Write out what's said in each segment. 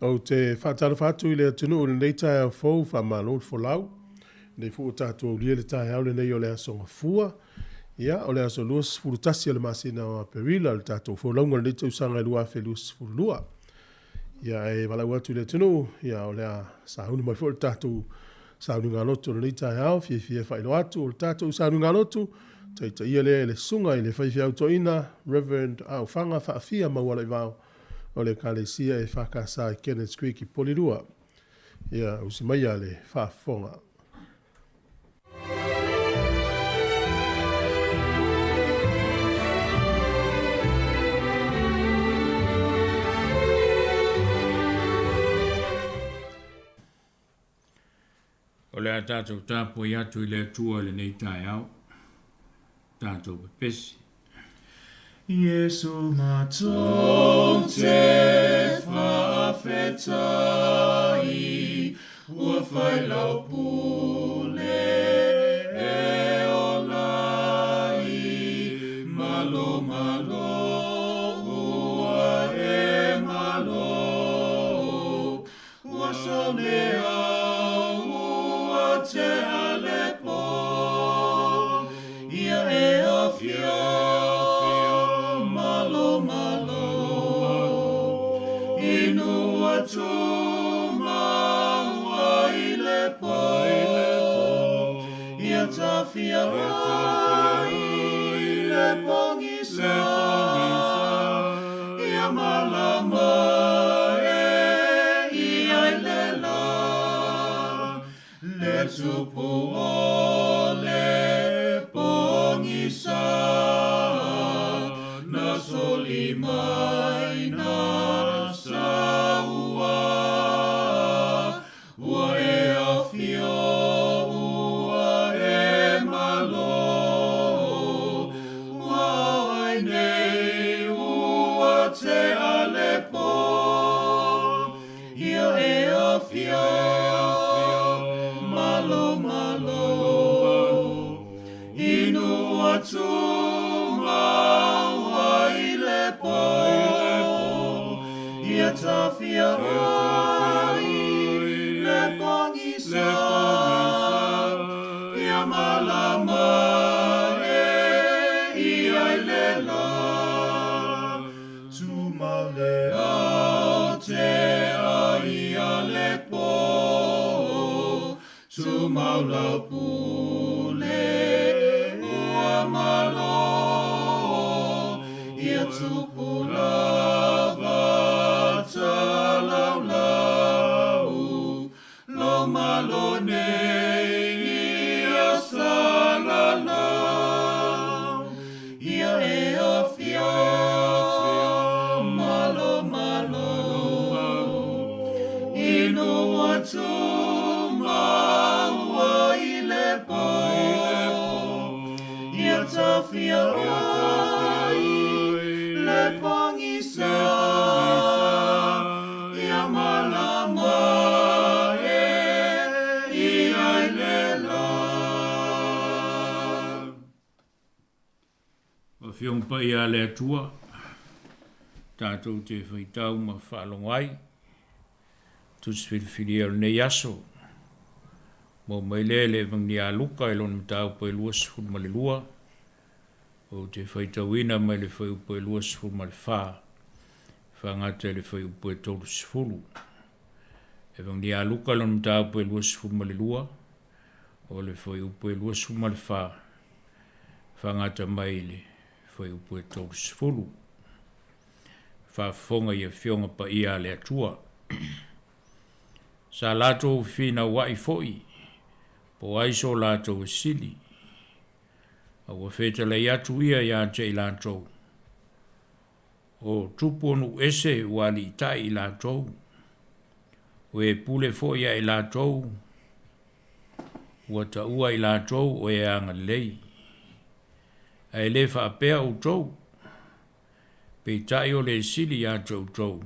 Ou te faatalofa atu i le atunuu i lenei taeao fou, faamalo le folau. Lenei foi ua tatou aulia le taeao lenei o le Aso Gafua. Ia, o le aso 21 o le masina o Aperila, le tatou folauga o lenei tausaga 2022. Ia, ae valaau atu i le atunuu, ia, o le a sauni mai foi le tatou sauniga lotu o lenei taeao. Fiafia e faailoa atu o le tatou sauniga lotu, taitaia lea e le susuga i le faifeau toeaina Reverend Aofaga Faafia Maualaivao o le Ekalesia EFKS i Kenneth Creek i Polilua. Ia, usi maia le faafofoga. O le a tatou tapuai atu i le Atua i lenei taeao, tatou pepesi. Iesu matou te faafetai, ua fai lau pule e ola ai, malo malo ua e malo, ua sau le ao ua tea le po, ia e afio malo malo, inu atu maua i le po, ia tafia ai le pogisa, ia malama e ia i le la, le tupu o le pogisa, na soli mai na saua, ua e afio ua e malo, ua ai nei ua tea le po, ia e afio malo malo, inu atu maua i le po, ia tafia ai le pogisa, ia malama e ia la. Tumau le ao te ai a le po, tumau lau pule ua malo, ia tupu lava talaulau, lo malo nei ia salalau. Ia e afio malo malo, inu atu maua i le po, ia tafia ai le pogisa, ia malama e ia i le la. Afioga Paia a le Atua, tatou te faitau ma faalogo ai, Tusi filifilia o lenei aso, maua mai lea i le Evagelia a Luka i lona mataupu e 22, ou te faitauina mai le fuaiupu e 24 faagata i le fuaiupu e 30. Evagelia a Luka i lona mataupu e 22, o le fuaiupu e 24 faagata mai i le fuaiupu e 30. Faafofoga i Afioga Paia a le Atua. Sa latou fefinauai foi po o ai so latou e sili, a ua fetalai atu ia ia te i latou, O tupu o nuu ese ua aliitai i latou, o e pule foi ia i latou, ua taua i latou o e agalelei. Ae le faapea outou, peitai o le sili ia te outou,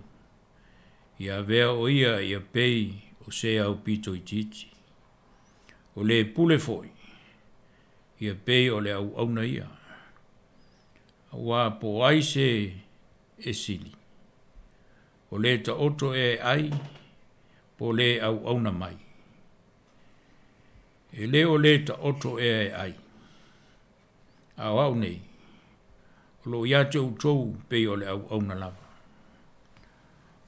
ia avea o ia ia pei o se aupito itiiti. O le pule foi, ia pei o le auauna ia. Aua po o ai se e sili, o le taoto ea e ai, po o le auauna mai. E le o le taoto ea e ai, a o au nei, o lo o ia te outou pei o le auauna lava.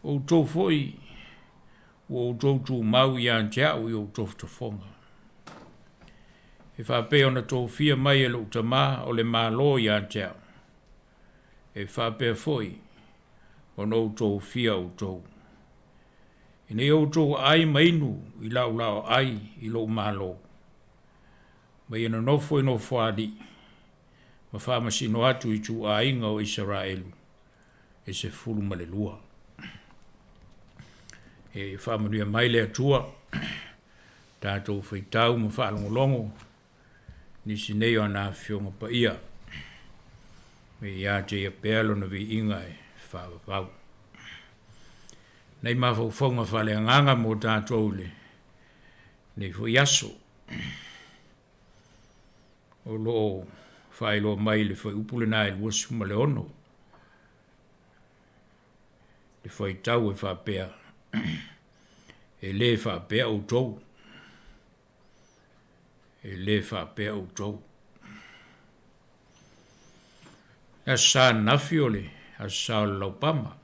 O outou foi ua outou tumau ia te au i ou tofotofoga. E faapea ona tofia mai e lou Tama o le Malo ia te au, e faapea foi ona ou tofia outou, ina ia outou aai ma inu i lau laoai i lou Malo, ma ia nonofo i nofoalii ma faamasino atu i ituaiga o Isaraelu e 12. E faamanuia mai le Atua tatou faitau ma faalogologo nisi nei o ana Afioga Paia, me ia te ia pea lona viiga e faavavau. Nei mafaufauga faaleagaga mo tatou i lenei foi aso. O lo o faailoa mai i le fuaiupu lena e 26, le fuaitau e faapea, E le faapea outou, e le faapea outou. Le Aso Sa ananafi o le Aso Sa o le Laupama,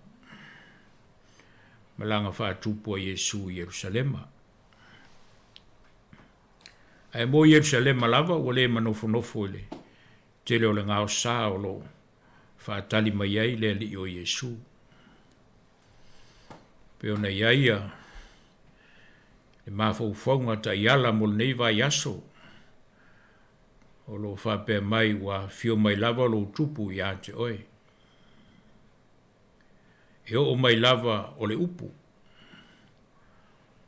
malaga faatupu a Iesu i Ierusalema. Ae mo Ierusalema lava ua le manofonofo i le tele o le gaosa o lo o faatali mai ai le Alii o Iesu. Pei ona i ai ia le mafaufauga taiala mo lenei vaiaso, o lo o faapea mai ua afio mai lava lou tupu ia te oe. E oo mai lava o le upu,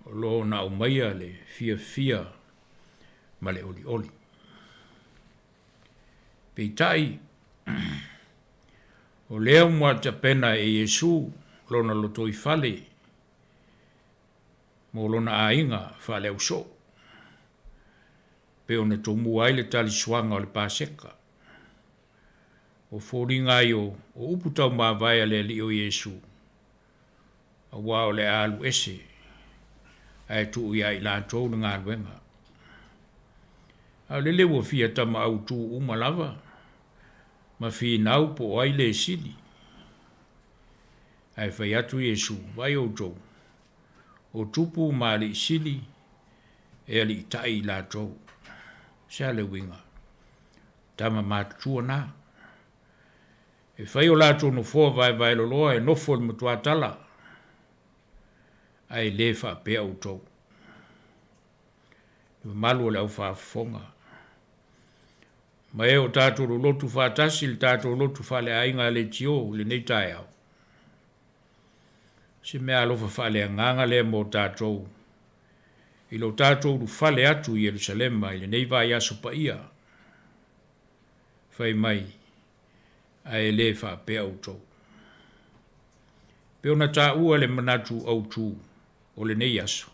o lo o na aumaia le fiafia ma le olioli. Peitai, o lea ua tapena e Iesu lona lotoifale mo lona aiga faaleausoo, pei ona tomua ai le talisuaga o le Paseka. O foliga ai o upu taumavae a le Alii o Iesu, aua o le a alu ese ae tuu ia i latou le galuega. A o lele ua fia tama autu uma lava. ma finau po o ai le sili. Ae fai atu Iesu, Vaai outou, o tupu ma alii sili e aliitai i latou. Se a le uiga? Tama matutua na. E fai o latou nofoa vaevaeloloa e nofo i le matuatala, ae le faapea outou. Le mamalu o le aufaafofoga, ma e o tatou lolotu faatasi i le tatou lotu faaleaiga a Leitio i lenei taeao, o se meaalofa faaleagaga lea mo tatou i lo tatou ulufale atu i Ierusalema i lenei vaiaso paia, fai mai, ae le faapea outou. Pei ona taua le manatu autu o lenei aso,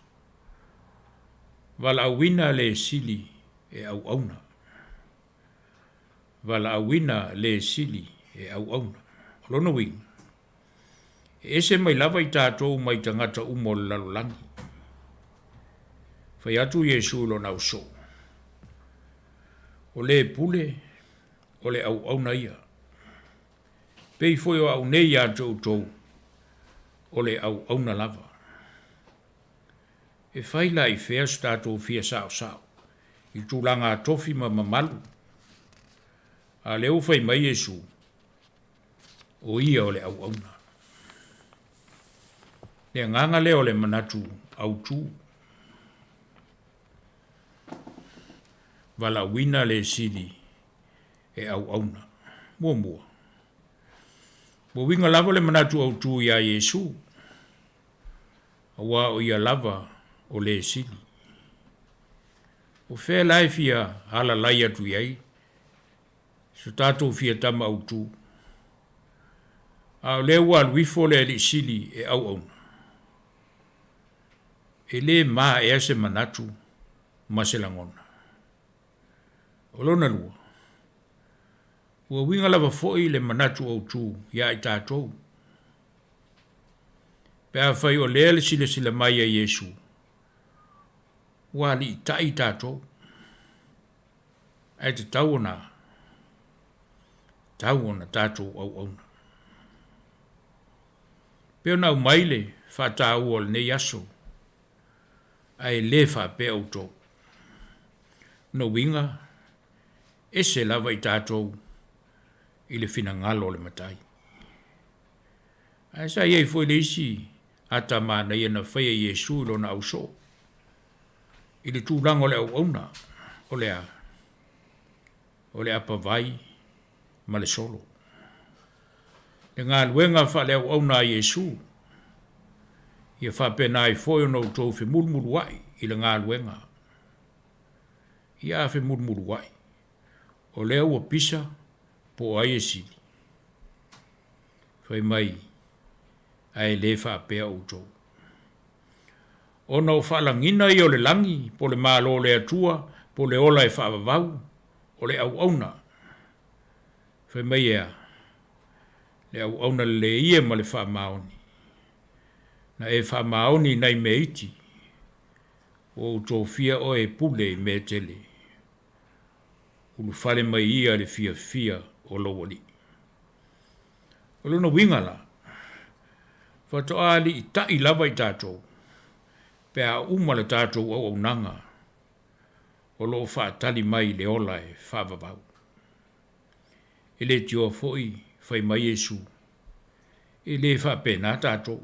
valaauina le sili e auauna. Valaauina le sili e auauna. O lona uiga, e ese mai lava i tatou mai tagata uma o le lalolagi. Fai atu Iesu i lona ausoo, O le pule, o le auauna ia. Pei foi o au nei ia te outou, o le auauna lava. E fai la i fea so tatou fia saosao i tulaga tofi ma mamalu? A o lea ua fai mai Iesu, o ia o le auauna. Le agaga lea o le manatu autu. Valaauina le sili e auauna. Muamua, ua uiga lava le manatu autu iā Iesu, aua o ia lava o le sili. O fea la e fia alalai atu i ai so tatou fia tama autu, a o lea ua alu ifo le Alii Sili e auauna? E le maea se manatu ma se lagona. O lona lua, ua uiga lava foi le manatu autu iā i tatou. Pe afai o lea le silasila mai a Iesu, ua aliitai tatou, ae tatau ona tatau ona tatou auauna. Pei ona aumai le faataua o lenei aso, ae le faapea outou. Lona uiga, ese lava i tatou i le finagalo o le Matai. Ae sa i ai foi le isi ata manaia na faia e Iesu i lona ausoo i le tulaga o le auauna, o le a? O le apavai ma le solo. Le galuega faaleauauna a Iesu, ia faapena ai foi ona outou femulumuluai i le galuega. Ia a femulumuluai, o lea ua pisa po o ai e sili? Fai mai, ae le faapea outou. Ona o faalagiga ia o le lagi, po o le Malo o le Atua, po o le ola e faavavau, o le auauna. Fai mai e a? Le auauna lelei e ma le faamaoni. Na e faamaoni i nai mea iti, ua ou tofia oe e pule i mea e tele. Ulufale mai ia le fiafia o lou alii. O lona uiga la, faatoa aliitai lava i tatou pe a uma le tatou auaunaga o lo o faatali mai le ola e faavavau. E leitioa foi fai mai Iesu, e le faapena tatou.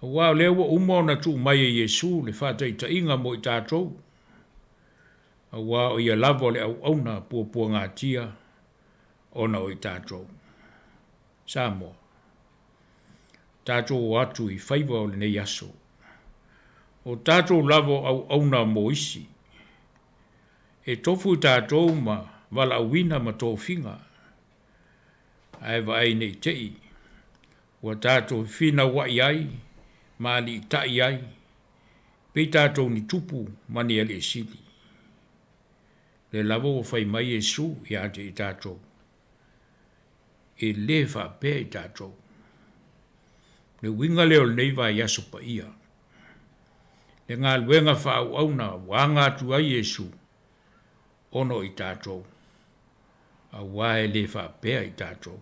Aua o lea ua uma ona tuu mai e Iesu le faataitaiga mo i tatou, aua o ia lava o le auauna puapuagatia ona o i tatou. Samoa, tatou o atu i faiva o lenei aso. O tatou lava o auauna mo isi. E tofu i tatou ma valaauina ma tofiga. Ae vaai ne i te i ua tatou fefinauai ai ma aliitai ai, pei tatou ni tupu ma ni alii sili. Lea lava ua fai mai Iesu ia te i tatou, e le faapea i tatou. Le uiga lea o lenei vaiaso paia, le galuega faaauauna ua aga atu ai Iesu ona o i tatou. Auā e le faapea i tatou.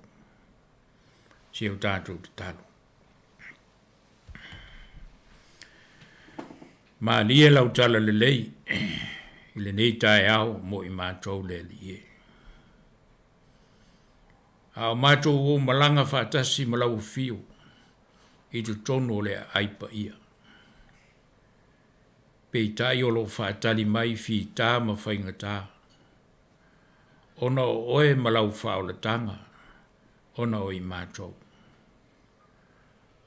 Si o tatou tatalo. Malie lau tala lelei i lenei taeao mo i matou le Alii e. A o matou o malaga faatasi ma lau afio i totonu o le aai paia. Peitai o lo o faatali mai fita ma faigata, ona o oe ma lau faaolataga ona o i matou.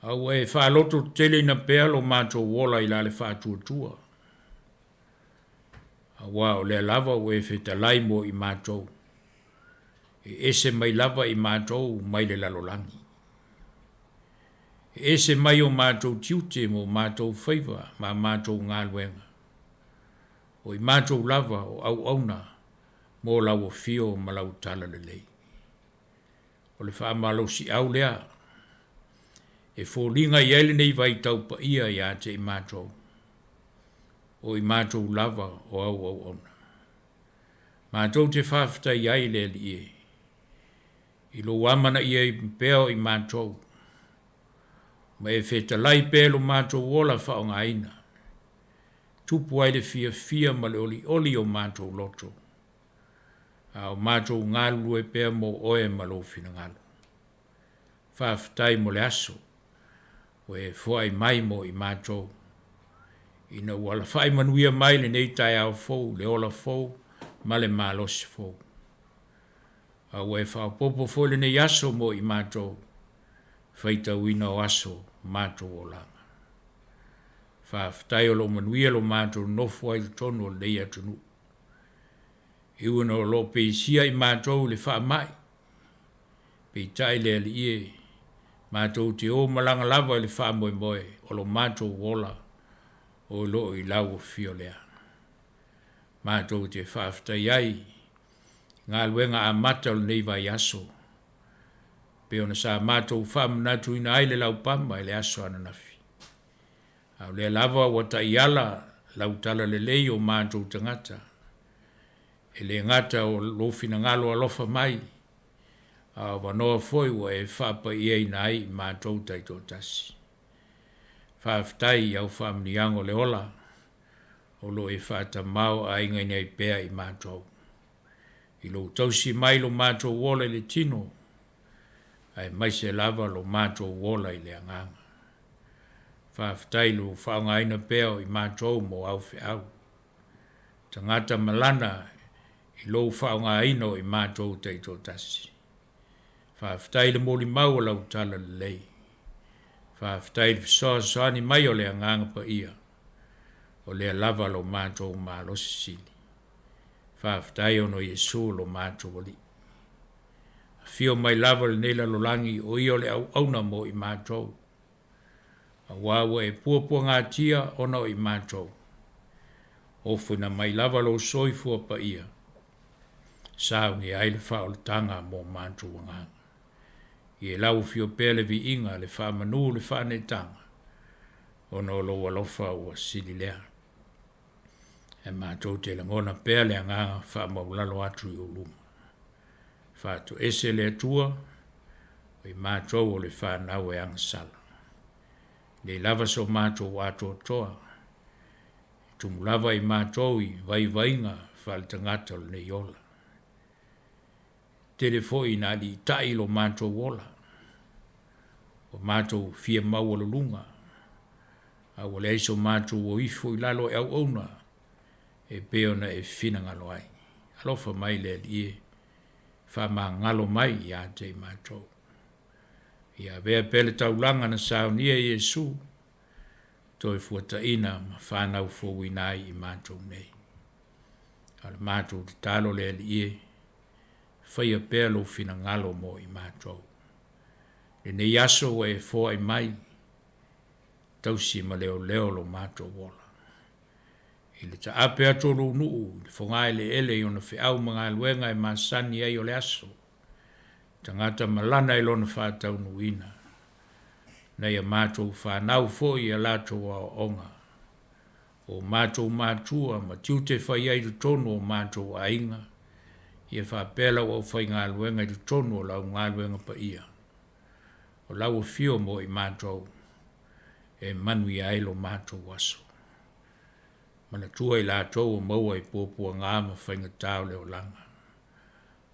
A ua e faalototeteleina pea lo matou ola i la le faatuatua, auā o lea lava ua e fetalai mo i matou, e ese mai lava i matou mai le lalolagi. E ese mai o matou tiute ma o matou faiva ma a matou galuega, o i matou lava o auauna mo lau afio ma lau talalelei. O le faamalosiau lea e foliga i ai lenei vaitau paia ia te i matou, o i matou lava o au auauna. Matou te faafetai ai i le Alii e, i lou amanaia pea o i matou, ma e fetalai pea i lo matou ola faaaogaina, tupu ai le fiafia ma le olioli o matou loto, a o matou galulue pea mo oe ma lou finagalo. Faafetai mo le aso ua e foai mai mo i matou, ina ua alafai manuia mai lenei taeao fou, le ola fou ma le malosi fou. A ua e faaopoopo foi lenei aso mo i matou, faitauina o aso o matou olaga. Faafetai o lo o manuia lo matou nonofo ai i totonu o lenei atunuu. E ui ona o lo o peisia i matou i le faamai, peitai le Alii e, matou te o malaga lava i le faamoemoe o lo matou ola o lo o i lau afio lea. Matou te faafetai ai i galuega amata o lenei vaiaso, pei ona sa matou faamanatuina ai le laupama i le aso ananafi. A o lea lava ua taiala lau talalelei i o matou tagata, e le gata o lou finagalo alofa mai, a o avanoa foi ua e faapaiaina ai i matou taitoatasi. Faafetai i au faamanuiaga o le ola o lo o e faatamaoaigaina ai pea i matou. I lou tausi mai i lo matou ola i le tino, aemaise lava lo matou ola i le agaga. Faafetai i lou faaaogaina pea o i matou mo au feau, tagata malana i lou faaaogaina o i matou taitoatasi. Faafetai i le molimau o lau talalelei. Faafetai i le fesoasoani mai o le Agaga Paia, o lea lava lo matou malosi sili. Faafetai ona o Iesu lo matou Alii. Afio mai lava i lenei lalolagi o Ia o le auauna mo i matou, auā ua e puapuagatia ona o i matou. Ofoina mai lava lou soifua paia, saunia ai le faaolataga mo matou agaga. Ia lau afio pea le viiga, le faamanu, le faaneetaga, ona o lou alofa ua sili lea. Ae matou te lagona pea le agaga faamaualalo atu i ou luma. Faatoese le Atua, o i matou o le fanau e agasala. Nei lava so matou atoatoa, e tumu lava i matou i vaivaiga faaletagata o lenei ola. Tele foi ina aliitai lo matou ola, ua matou fia maualuluga, a ua leai so matou o ifo i lalo e auauna e pei ona e finagalo ai. Alofa mai le Alii e, faamagalo mai ia te i matou. Ia avea pea le taulaga na saunia e Iesu, toe fuataina ma fanau fouina ai i matou nei. A o le matou tatalo le Alii e, faia pea lou finagalo mo i matou. Lenei aso ua e foai mai, tausi ma leoleo lo matou ola. I le taape atu o lou nuu i le fogaeleele i ona feau ma galuega e masani ai o le aso, tagata malana i lona faataunuuina, nai a matou fanau foi i a latou aoaoga, o matou matua ma tiute fai ai i totonu o matou aiga. Ia faapea lau aufaigaluega i totonu o lau galuega paia, o lau afio mo i matou e manuia ai lo matou aso. Manatua i latou ua maua i puapuaga ma faigata o le olaga.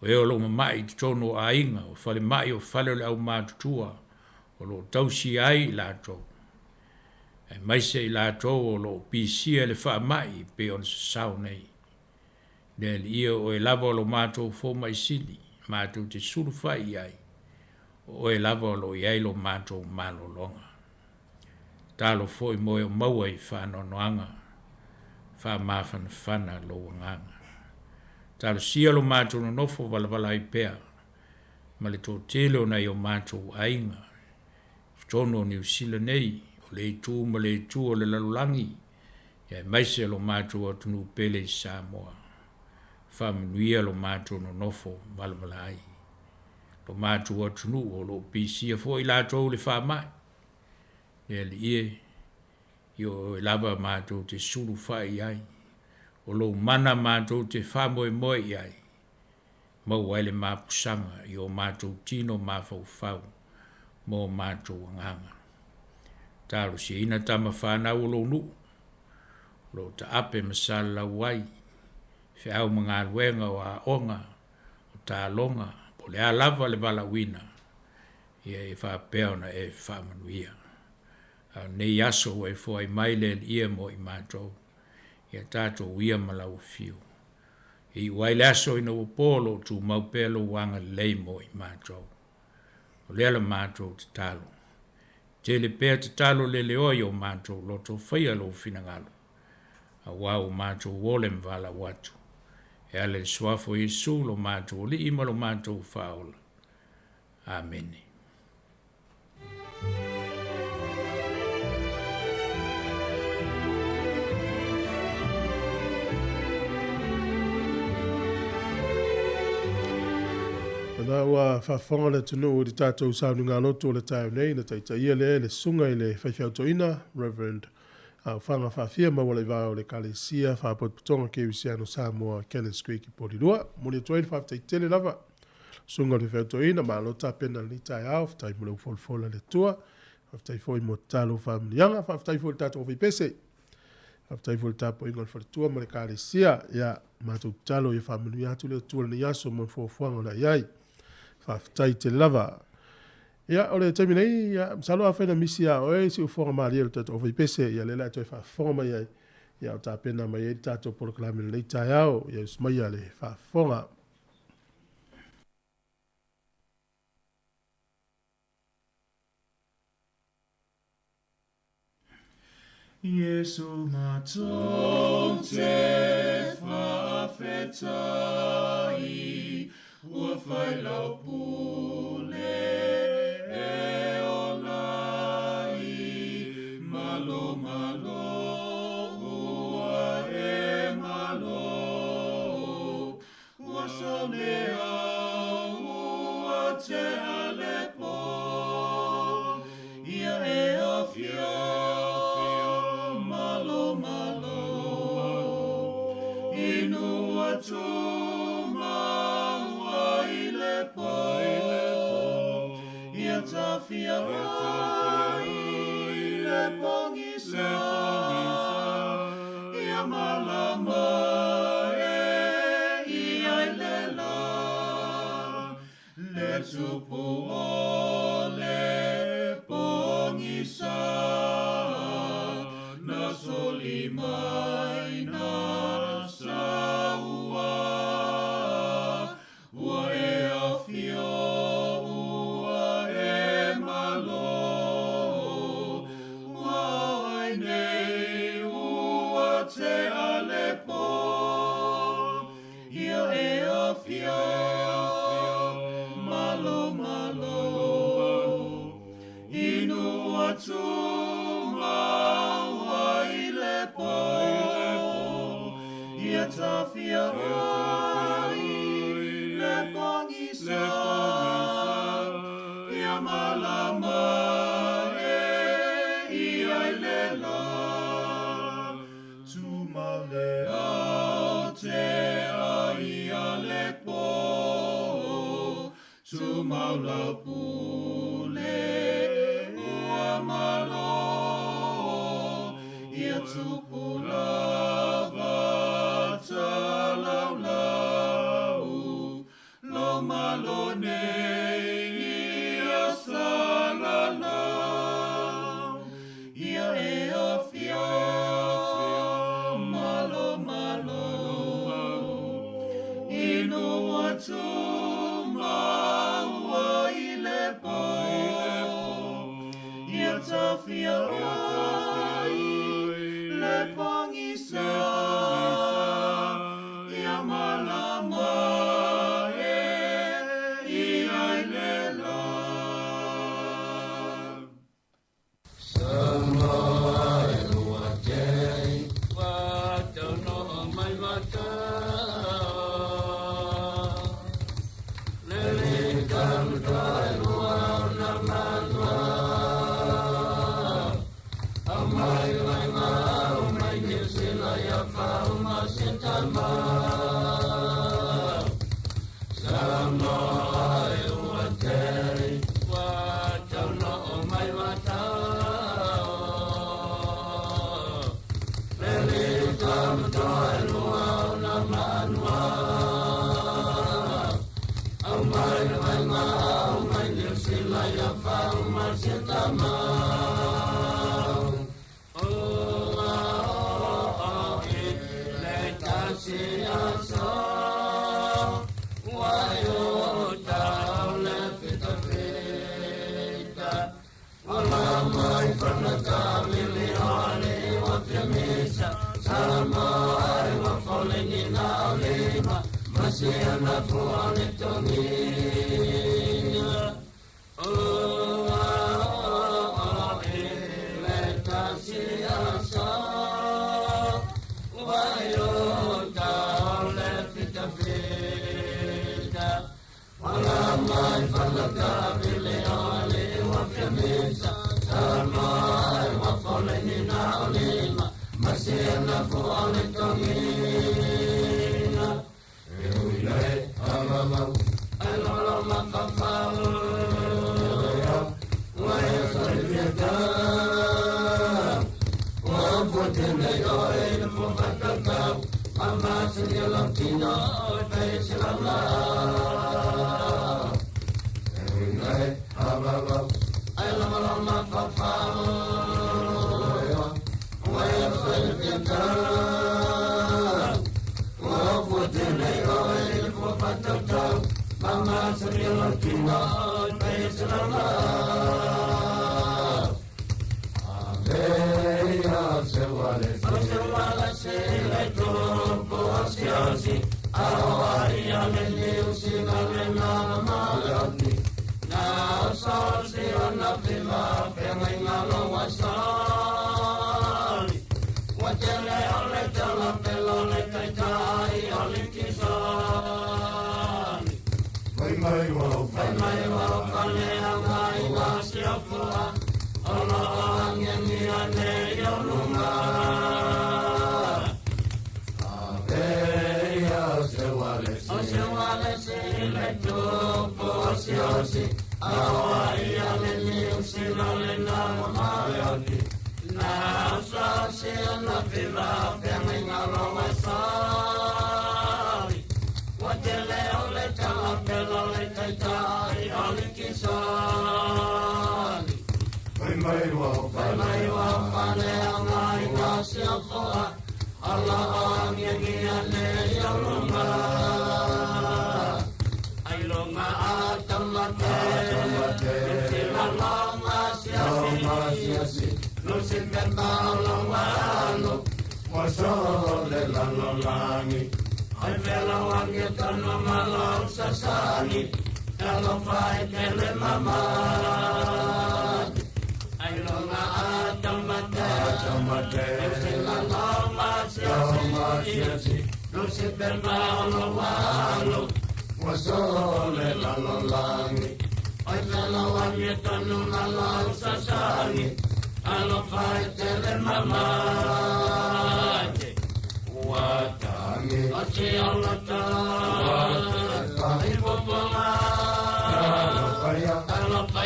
O e o lo o mama'i i totonu o aiga, o falemai, o fale o le aumatutua o lo o tausia ai i latou, aemaise i latou o lo o pisia i le faamai e pei ona sasao nei. Le Alii e, o Oe lava o lo matou fomai sili, matou te sulufai i ai, o Oe lava o lo o i ai lo matou malologa. Tatalo foi mo e o maua i faanoanoaga, faamafanafana lou agaga. Talosia lo matou nonofo valavala ai pea ma le toatele o nai o matou aiga i totonu o Niu Sila nei, o le itu ma le itu o le lalolagi, aemaise o lo matou atunuu pele i Samoa. Faamanuia lo matou nonofo valavala ai. Lo matou atunuu o lo o pisia foi latou i le faamai. Le Alii e, i o oe lava matou te sulufai i ai, o lou mana matou te faamoemoe i ai, maua ai le mapusaga i o matou tino mafaufau ma o matou agaga. Talosiaina tama fanau o lou nuu, o lo o taape ma salalau ai, feau ma galuega o aoga, o taaloga, po o le a lava le valaauina, ia e faapea ona e faamanuia. A o lenei aso ua e foai mai le Alii e mo i matou, ia tatou uia ma lau afio. E iu ai le aso ina ua po o lo o tumau pea lou agalelei mo i matou. O lea la matou tatalo. Tele pea tatalo leleoa i o matou loto, faia lou finagalo, aua ua matou ole ma valaau atu. E ala i le suafa o Iesu lo matou Alii ma lo matou Faaola. Amene. Lena ua faafofoga le atunuu i le tatou sauniga lotu o le taeao nei na taitaia lea e le susuga i le faifeau toeaina Reverend Aofaga Faafia Maualaivao o le Ekalesia Faapotopotoga Kerisiano Samoa Cannons Creek i Polilua. Momoli atu ai le faafetai tele lava susuga o le faifeau toeaina, malo tapena i lenei taeao, faafetai mo le folafola a le Atua, faafetai foi mo tatalo faamanuiaga, faafetai foi i le tatou faipese, faafetai foi i le tapuaiga o le faletua ma le ekalesia. Ia, matou tatalo ia faamanuia atu le Atua i lenei aso mo le fuafuaga o le a i ai. Faafetai tele lava. Ia, o le taimi nei, ia, masalo afai na misi ia oe siufofoga malie o le tatou faipese, ia lea o le a toe faafofoga mai ai, ia o tapena mai ai le tatou polokalame i lenei taeao. Ia usu maia le faafofoga. Iesu matou te faafetai, ua fai lau pule e ola ai, malo malo ua e malo, ua saone au ua tea le po, ia e afio malo malo, inu atu maua i le po, ia tafia ai le pogisa, ia malama e ia i le la, le tupu o le pogisa, na soli mai na saua, ua e afio ua e malo, ua ai nei ua tea le po, ia e afio malo malo, inu atu maua i le po, ia tafia ai le pogisa, ia malama e ia i le la, tumale au te ai a le po. Tumau lau pule ua malo ia tupu lava talaulau lo malo nei ia salalau ia e afia malo malo inu atu maua i le po ia tafia ai le pagisa ia malama e ia i le la.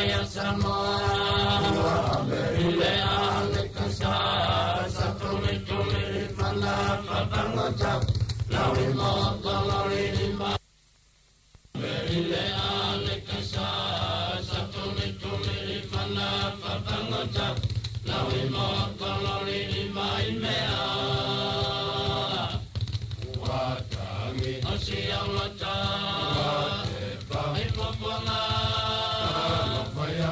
Faia Samoa, le ale kasa, sa tuli tuli fana papangota, lauri moto lauri lima. Le ale kasa, sa tuli tuli fana papangota, lauri moto lauri lima imea. Watangi, osi aulota, watepa, ipoponga,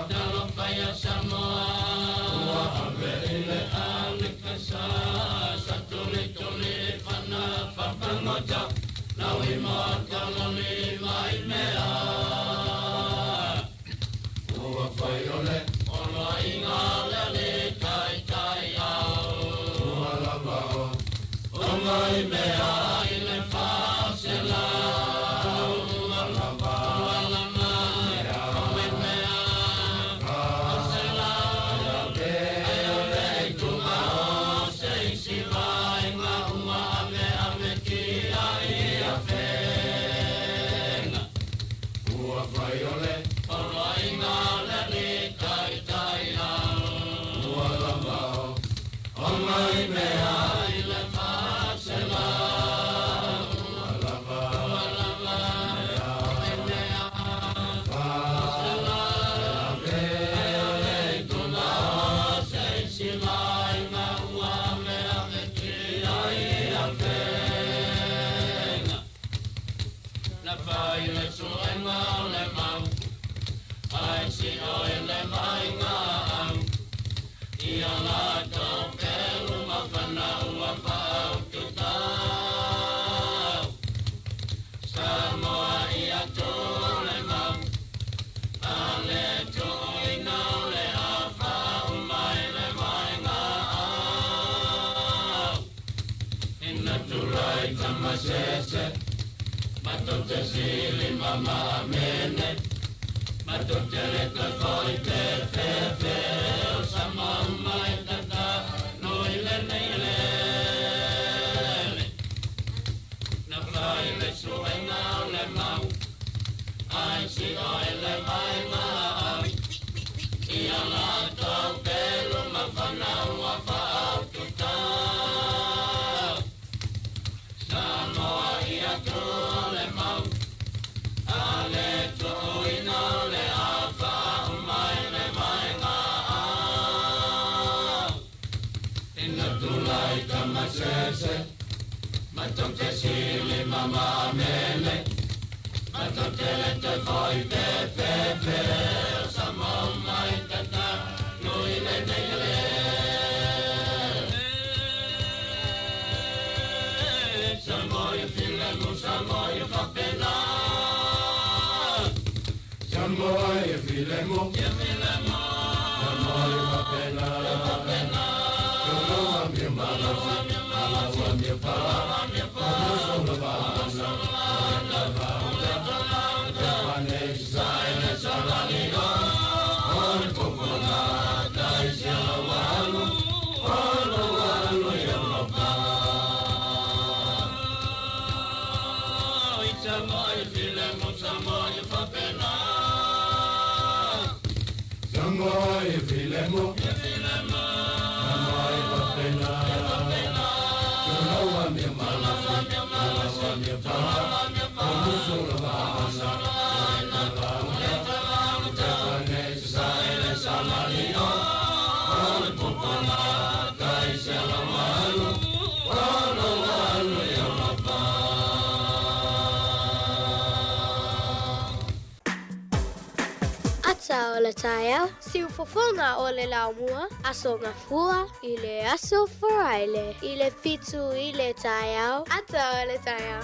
talofaia Samoa, ua ave i le alekasa, sa tulituli fana fapagota, lau i maota loli maimea. Ua fai o le oloaiga le ali taitai au, ua lava o maimea i le faaselau, ua lava, ua lava, o maimea faaselau, ai o le ituga o se isi vaega ua ave ave tia i afega. Ua fai o le oloaiga le ali taitai au, ua lava o maimea i le faaselau, ua lava, ua lava, o maimea faaselau, ai o le ituga o se isi vaega ua ave ave tia i afega. Na fai le suega o le mau, ai si o i le vaega au, ia latou pelu mafana ua faaututau. Samoa ia tu le mau, a le tuuina o le afa uma i le vaega au. Ina tulai tamasese, matou te sili mama amene, matou te le toe foi pe fe fe, o Samoa uma e tata, no i lenei eleele. Na fai le suega o le mau, ai si o i le vaega au, ia latou pelu mafana ua faaututau. Samoa ia tu le mau, a le tuuina o le afa uma i le vaega au. Ina tulai tamasese, matou te sili mama amene, matou te le toe foi pe fe fe, o Samoa uma e tata, no i lenei eleele. Samoa ia filemu, Samoa ia faapena. Samoa ia filemu, ia filemu, Samoa ia faapena, ia faapena. Toloa mia malosi, malaua mia pa, pamuso la vaana, o le talauta, e pane i sae le salalio, o le popola tai si alawalu, o lo alu i Europa. Samoa ia filemu, Samoa ia faapena. Samoa ia filemu, ia filemu, Samoa ia faapena, ia faapena. Toloa mia malosi, malaua mia pa, pamuso la vaana, o le talauta, e pane i sae le salalio, o le popola tai si alawalu, o lo alu i Europa. Ata o le taeao, siufofoga o le laumua, aso Gafua, i le aso Faraile, i le 7 i le taeao, ata o le taeao.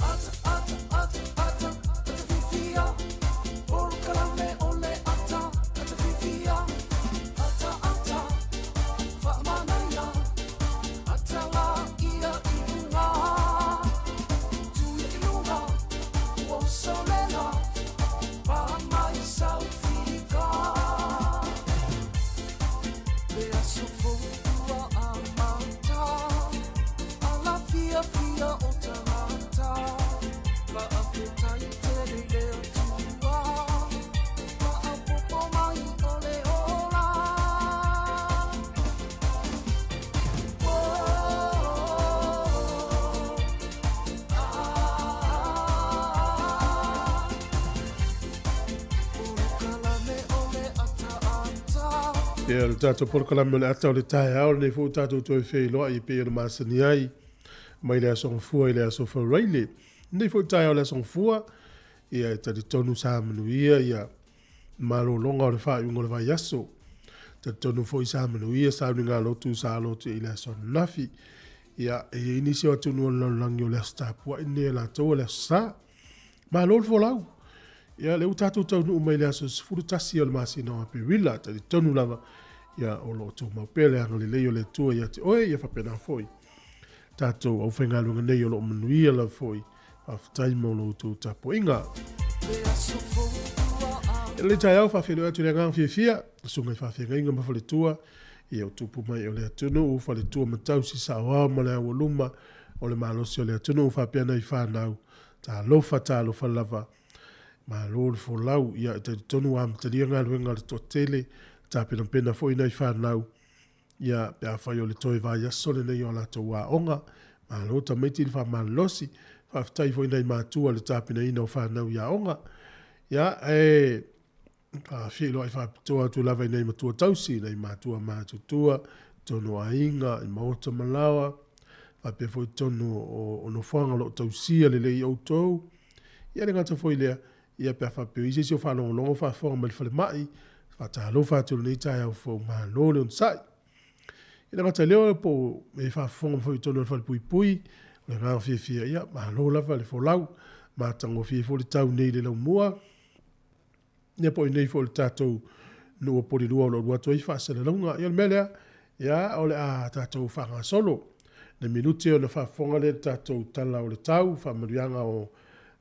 Ata, ata, ata, ata, ata fifia, polokalame o le ata. Ia, le tatou polokalame o le ata o le taeao lenei foi ua tatou toe feiloai e pei ona masani ai mai le Aso Gafua i le Aso Faraile. Lenei foi taeao o le Aso Gafua, ia e talitonu sa manuia ia malologa o le faaiuga o le vaiaso. Talitonu foi sa manuia sauniga lotu sa alo atu i le aso ananafi. Ia, e i ai nisi o atunuu o le lalolagi o le aso tapuai lenei a latou o le aso Sa. Malo le folau. Ia, lea ua tatou taunuu mai le aso 11 o le masina o Aperila, talitonu lava, ia, o lo o tumau pea le agalelei o le Atua ia te oe, ia faapena foi tatou aufaigaluega nei o lo o manuia lava foi. Faafetai mo lo outou tapuaiga. I lenei taeao, faafeiloai atu i le agaga fiafia, susuga i faafeagaiga ma faletua, ia o tupu mai o le atunuu, faletua ma tausi saoao ma le aualuma o le malosi o le atunuu faapea nai fanau. Talofa, talofa lava. Malo le folau. Ia, e talitonu ua amatalia galuega a le toatele, tapenapena foi nai fanau, ia, pe afai o le toe vaiaso lenei o a latou aoga. Malo tamaiti le faamalolosi. Faafetai foi i nai matua i le tapenaina o fanau i aoga. Ia, e faafeiloai faapitoa atu lava i nai matua tausi, nai matua matutua, totonu o aiga, i maota ma laoa, faapea foi totonu o nofoaga o lo o tausia lelei e outou. Ia e le gata foi i lea, ia pe a faapea o i ai se isi o faalogologo faafofoga mai le falemai, faatalofa atu i lenei taeao fou, malo le onosai. E le gata i lea po o e faafofoga mai foi i totonu o le falepuipui, o le agaga fiafia, ia malo lava le folau, matagofie foi le tau nei i le laumua. Ia po o i inei foi i le tatou nuu o Polilua o lo o alu atu ai faasalalauga. Ia o le mea lea, ia o le a tatou faagasolo le minute ona faafofoga lea i le tatou tala o le tau, faamanuiaga o,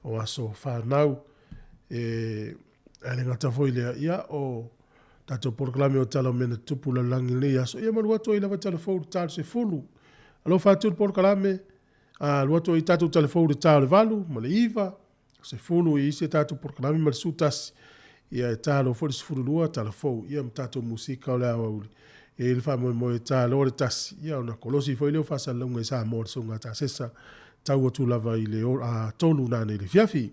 o aso fanau. E, ae le gata foi i lea, ia o tatou polokalame o Tala o Mea na Tutupu i le Lalolagi i lenei aso, ia malu atu ai lava tala fou i le ta o le 10. Alofa atu le polokalame, a alu atu ai tatou tala fou i le ta o le 8 ma le 9, 10 i isi a tatou polokalame ma le 11, ia e ta loa foi le 12 tala fou, ia ma tatou musika o le aoauli. E i ai le faamoemoe e ta loa le tasi, ia ona kolosi foi lea o faasalalauga i Samoa le Susuga Tasesa, tau atu lava i le 3 nanei i le afiafi.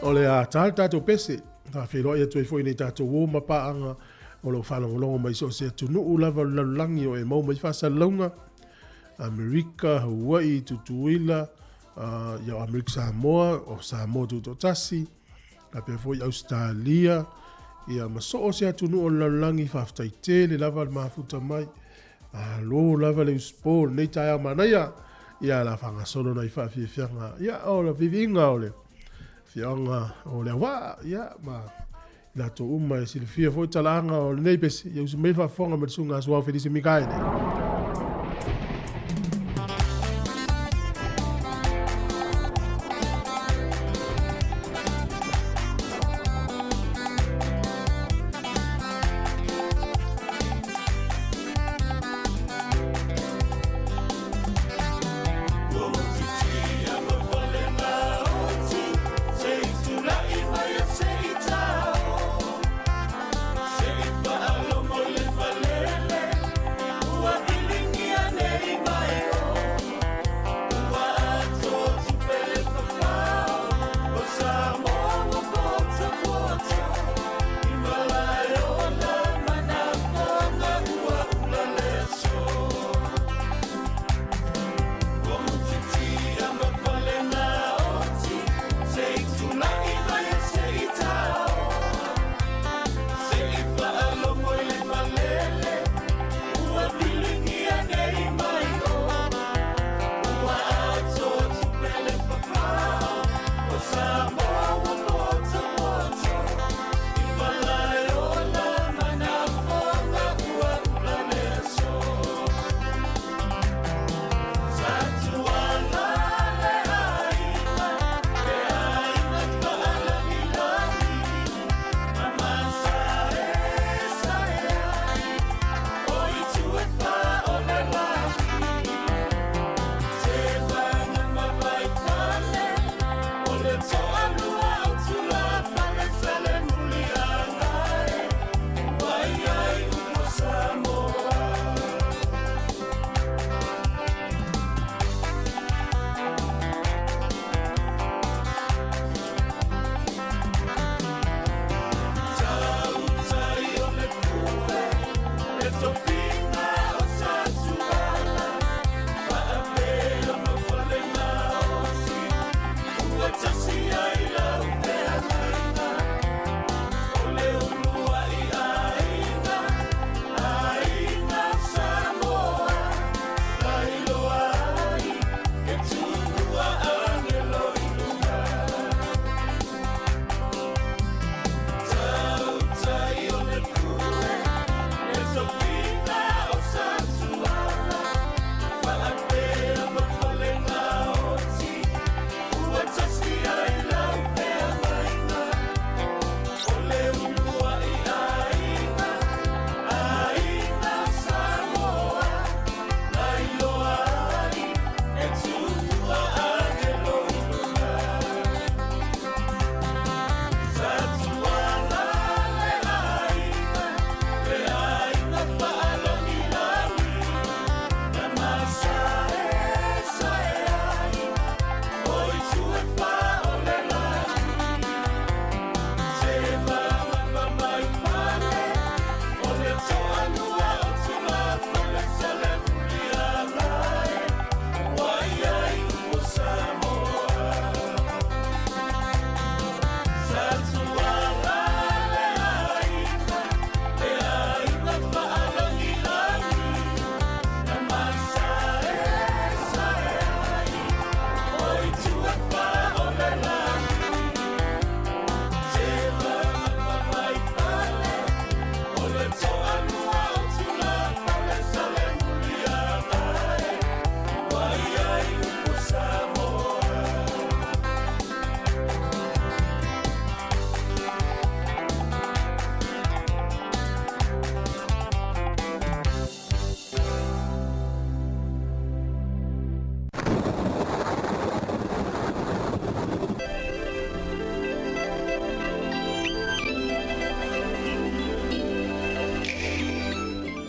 O le a ta le tatou pese, faafeiloai atu ai foi i nai tatou uo ma paaga o lo o faalogologo mai i so o se atunuu lava o le lalolagi o e maua mai faasalalauga, Amerika, Hawaii, Tutuila, ia o Amerika Samoa, o Samoa Tutoatasi, faapea foi Ausetalia, ia ma so o se atunuu o le lalolagi, faafetai tele lava le mafuta mai. Malo lava le usupo lenei taeao manaia, ia la faagasolo nai faafiafiaga, ia o le viviga o le afioaga o Leauvaa, ia ma i latou uma e silafia foi talaaga o lenei pese, ia usu mai le faafofoga ma le Susuga Suao Felisi Mikaele.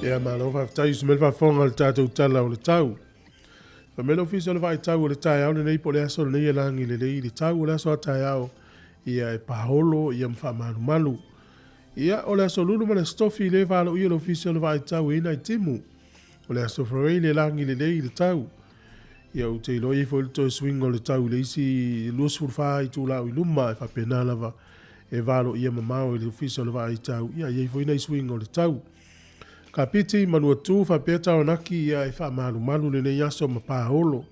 Ia, malo faafetai usu mai le faafofoga i le tatou Tala o le Tau. Fai mai le Ofisa o le Vaaitau o le taeao lenei po o le aso lenei e lagi lelei le tau o le aso a taeao, ia e paolo ia ma faamalumalu. Ia, o le aso Lulu ma le aso Tofi lea e valoia le Ofisa o le Vaaitau e i ai nai timu. O le aso Faraile e lagi lelei le tau. Ia ou te iloa e i ai foi le toe suiga o le tau i le isi 24 itula o i luma e faapena lava e valoia mamao e le Ofisa o le Vaaitau, ia e i ai foi nai suiga o le tau. Kapiti, Manuatu faapea Taranaki ia e faamalumalu lenei aso ma paolo.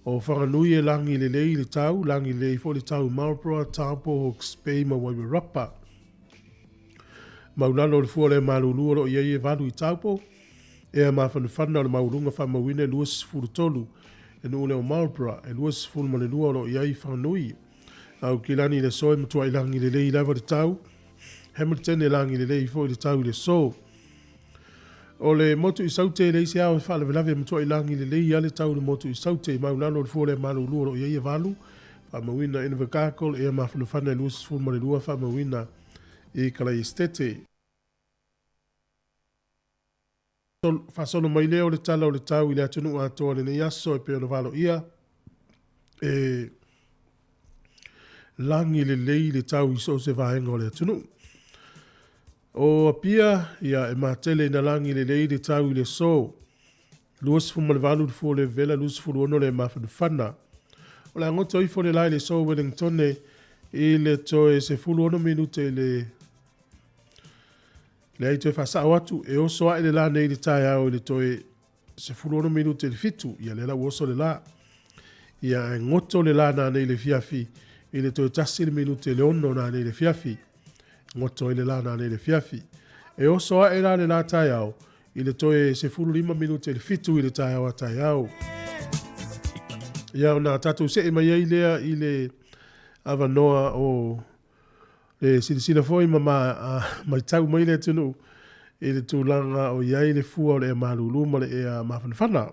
O Whanganui e lagi lelei le tau, lagi lelei foi le tau i Marlborough, Taupo, Hawke's Bay ma Wairarapa. Maulalo o le fua o le malulu o lo o i ai e 8 i Taupo, ea mafanafana o le maualuga faamauina e 23 le nuu lea o Marlborough, e 22 o lo o i ai i Whanganui. Aukilani i le aso e matuai lagi lelei lava le tau. Hamilton e lagi lelei foi le tau i le aso. O le motu i Saute e leai se ao e faalavelave e matuai lagi lelei lava le tau i le motu i Saute. Maulalo o le fua o le malulu o lo o i ai e 8, faamauina Invercargill, ea mafanafana e 22 faamauina i Kalaiestete. Faasolo mai lea o le tala o le tau i le atunuu atoa i lenei aso e pei ona valoia e lagi lelei le tau i so o se vaega o le atunuu. O Apia, ia, e matele ina lagi lelei le tau i le aso. 28 le fua o le vevela, 26 le mafanafana. O le a goto ifo le la i le aso Wellingtone i le toe 16 minute i le Leai, toe faasao atu, e oso ae le la nei i le taeao i le toe 16 minute i le 7, ia lea la ua oso le la. Ia, ae goto le la nanei i le afiafi i le toe 1 le minute i le 6 nanei i le afiafi. Goto ai le la nanei i le afiafi. E oso ae la le la taeao i le toe 15 minute i le 7 i le taeao a taeao. Ia, ona tatou see mai ai lea i le avanoa o Le silasila foi ma matau mai le atunuu i le tulaga o i ai le fua o le ea malulu ma le ea mafanafana.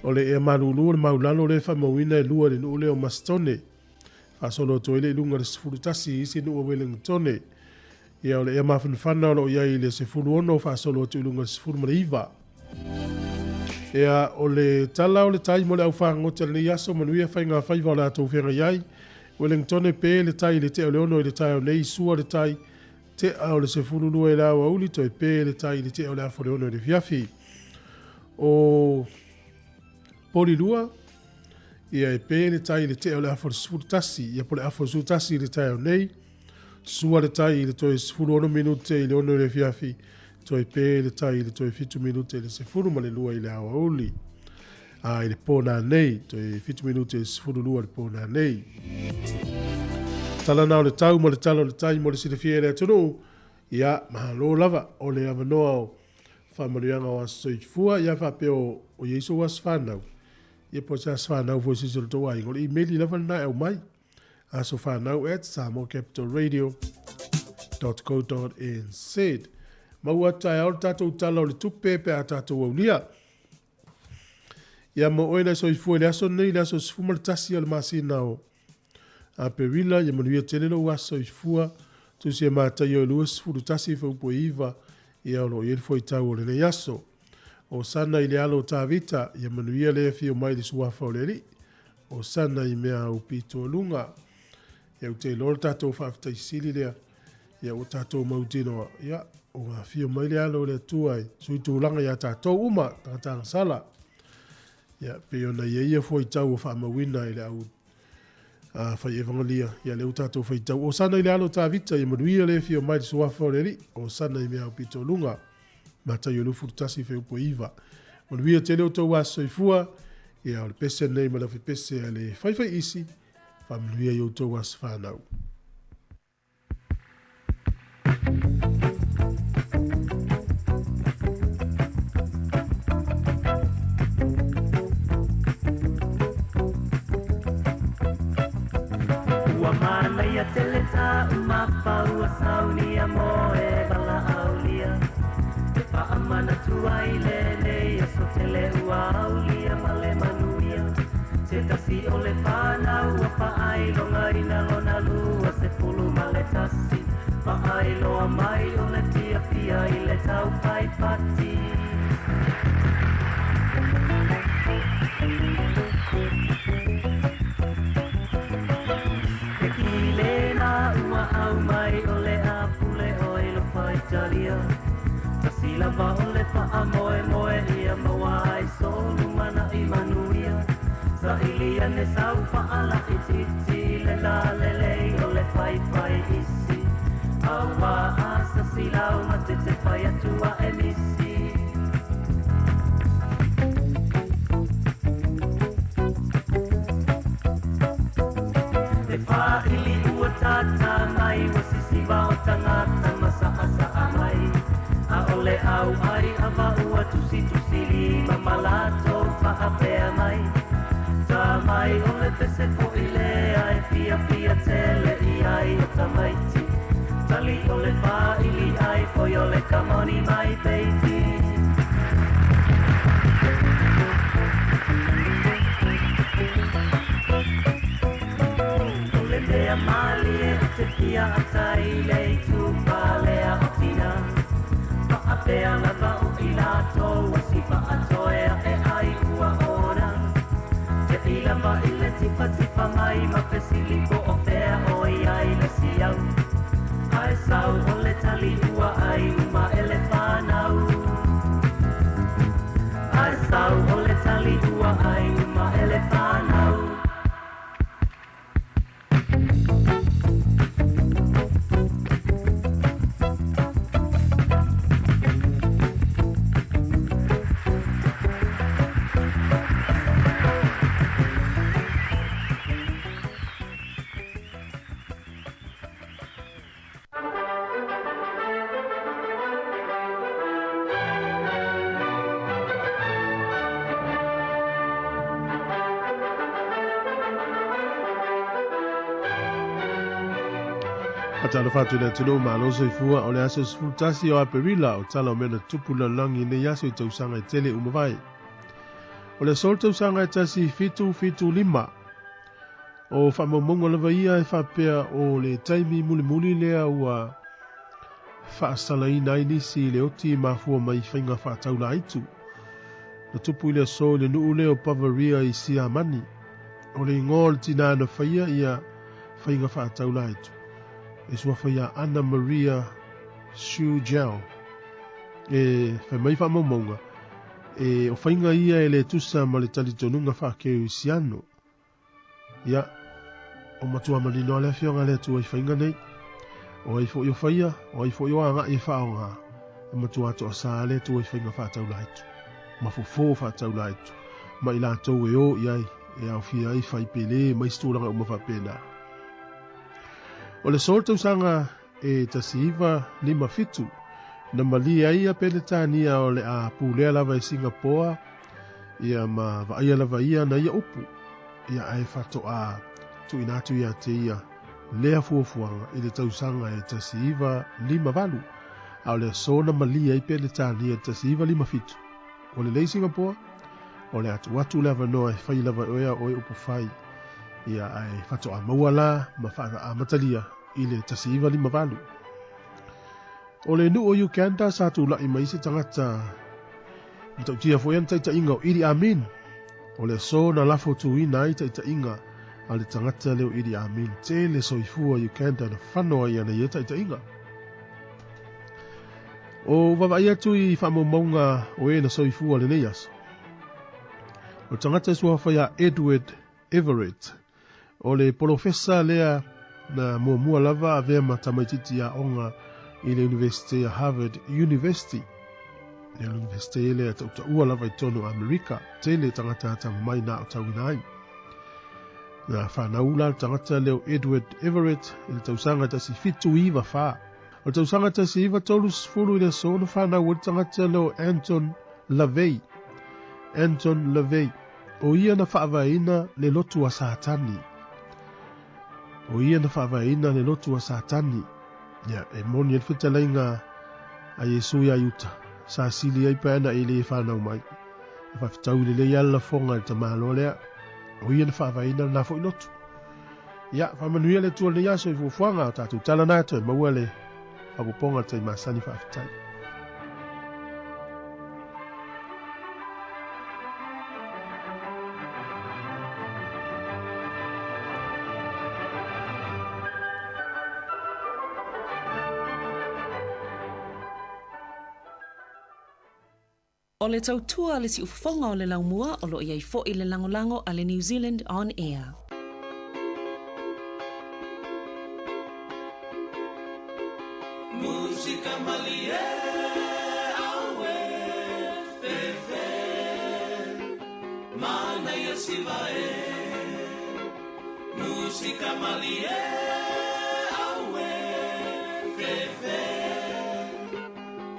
O le ea malulu o le maulalo lea e faamauina e 2 i le nuu lea o Masitone. Faasolo atu ai lea i luga i le 11 i isi nuu o Welingtone. Ia, o le ea mafanafana o lo o i ai i le 16 faasolo atu i luga i le 19. Ia, o le tala o le tai mo le aufagota i lenei aso, manuia faiga faiva o le a tou feagai ai. Wellingtone pe le tai i le tea o le 6 i le taeao nei, sua le tai, tea o le 12 i le aoauli, toe pe le tai i le tea o le afa o le 6 i le afiafi. O Polilua, ia e pe le tai i le tea o le afa o le 11, ia po o le afa o le 11 i le taeao nei, sua le tai i le toe 16 minute i le 6 i le afiafi, toe pe le tai i le toe 7 minute i le 12 i le aoauli. A i le pō nanei, toe 7 minute i le 12 i le pō nanei. Tala na o le tau ma le tala o le tai mo le silafia e le atunuu, ia, malo lava o le avanoa o faamanuiaga o aso soifua, ia faapea o i ai sou aso fanau, ia po o se aso fanau foi o se isi o le tou aiga, o le imeli lava lena e aumai. Asofanau at samoacapitalradio.co.nz. Maua atu taeao le tatou Tala o le Tupe pe a tatou aulia. Ia mo oe na soifua i le aso lenei, le aso 11 o le masina o Aperila, ia manuia tele lou aso soifua, tusi e Mataio e 21 fuaiupu e 9, ia o lo o i ai le fuaitau o lenei aso. Hosana i le alo o Tavita, ia manuia le afio mai i le suafa o le Alii. Hosana i mea au pito o luga. Ia ou te iloa le tatou faafetai sili lea, ia ua tatou mautinoa, ia ua afio mai le alo o le Atua e sui tulaga ia tatou uma, tagata agasala. Ia pei ona i ai ia fuaitau ua faamauina i le au fai evangelia, ia lea ua tatou faitau. Hosana i le alo o Tavita, ia manuia le afio mai i le suafa o le Alii. Hosana i mea au pito o luga. Mataio 21 fuaiupu e 9. Manuia tele outou aso soifua, ia o le pese lenei ma le awhipese a le faifai isi, faamanuia i outou aso fanau. Ua manaia tele tāu mafau ua saunia mo e valaaulia. E faamanatu ai lenei aso tele ua aulia ma le manuia. Se tasi o le fanau ua faailogaina lona 21. Faailoa mai o le fiafia i le tau fai Sili ane sau faalaititi le lalelei o le faifai isi. Aua asasi lau matete fai atua e misi. Le faili ua tata mai ua sisiva o tagata ma saasaa mai. A o le au ai ava ua tusitusi lima ma latou faapea mai. Ta mai o le pese fo'i lea e fiafia tele i ai o tamaiti. Tali o le faili ai foi o le kamoni mai peiti. O le mea malie o te fia atai le itu palea o tina. Faapea lava o i latou o si faatoea e ai ua ona. Te ila ma i le tifatifa mai ma fesili po o fea o i ai le siau. Ae sau o le tali ua ai uma e le whanau. Ae sau o le tali ua ai uma e le whanau. Talofa atu i le atunuu malo soifua o le aso 11 o Aperila o tala o mea na tupu lalolagi i nei aso i tausaga e tele uma vai. O le aso o le tausaga e 1775 o faamaumauga lava ia e faapea o le taimi mulimuli lea ua faasalaina ai nisi i le oti mafua mai faiga faataulaitu. Na tupu i le aso i le nuu lea o Bavaria i Siamani. O le igoa o le tinā na faia ia faiga faataulaitu. E suafa ia Anna Maria Schugel. E fai mai faamaumauga e o faiga ia e le tusa ma le talitonuga faakerisiano. Ia, o matua manino a le afioga le Atua i faiga nei. O ai foi o faia, o ai foi o agai e faaoga. E matua toasā le Atua i faiga faataulaitu. Ma fofo faataulaitu. Ma i latou e o i ai, e aofia ai faipele ma isi tulaga uma faapena. O le aso o le tausaga e 1957, na malie ai ia Peretania o le a pulea lava i Singapoa, ia ma vaaia lava ia na ia upu, ia ae faatoa tuuina atu ia te ia lea fuafuaga i le tausaga e 1958, a o le aso na malie ai Peretania 1957. O lelei Singapoa, o le atu atu le avanoa e fai lava e oe a oe upu fai, ia ae faatoa maua la ma faamatalia i le 1958. O le nuu o Uganda sa tula'i mai se tagata matautia foi ana taita'iga o Idi Amin. O le aso na lafo tuina ai taita'iga a le tagata lea o Idi Amin. Tele soifua Uganda na fano ai ana ia taita'iga. O vavaai atu i faamaumauga o e na soifua lenei aso. O le tagata e suafa ia Edward Everett. O le polofesa lea na muamua lava avea ma tamaititi aoga i le University Harvard University. Le University lea tautaua lava i totonu o Amerika, tele tagata atamamai na aotauina ai. Na whanau la le tagata lea o Edward Everett i le tausaga 1794. O le tausaga 1930 i le aso na whanau ai le tagata lea o Anton LaVey. Anton LaVey. O ia na faavaeina le lotu a Satani. O ia na faavaeina le lotu a Satani. Ia, e moni ai le fetalaiga a Iesu ia Iuta. Sa sili ai pe ana e le whanau mai. E faafetau i lelei ala lafoga i le tamāloa lea. O ia na faavaeina lena foi lotu. Ia, faamanuia le Atua i lenei aso i fuafuaga o tatou tala na atu e maua le faaopoopoga o le taimasani faafetai. O le tautua a le siufofoga o le laumua o lo o i ai foi le lagolago a le New Zealand On Air. Musika malie aue fefe Manaia siva e Musika malie aue fefe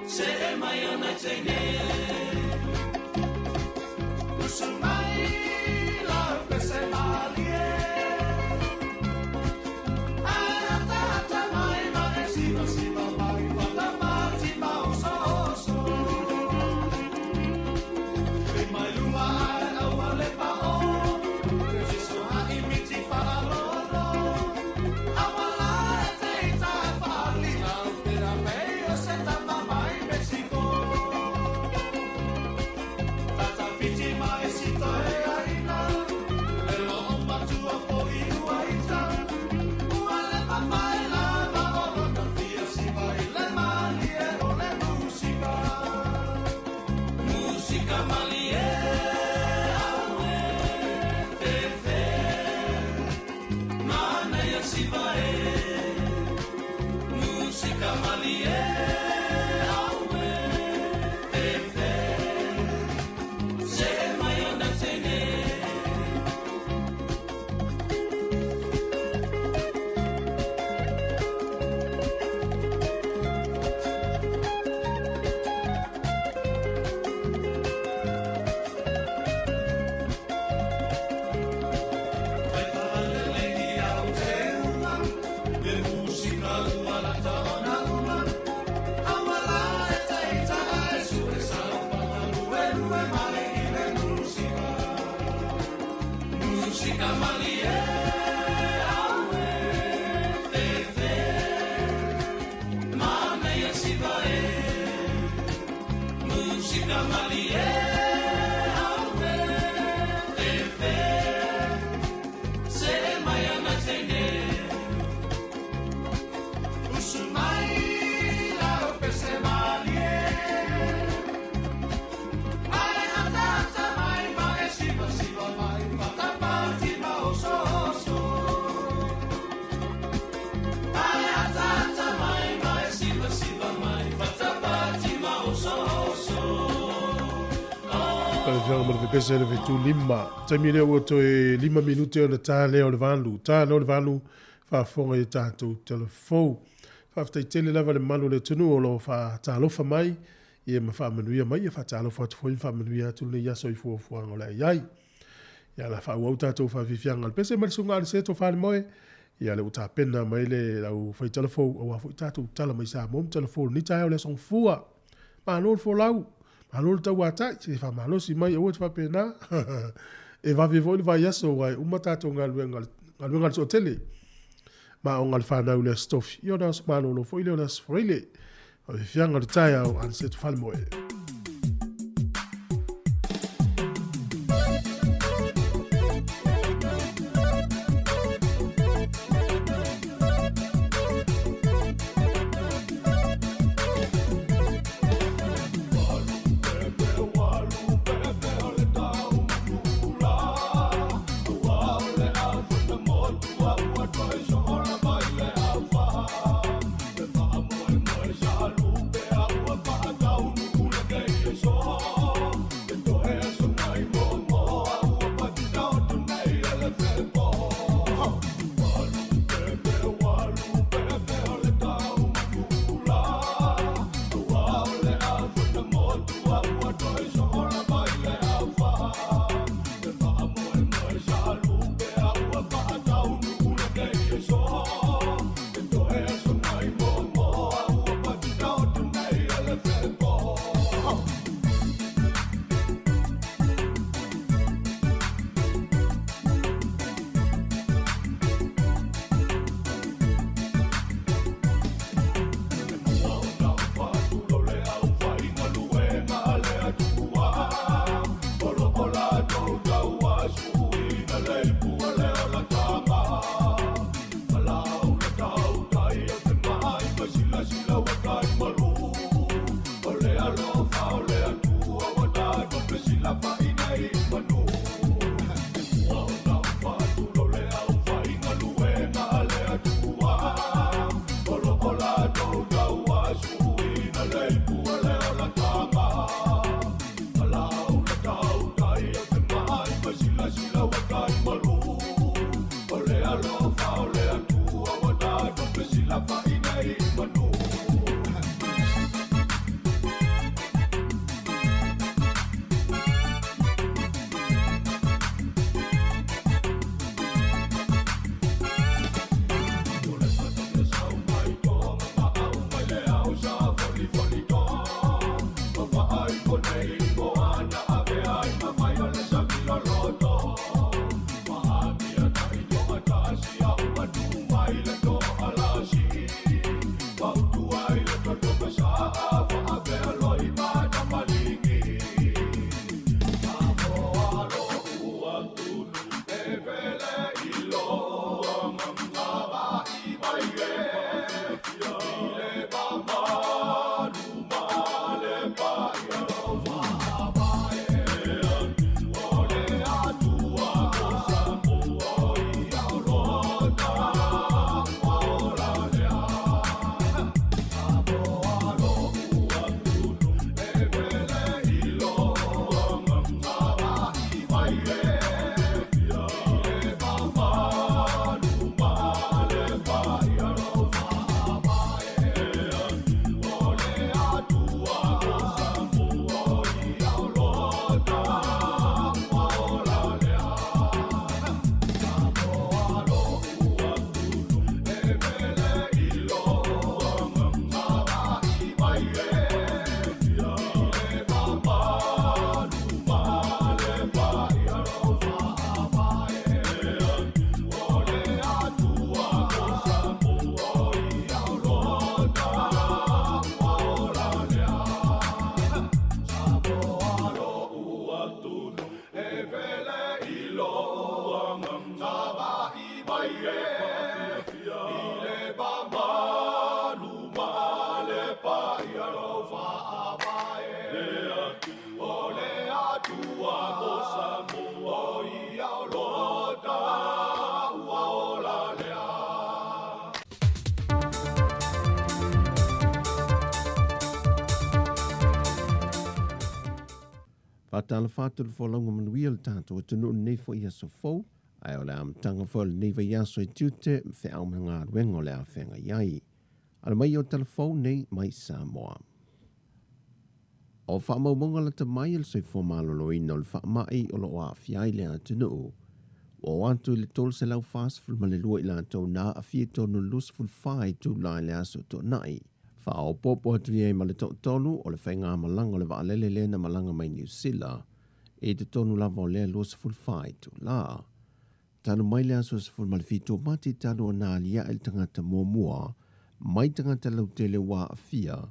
Se e mai ona teine Usu mai la pese malie Ai ata mai ma e siva siva mai Fata mati ma oso oso Pe mai luma ai aua le pa o Te jiso ha imiti whaalolo Aua la e te ita e whaali Au pera mei o se tama mai Mexico Tata whiti mai sito e aina E lo o matua fo i ua ita Ua le mawhai la ma oro na fia siva i le malie o le musika Musika malie aue fefe Manaia siva e Musika malie aue fefe Se mai ona teine Mai whaalele i au te uma Me musika ua lata ona uma Aua la e teita e sue sa lue lue mai i le musika Musika malie aue fefe Manaia siva e Musika malie aue fefe Se mai ana teine Usu mai la pese malie Ai ata ata mai ma e siva siva mai Fata pati ma oso oso Ai ata ata mai ma e siva siva mai Fata pati ma oso oso Le afioga ma le pepese le fetu lima. Taimi lea ua toe 5 minute ona ta lea o le 8. Ta lea o le 8 faafofoga i a tatou talafou. Faafetai tele lava le mamalu o le atunuu o lo o faatalofa mai ia ma faamanuia mai. Ia faatalofa atu foi ma faamanuia atu lenei aso i fuafuaga o le a i ai. Ia la faaauau tatou faafiafiaga o le pese ma le susuga a le Seto Falemoe. Ia lea ua tapena mai le lau faitalafou aua foi tatou tala mai Samoa ma talafou o lenei taeao le Aso Gafua. Malo le folau, malo le tauatai, se faamalosi mai aua te faapena. E vave foi le vaiaso aua e uma tatou galuega, galuega a le toatele. Ma aoga a le fanau i le Aso Tofi, ia ona aso malolo foi lea o le Aso Faraile. Faafiafiaga o le taeao, Aniceto Falemoe. Atua mo Samoa, o ia o lo taua ola lea. Faatalofa atu le folauga manuia le tatou atunuu lenei foi aso fou, ae o le amataga foi o lenei vaiaso i tiute ma feau ma galuega o le a feagai ai. Ala mai o tala fou nei mai Samoa. O faamaumauga lata mai a le soifua maloloina o le faamai o lo o aafia ai le atunuu, ua oo atu i le 342 i latou na aafia i totonu o le 24 itula i le aso Toonai. Faaopoopo atu i ai ma le toatolu o le faigamalaga o le vaalele lea na malaga mai Niu Sila i totonu lava o lea 24 itula. Talu mai le aso 17 o Mati talu ona aliae le tagata muamua mai tagata lautele ua aafia,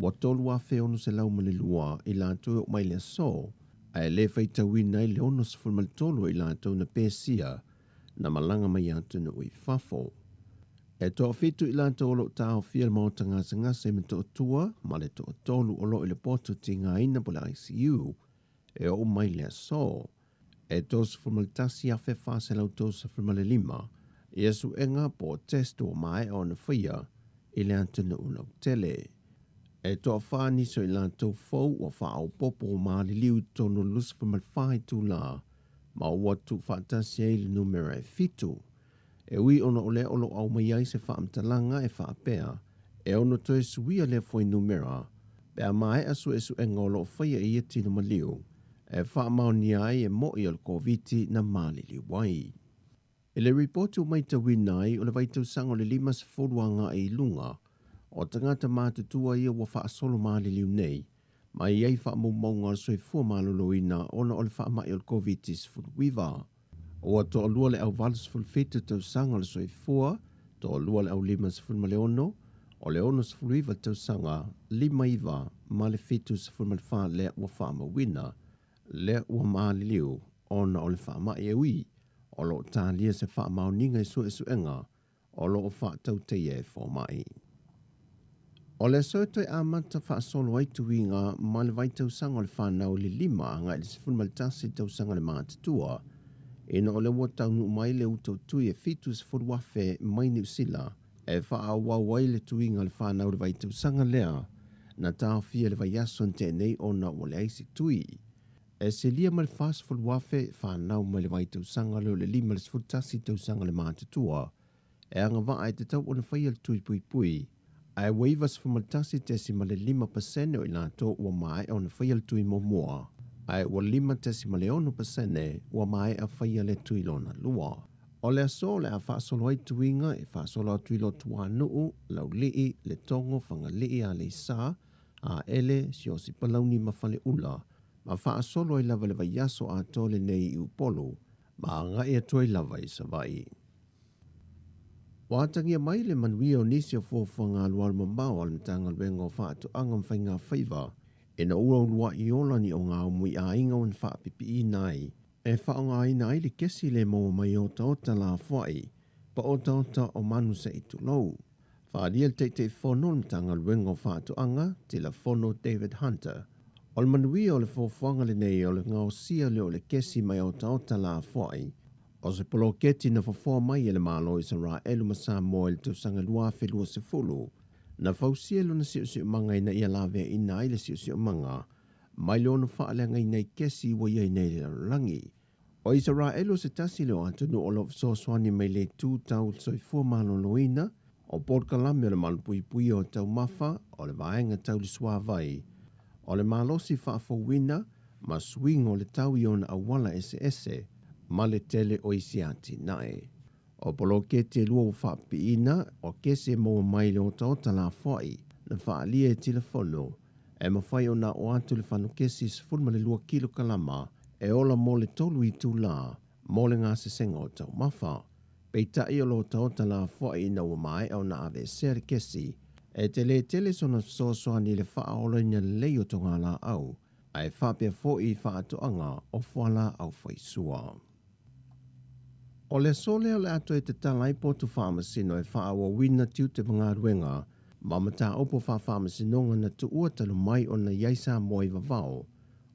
ua 3,602 i latou e oo mai le aso, ae le faitauina ai le 63 o i latou na pesia na malaga mai atunuu i fafo. E toafitu i latou o lo o taofia le maota gasegase i Motootua ma le toatolu o lo o i le potu tigaina po o le ICU e oo mai le aso. E 31,435 ia suega po o test ua maea ona faia i le atunuu lautele. E toafa nisi o i latou fou ua faaopoopo maliliu i totonu o le 24 itula ma ua tuufaatasi ai le numera e fitu. E ui ona o lea o lo o aumai ai se faamatalaga e faapea e ono toe suia lea fuainumera pe a maea suesuega o lo o faia i ia tino maliu e faamaonia ai e mo'i o le Koviti na maliliu ai. I le ripoti ua matauina ai o le vaitausaga o le 50 agai i luga o tagata matutua ia ua faasolo maliliu nei ma i ai faamaumauga o le soifua maloloina ona o le faamai o le Koviti-19. Ua toalua le au 87 tausaga o le soifua, toalua le au 56, o le 69 tausaga, 59 ma le 74 lea ua faamauina, lea ua maliliu ona o le faamai e ui o lo o talia se faamaoniga i suesuega o lo o faatautaia e fomai. O le aso e toe amata faasolo ai tuiga ma le vaitausaga o le fanau i le 5 agai i le 11 tausaga le matutua, ina o lea ua taunuu mai le uta o tui e 70,000 mai Niu Sila e faaauau ai le tuiga o le fanau i le vaitausaga lea na taofia i le vaiaso na tea nei ona ua leai se tui. E silia ma le 40,000 fanau mai le vaitausaga lea o le 5 i le 11 tausaga le matutua e agavaa e tatau ona faia le tui puipui, ae ua 91.5% o i latou ua maea ona faia le tui muamua, ae ua 5.6% ua maea faia le tui lona lua. O le aso o le a faasolo ai tuiga e faasolo atu i Lotuanuu, Laulii, Letogo, Fagalii, Aleisa, Aele, Siaosi Palauni ma Faleula, ma faasolo ai lava le vaiaso atoa lenei i Upolu, ma agai atu ai lava i Savaii. Ua atagia mai le manuia o nisi o fuafuaga alualu mamao a le Matagaluega o Faatoaga ma Faiga Faiva ina ua uluai ola ni ogaumu i aiga ua na faapipiina ai e faaaogaina ai le kesi le maua mai otaota lafoai pa otaota o manu se i tulou. Faaalia le Taitaifono o le Matagaluega o Faatoaga, Tilafono David Hunter, o le manuia o le fuafuaga lenei o le gaosia lea o le kesi mai otaota lafoai o se poloketi na fofoa mai e le Malo o Isaraelu ma Samoa i le tausaga 2020, na fausia lona siosiomaga ina ia laveaiina ai le siosiomaga mai le ono faaleagaina i kesi ua i ai nei i le lalolagi. O Isaraelu o se tasi lea o atunuu o lo o fesoasoani mai i le itu tau soifua maloloina, o polokalame o le malupuipuia o taumafa, o le vaega tau le suavai, o le malosi faafouina ma suiga o le tau i ona auala eseese, ma le tele o isi atinae. O poloketi e lua ua faapipiina, o kesi e maua mai i le otaota lafoai na faaalia e Tilafono, e mafai ona oo atu le fanukesi 12 kilokalama e ola mo le tolu itula mo le gasesega o taumafa. Peitai o le otaota lafoai ina ua maea ona aveesea le kesi, e tele tele sona fesoasoani i le faaolaina lelei o togalaau, ae faapea foi i faatoaga o fualaau faisua. O le aso lea o le a toe tatala ai potu faamasino e faaauauina tiute ma galuega ma mataupu faafaamasinoga na tuua talu mai ona i ai Samoa i vavao.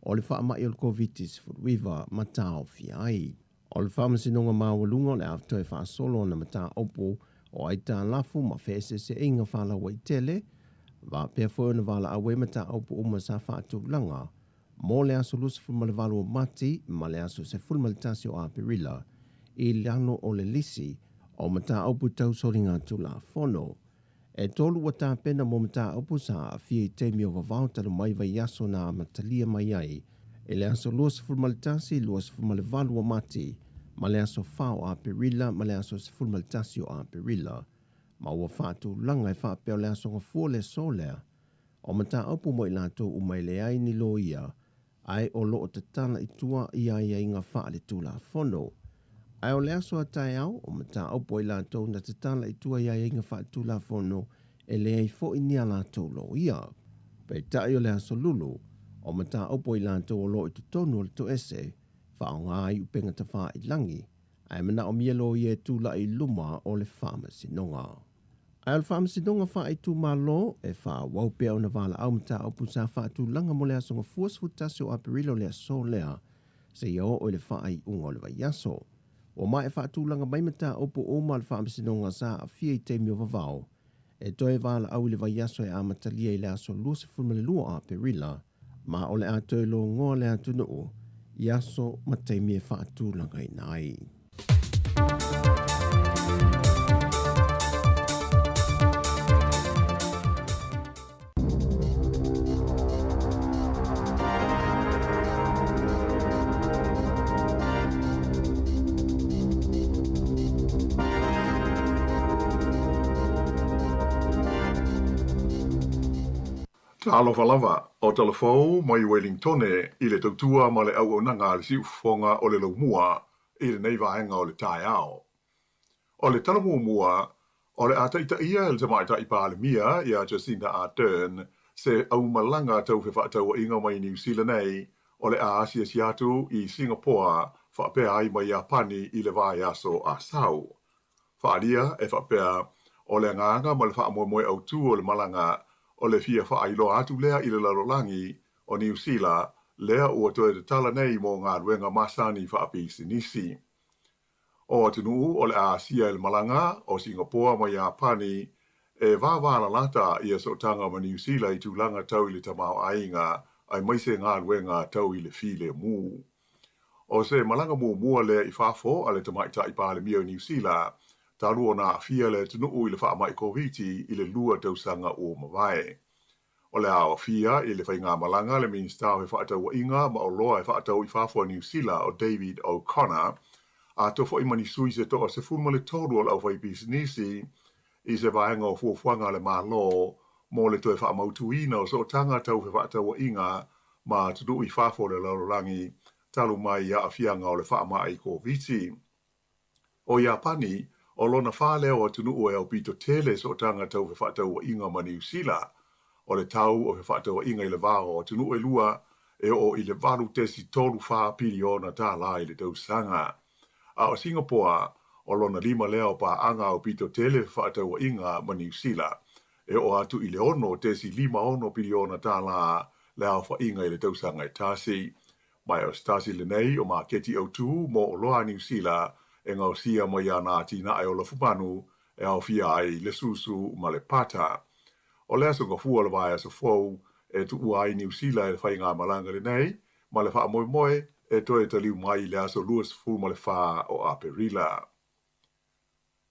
o le faamai o le Koviti-19 ma taofia ai. O le Faamasinoga Maualuga o le a toe faasolo ana mataupu o aitalafu ma feeseeseaiga faalauaitele, faapea foi ona valaau ai mataupu uma sa faatulaga mo le aso 28 o Mati ma le aso 11 o Aperila i lalo o le lisi o mataupu tau soligatulafono. E tolu ua tapena mo mataupu sa aafia i taimi o vavao talu mai vaiaso na amatalia mai ai i le aso 21, 28 o Mati ma le aso 4 o Aperila ma le aso 11 o Aperila, ma ua faatulaga e faapea o le aso Gafua le aso lea o mataupu mo i latou uma e leai ni loia ae o lo o tatala i tua i aiaiga faaletulafono. Ae o le aso a taeao, o mataupu a i latou na tatala i tua i aiaiga faaletulafono e leai foi ni a latou loia. Peitai o le aso Lulu, o mataupu a i latou o lo o i totonu o le toese, faaaoga ai upega tafailagi, ae manaomia loia e tulai i luma o le faamasinoga. Ae o le Faamasinoga Faaitumalo e faaauau pea ona valaau mataupu sa faatulaga mo le aso Gafua 11 o Aperila o le aso lea seia oo i le faaiuga o le vaiaso. Ua maea faatulaga mai mataupu uma a le Faamasinoga sa aafia i taimi o vavao e toe valaau i le vaiaso e amatalia i le aso 22 o Aperila ma o le a toe logoa le atunuu i aso ma taimi e faatulagaina ai. Talofa lava, o Talafou mai Welingtone i le tautua ma le auaunaga a le siufofoga o le laumua i lenei vaega o le taeao. O le tala muamua, o le a taitaia e le Tamaitai Palemia ia Jacinda Ardern se aumalaga tau fefaatauaiga mai Niu Sila nei o le a asiasi atu i Singapoa faapea ai ma Iapani i le vaiaso a sau. Faaalia e faapea, o le agaga ma le faamoemoe autū o le malaga o le fia faailoa atu lea i le lalolagi o Niu Sila lea ua toe tatala nei mo galuega masani faapisinisi. O atunuu o le a asia e le malaga o Singapoa ma Iapani e vavalalata ia sootaga ma Niu Sila i tulaga tau i le tamaoaiga aemaise galuega tau i le filemu. O se malaga muamua lea i fafo a le Tamaitai Palemia o Niu Sila talu ona aafia le atunuu i le faamai Koviti i le lua tausaga ua mavae. O le a aofia i le faigamalaga le Minisita o Fefaatauaiga ma Oloa e Faatau i Fafo a Niu Sila o David O'Connor, atoa foi ma ni sui se toa 13 o le aufaipisinisi i se vaega o fuafuaga a le Malo mo le toe faamautuina o sootaga tau fefaatauaiga ma atunuu i fafo o le lalolagi talu mai i aafiaga o le faamai Koviti. O Iapani, o lona fa lea o atunuu e aupito tele sootaga tau fefaatauaiga ma Niu Sila. O le tau o fefaatauaiga i le va o atunuu e lua e oo i le 8.34 piliona tālā i le tausaga. A o Singapoa, o lona lima lea o paaga aupito tele fefaatauaiga ma Niu Sila, e oo atu i le 6.56 piliona tālā le aofaiga i le tausaga e tasi. Ma o se tasi lenei o maketi autū mo oloa a Niu Sila e gaosia mai ana atinae o lafumanu e aofia ai le susu ma le pata. O le aso Gafua o le vaiaso fou e tuua ai Niu Sila e le faigamalaga lenei, ma le faamoemoe e toe taliu mai i le aso 24 o Aperila.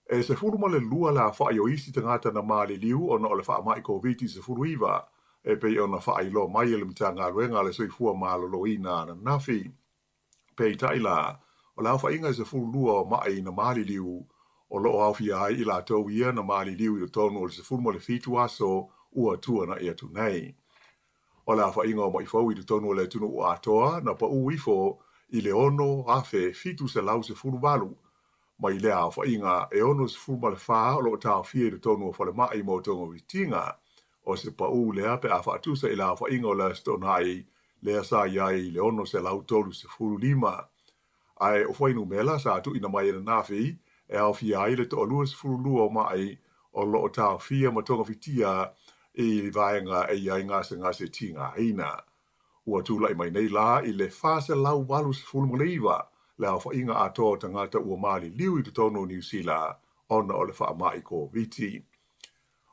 E 12 le aofai o isi tagata na maliliu ona o le faamai Koviti-19, e pei ona faailoa mai e le Matagaluega a le Soifua Maloloina ananafi. Peitai la, o le aofaiga e 12 o maʻi na maliliu, o lo o aofia ai i latou ia na maliliu i totonu o le 17 aso ua tuanaʻi atu nei. O le aofaiga o maʻi fou i totonu o le atunuu atoa na paʻū ifo i le 6,718. Mai lea aofaiga, e 64 o lo o taofia i totonu o falemai mo togafitiga. O se paʻū lea pe a faatusa i le aofaiga o le Aso Toonai lea sa i ai i le 635. Ae o fuainumera sa tuuina mai ananafi e aofia ai le toa 22 o maʻi o lo o taofia ma togafitia i vaega e i ai gasegase tigaina. Ua tulai mai nei la i le 489 le aofaiga atoa o tagata ua maliliu i totonu o Niu Sila ona o le faamai Koviti.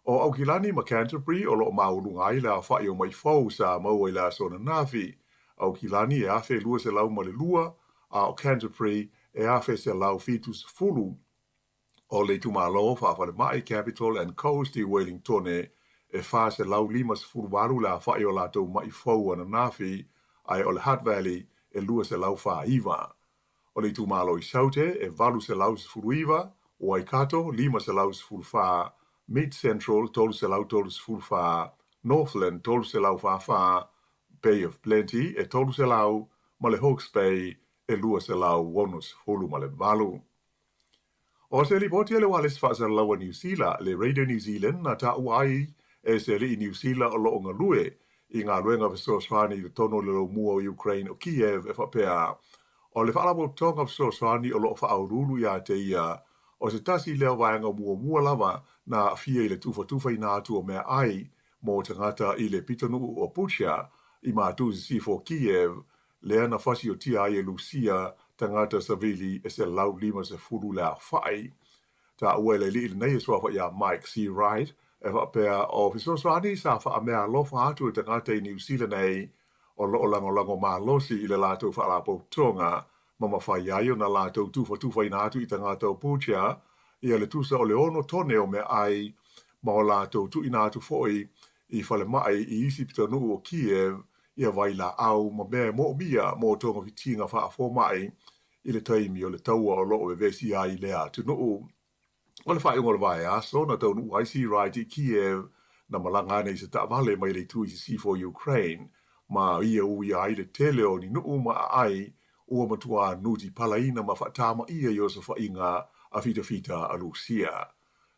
O Aukilani ma Canterbury o lo o maualuga ai le aofai o maʻi fou sa maua i le aso ananafi, Aukilani e 1,202 a o Canterbury e 1,170. O le itumalo faafalemai Capital and Coast i Wellingtone e 458 le aofai o latou maʻi fou ananafi ae o le Hutt Valley e 249. O le itumalo i Saute e 819, Waikato 514, Mid Central 334, Northland 344, Bay of Plenty e 300 ma le Hawke's Bay e 268. O se lipoti a le Ualesi Faasalalau a Niu Sila, le Radio New Zealand, na taua ai e se alii Niu Sila o lo o galue i galuega fesoasoani i totonu o le laumua o Ukraine o Kiev e faapea, O le Faalapotopotoga Fesoasoani o lo o faauluulu iā te ia, o se tasi lea o vaega muamua lava na aafia i le tufatufaina atu o meaai mo tagata i le pitonuu o Bucha i matu sisifo o Kiev, lea na fasiotia ai e Lusia tagata savili e 150 le aofai. Taua e le alii lenei e suafa iā Mike Seawright e faapea o fesoasoani sa faameaalofa atu e tagata i Niu Sila nei o lo o lagolago malosi i le latou faalapotopotoga ma mafai ai ona latou tufatufaina atu i tagata o Bucha ia le tusa o le ono tone o meaai ma o latou tuuina atu foi i falemai i isi pitonuu o Kiev ia vailaau ma mea e moomia mo togafitiga faafomai i le taimi o le taua o lo o vevesi ai lea atunuu. O le faaiuga o le vaiaso na taunuu ai Seawright i Kiev na malaga ane i se taavale mai le itu i sisifo o Ukraine ma ia uia ai le tele o ni nuu ma aai ua matuā nuti palaina ma faatamaia i osofaiga a fitafita a Lusia.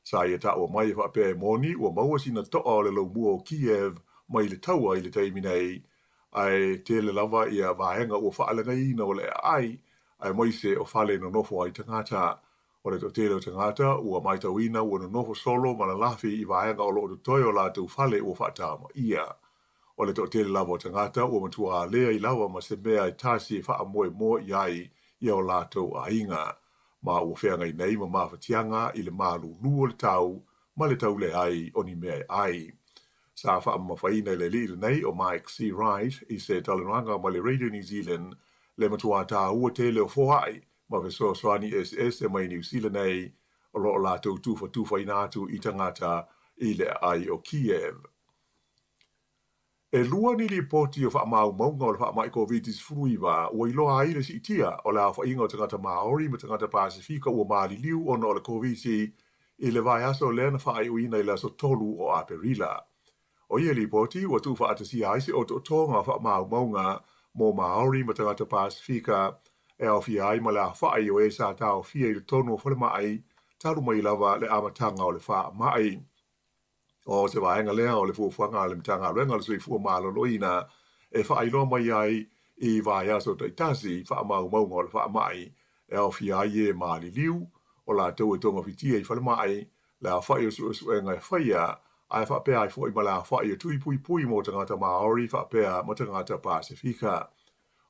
Sa ia taua mai e faapea e moni ua maua sina toa o le laumua o Kiev mai le taua i le taimi nei, ae tele lava ia vaega ua faaleagaina o le aai, aemaise o fale e nonofo ai tagata. O le toatele o tagata ua matauina ua nonofo solo ma lalafi i vaega o lo o totoe o latou fale ua faatamaia. O le toatele lava o tagata ua matua leai lava ma se mea e tasi e faamoemoe i ai ia o latou aiga, ma ua feagai nei ma mafatiaga i le malūlū o le tau ma le tau leai o ni mea e ʻai. Sa faamamafaina e le alii lenei o Mike Seawright i se talanoaga ma le Radio New Zealand le matuā tāua tele o foai ma fesoasoani eseese mai Niu Sila nei o lo o latou tufatufaina atu i tagata i le aai o Kiev. E lua ni lipoti o faamaumauga o le faamai Koviti-19 ua iloa ai le siitia o le aofaiga o tagata Māori ma tagata Pasefika ua maliliu ona o le Koviti i le vaiaso lea na faaiuina i le aso 3 o Aperila. O ia lipoti ua tuufaatasia ai se otootoga o faamaumauga mo Māori ma tagata Pasefika e aofia ai ma le aofai o e sa taofia i totonu o falemai talu mai lava le amataga o le faamai. O se vaega lea o le fuafuaga a le Matagaluega o le Soifua Maloloina e faailoa mai ai i vaiaso taitasi faamaumauga o le faamai e aofia ai e maliliu o latou e togafitia i falemai, le aofai o suesuega e faia, ae faapea ai foi ma le aofai o tui puipui mo tagata Māori faapea ma tagata Pasefika.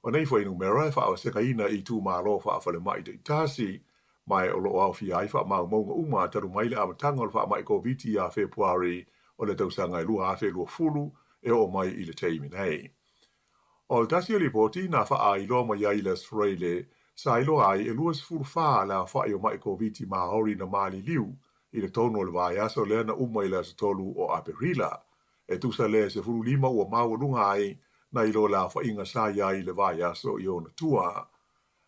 O nei fuainumera e faavasegaina i itumalo faafalemai taitasi, ma o lo o aofia ai faamaumauga uma talu mai le amataga o le faamai Koviti ia Fepuari o le tausaga e 2020 e oo mai i le taimi nei. O le tasi o lipoti na faaailoa mai ai i le Aso Faraile sa iloa ai e 24 le aofai o maʻi Koviti Māori na maliliu i le tonu o le vaiaso lea na uma i le aso 3 o Aperila. E tusa lea e 15 ua maualuga ai nai lo le aofaiga sa i ai i le vaiaso i ona tua.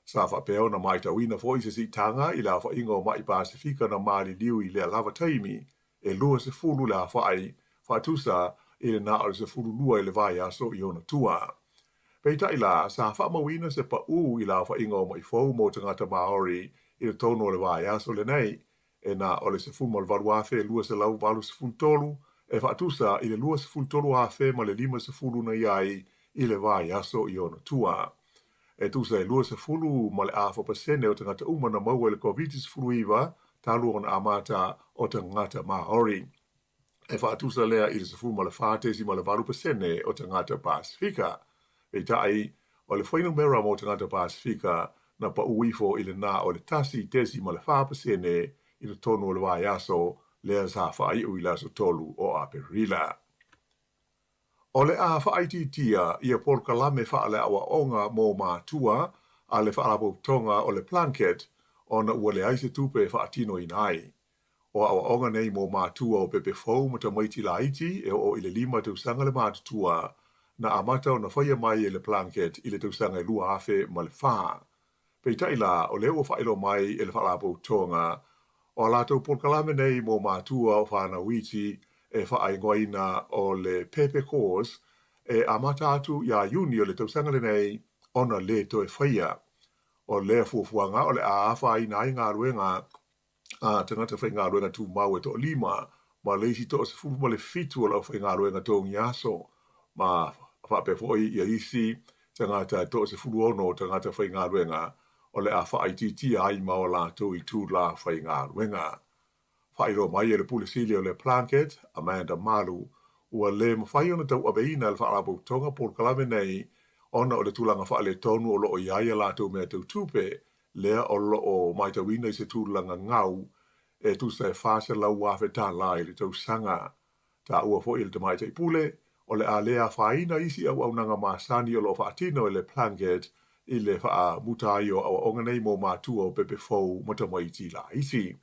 Sa faapea ona matauina foi se siitaga i le aofaiga o maʻi Pasefika na maliliu i lea lava taimi e 20 le aofai faatusa i le na o le 12 i le vaiaso i ona tua. Peitai la, sa faamauina se paū i le aofaiga o maʻi fou mo tagata Māori i totonu o le vaiaso lenei, e na o le 18,283 e faatusa i le 23,050 na i ai i le vaiaso i ona tua. E tusa e 20.4% o tagata uma na maua i le Koviti-19 talu ona amata o tagata Māori. E faatusa lea i le 14.8% o tagata Pasefika. Peitai, o le fuainumera mo tagata Pasefika na pau ifo i le na o le 1.4% i totonu o le vaiaso lea sa faaiu i le aso 3 o Aperila. O le a faaitiitia ia polokalame faale-aoaoga mo matua a le Faalapotopotoga o le Plunket ona ua leai se tupe e faatinoina ai. O aoaoga nei mo matua o pepe fou ma tamaiti laiti e oo i le 5 tausaga le matutua, na amata ona faia mai e le Plunket i le tausaga e 2004. Peitai la, o lea ua faailoa mai e le Faalapotopotoga, o a latou polokalame nei mo matua o fanau iti e faaigoaina o le Pepe Course e amata atu iā Iuni o le tausaga lenei ona lē toe faia. O lea fuafuaga o le a afaina ai galuega a tagata faigaluega tumau e toalima ma le isi 17 o le aufaigaluega togi aso, ma faapea foi ia isi tagata e 16 o tagata faigaluega o le a faaitiitia ai ma o latou itula faigaluega. Faailoa mai e le Pule Sili o le Plunket, Amanda Malu, ua lē mafai ona tauaveina e le Faalapotopotoga polokalame nei ona o le tulaga faaletonu o lo o i ai a latou mea tau tupe lea o lo o matauina i se tulaga gau e tusa e $400,000 i le tausaga. Taua foi e le Tamaitai Pule, o le a le afaina isi auaunaga masani o lo o faatino e le Plunket i le faamuta ai o aoaoga nei mo matua o pepe fou ma tamaiti laiti.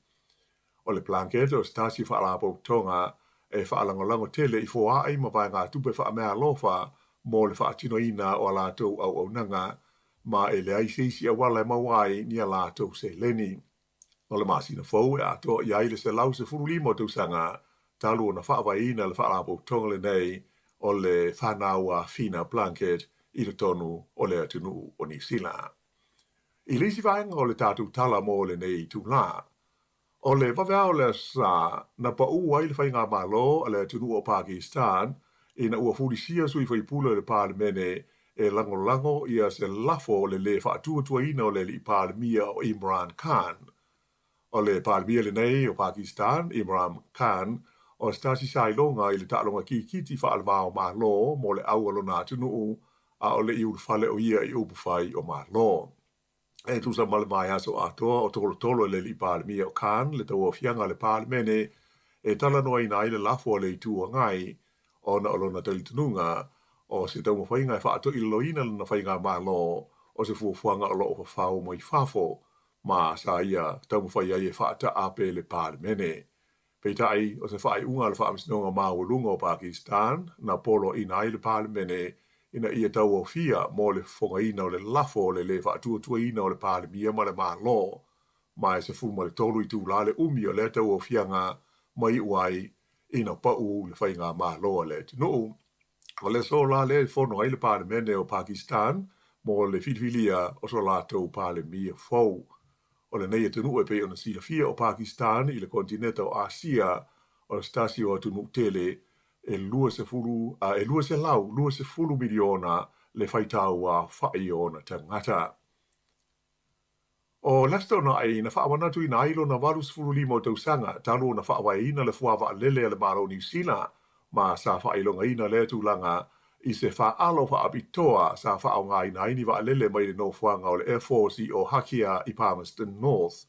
O le Plunket o se tasi faalapotopotoga e faalagolago tele i foaai ma vaegatupe faameaalofa mo le faatinoina o a latou auaunaga, ma e leai se isi auala e maua ai ni a latou seleni. O le masina fou e atoa i ai le 115 o tausaga talu ona faavaeina le faalapotopotoga lenei o le fanau a Whina Plunket i totonu o le atunuu o Niu Sila. I le isi vaega o le tatou tala mo lenei itulā, o le vaveao o le Aso Sa na paū ai le faigamalo a le atunuu o Pakistan ina ua fulisia sui faipule o le Palemene e lagolago ia se lafo o le lē faatuatuaina o le alii Palemia o Imran Khan. O le Palemia lenei o Pakistan, Imram Khan, o se tasi sa iloga i le taaloga kikiti faale-va o Malo mo le au a lona atunuu a o le i ulufale o ia i upufai o Malo. E tusa ma le vaiaso atoa o tolotolo e le alii Palemia o Khan le tauaofiaga a le Palemene e talanoaina ai le lafo a le Itu Agai ona o lona talitonuga o se taumafaiga e faatoilaloina lona faigamalo o se fuafuaga o lo o fafao mai fafo ma sa ia taumafai ai e faataape le Palemene. Peitai, o se faaiuga a le Faamasinoga Maualuga o Pakistan na poloaiina ai le Palemene ina ia tauaofia mo le fofogaina o le lafo o le lē faatuatuaina o le Palemia ma le Malo, ma e 13 itulā le umi o lea tauaofiaga ma iu ai ina pau le faigamalo a le atunuu. O le aso la lea e fono ai le Palemene o Pakistan mo le filifilia o so latou Palemia fou. O lenei atunuu e pei ona silafia o Pakistan i le konetineta o Asia, o se tasi o atunuu tele e 20 a e 220 miliona le faitau aofai o ona tagata. O Lester Na'i na faamanatuina ai lona 85 o tausaga talu ona faavaeina le fua vaalele a le Malo o Niu Sila ma sa faailogaina lea tulaga i se faaalo faapitoa sa faaaogaina ai ni vaalele mai le nofoaga o le Air Force i Ohakea i Palmerston North.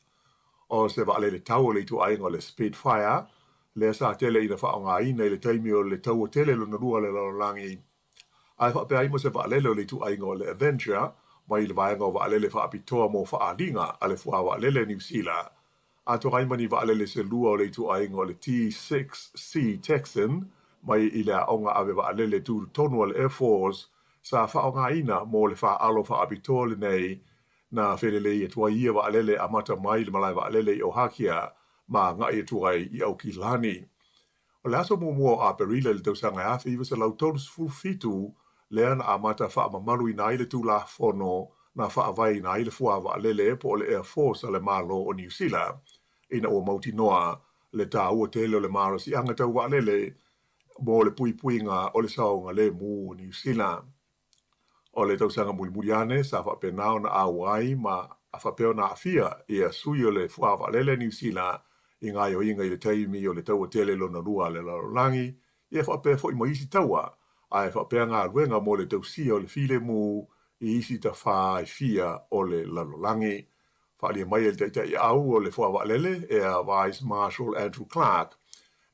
O se vaalele tau o le ituaiga o le Spitfire lea sa tele ina faaaogaina i le taimi o le Taua Tele Lona Lua o le Lalolagi, ae faapea ai ma se vaalele o le ituaiga o le Avenger mai le vaega o vaalele faapitoa mo faaaliga a le Fua Vaalele a Niu Sila, atoa ai ma ni vaalele se lua o le ituaiga o le T-6C Texan mai i le aoga ave vaalele tutotonu a le Air Force sa faaaogaina mo le faaalo faapitoa lenei na felelei atu ai ia vaalele amata mai le malae vaalele i Ohakea ma agai atu ai i Aukilani. O le aso muamua o Aperila i le tausaga e 1937 lea na amata faamamaluina ai le Tulafono na faavaeina ai le Fua Vaalele po o le Air Force a le Malo o Niu Sila ina ua mautinoa le taua tele o le malosiaga tau vaalele mo le puipuiga o le saogalemu o Niu Sila. O le tausaga mulimuli ane sa faapena ona aua ai ma faapea ona aafia ia sui o le Fua Vaalele a Niu Sila i gaoioiga i le taimi o le Taua Tele Lona Lua a le Lalolagi, ia faapea foi ma isi taua. ae faapea galuega mo le tausia o le filemu i isi tafā e fia o le lalolagi. Faaalia mai e le Taitaiau o le Foavaalele, Air Vice Marshal Andrew Clarke,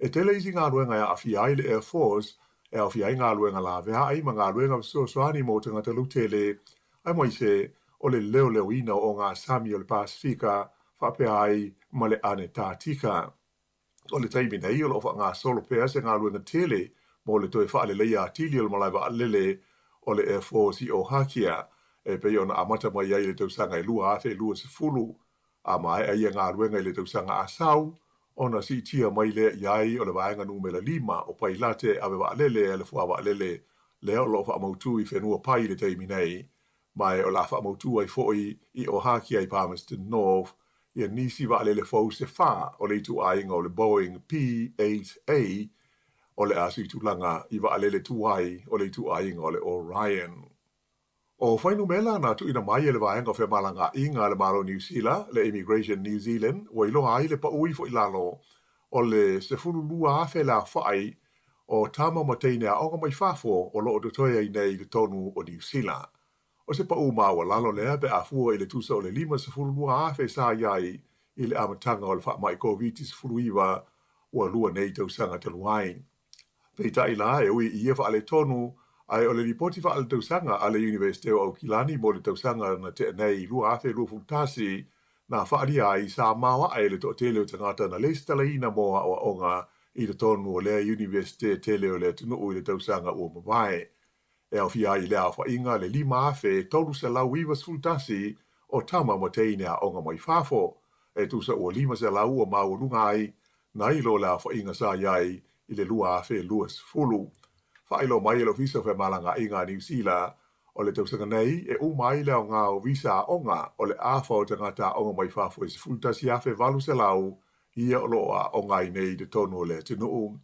e tele isi galuega e aafia ai le Air Force, e aofia ai galuega laveai ma galuega fesoasoani mo tagata lautele, aemaise o le leoleoina o ogasami o le Pasefika faapea ai ma le Anetatika. O le taimi nei, o lo o faagasolo pea se galuega tele mo le toe faaleleia atili o le malae vaalele o le Air Force i Ohakea, e pei ona amata mai ai i le tausaga e 2020. A maea ia galuega i le tausaga a sau, ona siitia mai lea i ai o le vaega numera lima o pailate ave vaalele a le fuavaalele lea o lo o faamautu i whenua pai i le taimi nei, ma o le a faamautu ai foi i Ohakea i Palmerston North ia nisi vaalele fou se fā o le ituaiga o le Boeing P-8A o le a suitulaga i vaalele tuai o le ituaiga o le Orion. ʻO fuainumera na tuuina mai e le Vaega o Femalagaaiga a le Malo o Niu Sila, le Immigration New Zealand, ua iloa ai le paʻu ifo i lalo o le 12,000 le aofai o tama ma teine aoga mai fafo o lo o totoe ai nei i totonu o Niu Sila. ʻO se paʻu maualalo lea pe a fua i le tusa o le 52,000 sa i ai i le amataga o le faamai Koviti-19 ua lua nei tausaga talu ai. Peitai la, e ui i ia faaletonu, ae o le lipoti faaletausaga a le Iunivesite o Aukilani mo le tausaga na tea nei 2021, na faaalia ai sa maoae le toatele o tagata na lesitalaina mo aoaoga i totonu o lea Iunivesite tele o le atunuu i le tausaga ua mavae. E aofia ai i lea aofaiga le 5,391 o tama ma teine aoga mai fafo, e tusa ua 500 ua maualuga ai nai lo le aofaiga sa i ai i le 2020. Faailoa mai e le Ofisa o Femalagaaiga a Niu Sila, o le tausaga nei e uma ai le aoga o visa aoga o le afa o tagata aoga mai fafo e 11,800 ia o lo o aoga ai nei i totonu o le atunuu.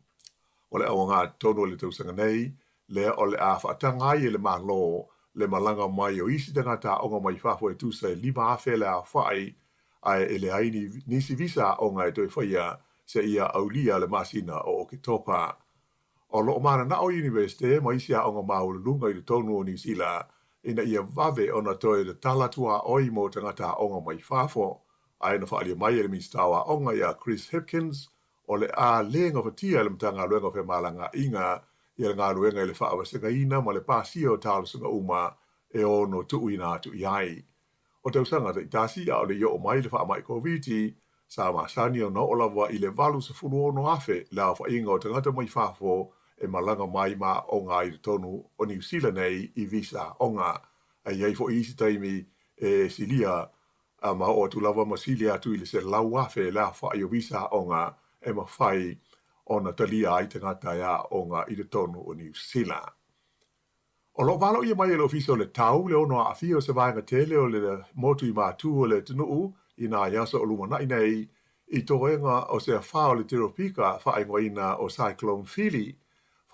O le aoga totonu o le tausaga nei, lea o le a faataga ai e le Malo le malaga mai o isi tagata aoga mai fafo e tusa e 5,000 le aofai, ae e leai nisi visa aoga e toe faia seia aulia le masina o Oketopa. O lo o mananao Iunivesite ma isi aoga maualuluga i totonu o Niu Sila ina ia vave ona toe tatala tuaoi mo tagata aoga mai fafo, ae na faaalia mai e le Minisita o Aoga ia Chris Hipkins o le a lē gafatia e le Matagaluega o Femalagaaiga ia le galuega i le faavasegaina ma le pasia o talosaga uma e ono tuuina atu i ai. O tausaga taitasi a o le i oo mai le faamai Koviti, sa masani ona oo lava i le 86,000 le aofaiga o tagata mai fafo e malaga mai ma aoga ai i totonu o Niu Sila nei i visa aoga. Ae i ai foi isi taimi e silia a ma oo atu lava ma sili atu i le 100,000 le aofai o visa aoga e mafai ona talia ai tagata e aooga i totonu o Niu Sila. O lo o valoia mai e le Ofisa o le Tau le ono aafia o se vaega tele o le motu i Matū o le atunuu i nā aso o lumanai nei i toega o se afa o le teropika faaigoaina o Cyclone Fili.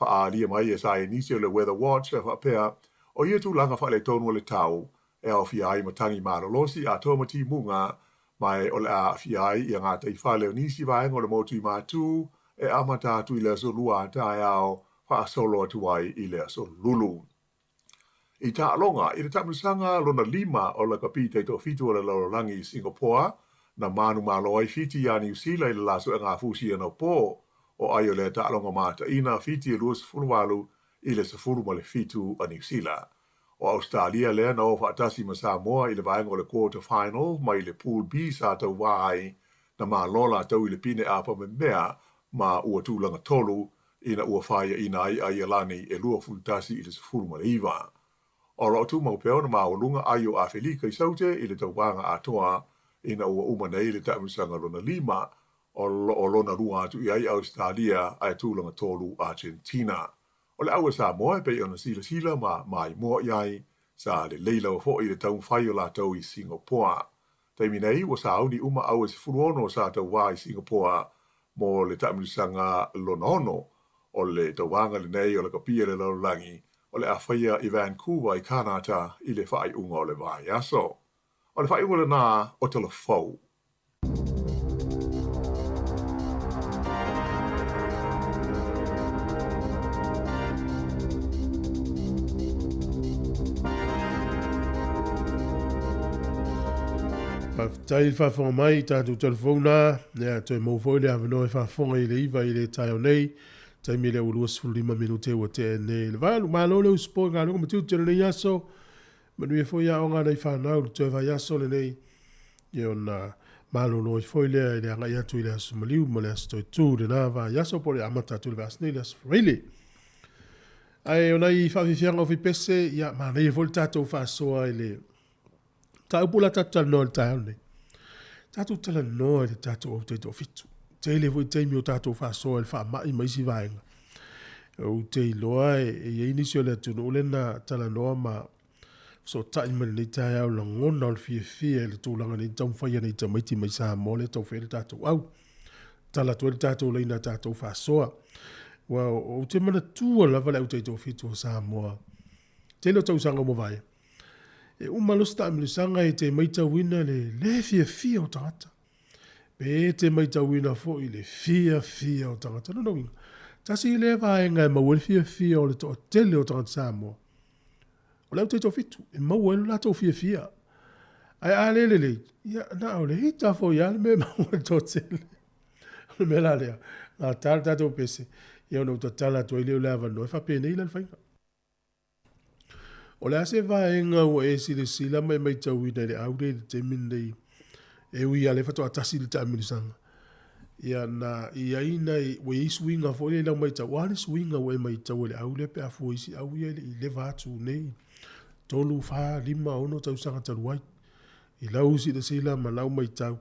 Faaalia mai e saienisi o le Weather Watch faapea, o ia tulaga faaletonu o le tau e aofia ai matagi malolosi atoa ma timuga, ma e o le a aafia ai ia gataifale o nisi vaega o le motu i Matū e amata atu i le aso Lua a taeao faasolo atu ai i le aso Lulu. I taaloga, i le taamilosaga lona lima o le lakapi taitoafitu o le lalolagi i Singapoa, na manumalo ai Fiti iā Niu Sila i le la suegafusi anapo o ai o lea taaloga mataina Fiti e 28 i le 17 a Niu Sila. O Ausetalia lea na o faatasi ma Samoa i le vaega o le Quarter Final mai le Pool B sa tauvā ai, na malo latou i le pine āpamemea ma ua tulaga tolu ina ua faiaina ai Aialani e 21 i le 19. O lo o tumau pea ona maualuga ai o Afelika i Saute i le tauvaga atoa ina ua uma nei le taamilosaga lona lima, o lo o lona lua atu i ai Ausetalia ae tulaga tolu Argentina. O le au a Samoa e pei ona silasila ma maimoa i ai, sa lelei lava foi le taumafai o latou i Singapoa. Taimi nei, ua sauni uma au e 16 sa tauvā i Singapoa mo le taamilosaga lona ono o le tauvaga lenei o le kapia le lalolagi o le a faia i Vancouver i Kanata i le faaiuga o le vaiaso. O le faaiuga lenā o Tala Fou. Faafetai le faafofoga mai i tatou telefona, ia toe maua foi le avanoa e faafofoga i le 9 i le taeao nei, taimi lea ua 25 minute ua tea nei i le 8. Malo le usupo i galuega ma tiute o lenei aso, manuia foi aoga a nai fanau i le toe vaiaso lenei, ia ona malolo ai foi lea i le agai atu i le Aso Maliu ma le Aso Toetū i lena vaiaso po o le amata atu i le vaiaso nei i le Aso Faraile. Ae o nai faafiafiaga o faipese, ia manaia foi le tatou faasoa i le mataupu o le a tatou talanoa i le taeao lenei. Tatou talanoa i le tatou au taitoafitu. Tele foi taimi o tatou faasoa i le faamai ma isi vaega. Ou te iloa e i ai nisi o le atunuu lea na talanoa ma fesootai mai lenei taeao lagona o le fiafia i le tulaga nei taumafai nei tamaiti mai Samoa lea tau fai le tatou au. Tala atu ai le tatou laina tatou faasoa. Ua ou te manatua lava le au taitoafitu o Samoa. Tele o tausaga ua mavae. E uma loa se taamilosaga e te matauina le le fiafia o tagata. Pe te matauina foi le fiafia o tagata. Lona uiga, tasi lea vaega e maua ai le fiafia o le toatele o tagata Samoa. O le au taitoafitu, e maua ai lo latou fiafia. Ae a le lelei, ia na o le ita foi lava le mea e maua ai le toatele. O le mea la lea, gata le tatou pese, ia ona ou tatala atu ai lea o le avanoa, e faapenei la le faiga. O le a se vaega ua e silasila ma e matauina i le au lea i le taimi lenei, e ui lava o lea faatoa tasi le taamilosaga, ia na i ai nai, ua i ai suiga foi lea i lau matau, o a ni suiga ua e matau i le au lea pe a fua i isi au ia e le i leva atu nei, 3, 4, 5, 6 tausaga talu ai. I lau silasila ma lau matau,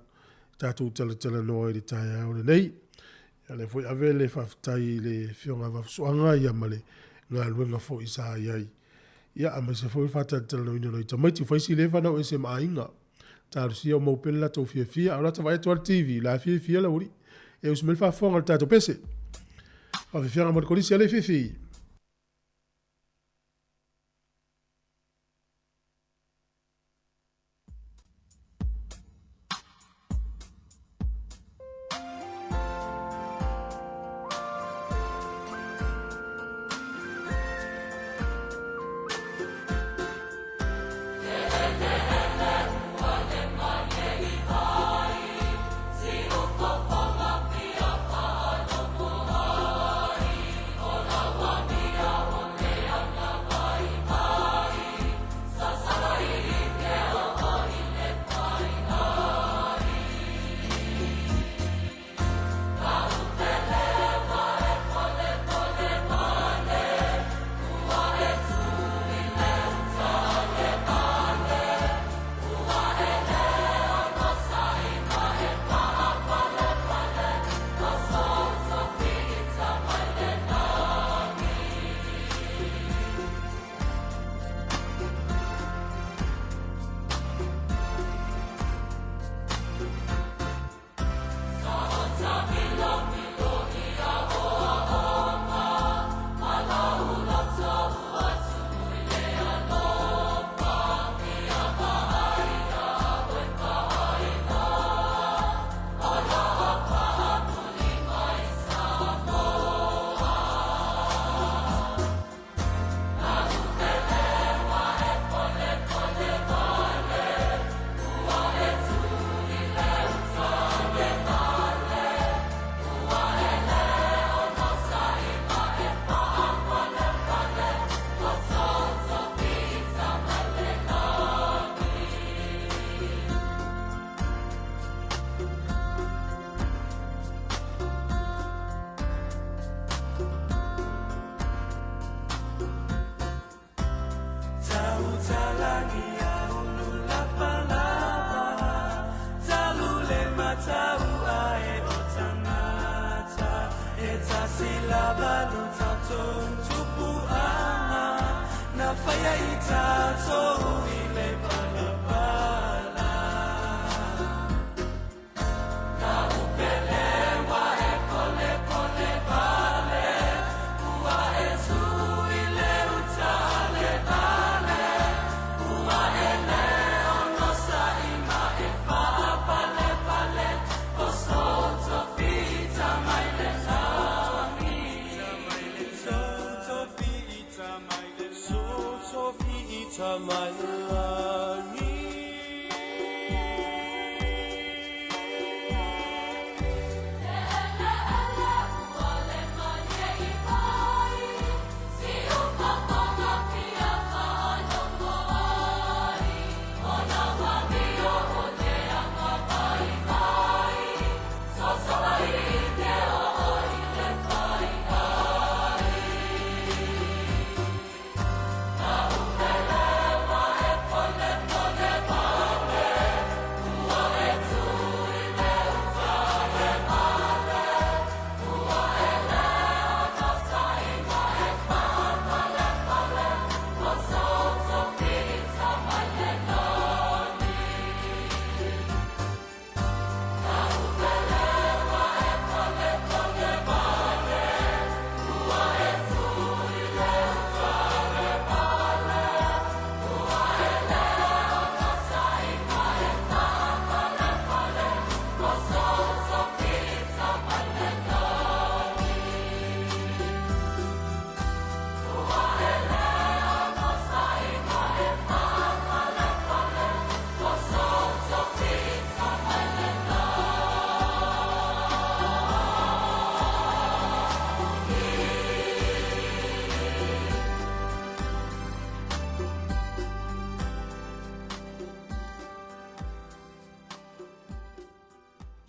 tatou talatalanoa i le taeao lenei. Ia lea foi ave le faafetai i le Afioga ia Vaafusuaga ia ma le galuega foi sa i ai. Ia aemaise foi le faatalatalanoaina o nai tamaiti. Ua fai si leva ona o ese ma aiga. Talosia o maua pea le latou fiafia. A o la ta vaai atu lava i le TV, la e fiafia le aualii. E usu mai le faafofoga i le tatou pese. Faafiafiaga mo le Kolisi a Leififi.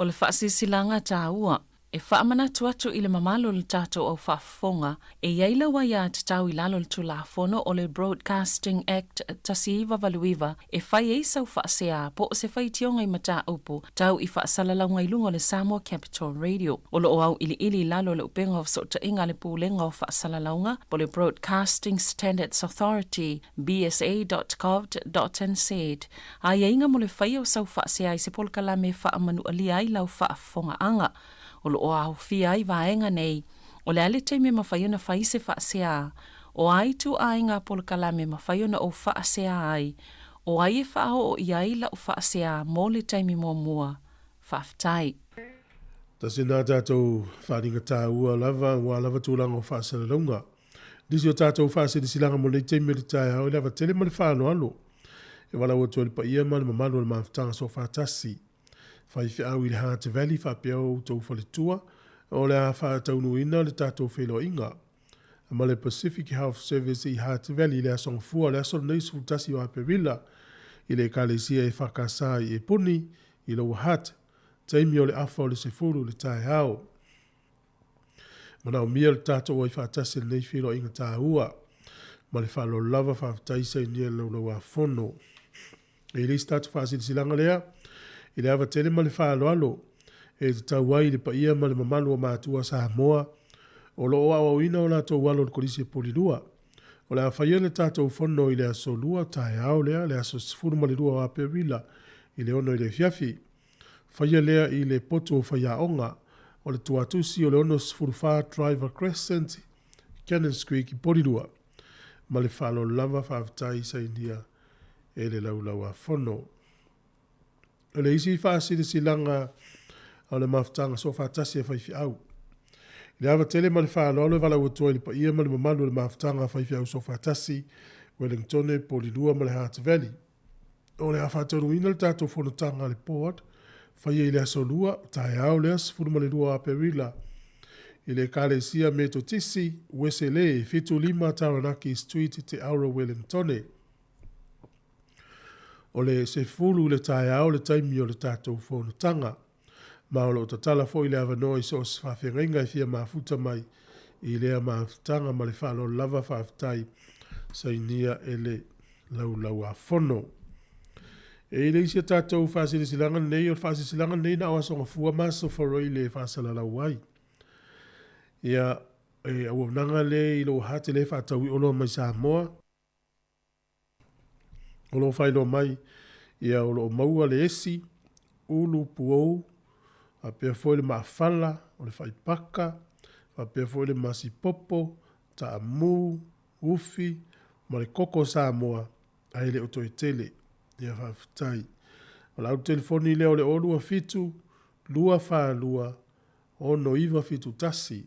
O le faasilasilaga taua e faamanatu atu i le mamalu o le tatou au faafofoga, e i ai lau aiatatau i lalo o le Tulafono o le Broadcasting Act 1989 e fai ai sau faasea po o se faitioga i mataupu tau i faasalalauga i luga o le Samoa Capital Radio. O lo o auiliili i lalo o le upega o fesootaiga a le Pulega o Faasalalauga po o le Broadcasting Standards Authority, bsa.govt.nz, aiaiga mo le faia o sau faasea i se polokalame e faamanualia ai lau faafofogaaga. O lo o aofia ai vaega nei, o le a le taimi e mafai ona fai se faasea, o a ituaiga polokalame e mafai ona ou faasea ai, o ai e faaoo i ai lau faasea mo le taimi muamua. Faafetai. Tasi lena tatou faaaliga taua lava aua lava tulaga o faasalalauga. Nisi o tatou faasilasilaga mo lenei taimi o le taeao i le ava tele ma le faaaloalo. E valaau atu ai le paia ma le mamalu o le mafutaga soofaatasi. Faifeau i le Hutt Valley faapea outou faletua o le a faataunuuina le tatou feiloaiga ma le Pacific Health Service i Hutt Valley i le Aso Gafua o le aso lenei 11 o Aperila i le Ekalesia EFKS i Epuni i Lower Hutt, taimi o le afa o le 10 i le taeao. Manaomia le tatou ai faatasi i lenei feiloaiga taua. Ma le faaaloalo lava, faafetai sainia le Laulau-a-Fono. E le isi tatou faasilasilaga lea, i le ava tele ma le faaaloalo e tatau ai i le paia ma le mamalu o matua Samoa o lo o aoaoina o latou alo i le Kolisi o Polilua. O le a faia le tatou fono i le aso Lua taeao lea, le aso 12 o Aperila i le 6 i le afiafi. Faia lea i le potu o faiaoga o le tuatusi o le 64 Driver Crescent, Cannons Creek i Porirua. Ma le faaaloalo lava, faafetai sainia e le Laulau-a-Fono. O le isi faasilasilaga o le mafutaga soofaatasi a faifeau. I le ava tele ma le faaaloalo e valaau atu ai i le paia ma le mamalu o le mafutaga a faifeau soofaatasi, Wellingtone, Polilua ma le Hutt Valley. O le a faataunuuina le tatou fonotaga a le Board, faia i le aso Lua, taeao lea 12 o Aperila, i le Ekalesia Metotisi, Uesele, 75 Taranaki Street, Te Aura Wellingtone. O le 10 i le taeao le taimi o le tatou fonotaga. Ma o lo o tatala foi le avanoa i so o se faafeagaiga e fia mafuta mai i lea mafutaga ma le faaaloalo lava faafetai sainia e le Laulau-a-Fono. E i le isi a tatou faasilasilaga lenei, o le faasilasilaga lenei na o Aso Gafua ma Aso Faraile e faasalalau ai. Ia, e auaunaga le i lou hate le faatau i oloa mai Samoa. O lo o faailoa mai, ia o lo o maua le esi, ulu, puou, faapea foi le maafala, o le faipaka, faapea foi le masipopo, taamu, ufi, ma le koko Samoa, ae le o toe tele. Ia faafetai. O lau telefoni lea o le 027 242 6971.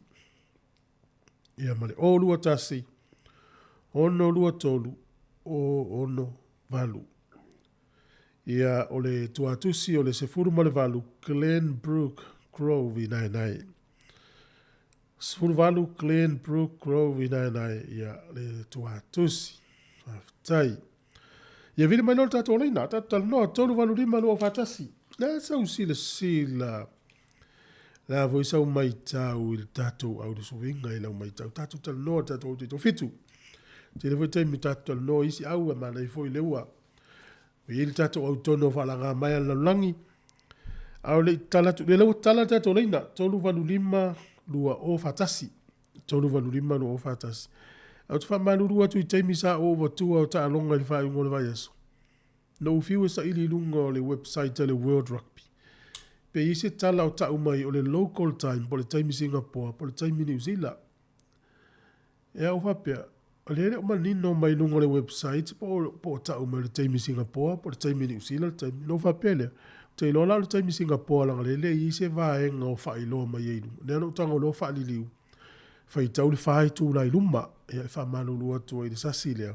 Ia ma le 021 623 068. Ia o le tuatusi o le 18 Glenbrook Grove i Naenae. 18 Glenbrook Grove i Naenae, ia le tuatusi. Faafetai. Ia vili mai loa le tatou laina, tatou talanoa 385 241. Le sau silasila. Le a foi sau maitau i le tatou au le suiga i lau maitau. Tatou talanoa tatou au te fitu. Tele foi taimi tatou talanoa isi au e manaia foi le ua. Ua i ai le tatou au tonu o faalaga mai a le lalolagi. A o le i tala atu, lea ua tala le tatou laina, 385 201. 385 201. Ae ou te faamalulu atu i taimi sa ou avatua o taaloga i le faaiuga o le vaiaso. Na ou fiu e saili i luga o le website a le World Rugby. Pe i ai se tala o tau mai o le local time po o le taimi Singapoa po o le taimi Niu Sila. Ea ou faapea, o lea e le o manino mai luga o le website po o, po o tau mai o le taimi Singapoa po o le taimi Niu Sila le taimi. Ona ou faapea lea, ou te iloa la o le taimi Singapoa leaga o lea e leai se vaega o faailoa mai ai i luga. Lea na ou tago loa faaliliu, faitau le fa itula i luma, ia e faamalulu atu ai i le sasi lea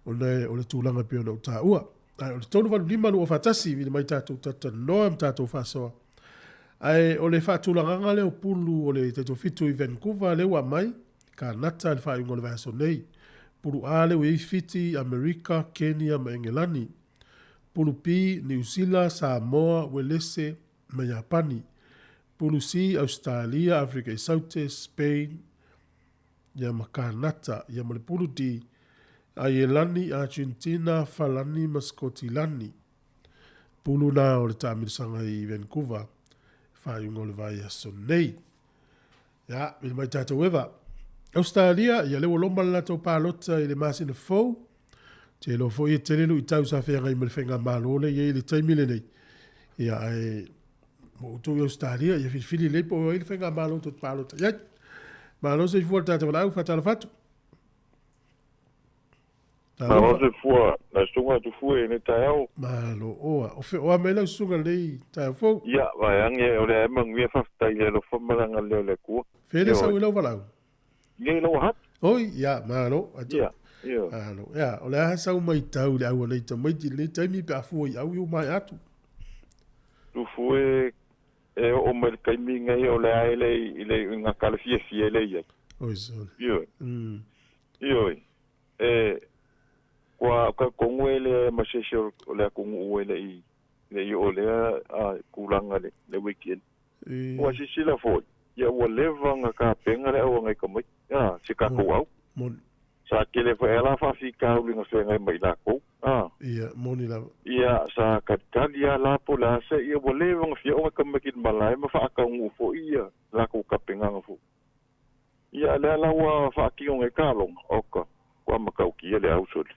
ona o le tulaga e pei ona ou taua. Ae o le 385 241, vili mai tatou talatalanoa ma tatou faasoa. Ae o le faatulagaga lea o pulu o le taitofitu i Vancouver lea ua aumai, Kanata i le faaiuga o le vaiaso nei. Pulu A lea ua i ai Fiti, Amerika, Kenya ma Engelani. Pulu B, Niu Sila, Samoa, Uelese ma Iapani. Pulu C, Ausetalia, Afrika i Saute, Spain, ia ma Kanata. Ia ma le Pulu D, Aielani, Argentina, Falani ma Sikotilani. Pulu na o le taamilosaga i Vancouver, faaiuga o le vaiaso nei. Ia, vili mai tatou Eva. Australia, ia lea ua loma le latou palota i le masina fou. Te iloa foi e tele luitau sa feagai ma le faigamalo lea i ai i le taimi lenei. Ia, ae mo outou i Australia, ia filifili lelei po o ai le faigamalo tou te palota i ai. Malo soifua le tatou valaau, faatalofa atu. Malo soifua, lau susuga Tufue i lenei taeao. Malo oa. O fea oa mai lau susuga i lenei taeao fou? Ia, vaeane o lea e manuia faafetai i le alofa ma le agalelei o le Atua. Fea le sau i lau valaau? Ia i lau hatu. Oi, ia, malo. Atu. Ia, ia. Malo. Ia, o le a sau maitau i le au a nei tamaiti i lenei taimi pe a fua i au i o mai atu? Tufue e oo mai le taimi nei o lea e le i le gata le fiafia e le i ai. Oi, sorry. Ioe. Ioe. E, kua talitonu e leai ma se isi o le atunuu e le i le i oo lea tulaga le le weekend. Ua silasila foi, ia ua leva ona tapena le auauna i tamaiti, a, si tatou au. Moni. Sa tele foi lava faafitauli na feagai ma i latou, a. Ia, moni lava. Ia, sa talitali lava la po o le a se, ia ua leva ona fia oo tamaiti i le malae ma faataunuu foi ia latou tapenaga foi. Ia, lea la ua faatino nei taloga, oka, ua matautia le au sole.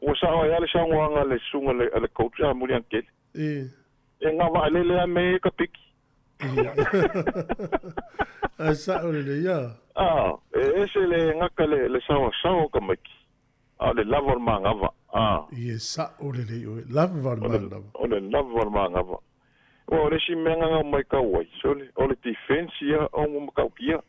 Ua sao ai lava le saunoaga a le susuga a le coach a Muliagatele. E. E na vaalele lava me ka piki. Ia. Ae sao lelei a. A, e ese le gata le, le saoasaoa o tamaiti, a o le lava o le manava, a. Ia, sao lelei oe, lava o le manava. O le lava o le manava. Aua o le isi mea na matau ai, sole, o le defense ia o ua matautia.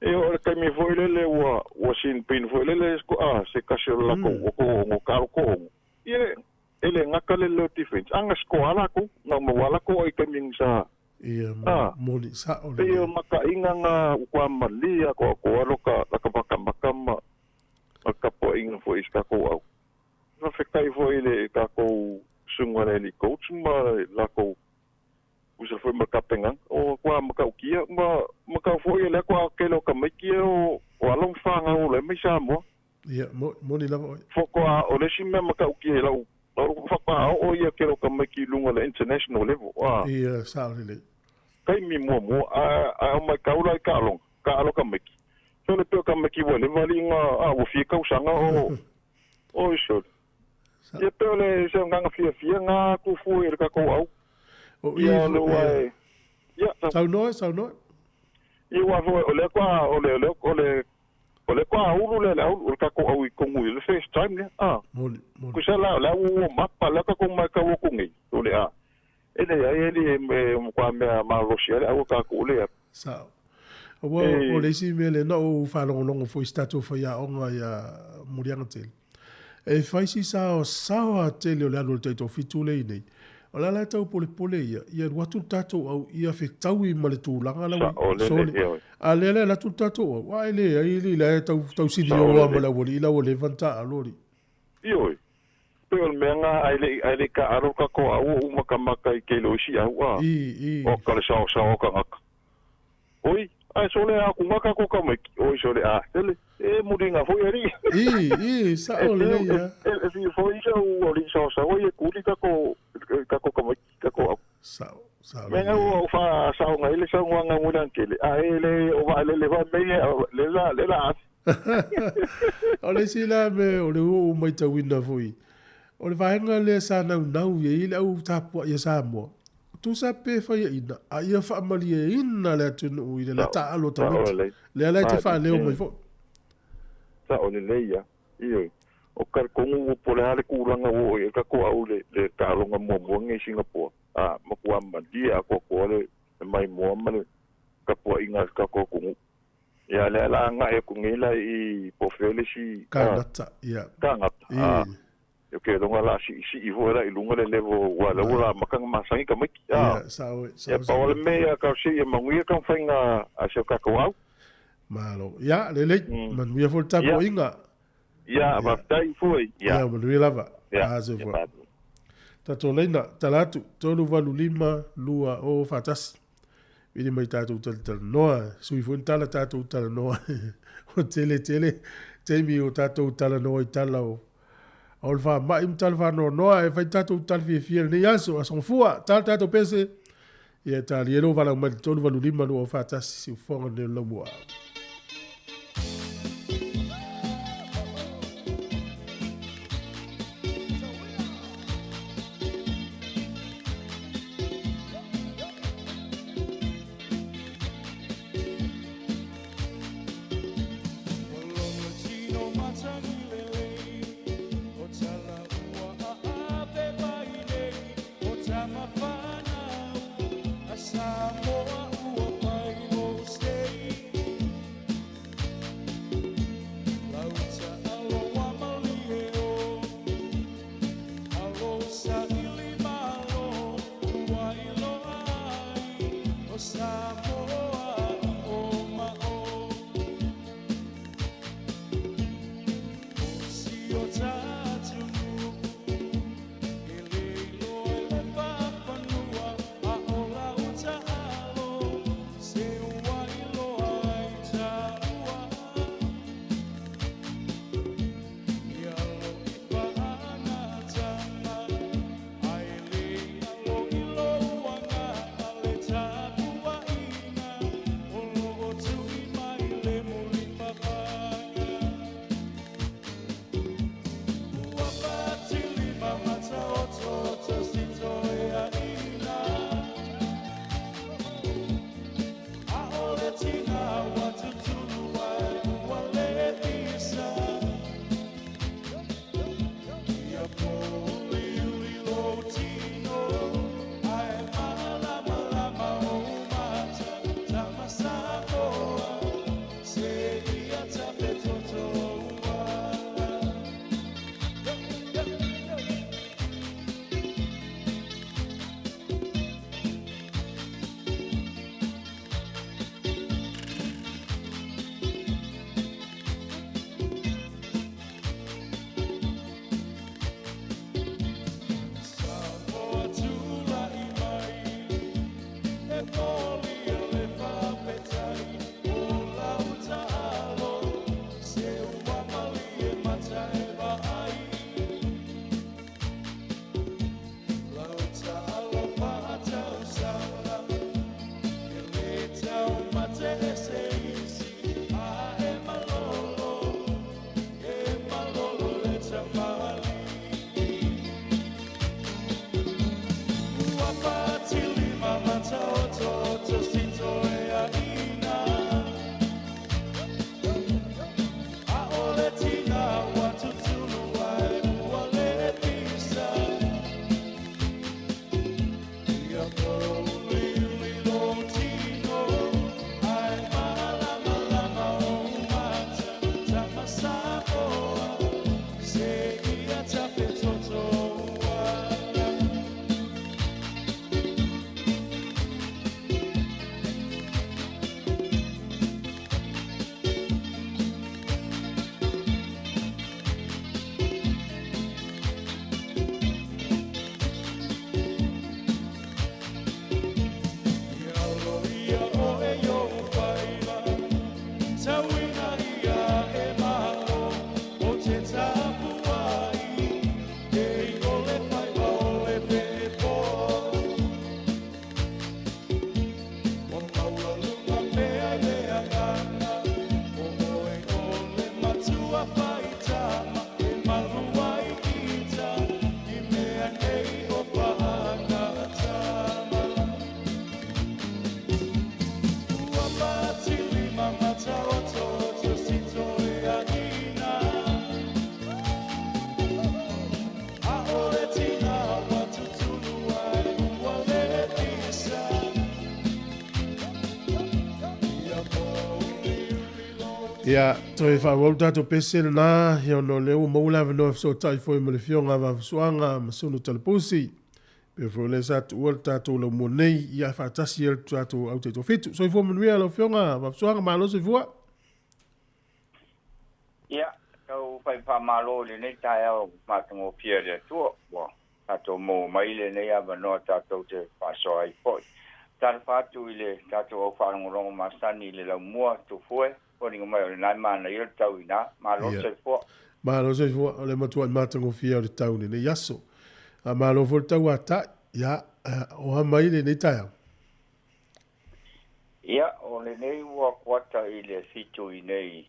E oo i le taimi foi lele ua, ua sin bin foi lele a, se tasi o le latou o to'ono, talo to'ono, ia, e le gata le leo defense, a na score lava latou, na maua lava latou ai i taimi sa, Ia, a, moni, sa'o pei lelei. o maka'iga na ua malie atoatoa lota, lata matamata ma, ma le tapua'iga foi i si tatou au. Faafetai foi i le tatou susuga i le alii coach ma le latou usa foi ma le tapenaga. O matua matautia ma matau foi o lea faatoa tele o tamaiti ia o alo ma fanau o la e mai Samoa. Ia, moni lava oe. Faatoa o le isi mea matautia i lau faatoa oo ia tele o tamaiti i luga o le international level. Ia, sao lelei. Taimi muamua ae o matau la i taaloga, taalo tamaiti. Sole pei o tamaiti ua leva alii na a ua fia tausaga o Oi sole. Ia pei o le se agaga fiafia na tufu i le tatou au. O i Ia o le ua e ia sa Saunoa, saunoa. Ia ua foi o lea kwa o le o le o le o le kwa ulu le le au o le tatou au i tonu i le first time lea. Ah. Moni, moni. Kusa la o le au ua mapa lea tatou matau atu nei. O le a. E leai e le e kwa mea malosi ai le au a tatou lea. Sao. Aua o le isi mea lea na ou faalogologo foi i se tatou faiaoga ia Muliagatele. E fai si saoasaoa tele o le alu o le taitoafitu lea i nei. O le a la e taupolepole ia, ia alu atu le tatou au ia fetaui ma le tulaga la ua i sole. A lea la e alu atu le tatou au, a e leai alii la e tau tausilioa ma le aualii la ua leva ona taaalo alii. Ioe. Pei o le mea na ae le ae le i taaalo le tatou au o uma kamaka i kelo isi au a. I, i. Oka le saosaoa o tagata. Oi, ae sole a aku nga tatou tamaiti. Oi sole a sele, e muliga foi alii. I, i, E sao peu lelei e a. e e fia foi sau alii saosaoa ia kuli tatou tatou tamaiti tatou au. Sao, sao Mea lelei. ua ou faasaoga ai le saunoaga mo le agele, a e le o vaalele foi mea ia le la le la afi. O le isi la mea o le ua ou matauina foi, o le vaega lea sa naunau i ai le au tapuai a Samoa, tusa pe faiaina, a ia faamalieina le atunuu i le Sao, taaalo a sao tamaiti. lelei. Lea la e te Malie, faaleo mai e. foi. Sao lelei lava. Ioe. O talitonu ua po o le a le tulaga ua oo i ai le tatou au i le, le taaloga muamua lenei i Singapore, a, matua malie atoatoa le, le maimoa ma le tapuaiga a le tatou atunuu. Ia, o lea o le a agai atu nei la i po o fea le isi, a, Kanata, ia. tagata, a, I. Ou te iloga o le a siisii foi la i luga le level aua o lea ua amata ona masani tamaiti. Ia, sao e, Ia sao, pau sao. lava le mea ia talosia ia manuia taumafaiga a si o tatou au. Malo. Ia, lelei, manuia foi le Ia, tapuaiga. ia, Ia. faafetai foi. Ia, Ia, manuia lava. ia, A, ia, soifua. faafetai. Tatou laina, tala atu, 385 2 0 4 1. Vili mai tatou talatalanoa, sui foi ni tala tatou talanoa. Ua tele tele taimi o tatou talanoa i tala o o le faamai ma tala faanoanoa e fai tatou tala fiafia i lenei aso, Aso Gafua. Tala tatou pese, ia talia lou valaau mai i le 385 2 0 4 1 Siufofoga lenei o le Laumua. Ia, toe faaauau le tatou pese lena, ia ona o lea ua maua le avanoa e fesootai foi ma le Afioga a Vavasoaga ma Sunu Talapusi. Pei foi o lea sa tuua le tatou laumua nei, ia faatasi ai le tatou au taitoafitu. Soifua manuia lau Afioga Vavasoaga, malo soifua. Ia, tau fai faamalo i lenei taeao matagofie a le Atua ua tatou ua maua mai lenei avanoa tatou te faasoa ai foi. Talofa atu i le tatou au faalogologo masani i le laumua Tufue, foliga mai o lena e manaia le tau i ina. Malo le soifua. Malo soifua, o le matuai matagofie o le tau i lenei aso. A malo foi le tauatai, ia, o a mai lenei taeao? Ia, o lenei ua kuata i le 7 i nei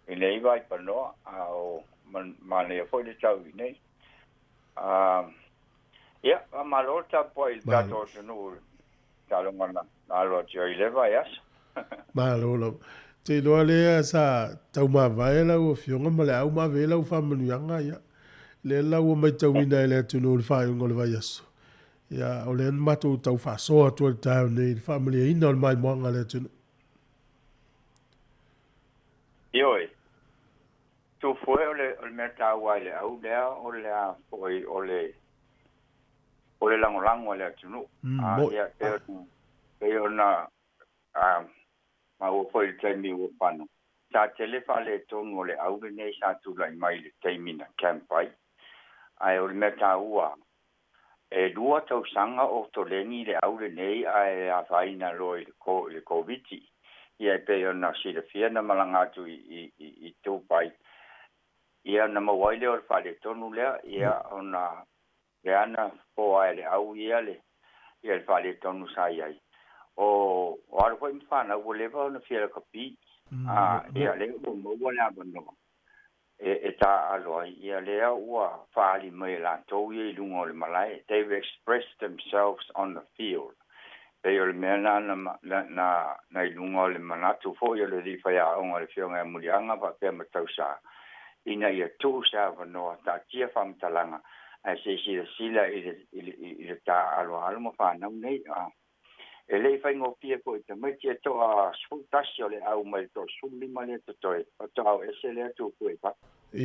i le 9 i Panoa, a o manaia foi le tau i nei. Ia, faamalo le tapuai i le tatou atunuu i le taaloga na alo atu ai i le vaiaso. Malo lava. Ou te iloa lea sa taumavae lau Afioga ma le au ma ave ai lau faamanuiaga, ia, lea la ua matauina e le atunuu i le faaiuga o le vaiaso. Ia, o lea na matou tau faasoa atu ai i le taeao nei i le faamalieina o le maimoaga a le atunuu. Ioe. Tufue o le, o le mea taua i le au lea o le a foi o le o le lagolago a le atunuu. Ia, pei ona maua foi i le taimi ua fano, sa tele faaletonu o le au lenei sa tulai mai i le taimi na camp ai. Ae o le mea taua, e 2 tausaga o toleni le au lenei ae afaina loa i le Koviti. Ia e pei ona silafia na malaga atu i Dubai. Ia na maua ai lea o le faaletonu lea, ia ona lea na foa e le au ia le ia le faaletonu sa i ai. O alo foi ma fanau ua leva ona fia lakapi. Ia lea ua maua le avanoa e taaalo ai, ia lea ua faaali mai e latou ia i luga o le malae. They've expressed themselves on the field. Pei o le mea na na i luga o le manatu foi o le alii faiaoga o le Afioga ia Muliaga faapea ma Tausa, ina ia tuu se avanoa taatia faamatalaga ae se i silasila i le taaaloalo ma fanau nei. E le i faigofie foi i tamaiti e toa 11 o le au mai le toa 15 lea totoe, faatoa o ese lea Tufue i fafo.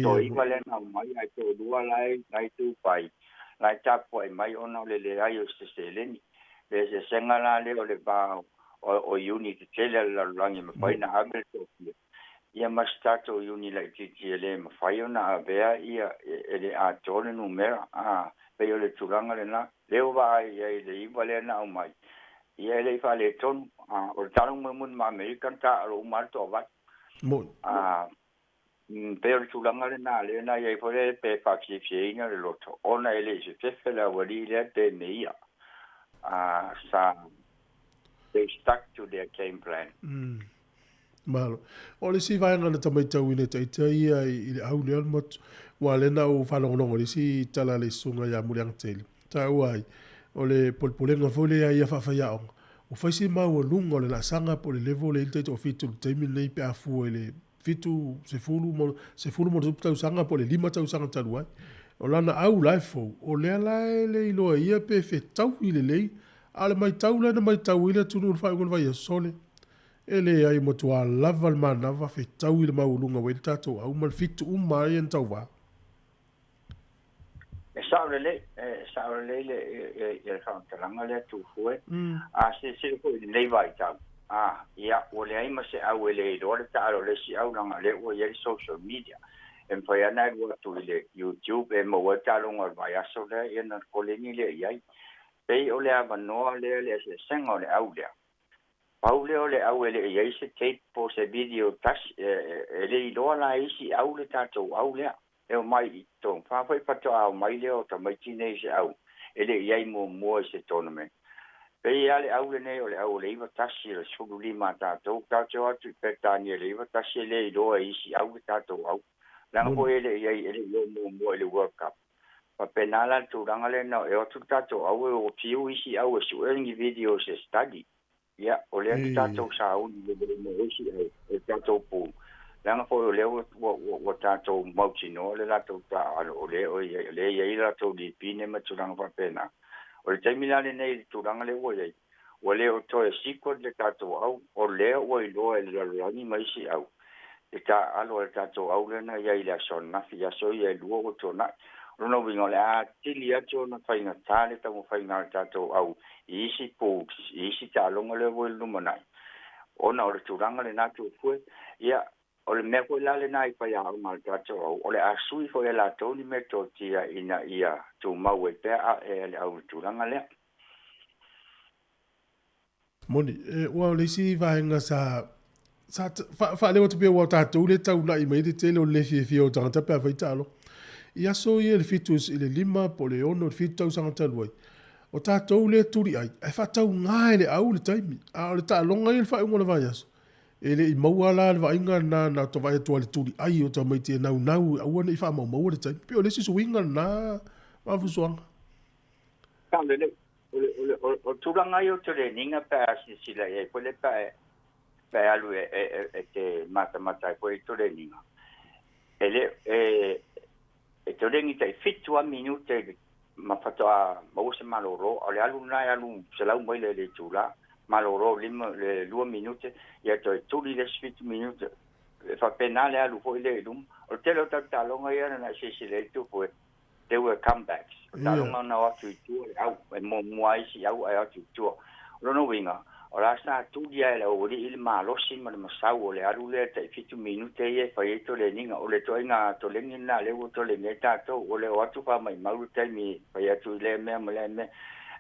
Toa 9 lea na aumai ae toa 2 la e Dubai, la e tapuai mai ona o le leai o se seleni. Le eseesega la lea o le va o iuni tetele a le lalolagi e mafai ona ave le toafia, ia ma se tatou iuni laitiiti e le mafai ona avea ia e le atoa le numera. Pei o le tulaga lena, lea ua vaai i ai i le 9 lea na aumai, ia e le i faaletonu. O le talogo mulimuli ma Amerika na taaalo uma lava le toa 8. Pei o le tulaga lena lea na i ai foi lea pe faafiafiaina le loto, ona e le i fefefe le aualii lea pe me ia. Sa they stuck to their game plan. Malo. O le isi vaega na ta matauina e ita ia i le au lea o le motu, aua o lea na ou faalogologo i le isi tala a le isuga ia Muliagatele, taua ai, o le polepolega foi lea ia faafaiaoga, ua fai si maualuga o le laasaga po o le level lea i le taitoafitu i le taimi lenei pe a fua i le 7, 10 ma 10 ma ono tupu tausaga po o le 5 tausaga talu ai. O lana au la e fou, o lea la e le iloa e ia pe fetaui lelei, a o le matau la na matau ai le atunuu i le faaiuga o le vaiaso, sole, e leai, ua matua lava le manava fetaui le maualuga ua i ai le tatou au ma le 7 uma lava ia na tauva. E sao lelei, e sao lelei le faamatalaga lea Tufue. A silasila foi i lenei vaitau, ia, ua leai ma se au e le iloa le taalo o le isi au leaga o lea ua i ai le social media. E mafai lava ona e alu atu i le YouTube e maua ai le taaloga o le vaiaso lea, ia ona koleni lea i ai. Pei o le avanoa lea le eseesega o le au lea. Pau lea o le au e le i ai se tape po o se video tasi, e le iloa la e isi au le tatou au lea. E omai i totonu fa foi faatoa omai lea o tamaiti nei se au e le i ai muamua i se tournament. Pei lava le au lenei o le au o le 91 o le 15 a tatou, tatou te o atu i Peretania i le 91 e le iloa e isi au le tatou au. Leaga foi e le i ai e le i oo muamua i le World Cup. Faapena la le tulaga lea na e o atu le tatou au e ua fiu isi au e sue ni video se study. Ia, o lea na tatou sauni lelei mo isi au e tatou pool. Leaga foi o lea ua tatou mautinoa le latou taaalo o lea o i ai, o lea e i ai latou lipine ma tulaga faapena. O le taimi la lenei i le tulaga lea ua i ai, ua le o toe secret le tatou au, o lea ua iloa e le lalolagi ma isi au le taaalo a le tatou au lea na i ai i le aso ananafi, i aso ia e 2 ua tuanai. O lona uiga o le a atili atu ona faigata le taumafaiga a le tatou au i isi pools, i isi taaloga lea ua i le lumanai, ona o le tulaga lena Tufue. Ia, O le mea foi la lenā i faiaoga a le tatou au, o le a sui foi e latou ni metotia ina ia tumau ai pea a'e a le au i le tulaga lea. Moni, ua o le isi vaega sa sa faaleo atu pea ua o tatou lea e taulai mai ai le tele o le le fiafia o tagata pe a fai taaloga. I aso ia i le 7 i le 5 po o le 6 i le 7 tausaga talu ai, o tatou lea e tuliai ae faatauga e le au le taimi. A o le taaloga ia i le faaiuga o le vaiaso, E le i maua la le vaaiga lena na ota vaai atu ai i le tuliai o tamaiti e naunau aua ne i faamaumaua le taimi. Pei o le isi suiga lena Vaafusuaga. Sao lelei. O le, o le, o, o tulaga ia o teleniga pe a silasila i ai foi lea pe a e, pe a e alu e, e, e, e te matamata ai foi i toleniga. E le, e, e toleni tai 7 lava minute ma faatoa maua se malolo, a o le alu lena e alu 100 maila i le itula, malolo lima, le 2 minute, ia toe tuli le isi 7 minute, e faapena le alu foi lea i luma. O le tele o tatou taaloga ia na silasila ai tupu e, there were comebacks. O taaloga na o atu i tua le au, e muamua ai isi au ae o atu i tua. O lona uiga, o la sa tuli lava e le aualii le malosi ma le masau o le alu lea tai 7 minute ia e fai ai toleniga. O le ituaiga toleni lena lea ua toleni ai tatou, ua le o atu faamaimau le taimi e fai atu i lea mea ma lea mea.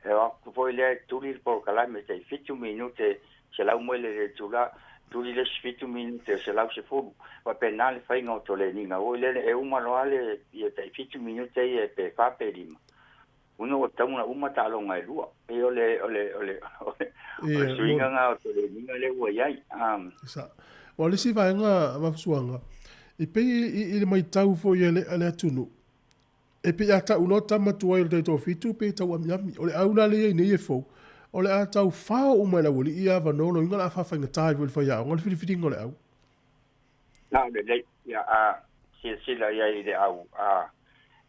E o atu foi lea e tuli le polokalame tai 7 minute, 100 maila i le itula, tuli le isi 7 minute, 110. Faapena le faiga o toleniga. Ua lele e uma loa le ia tai 7 minute ia pe 4 pe 5. Una ua tatau ona uma taaloga e lua. Pei o le o le o le o le suiga lena o toleniga lea ua i ai. Sa. O le isi vaega Vaafusuaga, e pei i le maitau foi a le atunuu, e pei a tau loa tama tuai o le taitoafitu pei e tau amiami. O le au la lea e i ai nei e fou, o le a tau fao uma e le aualii ia avanoa, o lona uiga o le a faafaigata ai foi i le faiaoga le filifiliga o le au. Sao lelei, ia a silasila i ai i le au a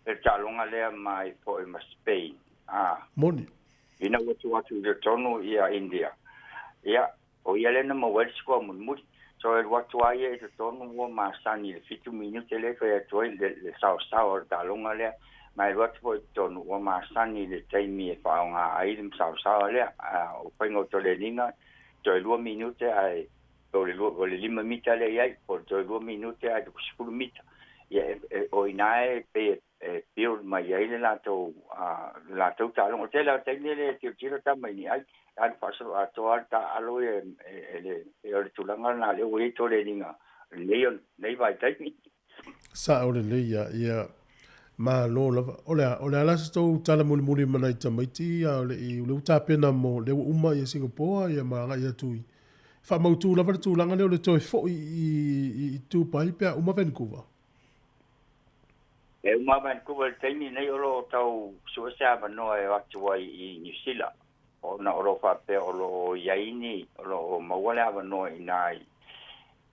le taaloga lea mai foi ma Spain a. Moni. Ina ua tuu atu i totonu ia India, ia o ia lea na maua ai le sikoa mulimuli. So e alu atu lava ia i totonu ua masani i le 7 minute lea e fai atu ai le, le saosao o le taaloga lea, ma e alu atu foi i totonu ua masani i le taimi e faaaoga ai le saosao lea. A o faiga o toleniga, toe 2 minute ae o le o le 5 mita lea i ai, po o le toe 2 minute ae 10 mita. Ia, o i ina e pei e build mai ai le latou, le latou taaloga. O le tele lava o taimi e le tilotilo tama i ni ai, alu faasoloatoa lava le taaalo ia e le, e o le tulaga lena lea ua i ai toleniga i lenei vaitaimi. Sao lelei ia, ia malo lava. O le a, o le a la se tou tala mulimuli ma nai tamaiti a o le i, o lea ua tapena mo, lea ua uma ia Singapore ia ma agai atu i, faamautu lava le tulaga lea o le toe foi i, i, i Dubai pe a uma Vancouver? E uma Vancouver i le taimi lenei o lo o tau sue se avanoa e o atu ai i Niu Sila, ona o lo o faapea o lo o i ai ni, o lo o maua le avanoa i ina i,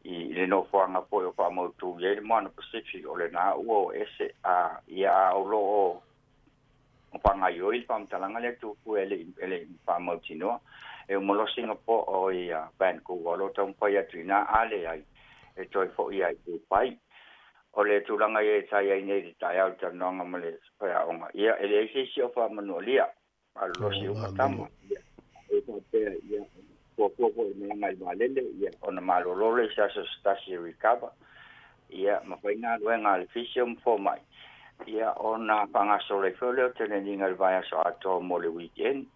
i le nofoaga foi o faamautu i ai le Moana Pacific, o lena ua o ese a ia a o lo o faagaioi le faamatalaga lea tupu e le e le faamautinoa. E uma loa Singapore o ia Vancouver o lo o taumafai atu i ina, a leai e toe foi ai i Dubai. O le tulaga ia e tai ai nei i le taeao i le talanoaga ma le faiaoga, ia e leai se isi o faamanualia malolosi uma tama. Ia, e faapea, ia, fuafua foi i le malaga i le vaalele, ia, ona malolo lea i se aso se tasi e recover, ia, ma fai galuega a le physio ma fomai, ia, ona faagasolo ai foi lea o teleniga i le vaiaso atoa mo le weekend.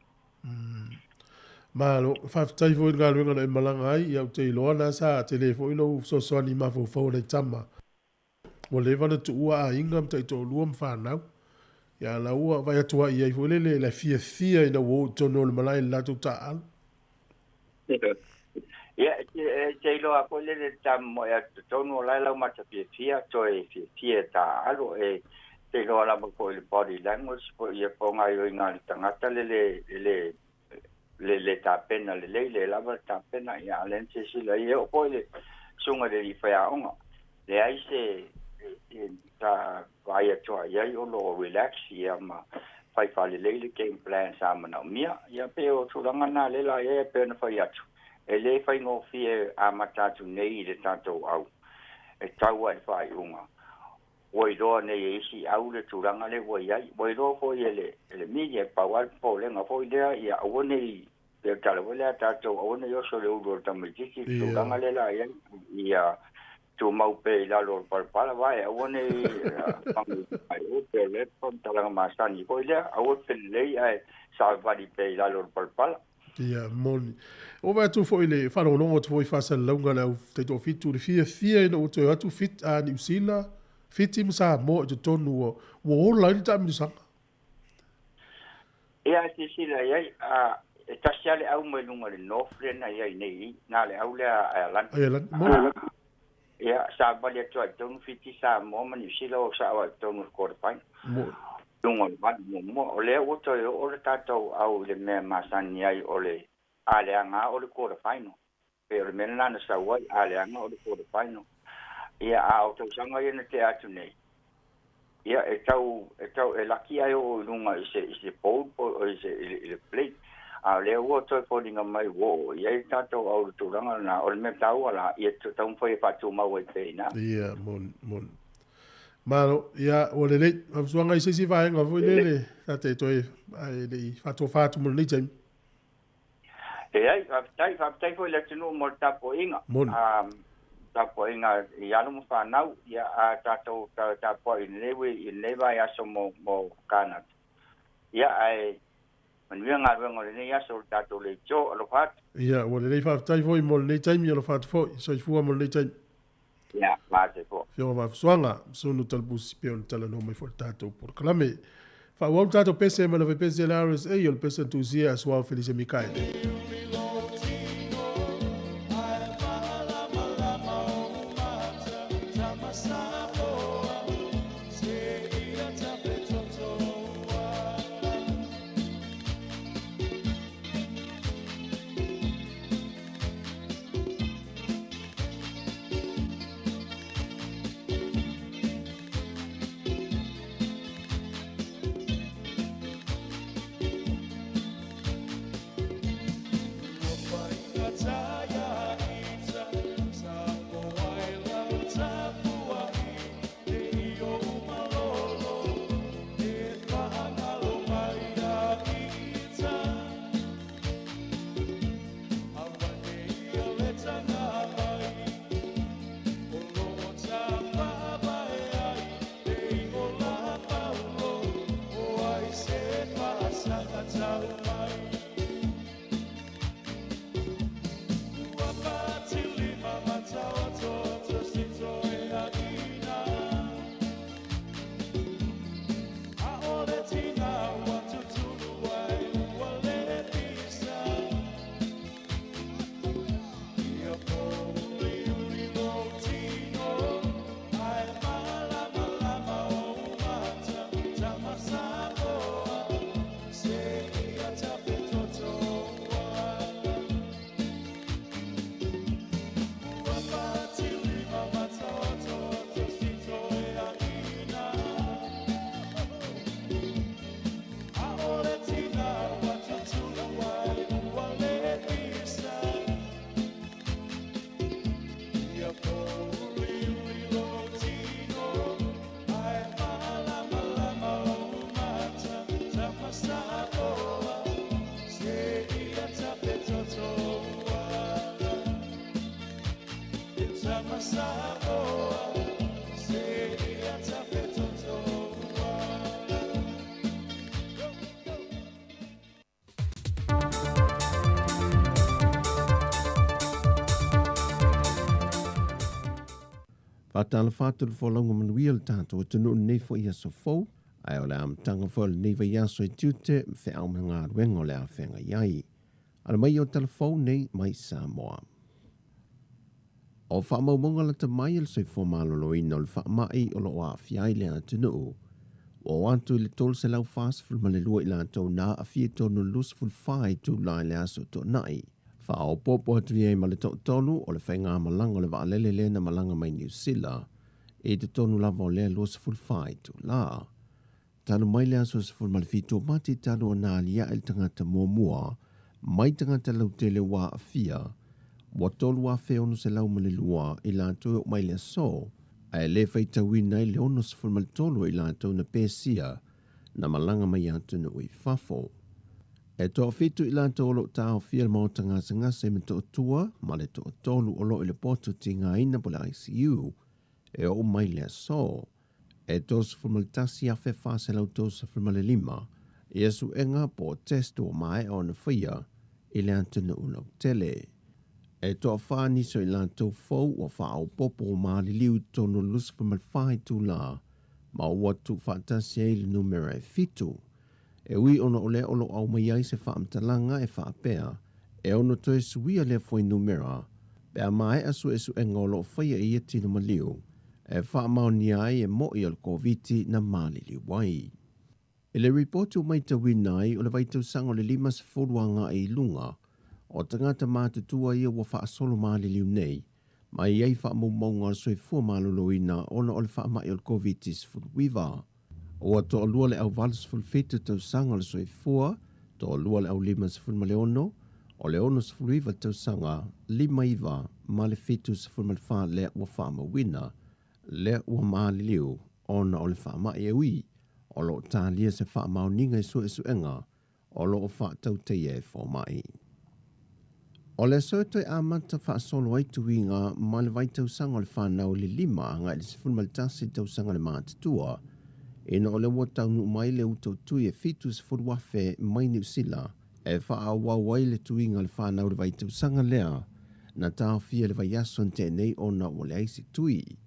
Malo, faafetai foi i le galuega na e malaga ai, ia ou te iloa na sa tele foi lou fesoasoani i mafaufau o nai tama. Ua leva ona tuua aiga ma taitoalua ma fanau. Ia la ua vaai atu ai i ai foi lele le fiafia ina ua o i totonu o le malae i le latou taaalo. Ia, e te iloa foi lele le tamomoe atu totonu o la e laumata fiafia, toe fiafia e taaalo. E te iloa lava foi i le body language foi ia po o gaoioiga a le tagata le le, le, le le tapena lelei, le lava le tapena, ia a o lea na silasila ai. E oo foi le susuga i le alii faiaoga, leai se sa vaai atu i ai o lo o relax ia ma fai faalelei le game plan sa manaomia. Ia pei o tulaga na lea la i ai e pei ona fai atu, e le faigofie amata atu nei i le tatou au e tau ai i le faaiuga. Ua iloa nei e isi au le tulaga lea ua i ai. Ua iloa foi e le, e le media, pau lava le popolega foi lea, ia aua ne i, pei o le tala foi lea a tatou, aua ne i oso le ulu o le tamaitiiti i le tulaga lea la i ai. Ia, Tumau pea i lalo o le palapala vae aua ne i ai o pe le faamatalaga masani foi lea aua felelei ae savali pea i lalo o le palapala. Ia, moni. Ua vaai atu foi i le faalogologo atu foi i faasalalauga a le au taitoafitu i le fiafia ina ua toe o atu Fit, a Niu Sila, Fiti ma Samoa i totonu ua, ua ola ai le taamilosaga. Ia, e silasila i ai, a, e tasi lava le au mai luga i le North lea na i ai nei i i, na o le au lea a Airlani. Airlani, moni. Ia, savali atu lava i totonu Fiti, Samoa ma Niu Sila o sao lava i totonu o le quarter final. Moni. Luga o le valu muamua. O lea ua toe oo le tatou au i le mea masani ai o le a leaga lava o le quarter final. Pei o le mea lena na sau ai, a leaga o le quarter final. Ia, a o tausaga ia na tea atu nei, ia, e tau, e tau, e laki ae oo i luga i se, i se bowl po o i se, i le, i le plate. A o lea ua toe foliga mai ua oo i ai le tatou au i le tulaga lena. O le mea taua la, ia taumafai e faatumau ai pea i ina. Ia, moni, moni. Malo, ia, ua lelei. Fautuaga i se isi vaega foi lele, ta te toe, ae le i faatofa atu mo lenei taimi. Leai, faafetai, faafetai foi i le atunuu mo le tapuaiga. Moni. Tapuaiga i alo ma fanau, ia a tatou tapuai i lenei i lenei vaiaso mo mo Kanata. Ia ae manuia galuega o lenei aso o le tatou leitio, alofa atu. Ia, ua lelei faafetai foi mo lenei taimi, alofa atu foi. Soifua mo lenei taimi. Ia, va soifua. Afioga Vaafusuaga, Sunu Talapusi pei ona talanoa mai foi i le tatou polokalame. Faaauau le tatou pese ma le faipese a le RSA, o le pese na tusia e Asuao Felise Mikaele. Faatalofa atu le folauga manuia o le tatou atunuu i lenei foi aso fou, ae o le amataga foi o lenei vaiaso i tiute ma feau ma galuega o le a feagai ai. Ala mai o tala fou nei mai Samoa. O faamaumauga lata mai a le soifua maloloina o le faamai o lo o aafia ai le atunuu, ua oo atu i le 342 i latou na aafia i totonu o le 24 itula i le aso Toonai. Faaopoopo atu i ai ma le toatolu o le faigamalaga o le vaalele lea na malaga mai Niu Sila i totonu lava o lea 24 itula. Talu mai le aso 17 o Mati talu ona aliae le tagata muamua mai tagata lautele ua aafia, ua 3,602 i latou e oo mai le aso, ae le faitauina ai le 63 o i latou na pesia na malaga mai atunuu i fafo. E toafitu i latou o lo o taofia i le maota gasegase i Motootua ma le toatolu o lo o i le poto tigaina po o le ICU e oo mai le aso. E 31,435 ia suega po o test ua maea ona faia i le atunuu lautele. E toafa nisi o i latou fou ua faaopoopo ua maliliu i totonu o le 24 itula ma ua tuufaatasi ai le numera e fitu. E ui ona o lea o lo o aumai ai se faamatalaga e faapea, e ono toe suia lea fuainumera pe a maea suesuega o lo o faia i ia tino maliu e faamaonia ai e mo'i o le Koviti na maliliu ai. I le ripoti ua matauina ai, o le vaitausaga o le 50 agai i luga o tagata matutua ia ua faasolo maliliu nei ma i ai faamaumauga o le soifua maloloina ona o le faamai o le Koviti-19. Ua toalua le au 87 tausaga o le soifua, toalua le au 56, o le 69 tausaga, 59 ma le 74 lea ua faamauina, lea ua maliliu ona o le faamai e ui o lo o talia se faamaoniga i suesuega o lo o faatautaia e fomai. O le aso e toe amata faasolo ai tuiga mai le vaitausaga o le fanau i le 5 agai i le 11 tausaga le matutua, ina o lea ua taunuu mai le uta o tui e 70,000 mai Niu Sila e faaauau ai le tuiga a le fanau i le vaitausaga lea na taofia i le vaiaso na tea nei ona ua leai se tui.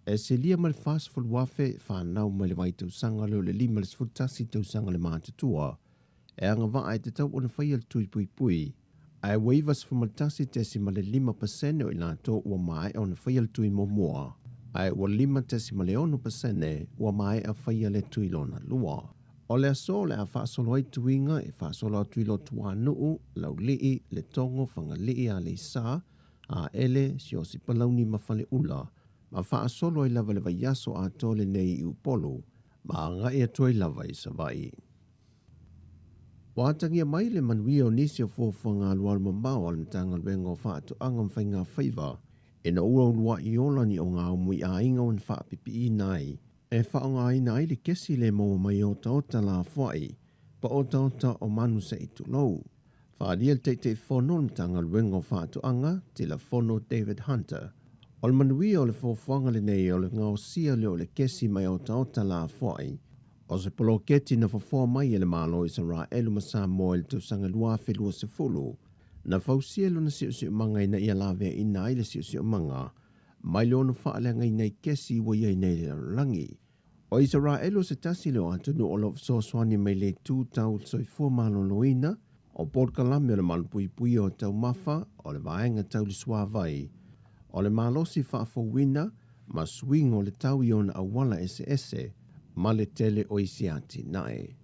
E silia ma le 40,000 fanau mai le vaitausaga lea o le 5 i le 11 tausaga le matutua e agavaa e tatau ona faia le tui puipui, ae ua 91.5% o i latou ua maea ona faia le tui muamua, ae ua 5.6% ua maea faia le tui lona lua. O le aso o le a faasolo ai tuiga e faasolo atu i Lotuanuu, Laulii, Letogo, Fagalii, Aleisa, Aele, Siaosi Palauni ma Faleula, ma faasolo ai lava le vaiaso atoa lenei i Upolu, ma agai atu ai lava i Savaii. Ua atagia mai le manuia o nisi o fuafuaga alualu mamao a le Matagaluega o Faatoaga ma Faiga Faiva ina ua uluai ola ni ogaumu i aiga ua na faapipiina ai e faaaogaina ai le kesi le maua mai otaota lafoai pa otaota o manu se i tulou. Faaalia le Taitaifono o le Matagaluega o Faatoaga, Tilafono David Hunter, o le manuia o le fuafuaga lenei o le gaosia lea o le kesi mai otaota lafoai O se poloketi na fofoa mai e le Malo o Isaraelu ma Samoa i le tausaga 2020, na fausia lona siosiomaga ina ia laveaiina ai le siosiomaga mai le ono faaleagaina i kesi ua i ai nei i le lalolagi. O Isaraelu o se tasi lea o atunuu o lo o fesoasoani mai i le itu tau soifua maloloina, o polokalame o le malupuipuia o taumafa, o le vaega tau le suavai, o le malosi faafouina ma suiga o le tau i ona auala eseese ma le tele o isi atinae.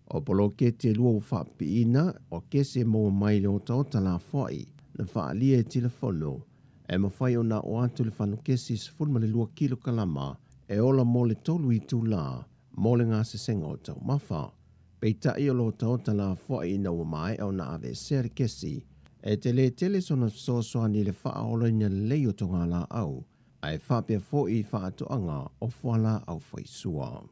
O poloketi e lua ua faapipiina, o kesi e maua mai i le otaota lafoai na faaalia e Tilafono, e mafai ona aʻo atu le fanukesi 12 kilokalama e ola mo le tolu itulā mo le gasesega o taumafa. Peitai o le otaota lafoai ina ua maea ona aveesea le kesi, e telē tele sona fesoasoani i le faaolaina lelei o togalaau, ae faapea foi i faatoaga o fualaau faisua.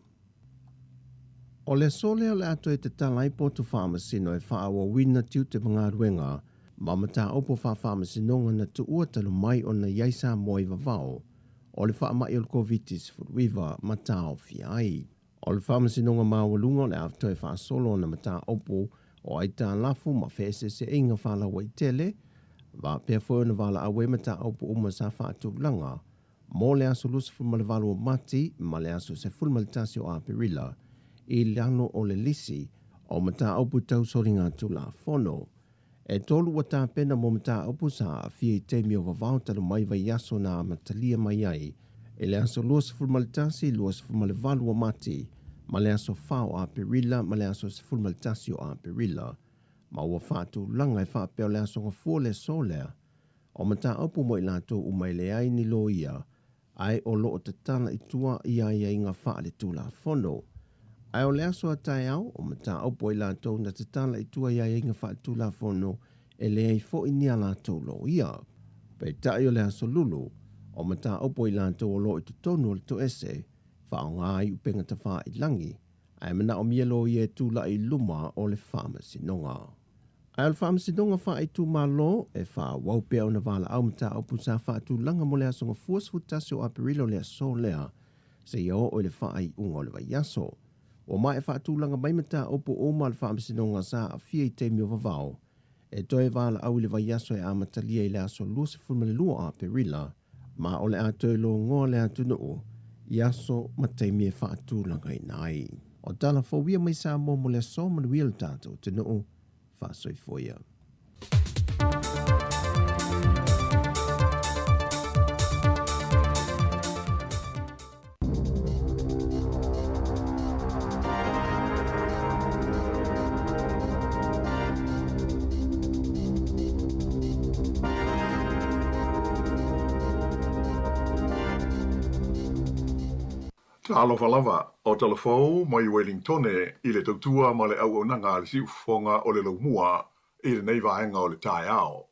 O le aso lea o le a toe tatala ai poto faamasino e faaauauina tiute ma galuega ma mataupu faafaamasinoga na tuua talu mai ona i ai Samoa i vavao o le faamai o le Koviti-19 ma taofia ai. O le Faamasinoga Maualuga o le a toe faasolo ona mataupu o aitalafu ma feeseeseaiga faalauaitele, faapea foi ona valaau ai mataupu uma sa faatulaga mo le aso 28 o Mati ma le aso 11 o Aperila i lalo o le lisi o mataupu tau soligatulafono. E tolu ua tapena mo mataupu sa aafia i taimi o vavao talu mai vaiaso na amatalia mai ai i le aso 21, 28 o Mati ma le aso 4 o Aperila ma le aso 11 o Aperila, ma ua faatulaga e faapea o le aso Gafua le aso lea o mataupu mo i latou uma e leai ni loia ae o lo o tatala i tua i aiaiga faaletulafono. Ae o le aso a taeao, o mataupu a i latou na tatala i tua i aiaiga faaletulafono e leai foi ni a latou loia. Peitai o le aso Lulu, o mataupu a i latou o lo o i totonu o le toese, faaaoga ai upega tafailangi, ae manaomia loia e tulai i luma o le faamasinoga. Ae o le Faamasinoga Faaitumalo e faaauau pea ona valaau mataupu sa faatulaga mo le Aso Gafua 11 o Aperila o le aso lea seia oo i le faaiuga o le vaiaso. Ua maea faatulaga mai mataupu uma a le Faamasinoga sa aafia i taimi o vavao e toe valaau i le vaiaso e amatalia i le aso 22 o Aperila, ma o le a toe logoa le atunuu i aso ma taimi e faatulagaina ai. O tala fou ia mai Samoa mo le aso, manuia le tatou atunuu, faasoifua ia. Talofa lava, o Talafou mai Welingtone i le tautua ma le auaunaga a le siufofoga o le Laumua i lenei vaega o le taeao.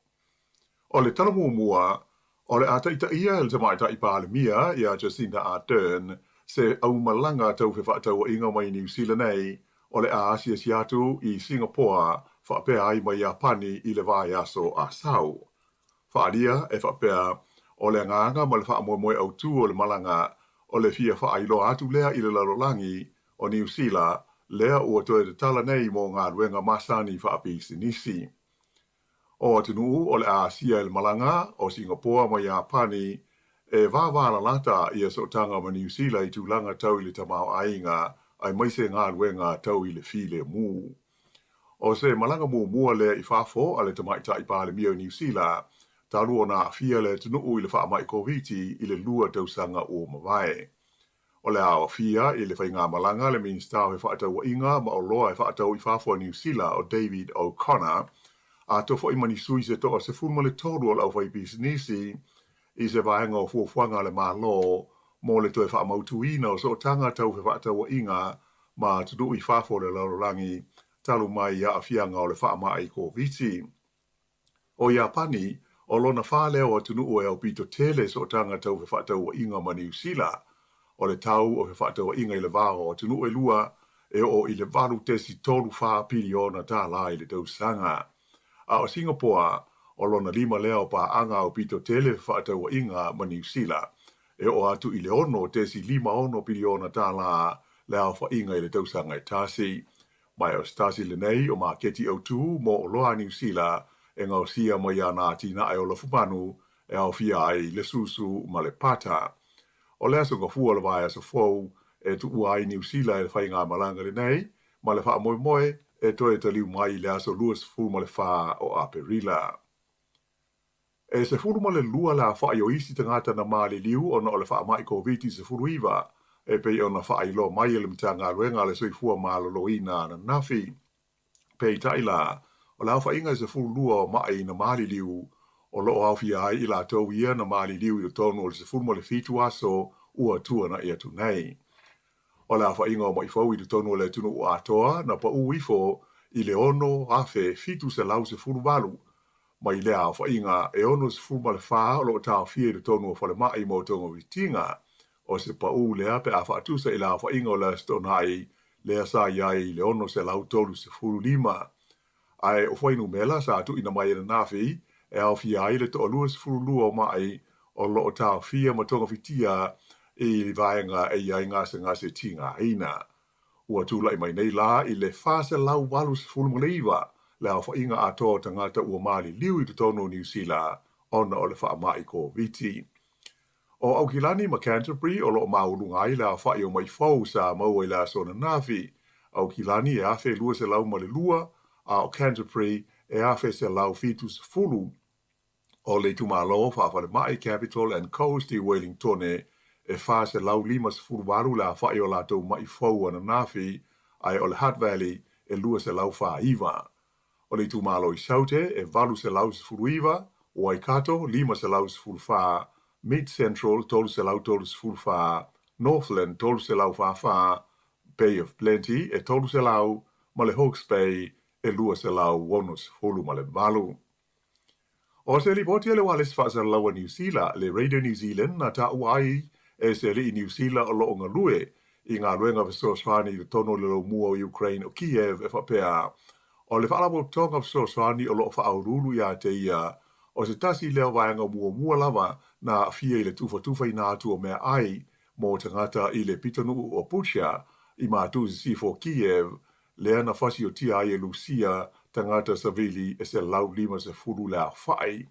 O le tala muamua, o le a taitaia e le Tamaitai Palemia ia Jacinda Ardern se aumalaga tau fefaatauaiga mai Niu Sila nei, o le a asiasi atu i Singapoa faapea ai ma Iapani i le vaiaso a sau. Faaalia e faapea, o le agaga ma le faamoemoe autū o le malaga, o le fia faailoa atu lea i le lalolagi o Niu Sila lea ua toe tatala nei mo galuega masani faapisinisi. O atunuu o le a asia e le malaga, o Singapoa ma Iapani, e vāvālalata ia sootaga ma Niu Sila i tulaga tau i le tamaoaiga aemaise galuega tau i le filemu. O se malaga muamua lea i fafo a le Tamaitai Palemia o Niu Sila talu ona aafia le atunuu i le faamai Koviti i le lua tausaga ua mavae. O le a aofia i le faigamalaga le Minisita o Fefaatauaiga ma Oloa e Faatau i Fafo a Niu Sila o David O'Connor, atoa foi ma ni sui se toa-13 o le aufaipisinisi i se vaega o fuafuaga a le Malo mo le toe faamautuina o sootaga tau fefaatauaiga ma atunuu i fafo o le lalolagi talu mai i aafiaga o le faamai Koviti. O Iapani, o lona fa lea o atunuu e aupito tele sootaga tau fefaatauaiga ma Niu Sila. O le tau o fefaatauaiga i le va o atunuu e lua, e oo i le 8.34 piliona tālā i le tausaga. A o Singapoa, o lona lima lea o paaga aupito tele fefaatauaiga ma Niu Sila. E oo atu i le 6.56 piliona tālā le aofaiga i le tausaga e tasi. Ma o se tasi lenei o maketi autū mo oloa a Niu Sila e gaosia mai ana atinae o lafumanu e aofia ai le susu ma le pata. O le Aso Gafua o le vaiaso fou e tuua ai Niu Sila e le faigamalaga lenei ma le faamoemoe e toe taliu mai i le aso 24 o Aperila. E 12 le aofai o isi tagata na maliliu ona o le faamai Koviti-19, e pei ona faailoa mai e le Matagaluega a le Soifua Maloloina ananafi. Peitai la, o le aofaiga e 12 o maʻi na maliliu, o lo o aofia ai i latou ia na maliliu i totonu o le 17 aso ua tuanai atu nei. O le aofaiga o maʻi fou i totonu o le atunuu atoa na paʻu ifo i le 6,718, Mai lea aofaiga e 64 o lo o taofia i totonu o falemai mo togafitiga, o se paʻū lea pe a faatusa i le aofaiga o le Aso Toonai lea sa i ai i le 635. Ae o fuainumera sa tuuina mai ananafi e aofia ai le toa-22 o maʻi o lo o taofia ma togafitia i vaega e i ai gasegase tigaina. Ua tulai mai nei la i le 489 le aofaiga atoa o tagata ua maliliu i totonu o Niu Sila ona o le faamai Koviti. O Aukilani ma Canterbury o lo o maualuga ai le aofai o maʻi fou sa maua i le aso ananafi, Aukilani e 1,202 a o Canterbury e 1,170. O le itumalo faafalemai Capital and Coast i Wellingtone e 458 le aofai o latou maʻi fou ananafi, ae o le Hutt Valley e 249. O le itumalo i Saute e 819, Waikato 514, Mid Central 334, Northland 344, Bay of Plenty e 300 ma le Hawke's Bay e 268. O se lipoti a le Ualesi Faasalalau a Niu Sila, le Radio New Zealand, na taua ai e se alii Niu Sila o lo o galue i galuega fesoasoani i totonu o le laumua o Ukraine o Kiev e faapea, O le Faalapotopotoga Fesoasoani o lo o faauluulu iā te ia, o se tasi lea o vaega muamua lava na aafia i le tufatufaina atu o meaai mo tagata i le pitonuu o Bucha i matu sisifo o Kiev, lea na fasiotia ai e Lusia tagata savili e 150 le aofai.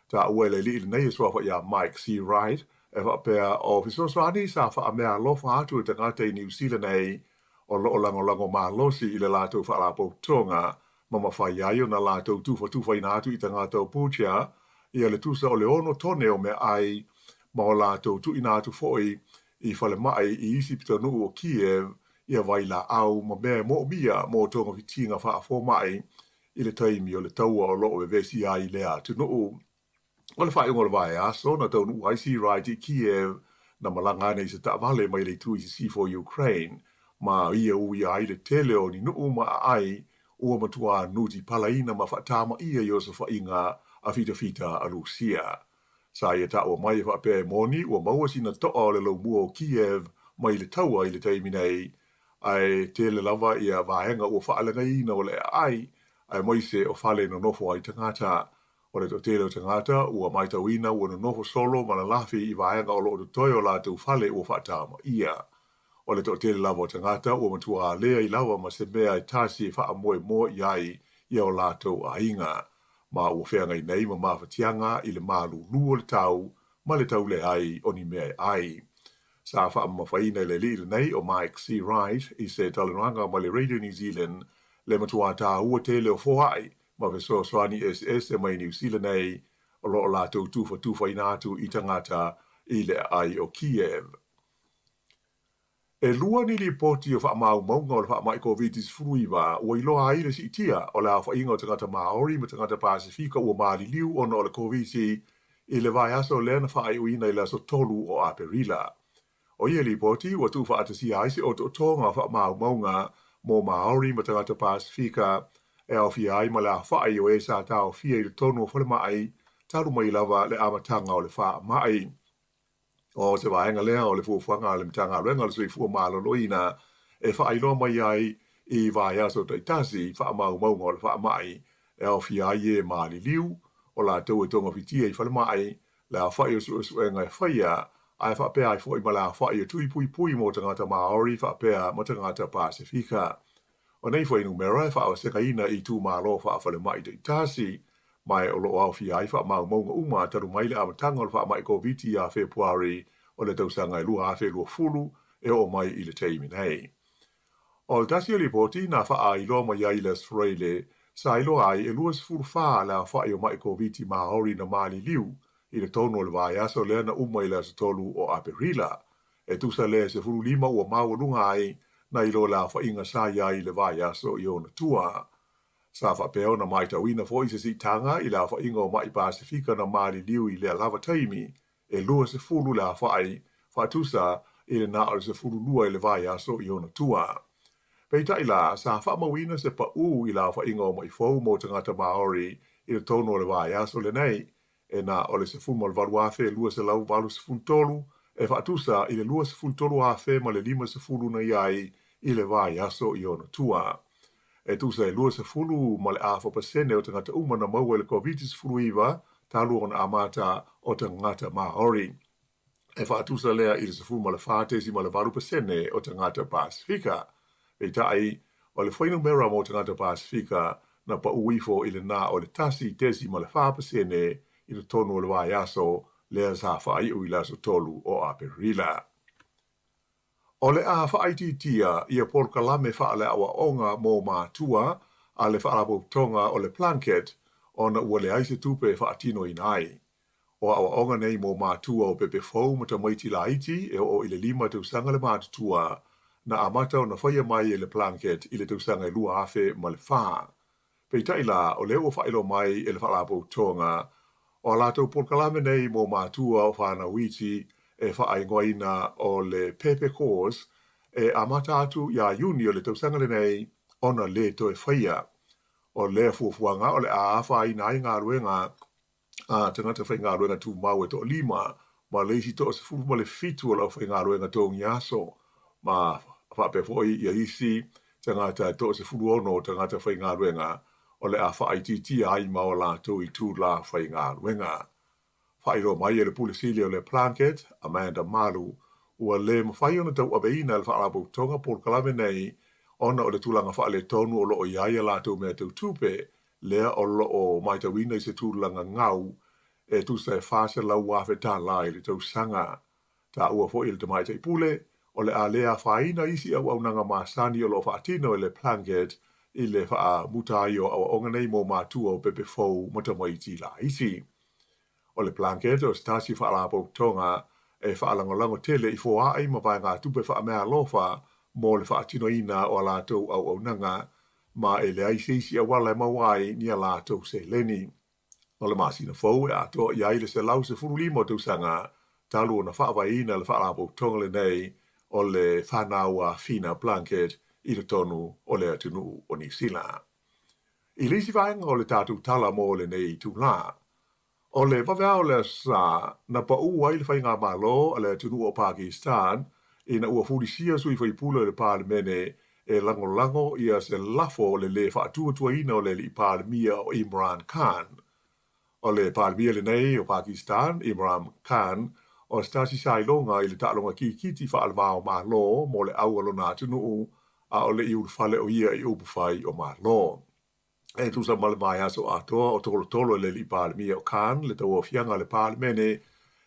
Taua e le alii lenei e suafa iā Mike Seawright e faapea o fesoasoani sa faameaalofa atu e tagata i Niu Sila nei o lo o lagolago malosi i le latou faalapotopotoga ma mafai ai ona latou tufatufaina atu i tagata o Bucha ia le tusa o le ono tone o meaai ma o latou tuuina atu foi i falemai i isi pitonuu o Kiev ia vailaau ma mea e moomia mo togafitiga faafomai i le taimi o le taua o lo o vevesi ai lea atunuu. O le faaiuga o le vaiaso, na taunuu ai Seawright i Kiev, na malaga ane i se taavale mai le itu i sisifo o Ukraine, ma ia uia ai le tele o ni nuu ma aai ua matuā nuti palaina ma faatamaia i osofaiga a fitafita a Lusia. Sa ia taua mai e faapea e moni ua maua sina toa o le laumua o Kiev mai le taua i le taimi nei, ae tele lava ia vaega ua faaleagaina o le aai, aemaise o fale e nonofo ai tagata. O le toatele o tagata ua matauina ua nonofo solo ma lalafi i vaega o lo o totoe o latou fale ua faatamaia. O le toatele lava o tagata ua matua leai lava ma se mea e tasi e faamoemoe i ai ia o latou aiga, ma ua feagai nei ma mafatiaga i le malūlū o le tau ma le tau leai o ni mea e ai. Sa faamamafaina e le alii lenei o Mike Seawright i se talanoaga ma le Radio New Zealand le matuā tāua tele o foai ma fesoasoani eseese mai Niu Sila nei o lo o latou tufatufaina atu i tagata i le aai o Kiev. E lua ni lipoti o faamaumauga o le faamai Koviti-19 ua iloa ai le siitia o le aofaiga o tagata Māori ma tagata Pasefika ua maliliu ona o le Koviti i le vaiaso lea na faaiuina i le aso 3 o Aperila. O ia lipoti ua tuufaatasia ai se otootoga o faamaumauga mo Māori ma tagata Pasefika e aofia ai ma le aofai o e sa taofia i totonu o falemai talu mai lava le amataga o le faamai. O se vaega lea o le fuafuaga a le Matagaluega o le Soifua Maloloina e faailoa mai ai i vaiaso taitasi faamaumauga o le faamai e aofia ai e maliliu o latou e togafitia i falemai le aofai o suesuega e faia, ae faapea ai foi ma le aofai o tui puipui mo tagata Māori faapea ma tagata Pasefika. O nei fuainumera e faavasegaina i itumalo faafalemai taitasi, ma e o lo o aofia ai faamaumauga uma talu mai le amataga o le faamai Koviti ia Fepuari o le tausaga e 2020 e oo mai i le taimi nei. O le tasi o lipoti na faailoa mai ai i le Aso Faraile, sa iloa ai e 24 le aofai o maʻi Koviti Māori na maliliu i le tonu o le vaiaso lea na uma i le aso 3 o Aperila. E tusa lea e 15 ua maualuga ai nai lo le aofaiga sa i ai i le vaiaso i ona tua. Sa faapea ona matauina foi se siitaga i le aofaiga o maʻi Pasefika na maliliu i lea lava taimi, e 20 le aofai, faatusa i le na o le 12 i le vaiaso i ona tua. Peitai la, sa faamauina se paū i le aofaiga o maʻi fou mo tagata Māori i le tonu o le vaiaso lenei, e na o le 18,283 e faatusa i le 23,050 na i ai i le vaiaso i ona tua. E tusa e 24% o tagata uma na maua i le Koviti-19 talu ona amata o tagata Māori. E faatusa lea i le 14.8% o tagata Pasefika. Peitai, o le fuainumera mo tagata Pasefika na paū ifo i le na o le 1.4% i totonu o le vaiaso lea sa faaiu i le aso 3 o Aperila. O le a faaitiitia ia polokalame faaleaoaoga mo matua a le Faalapotopotoga o le Plunket ona ua leai se tupe e faatinoina ai. O aoaoga nei mo matua o pepe fou ma tamaiti laiti e oo i le lima tausaga le matutua, na amata ona faia mai e le Plunket i le tausaga e 2004. Peitai la, o lea ua faailoa mai e le Faalapotopotoga, o a latou polokalame nei mo matua o fanau iti e faaigoaina o le Pepe Course e amata atu iā Iuni o le tausaga lenei ona lē toe faia. O lea fuafuaga o le a afaina ai galuega a tagata faigaluega tumau e toalima ma le isi 17 o le aufaigaluega togi aso, ma faapea foi ia isi tagata e 16 o tagata faigaluega o le a faaitiitia ai ma o latou itulā faigaluega. Faailoa mai e le Pule Sili o le Plunket, Amanda Malu, ua le mafai ona tauaveina e le Faalapotopotoga polokalame nei ona o le tulaga faaletonu o lo o i ai a latou mea tau tupe, lea o lo o matauina i se tulaga gau e tusa e $400,000 i le tausaga. Taua foi e le Tamaitai Pule, o le a le afaina isi auaunaga masani o lo o faatino e le Plunket i le faamuta ai o aoaoga nei mo matua o pepe fou ma tamaiti laiti. O le Plunket o se tasi faalapotopotoga e faalagolago tele i foaai ma vaegatupe faameaalofa mo le faatinoina o a latou auaunaga, ma e leai se isi auala e maua ai ni a latou seleni. O le masina fou e atoa i ai le 115 o tausaga talu ona faavaeina le faalapotopotoga lenei o le fanau a Whina Plunket i totonu o le atunuu o Niu Sila. I le isi vaega o le tatou tala mo lenei itulā, o le vaveao o le Aso Sa na paū ai le faigamalo a le atunuu o Pakistan ina ua fulisia sui faipule o le Palemene e lagolago ia se lafo o le lē faatuatuaina o le alii Palemia o Imran Khan. O le Palemia lenei o Pakistan, Imram Khan, o se tasi sa iloga i le taaloga kirikiti faale-va o Malo mo le au a lona atunuu a o le i ulufale o ia i upufai o Malo. E tusa ma le vaiaso atoa o tolotolo e le alii Palemia o Khan le tauaofiaga a le Palemene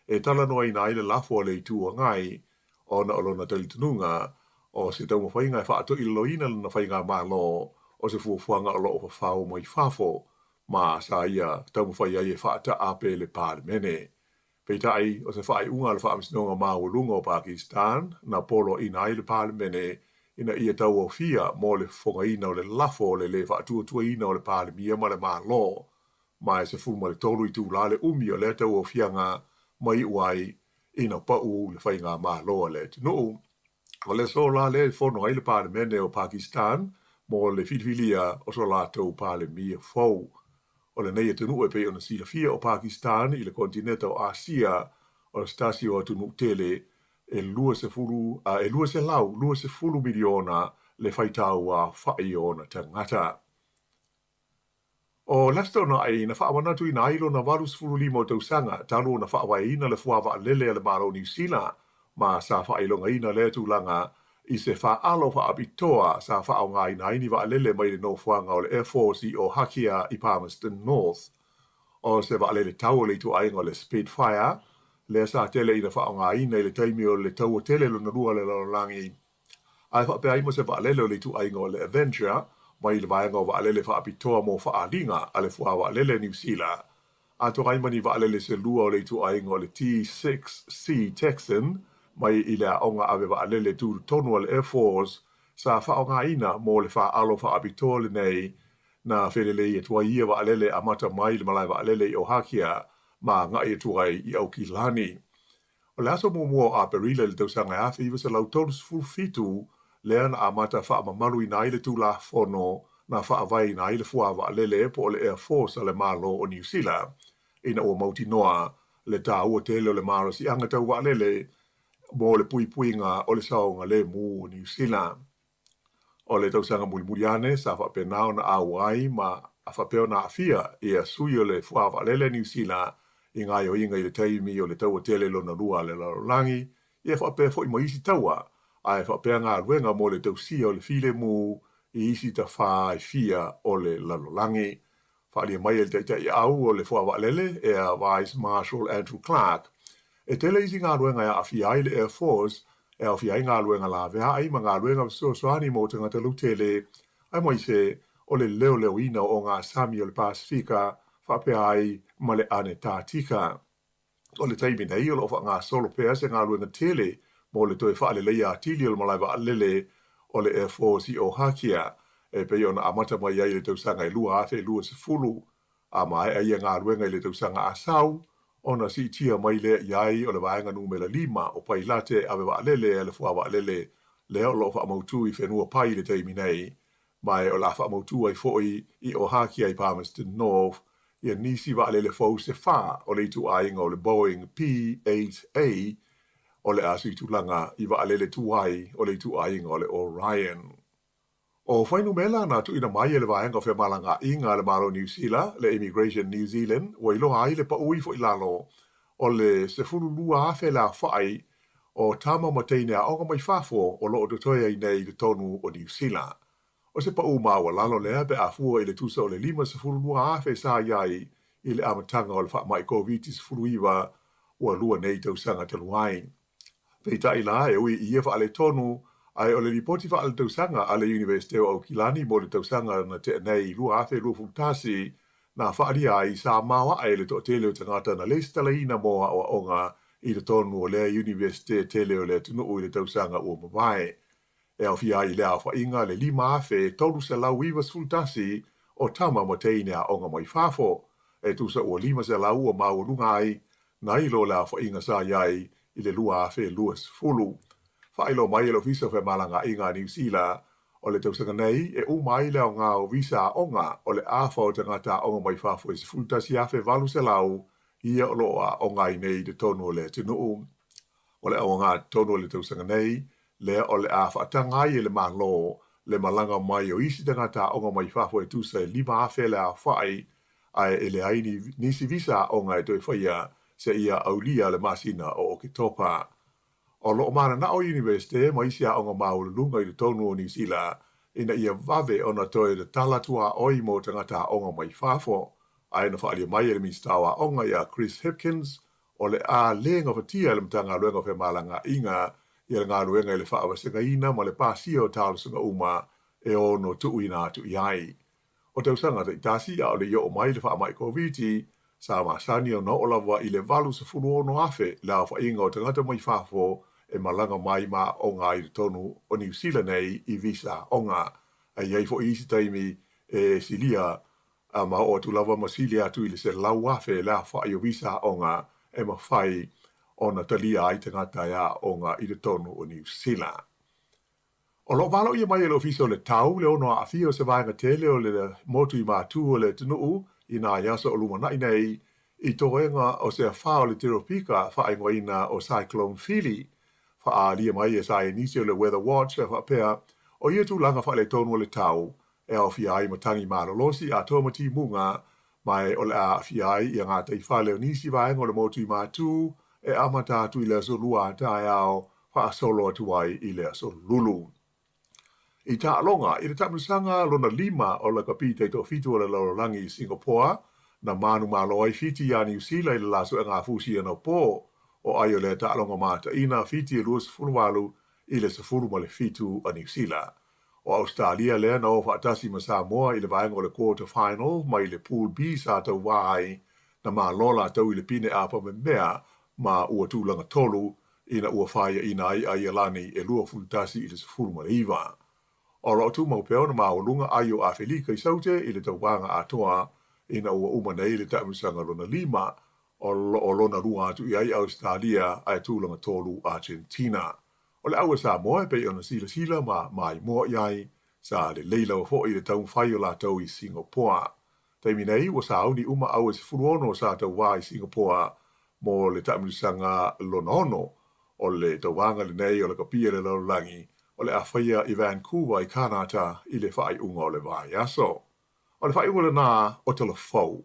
e talanoaina ai le lafo a le Itu Agai ona o lona talitonuga o se taumafaiga e faatoilaloina lona faigamalo o se fuafuaga o lo o fafao mai fafo ma sa ia taumafai ai e faataape le Palemene. Peitai, o se faaiuga a le Faamasinoga Maualuga o Pakistan na poloaiina ai le Palemene ina ia tauaofia mo le fofogaina o le lafo o le lē faatuatuaina o le Palemia ma le Malo, ma e 13 itulā le umi o lea tauaofiaga ma iu ai ina pau le faigamalo a le atunuu. O le aso la lea e fono ai le Palemene o Pakistan mo le filifilia o so latou Palemia fou. O lenei atunuu e pei ona silafia o Pakistan i le konetineta o Asia, o se tasi o atunuu tele e 20 a e 220 miliona le faitau aofai o ona tagata. O Lester Ona'i na faamanatuina ai lona 85 o tausaga talu ona faavaeina le fua vaalele a le Malo o Niu Sila ma sa faailogaina lea tulaga i se faaalo faapitoa sa faaaogaina ai ni vaalele mai le nofoaga o le Air Force i Ohakea i Palmerston North. O se vaalele tau o le ituaiga o le Spitfire lea sa tele ina faaaogaina i le taimi o le Taua Tele Lona Lua o le Lalolagi Ae faapea ai ma se vaalele o le ituaiga o le Avenger mai le vaega o vaalele faapitoa mo faaaliga a le Fua Vaalele a Niu Sila, atoa ai ma ni vaalele se lua o le ituaiga o le T-6C Texan mai i le aoga ave vaalele tutotonu a le Air Force sa faaaogaina mo le faaalo faapitoa lenei na felelei atu ai ia vaalele amata mai le malae vaalele i Ohakea ma agai atu ai i Aukilani. O le aso muamua o Aperila i le tausaga e 1937 lea na amata faamamaluina ai le Tulafono na faavaeina ai le Fua Vaalele po o le Air Force a le Malo o Niu Sila ina ua mautinoa le taua tele o le malosiaga tau vaalele mo le puipuiga o le saogalemu o Niu Sila. O le tausaga mulimuli ane sa faapena ona ʻau ai ma faapea ona aafia ia sui o le Fua Vaalele a Niu Sila i gaoioiga i le taimi o le Taua Tele Lona Lua a le Lalolagi, ia faapea foi ma isi taua, ae faapea galuega mo le tausia o le filemu i isi tafā e fia o le lalolagi. Faaalia mai e le Taitai Au o le Fua Vaalele, Air Vice Marshal Andrew Clarke, e tele isi galuega e aafia ai le Air Force, e aofia ai galuega laveai ma galuega fesoasoani mo tagata lautele, aemaise o le leoleoina o ogasami o le Pasefika faapea ai ma le Anetatika. O le taimi nei, o lo o faagasolo pea se galuega tele mo le toe faaleleia atili o le malae vaalele o le Air Force i Ohakea, e pei ona amata mai ai i le tausaga e 2020, a maea ia galuega i le tausaga a sau, ona siitia mai lea i ai o le vaega numera lima o pailate ave vaalele a le fua vaalele lea o lo o faamautu i whenua pai i le taimi nei, ma e o le a faamautu ai foi i Ohakea i Palmerston North ia nisi vaalele fou se fā o le ituaiga o le Boeing P-8A o le a suitulaga i vaalele tuai o le ituaiga o le Orion. O fuainumera na tuuina mai e le Vaega o Femalagaaiga a le Malo o Niu Sila, le Immigration New Zealand, ua iloa ai le paʻu ifo i lalo o le 12,000 le aofai o tama ma teine aoga mai fafo o lo o totoe ai nei i totonu o Niu Sila. O se paʻu maualalo lea pe a fua i le tusa o le 52,000 sa i ai i le amataga o le faamai Koviti-19 ua lua nei tausaga talu ai. Peitai la, e ui i ia faaletonu, ae o le lipoti faaletausaga a le Iunivesite o Aukilani mo le tausaga na tea nei 2021, na faaalia ai sa maoae le toatele o tagata na lesitalaina mo aoaoga i totonu o lea Iunivesite tele o le atunuu i le tausaga ua mavae. E aofia ai i lea aofaiga le 5,391 o tama ma teine aoga mai fafo, e tusa ua 500 ua maualuga ai nai lo le aofaiga sa i ai i le 2020. Faailoa mai e le Ofisa o Femalagaaiga a Niu Sila, o le tausaga nei e uma ai le aoga o visa aoga o le afa o tagata aoga mai fafo e 11,800 ia o lo o aoga ai nei i totonu o le atunuu. O le auagatonu o le tausaga nei, lea o le a faataga ai e le Malo le malaga mai o isi tagata aoga mai fafo e tusa e 5,000 le aofai, ae e leai ni nisi visa aoga e toe faia seia aulia le masina o Oketopa. O lo o mananao Iunivesite ma isi aoga maualuluga i totonu o Niu Sila ina ia vave ona toe tatala tuaoi mo tagata aoga mai fafo, ae na faaalia mai e le Minisita o Aoga ia Chris Hipkins O le a le gafatia e le Matagaluega o Femalagaaiga ia le galuega i le faavasegaina ma le pasia o talosaga uma e ono tuuina atu i ai. O tausaga taitasi a o le i oo mai le faamai Koviti, sa masani ona oo lava i le 86,000 le aofaiga o tagata mai fafo e malaga mai ma aoga ai i totonu o Niu Sila nei i visa aoga. Ae i ai foi isi taimi e silia A ma oo atu lava ma sili atu i le 100,000 le aofai o visa aoga e mafai ona talia ai tagata e aooga i totonu o Niu Sila. O lo o valoia mai e le Ofisa o le Tau le ono aafia o se vaega tele o le motu i Matū o le atunuu i nai aso o lumanai nei i toega o se afa o le teropika faaigoaina o Cyclone Fili. Faaalia mai e saienisi o le Weather Watch faapea, o ia tulaga faaletonu o le tau e aofia ai matagi malolosi atoa ma timuga, ma e o le a aafia ai ia gataifale o nisi vaega o le motu i Matū e amata atu i le aso Lua a taeao faasolo atu ai i le aso Lulu. I taaloga, i le taamilosaga lona lima o le Kapi Taitoafitu o le Lalolagi i Singapoa, na manumalo ai Fiti iā Niu Sila i le la suega fusi anapo o ai o lea taaloga mataina Fiti e 28 i le 17 a Niu Sila. O Ausetalia lea na o faatasi ma Samoa i le vaega o le Quarter Final mai le Pool B sa tauva ai, na malo latou i le pine apamemea ma ua tulaga tolu ina ua faiaina ai Aialani e 21 i le 19. O lo o tumau pea ona maualuga ai o Afelika i Saute i le tauvaga atoa ina ua uma nei le taamilosaga lona lima, o lo o lona lua atu i ai Ausetalia ae tulaga tolu Argentina. O le au a Samoa e pei ona silasila ma maimoa i ai, sa lelei lava foi le taumafai o latou i Singapoa. Taimi nei, ua sauni uma au e 16 sa tauva i Singapoa mo le taamilosaga lona ono. O le tauvaga lenei o le kapia i le lalolagi o le a faia i Vancouver i Kanata i le faaiuga o le vaiaso. O le faaiuga lena o Tala Fou.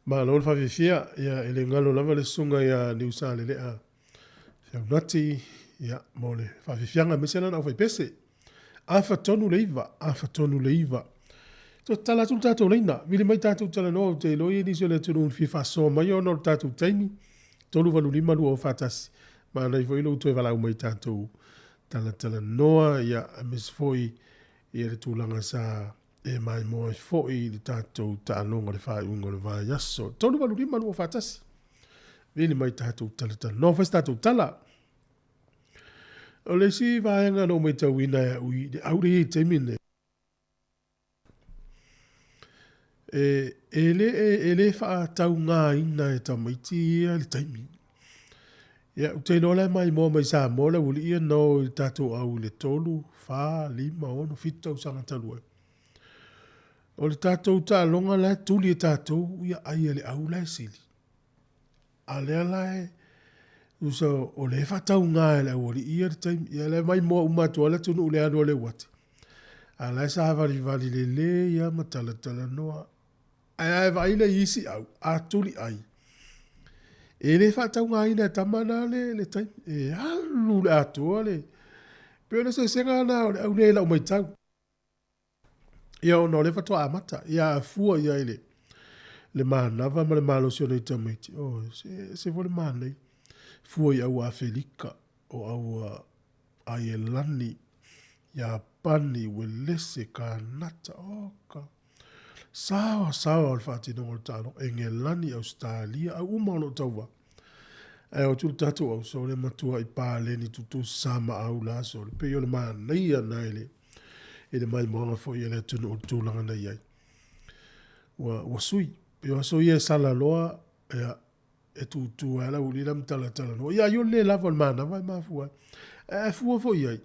Malo le faafefea, ia, e le galo lava le susuga ia Niusalelea Feaunati, ia, mo le faafefiaga aemaise lana aufaipese. Afa tonu le iva, afa tonu le iva. Toe tatala atu le tatou laina, vili mai tatou talanoa, ou te iloa e i ai nisi o le atunuu na fia faasoa mai ona o le tatou taimi, 385 241. Manaia foi lou toe valaau mai i tatou talatalanoa, ia, aemaise foi ia le tulaga sa e maimoa ai foi i le tatou taaloga i le faaiuga o le vaiaso. 385 241. Vili mai tatou talatalanoa, fai se tatou tala. O le isi vaega na ou matauina e au i le aure i taimi nei, e, e le, e, e le faataugaina e tamaiti ia le taimi. Ia, ou te iloa la e maimoa mai Samoa le aualii ia na o i le tatou au i le 3, 4, 5, 6, 7 tausaga talu ai. O le tatou taaloga la e tuli e tatou ia ai a le au la e sili. A lea la e usa o lea e faatauga e le aualii ia le taimi. Ia la e maimoa uma atu lava le atunuu i le alu a le uati. A la e savalivali lelei lava ma talatalanoa. Ae a e vaai la i isi au, a tuli ai, e le faataugaina e tama na le, le taimi. E alu le atoa le... Pei o le eseesega lena o le au lea i lau matau. Ia ona o lea faatoa amata. Ia a fua i ai le, le manava ma le malosi o nei tamaiti, oh, se, se foi le manaia. Fua i au Afelika, o au Aielani, Iapani, Uelese, Kanata, oka. Saoa, saoa o le faatinoga o le taaloga. Engelani, Ausetalia, au uma o lo o tauva. Ae o atu le tatou au sole matuai paleni tutusa ma au la sole. Pei o le manaia na i le, i le maimoaga foi a le atunuu i le tulaga na i ai. Ua, ua sui. Pei o aso ia e sala loa, ia, e tūtū ai la uli la ma talatalanoa. Ia ai o le le lava o le manava e mafua ai. Ae a fua foi i ai,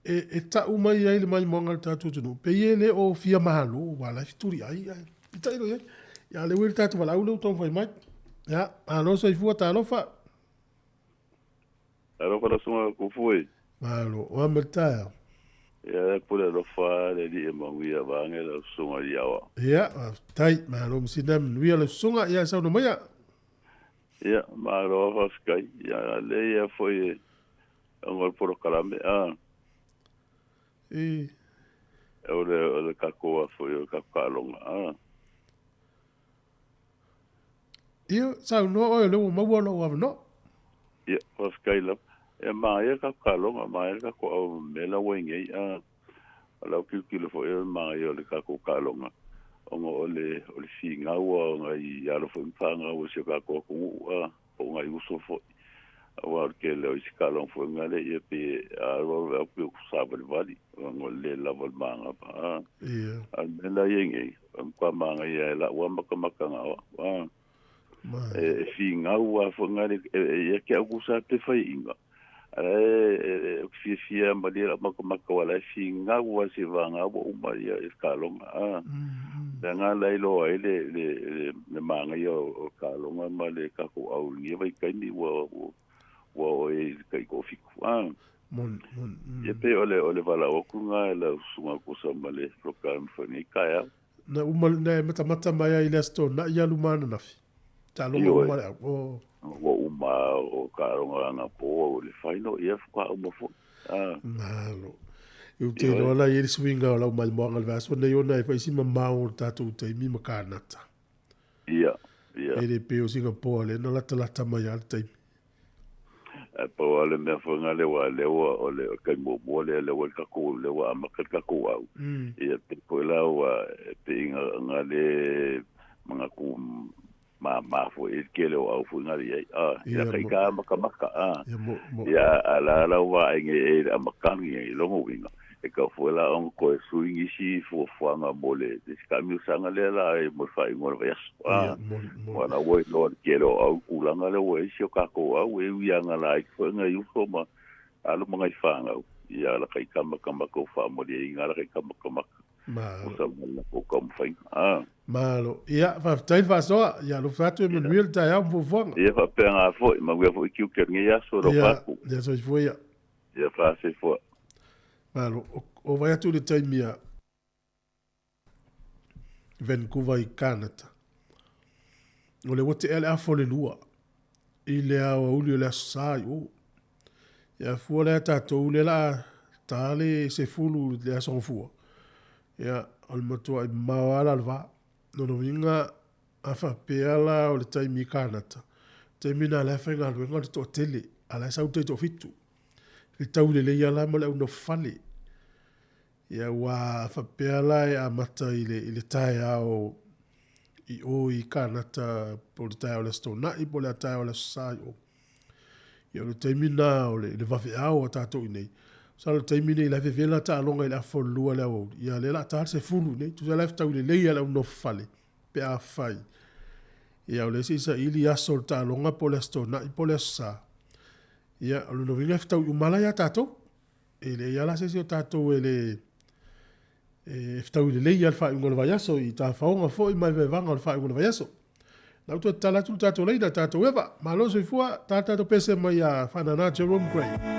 e, e tau mai ai le maimoaga a le tatou atunuu, pei e le o fia malo, aua la e fetuliai ae peitai loa i ai. Ia a o lea ua i le tatou valaau lea ua taumafai mai. Ia, malo soifua, talofa. Alofa lau susuga Kufu e. Malo, o a ma le taeao? Ia e pule alofa le Alii e manuia vaeane lau susuga i Aoa. Ia, faafetai, malo masina manuia lau susuga, ia saunoa maia. Ia, malo faafetai. Ia le ia foi e ona o le polokalame a. E. O le o le tatou a foi o le tatou taaloga a. Ia, saunoa oe o lea ua maua lou avanoa. Ia, faafetai lava. Ia, manaia le tatou taaloga, manaia le tatou au mea la ua i nei. A, o lau tilotilo foi o le manaia o le tatou taaloga, ona o le, o le finau o nai alo foi ma fanau a si o tatou atunuu, a, po o nai uso foi. Aua o le tele o isi taaloga foi na lea, ia pei e alu alu au pei ua savalivali, ona o le le lava o le manava. A, Ia. a o le mea la ia i nei, e matua manaia e lau lava matamata na o au, a. E finau a foi nā le ia ke au kusa te whai inga. E fiafia malie lau matamata wa la e finau a se vanga ua uma ia i ka longa. A. Le ngā lai loa ai le le le le manaia o ka longa ma le kako au ni vai kaimi ua ua ua o e kai ko fiku. A. Mon, mon, Ia pe o le o le vala o ku ngā la usunga kusa ma le program whani kai au. Na uma, na e matamata mai ai i le Aso Toonai alu ma ananafi. Taaloga Ioe. uma le au. Oh. Ua uma o taaloga anapo o le final, ia faatoa uma foi. Ah. Malo. I te Ioe. iloa la i ai le suiga o lau maimoaga i le vaiaso nei ona e fai si mamao o le tatou taimi ma Kanata. Ia, ia. E le pei o Singapore lea na latalata mai lava le taimi. Ae pau lava le mea foi lea aua lea ua o le taimi muamua lea lea ua i le tatou lea ua amata le tatou au. Ia pei foi la ua e pei na na le manatu māmā foi i le tele o au foi na i ai. Ah, ia Ia, kai mo- ka makamaka ah. Ia, mo, mo. Ia a la la ua ai nge e le amataga i lona uiga e tau foi la ona toe sui nisi fuafuaga mo le le isi taamilosaga lea la mo le faaiuga o le vaiaso. Ia, A, moni, moni. ua la ua iloa i le tele o au tulaga lea ua i ai si o tatou au e ui lava na laiti foi nai uso ma alo ma nai fanau, ia ala kai kamakamaka ua faamalie ala kai kamakamaka Malo. o sa ma le latou taumafaiga. A. Malo. Ia, faafetai le faasoa. Ia alofa atu e manuia le taeao ma fuafuaga. Ia faapena foi, manuia foi tiute o lenei aso, alofa Ia, atu. ia soifua ia. Ia faasoifua. Malo. O vai atu i le taimi a Vancouver i Kanata. O lea ua tea le afa o le lua i le aoauli o le Aso Sa i o. Ia fua lea tatou lea la ta le 10 i le Aso Gafua. Ia, o le matuai mamao lava la le va. Lona uiga, a faapea la o le taimi i Kanata, taimi lena la e faigaluega le toatele, a la e sau le taitoafitu. Fetau lelei lava la ma le au nofo fale. Ia ua faapea la e amata i le, i le taeao i o i Kanata, po o le taeao o le Aso Toonai, po o le taeao o le Aso Sa i o. Ia o le taimi lena o le, le vaveao a tatou i inei. Masalo o le taimi nei la e vevela taaloga i le afa o le lua i le aoauli, ia lea o le a ta le 10 i inei. Tusa la e fetau lelei lava le au nofo fale pe afai. Ia o lea se i saili aso o le taaloga po o le Aso Toonai po o le Aso Sa. Ia, o lona uiga e fetaui uma la ia tatou. E leai lava la se isi o tatou e le e fetaui lelei lava le faaiuga o le vaiaso i tafaoga foi ma evaevaga o le faaiuga o le vaiaso. Na ou toe tatala atu le tatou laina, tatou eva. Malo soifua, ta tatou pese mai ia Faanana Jerome Gray.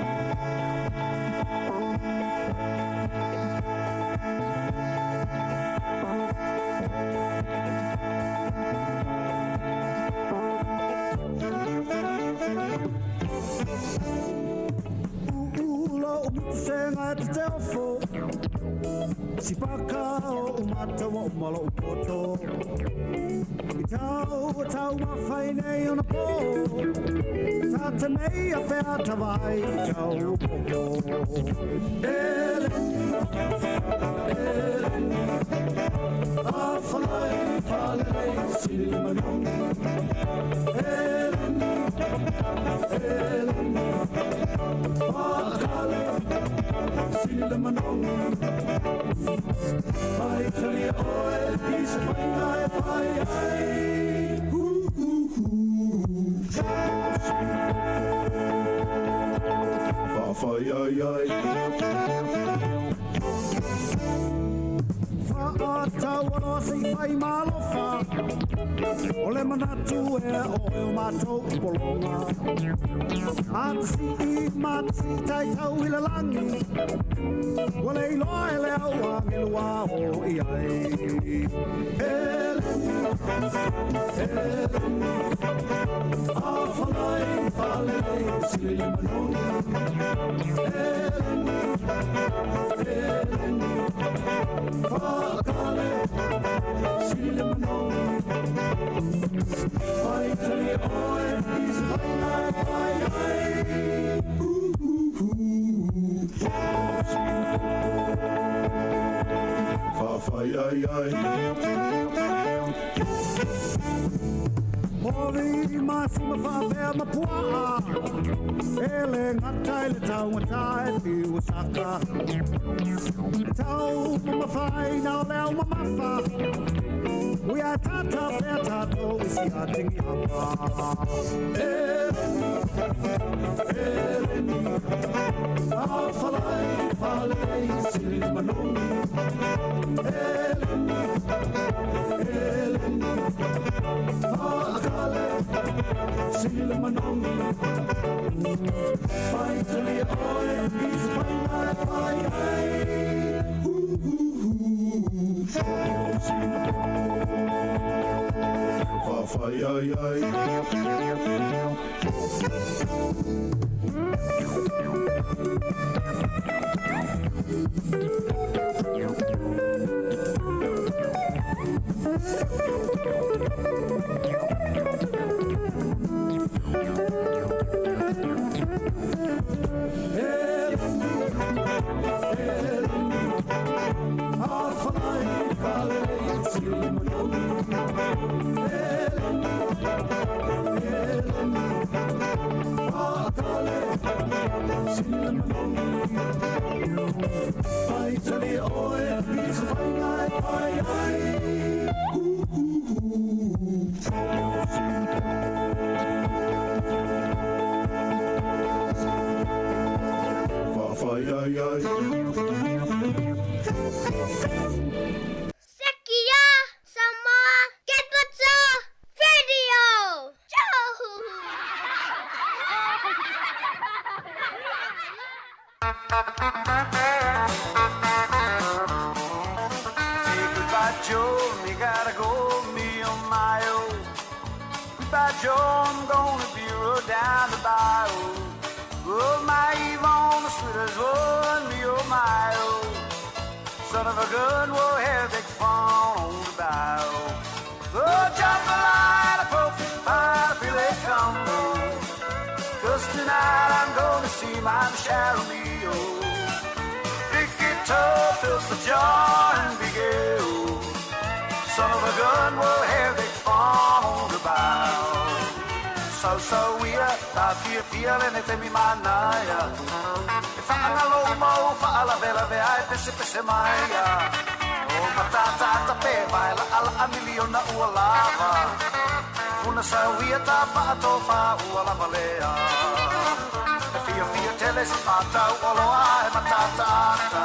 E fiafia tele se pātau oloa e mataataata.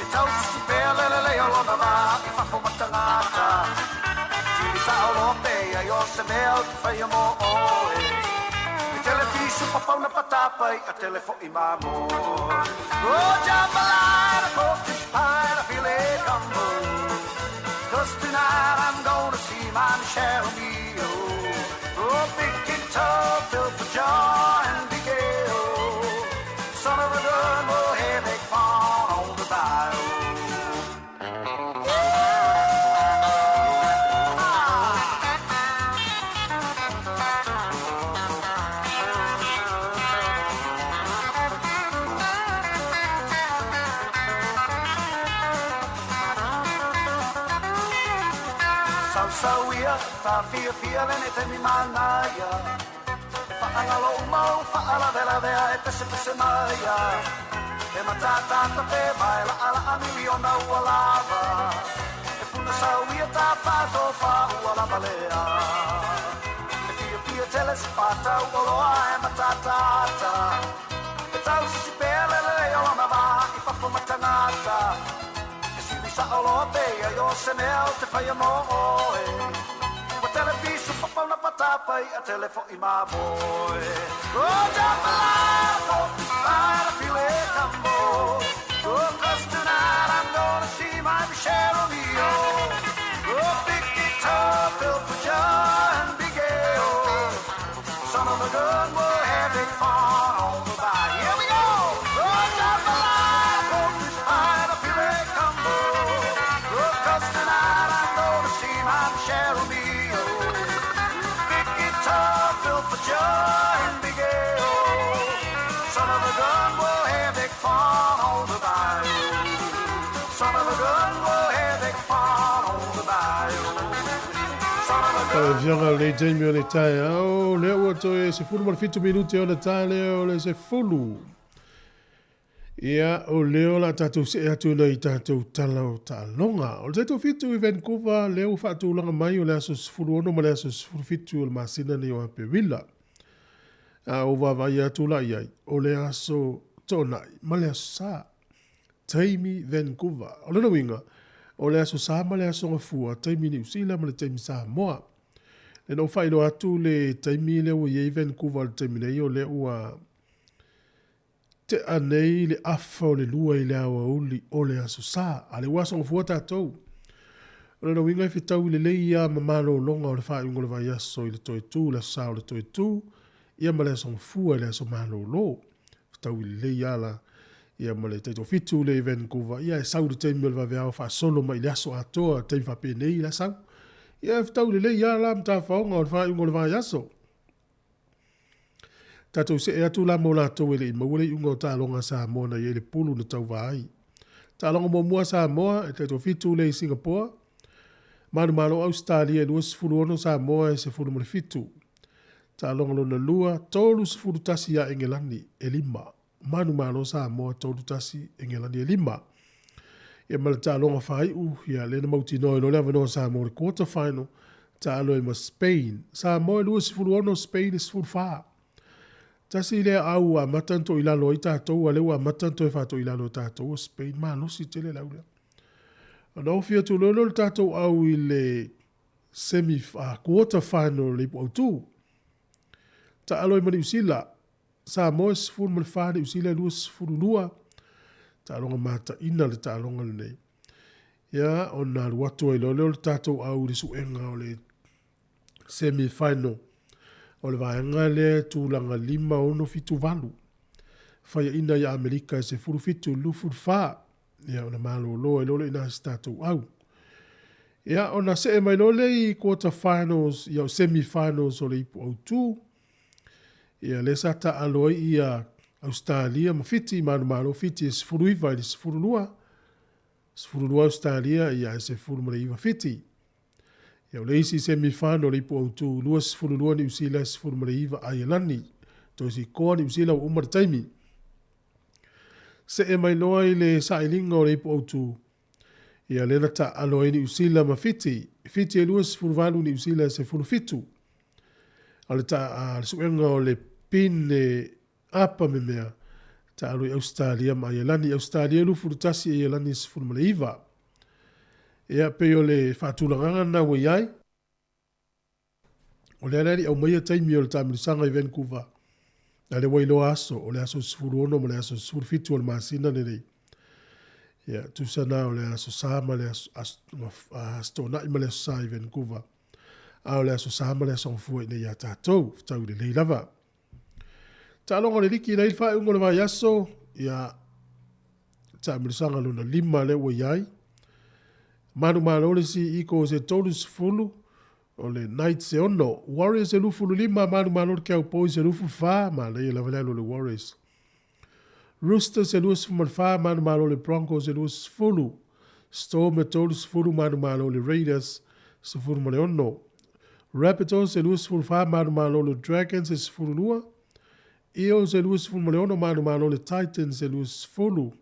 E tausisi pea le lelei o lona va i fafo ma tagata. Tili sao loa pea i o se mea ou te faia mo oe. E telepisu papauna patapa i a tele fo'i mamoe. Oh, jambalaya, pork fish pie, and a filet gumbo. 'Cause tonight I'm gonna see my Michelle Mio. Oh, big guitar built for joy and big ale. Son of a gun, we'll have big fun on the bayou. Sausau ia, faafiafia lenei taimi manaia. E faagalo uma ou faalavelavea e pesepese maia. E matatata pe mai laalaa miliona ua lava. E puna sau ia tafatofa ua lava lea. E fiafia tele se patau oloa e matatata. E tausisi pea le lelei o lona va i fafo ma tagata. E sili sao loa pea i o se mea ou te faia mo oe. Ua telepisu papauna patapa i a tele fo'i mamoe. Oh, jambalaya, pork fish pie, and a filet gumbo. Oh, 'cause tonight I'm gonna see my Michelle O'Neill. Oh, big guitar built for joy and big ale. Son of a gun, we'll have big fun on the bayou. Here we go! Oh, jambalaya, pork fish pie, and a filet gumbo. Oh, 'cause tonight I'm gonna see my Michelle O'Neill. Big guitar built for joy and big ale. Son of a gun, we'll have big fun on the bayou. Son of a gun, we'll have big fun on the bayou. Son of a gun. Afioga i lenei taimi o le taeao, lea ua toe 17 minute o le tae lea o le 10. Ia, o lea o le a tatou see atu nei i tatou tala o taaloga. O le tatou fitu i Vancouver, lea ua faatulaga mai o le aso 16 ma le aso 17 o le masina nei o Aperila. A o vaavaai atu la i ai, o le aso Toonai ma le aso Sa. Taimi Vancouver. O lona uiga, o le aso Sa ma le aso Gafua, taimi Niu Sila ma le taimi Samoa. Lea na ou faailoa atu le taimi lea ua i ai Vancouver i le taimi nei, o lea ua tea nei le afa o le 2 i le aoauli o le aso Sa, a o lea ua aso Gafua tatou. O lona uiga e fetaui lelei ia ma malologa o le faaiuga o le vaiaso i le toe tu, le aso Sa o le toe tu, ia ma le aso Gafua i le aso malolo. Fetaui lelei lava la ia ma le taitoafitu lea i Vancouver, ia e sau i le taimi o le vaveao faasolo mai i le aso atoa, taimi faapenei la sau. Ia e fetaui lelei lava la ma tafaoga o le faaiuga o le vaiaso. Tatou see atu la mo latou e le i maua le iuga o taaloga a Samoa na i ai le pulu na tauva ai. Taaloga muamua a Samoa, e taitoafitu lea i Singapore, manumalo Ausetalia e 26, Samoa e 17. Taaloga lona lua, 31 ia Engelani e 5, manumalo Samoa 31, Engelani e 5. Ia ma le taaloga faaiu, ia lea na mautinoa ai loa le avanoa o Samoa i le quarter final, taalo ai ma Spain. Samoa e 26, Spain e 14. Tasi lea au ua amata ona toilalo ai tatou, a lea ua amata ona toe faatoilalo e tatou o Spain. Malosi tele le au lea. Ona ofi atu loa lea o le tatou au i le semi, quarter final o le Ipu Autu. Taalo ai ma Niu Sila. Samoa e 14, Niu Sila e 22. Taaloga mataina le taaloga lenei. Ia, ona alu atu ai loa lea o le tatou au i le suega o le semi final o le vaega lea e tulaga 5, 6, 7, 8. Faiaina i Amerika e 17 24. Ia, ona malolo ai loa lea i ina se tatou au. Ia, ona see mai loa lea i quarter finals, ia o semi finals o le Ipu Autu. Ia, lea sa taalo ai ia Ausetalia ma Fiti, manumalo Fiti e 19 i le 12. 12 Ausetalia, ia e 19 Fiti. Ia, o le isi semi final o le Ipu Autu, 22 Niu Sila, 19 Aielani. Toe sikoa Niu Sila ua uma le taimi. See mai loa i le sailiga o le Ipu Autu, ia lea na taaalo ai Niu Sila ma Fiti. Fiti e 28, Niu Sila e 17. O le, ta, le suega o le pine Apa memea, taalo i Ausetalia ma Aielani. Ausetalia e 21, Aielani e 19. Ia, pei o le faatulagaga lena ua i ai. O lea le alii aumaia taimi o le taamilosaga i Vancouver, a lea ua iloa aso, o le aso 16 ma le aso 17 o le masina lenei. Ia, tusa na o le aso Sa ma le aso, aso, aso Toonai ma le aso Sa i Vancouver. A o le aso Sa ma le aso Gafua i nei ia tātou, fetau lelei lava. Taaloga o le liki nei le faaiuga o le vaiaso, ia, taamilosaga lona lima lea ua i ai. Manumalo le isi Eagles e 30, o le Knights e 6, Warriors e 25, manumalo le Cowboys e 24, manaia lava le alu o le Warriors. Roosters e 24, manumalo le Broncos e 20, Storm e 30, manumalo le Raiders 16. Rabbitohs e 24, manumalo le Dragons e 12, Eels e 26, manumalo le Titans e 20.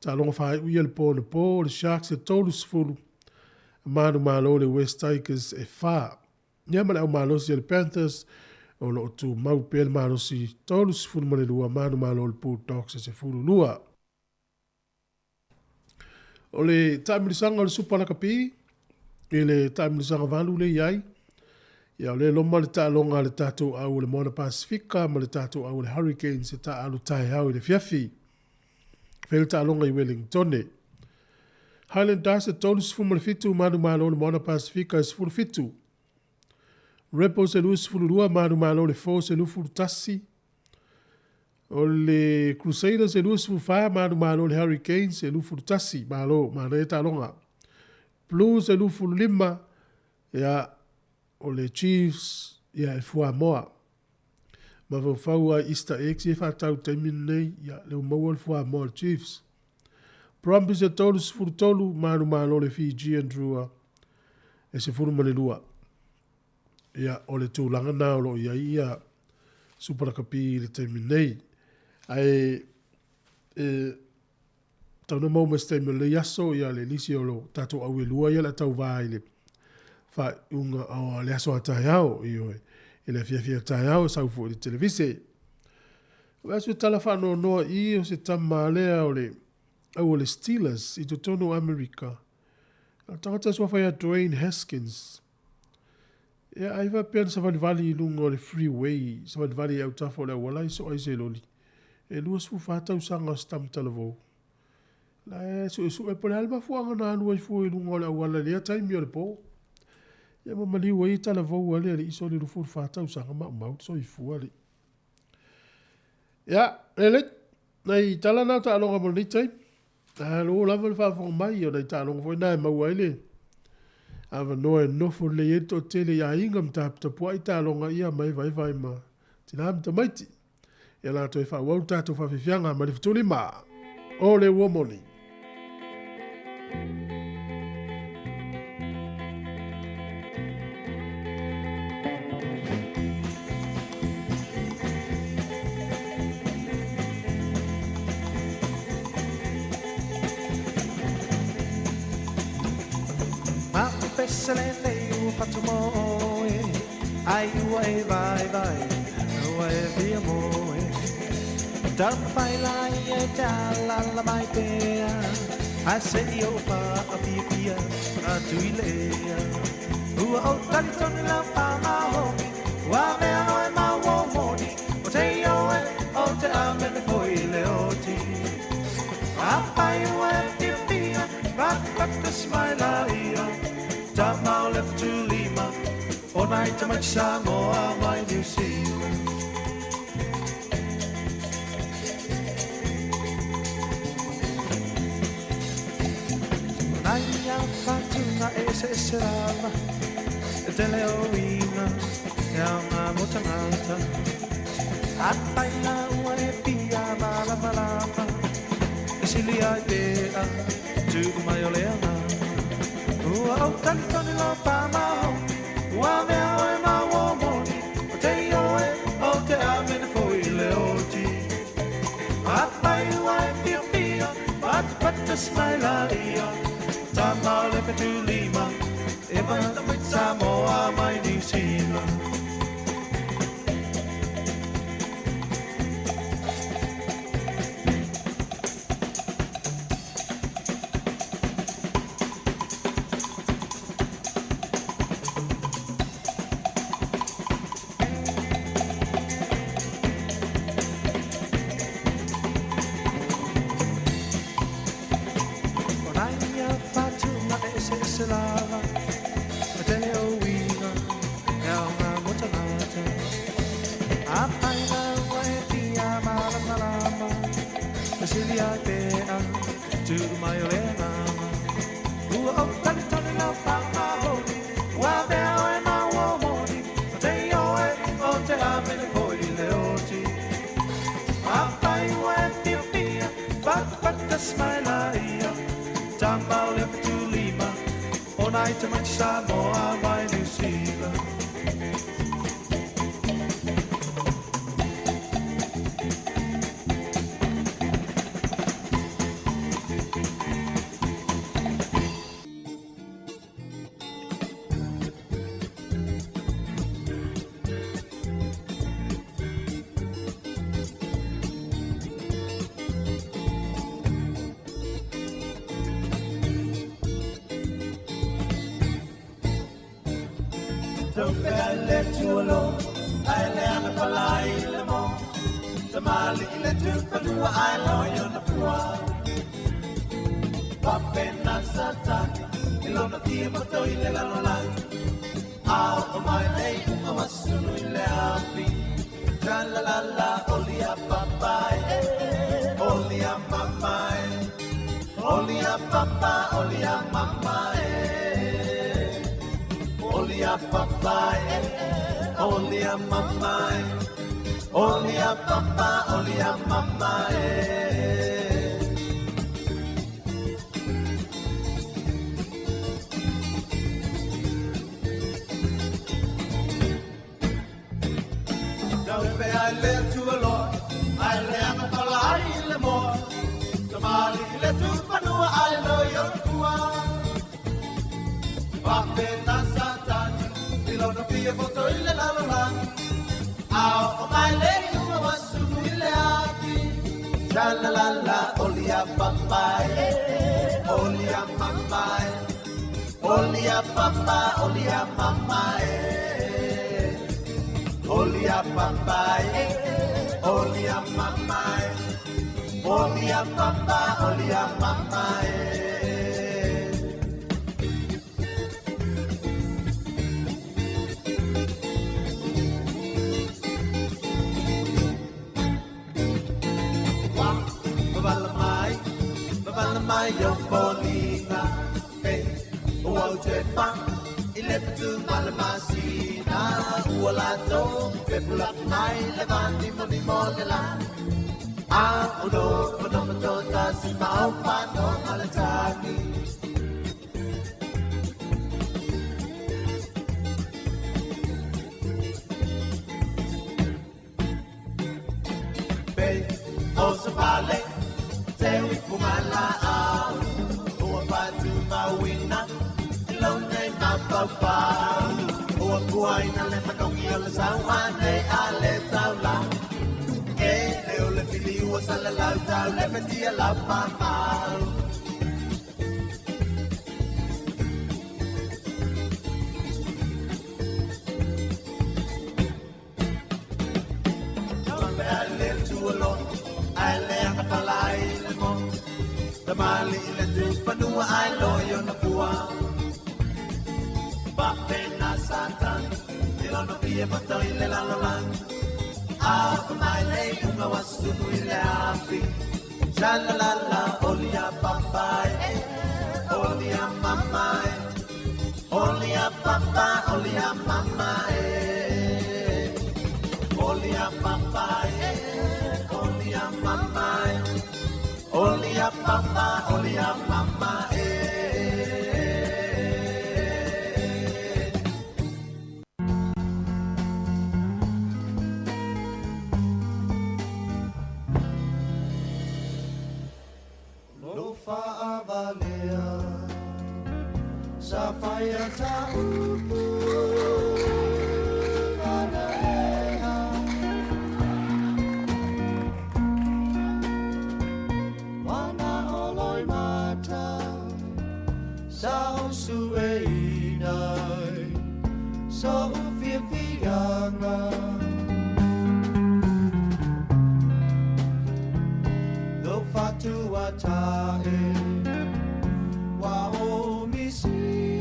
Taaloga faaiu ia le po na po, le Sharks e 30, manumalo le West Tigers e 4. Ia ma le au malosi a le Panthers o lo o tumau pea le malosi 32 manumalo le Bulldogs e 12. O le taamilisaga o le Supa Lakapi i le taamilisaga valu lea i ai, ia o lea loma le taaloga a le tatou au o le Moana Pasifika ma le tatou au o le Hurricanes e taaalo taeao i le afiafi. Fai le taaloga i Wellingtone. Highlanders e 37 manumalo le Moana Pasifika e 17. Rebels e 22 manumalo le Force e 21. O le Crusaders e 24 manumalo le Hurricanes e 21. Malo, manaia taaloga. Blues e 25, ia, o le Chiefs, ia, e fuamoa. Mafaufau ai Easter eggs ia e faatau i le taimi lenei, ia, lea ua maua le fuamoa a le Chiefs. Brumbies e 33, manumalo le Fijian Drua e 12. Ia, o le tulaga na o lo o i ai ia Super Rakapi i le taimi nei. Ae, e, tau na maua mai se taimi o lenei aso, ia le lisi o lo tatou au e lua ia le a tauvā i le faaiuga o le aso a taeao, ioe, i le afiafi a taeao e sau foi i le televise. O aso e tala faanoanoa i o se tama lea o le au o le Steelers i totonu o Amerika. O le tagata e suafa ia Dwayne Haskins. Ia, ai faapea na savalivali i luga o le freeway, savalivali i autafa o le auala ai soa ai se loli. E 24 tausaga o se tama talavou. La e suesue po o le a le mafuaaga na alu ai fua i luga o le auala i lea taimi o le po. Ia ma maliu ai talavou a le alii soli 24 tausaga maumau le soifua alii. Ia, lelei, nai tala na o taaloga mo lenei taimi. Malo lava le faafofoga mai, o nai taaloga foi na e maua ai le avanoa e nofo lelei ai le toatele i aiga ma taputapuai taaloga ia ma evaeva ai ma tina ma tamaiti. Ia la toe faaauau le tatou faafiafiaga ma le fetulima o le ua moni. Pese lenei ua fatumoe, ai ua e vaivai, ua e fia moe. Taumafai laia e te alaala mai pea, ae se i ou faafiafia atu i le ea. Ua ou talitonu lau faamaoni, ua mea oe ma ua moni, o te ioe, o te amene foi i le oti. Afai ua e fiafia, patapata smile ia, tama o le fetulima, o nai tamaiti Samoa mai Niu Sila. Nai a whatunga e eseese lava, e tele o uiga, e aoga mo tangata. Afai la ua e fia malamalama, e sili ai pea, tuu mai o le agaga. Ua ou talitonu lau faamaoni, ua mea oe ma ua moni, o te ioe, o te amene foi i le oti. Afai ua e fiafia, patapata smile ia, tama o le fetulima, e mai Samoa mai Niu Sila. ese lava Ma tele o uiga E aoga mo tagata Afai ua e fia malamalama Fesili ai pea Tuu mai o le agaga Ua ou talitonu lau faamaoni Ua avea oe ma uo moni O te ioe o te ave le foi i le oti Afai ua e fiafia Patapata mai laia Tama o le fatulima O nai tamaiti Samoa mai Niu Sila. Taupe ai le tualo, ai le ana palai le mo. Tamali i le tupanua ai lo i ona fua. Papena satani, i lona fia moto i le lalolagi. Ao o mai lei unga wasunu i le api. Tra la la la, oli a papai, oli a mamai. Oli a papa, oli a mamai. Oli a papai, oli a mamai. Oli a papa, oli a mamai. Taupe ai le tualoa, ai le anga pala ai le moa. Tamali i le tupanua ai lo i ona fua. Papena satani, i lona fia poto i le lalolagi. Ao o mai le unga wasunu i le afi. Tra la la la, oli a papai, oli a mamai. Oli a papa, oli a mamai. Oli a papai, oli a mamai. Oli a papa, oli a mamai. Wa, babala mai, babala mai yo folina. Hey, ua o te pa, i le patu mala masina. Ua la tō, pe pula mai le vani mo ni mo le la. A o no, o no ma tō ta si ma o pa no ma le tani. Pe, o sa pale, te ui punga la au. Ua patu mauina, i lo nei ma pau pau. Ua kuaina le matongi o le sauane a le tau la. E le o le fili ua sala lau tau le petia lau mamau. Taupe ai le tualo, ai le anga pala ai le mo. Tamali i le tupanua ai lo i ona fua. Papena satani, i lona fia poto i le lalolagi. A o mai le unga wasunu i le afi. Tra la la la, oli a papai, oli a mamai. Oli a papa, oli a mamai. Oli a papai, oli a mamai. Oli a papa, oli a mamai. Lo fa'avalea, sa faia ta upu analea. Wana oloi mata, sa osu e inai, so ufia fianga. Lo fatua tae, wa o misi.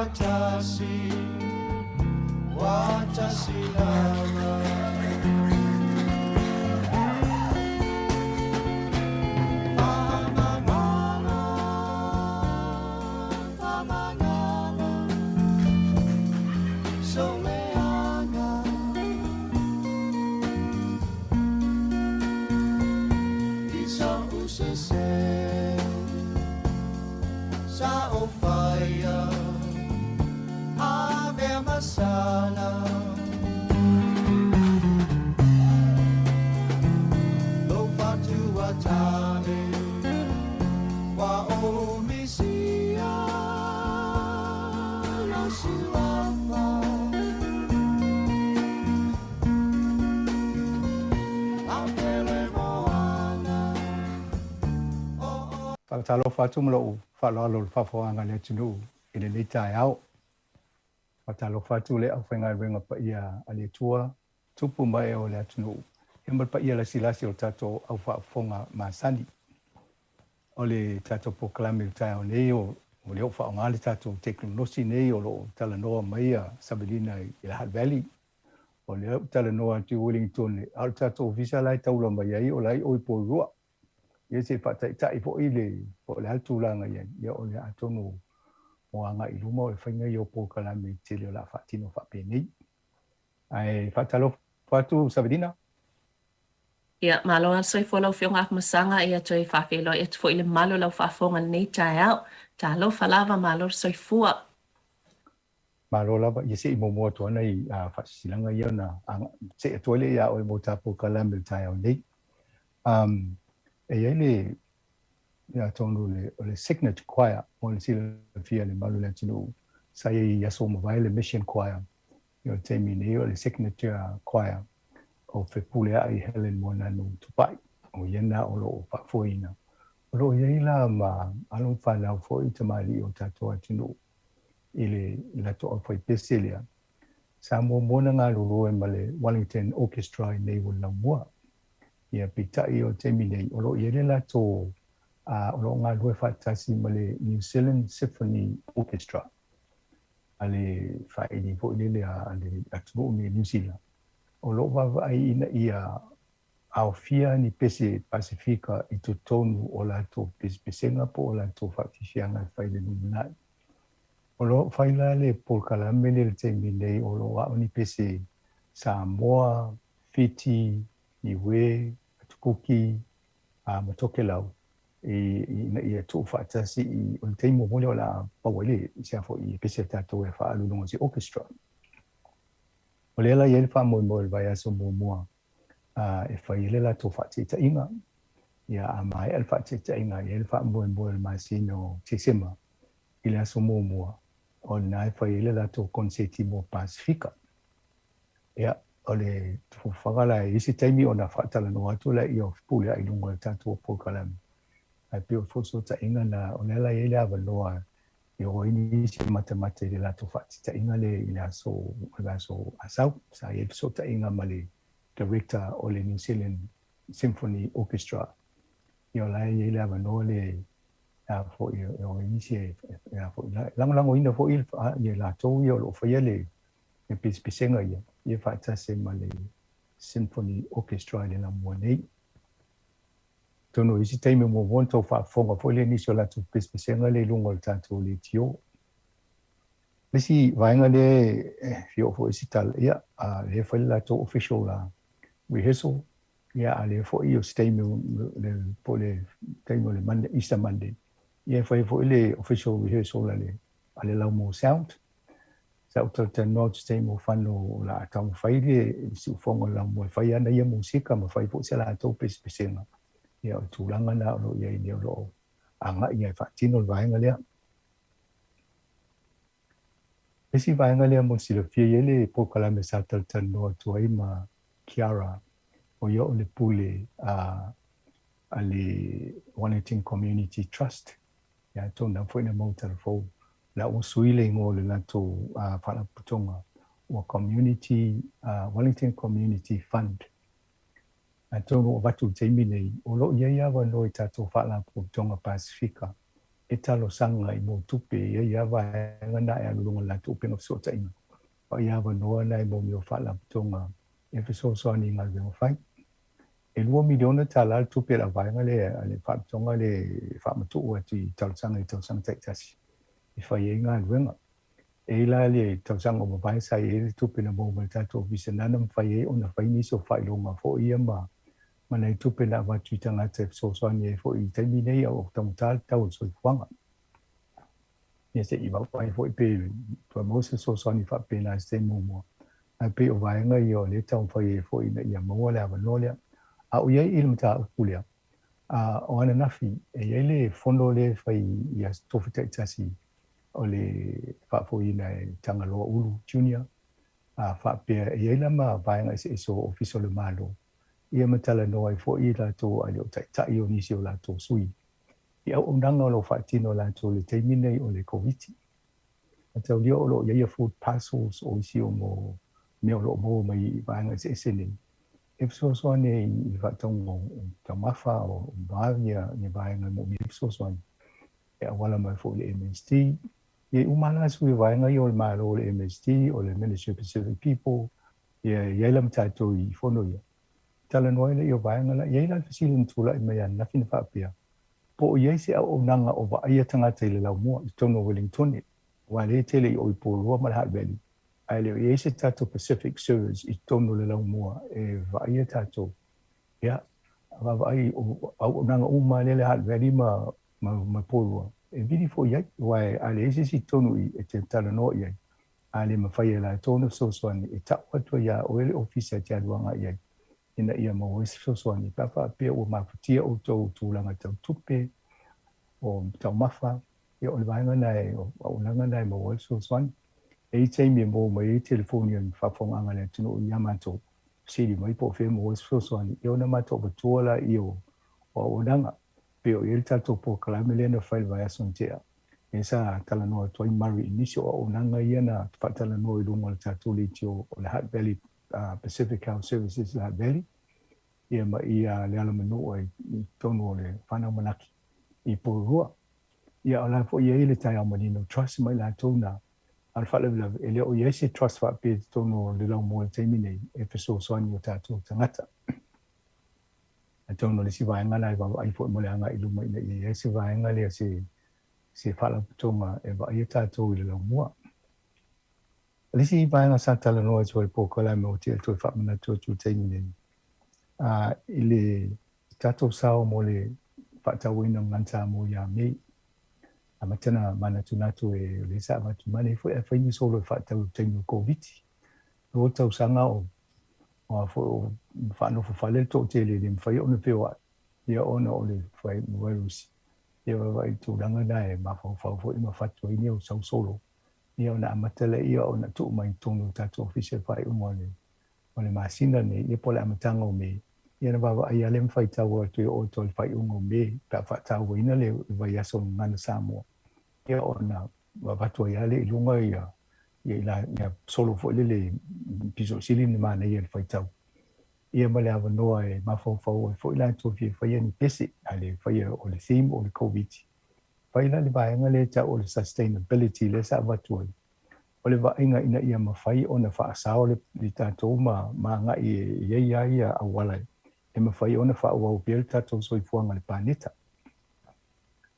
Ua tasi, ua tasi lava. Faamagalo, faamagalo, soleaga. I sa usese, sa o faia, ave masala. Lo fatua tane, wa o misia, lo suafa. Apele moana, Faatalofa atu ma lou faaaloalo i le faafofoga a le atunuu i lenei taeao. Faatalofa atu le aufaigaluega paia a le Atua, tupu ma ee o le atunuu, ia ma le paia lasilasi o le tatou au faafofoga masani. O le tatou polokalame i le taeao nei o lea ua faaaoga le tatou tekonolosi nei o loo talanoa mai a Savelina i le Hutt Valley. O lea ua talanoa atu i Wellington, a o le tatou ofisa la e taula mai ai o la e i o i Porirua. Ia se faataitai foi le po o le a le tulaga i ai, ia o le atonu o agai i luma o le faiga ia o polokalame i tele o le a faatino faapenei. Ae faatalofa atu Savelina. Ia, malo lava le soifua lau Afioga Afamasaga, ia toe faafeiloai atu foi i le mamalu o lau faafofoga i lenei taeao. Talofa lava, malo le soifua. Malo lava, ia se i muamua atu lava nai faasilasilaga ia ona see atu ai lea ia oe mo ta polokalame i le taeao nei. E i ai le ia atonu o le Signet Choir mo le silafia e le mamalu o le atunuu sa i ai i aso ua mavae le Mission Choir. Ia o le taimi nei o le Signature Choir o Fepuleai Helen Moananu Tupai o ia na o loo faafoeina. O loo i ai la ma alo ma fanau foi tamalii o tatou atunuu i le latou aufaipese lea. Sa muamua ona galulue ma le Wellington Orchestra i nei ua laumua. Ia peitai o le taimi nei o loo i ai le latou o loo galulue faatasi ma le New Zealand Symphony Orchestra a le faaili foi lele a le atunuu nei o Niu Sila, o lo o vaavaai ina ia aofia ni pese Pasefika i totonu o latou pesepesega po o latou faafiafiaga e fai i le lumanai. O lo o fai la le polokalame lea i le taimi nei o lo o ao ni pese Samoa, Fiti, Niue, Atukuki, ma Tokelau ina ia tuufaatasi i o le taimi muamua lea o le a pau ai le se a foi pese a tatou e faaalu i luga o se orchestra. O lea la e i ai le faamoemoe o le vaiaso muamua e fai ai le latou faataitaiga. Ia a maea le faataitaiga, e i ai le faamoemoe o le masina o Tesema i le aso muamua, o lena e fai ai le latou konseti mo Pasefika. Ia, o le fuafuaga la e i ai se taimi ona faatalanoa atu lea o Fepuleai i luga o le tatou polokalame. Ae pei o le fesootaiga na, o lea la e i ai le avanoa e o ai nisi e matamata i le latou faataitaiga lea i le aso, o le aso Asau. Sa i ai le fesootaiga ma le Director o le New Zealand Symphony Orchestra. Ia o la e i ai le avanoa lea e foi e o ai nisi e foi lagolagoina foi ia latou ia o lo o faia le pesepesega ia, ia faatasi ai ma le Symphony Orchestra i le lamua nei. Atonu o isi taimi muamua ona tou faafofoga foi lea i nisi o latou pesepesega lea i luga o le tatou leitio. Le isi vaega lea e fia oo foi i se tala, ia, lea e fai le latou official rehearsal, ia, a lea foi o se taimi po o le taimi o le Monday, Easter Monday, ia e fai foi le official rehearsal a le a le Laumua Sound. Sa ou talatalanoa atu i se taimi ua fano o le a taumafai le siufofoga o le Laumua e fai ana ia musika ma fai foi se latou pesepesega. Ia o le tulaga lena o lo o i ai nei o lo o agai e faatino le vaega lea. Le isi vaega lea mo le silafia, e i ai le polokalame sa talatalanoa atu ai ma Kiara, o ia o le pule a le Wellington Community Trust. Ia atonu foi na maua tala fou la ua sui le igoa o le latou faalapotopotoga ua Community Wellington Community Fund. Atonu ua avatu i le taimi nei o lo o i ai avanoa i tatou faalapotopotoga Pasefika E talosaga i mau tupe e i ai lava vaega na e alu i luga o le latou upega fesootaiga, a o ia avanoa na e mau mea o faalapotopotoga e fesoasoani i galuega fai. E $2 miliona le tupe a le auvaega lea a le faalapotopotoga lea e faamatuu atu i talosaga i tausaga taitasi e fai ai galuega. E i ai la le tausaga ua mavae sa i ai le tupe na maua mai le tatou ofisa na mafai ai ona fai nisi o faailoga foi ia ma ma nai tupe na avatu i tagata e fesoasoani ai foi i taimi nei a o taugata le tau o le soifuaga. Ia se i vaai foi pe toe maua se fesoasoani faapena i se taimi muamua. Ae pei o vaega ia o lea e taumafai ai foi ina ia maua le avanoa lea. A o i ai i le mataupu lea, a o ananafi e i ai le fono lea e fai i aso tofi taitasi o le faafoeina e Tagaloa Ulu Junior, a faapea e i ai la ma vaega eseese o Ofisa o le Malo ia ma talanoa ai foi i latou a e le o taitai o nisi o latou sui i auaunaga o lo o faatino e latou i le taimi nei o le Koviti. Mataulia o lo o i ai ia food parcels o isi o mo mea o lo o maua mai i vaega eseese nei e fesoasoani ai i le faatauga o taumafa o a ni vaega e moomia ai fesoasoani e auala mai foi i le MSD. Ia e uma lava sui o vaega ia o le Malo o le MSD, o le Ministry of Pacific People, ia e i ai la ma tatou i fono ia. Talanoa ai lea i vaega la. I ai la le fesili na tulai mai ananafi na faapea, po o i ai se auaunaga o vaaia tagata i le laumua i totonu o Wellingtone, aua lea e tele i o i Porirua ma le Hutt Valley, ae le o i ai se tatou Pacific Service i totonu o le laumua e vaaia tatou. Ia, vaavaai o auaunaga uma lea i le Hutt Valley ma Porirua, e vili foi i ai, aua a leai se isi i totonu i i e te talanoa i ai, a le mafai e latou ona fesoasoani e tau atu ai iā oe le ofisa e te alu agai i ai ina ia maua ai se fesoasoani pe a faapea ua mafatia outou tulaga tau tupe o taumafa, ia o le vaega lena e, o auaunaga lena e maua ai le fesoasoani. E i ai taimi e maua mai ai telefoni a le faafofogaaga a le atunuu ia matou, fesili mai po o fea e maua ai se fesoasoani, ia ona matou avatua laia o auaunaga. Pei o i ai le tatou polokalame lea na fai i le vaiaso na tea, lea sa talanoa atu ai Murray i nisi o auaunaga ia na faatalanoa i luga o le tatou leitio o le Hutt Valley Pacific Health Services i le Hutt Valley, ia ma ia le Alamanua i totonu o le Whānau Manaki i Porirua. Ia o la foi e i ai le Taiao Manino Trust ma i latou na, a o le faalavelave, e le o i ai se trust faapea i totonu o le laumua i le taimi nei e fesoasoani i o tatou tagata. Atonu o le isi vaega la e vaavaai foi mo le agai i luma ina ia i ai se vaega lea se se faalapotopotoga e vaaia tatou i le laumua. O le isi vaega sa talanoa atu ai le polokalame o tea toe faamanatu atu i le taimi nei, a i le tatou sao mo le faatauaina o Ganta mo ia Mei. Amata na manatunatu e o lea sa avatu mai nei foi ae fai ni solo e faatau i le taimi o Koviti. 2 tausaga o a foi o faanofo fale le toatele e le mafai ona feoai ia ona o le virus. Ia vaavaai i le tulaga lena e mafaufau foi ma fatu ai ni sau solo ia ona amata lea ona tuu mai i totonu o le tatou ofisa i le faaiuga o le masina lenei ia po o le amataga o Me. Ia ona vaavaai lava lea ma faitau atu e oo atu i le faaiuga o Me pe a faatauaina le vaiaso o Gagana Samoa ia ona avatu ai lava lea i luga ia ia ia solo foi lele pito sili ona manaia i le faitau ia ma le avanoa e mafaufau ai foi latou e fia faia ni pese a le faia o le theme o le Koviti. Fai la le vaega lea e tau o le sustainability lea sa avatu ai, o le vaaiga ina ia mafai ona faasao le tatou ma agai e i ai lava ia auala e mafai ona faaauau pea le tatou soifuaga i le paneta.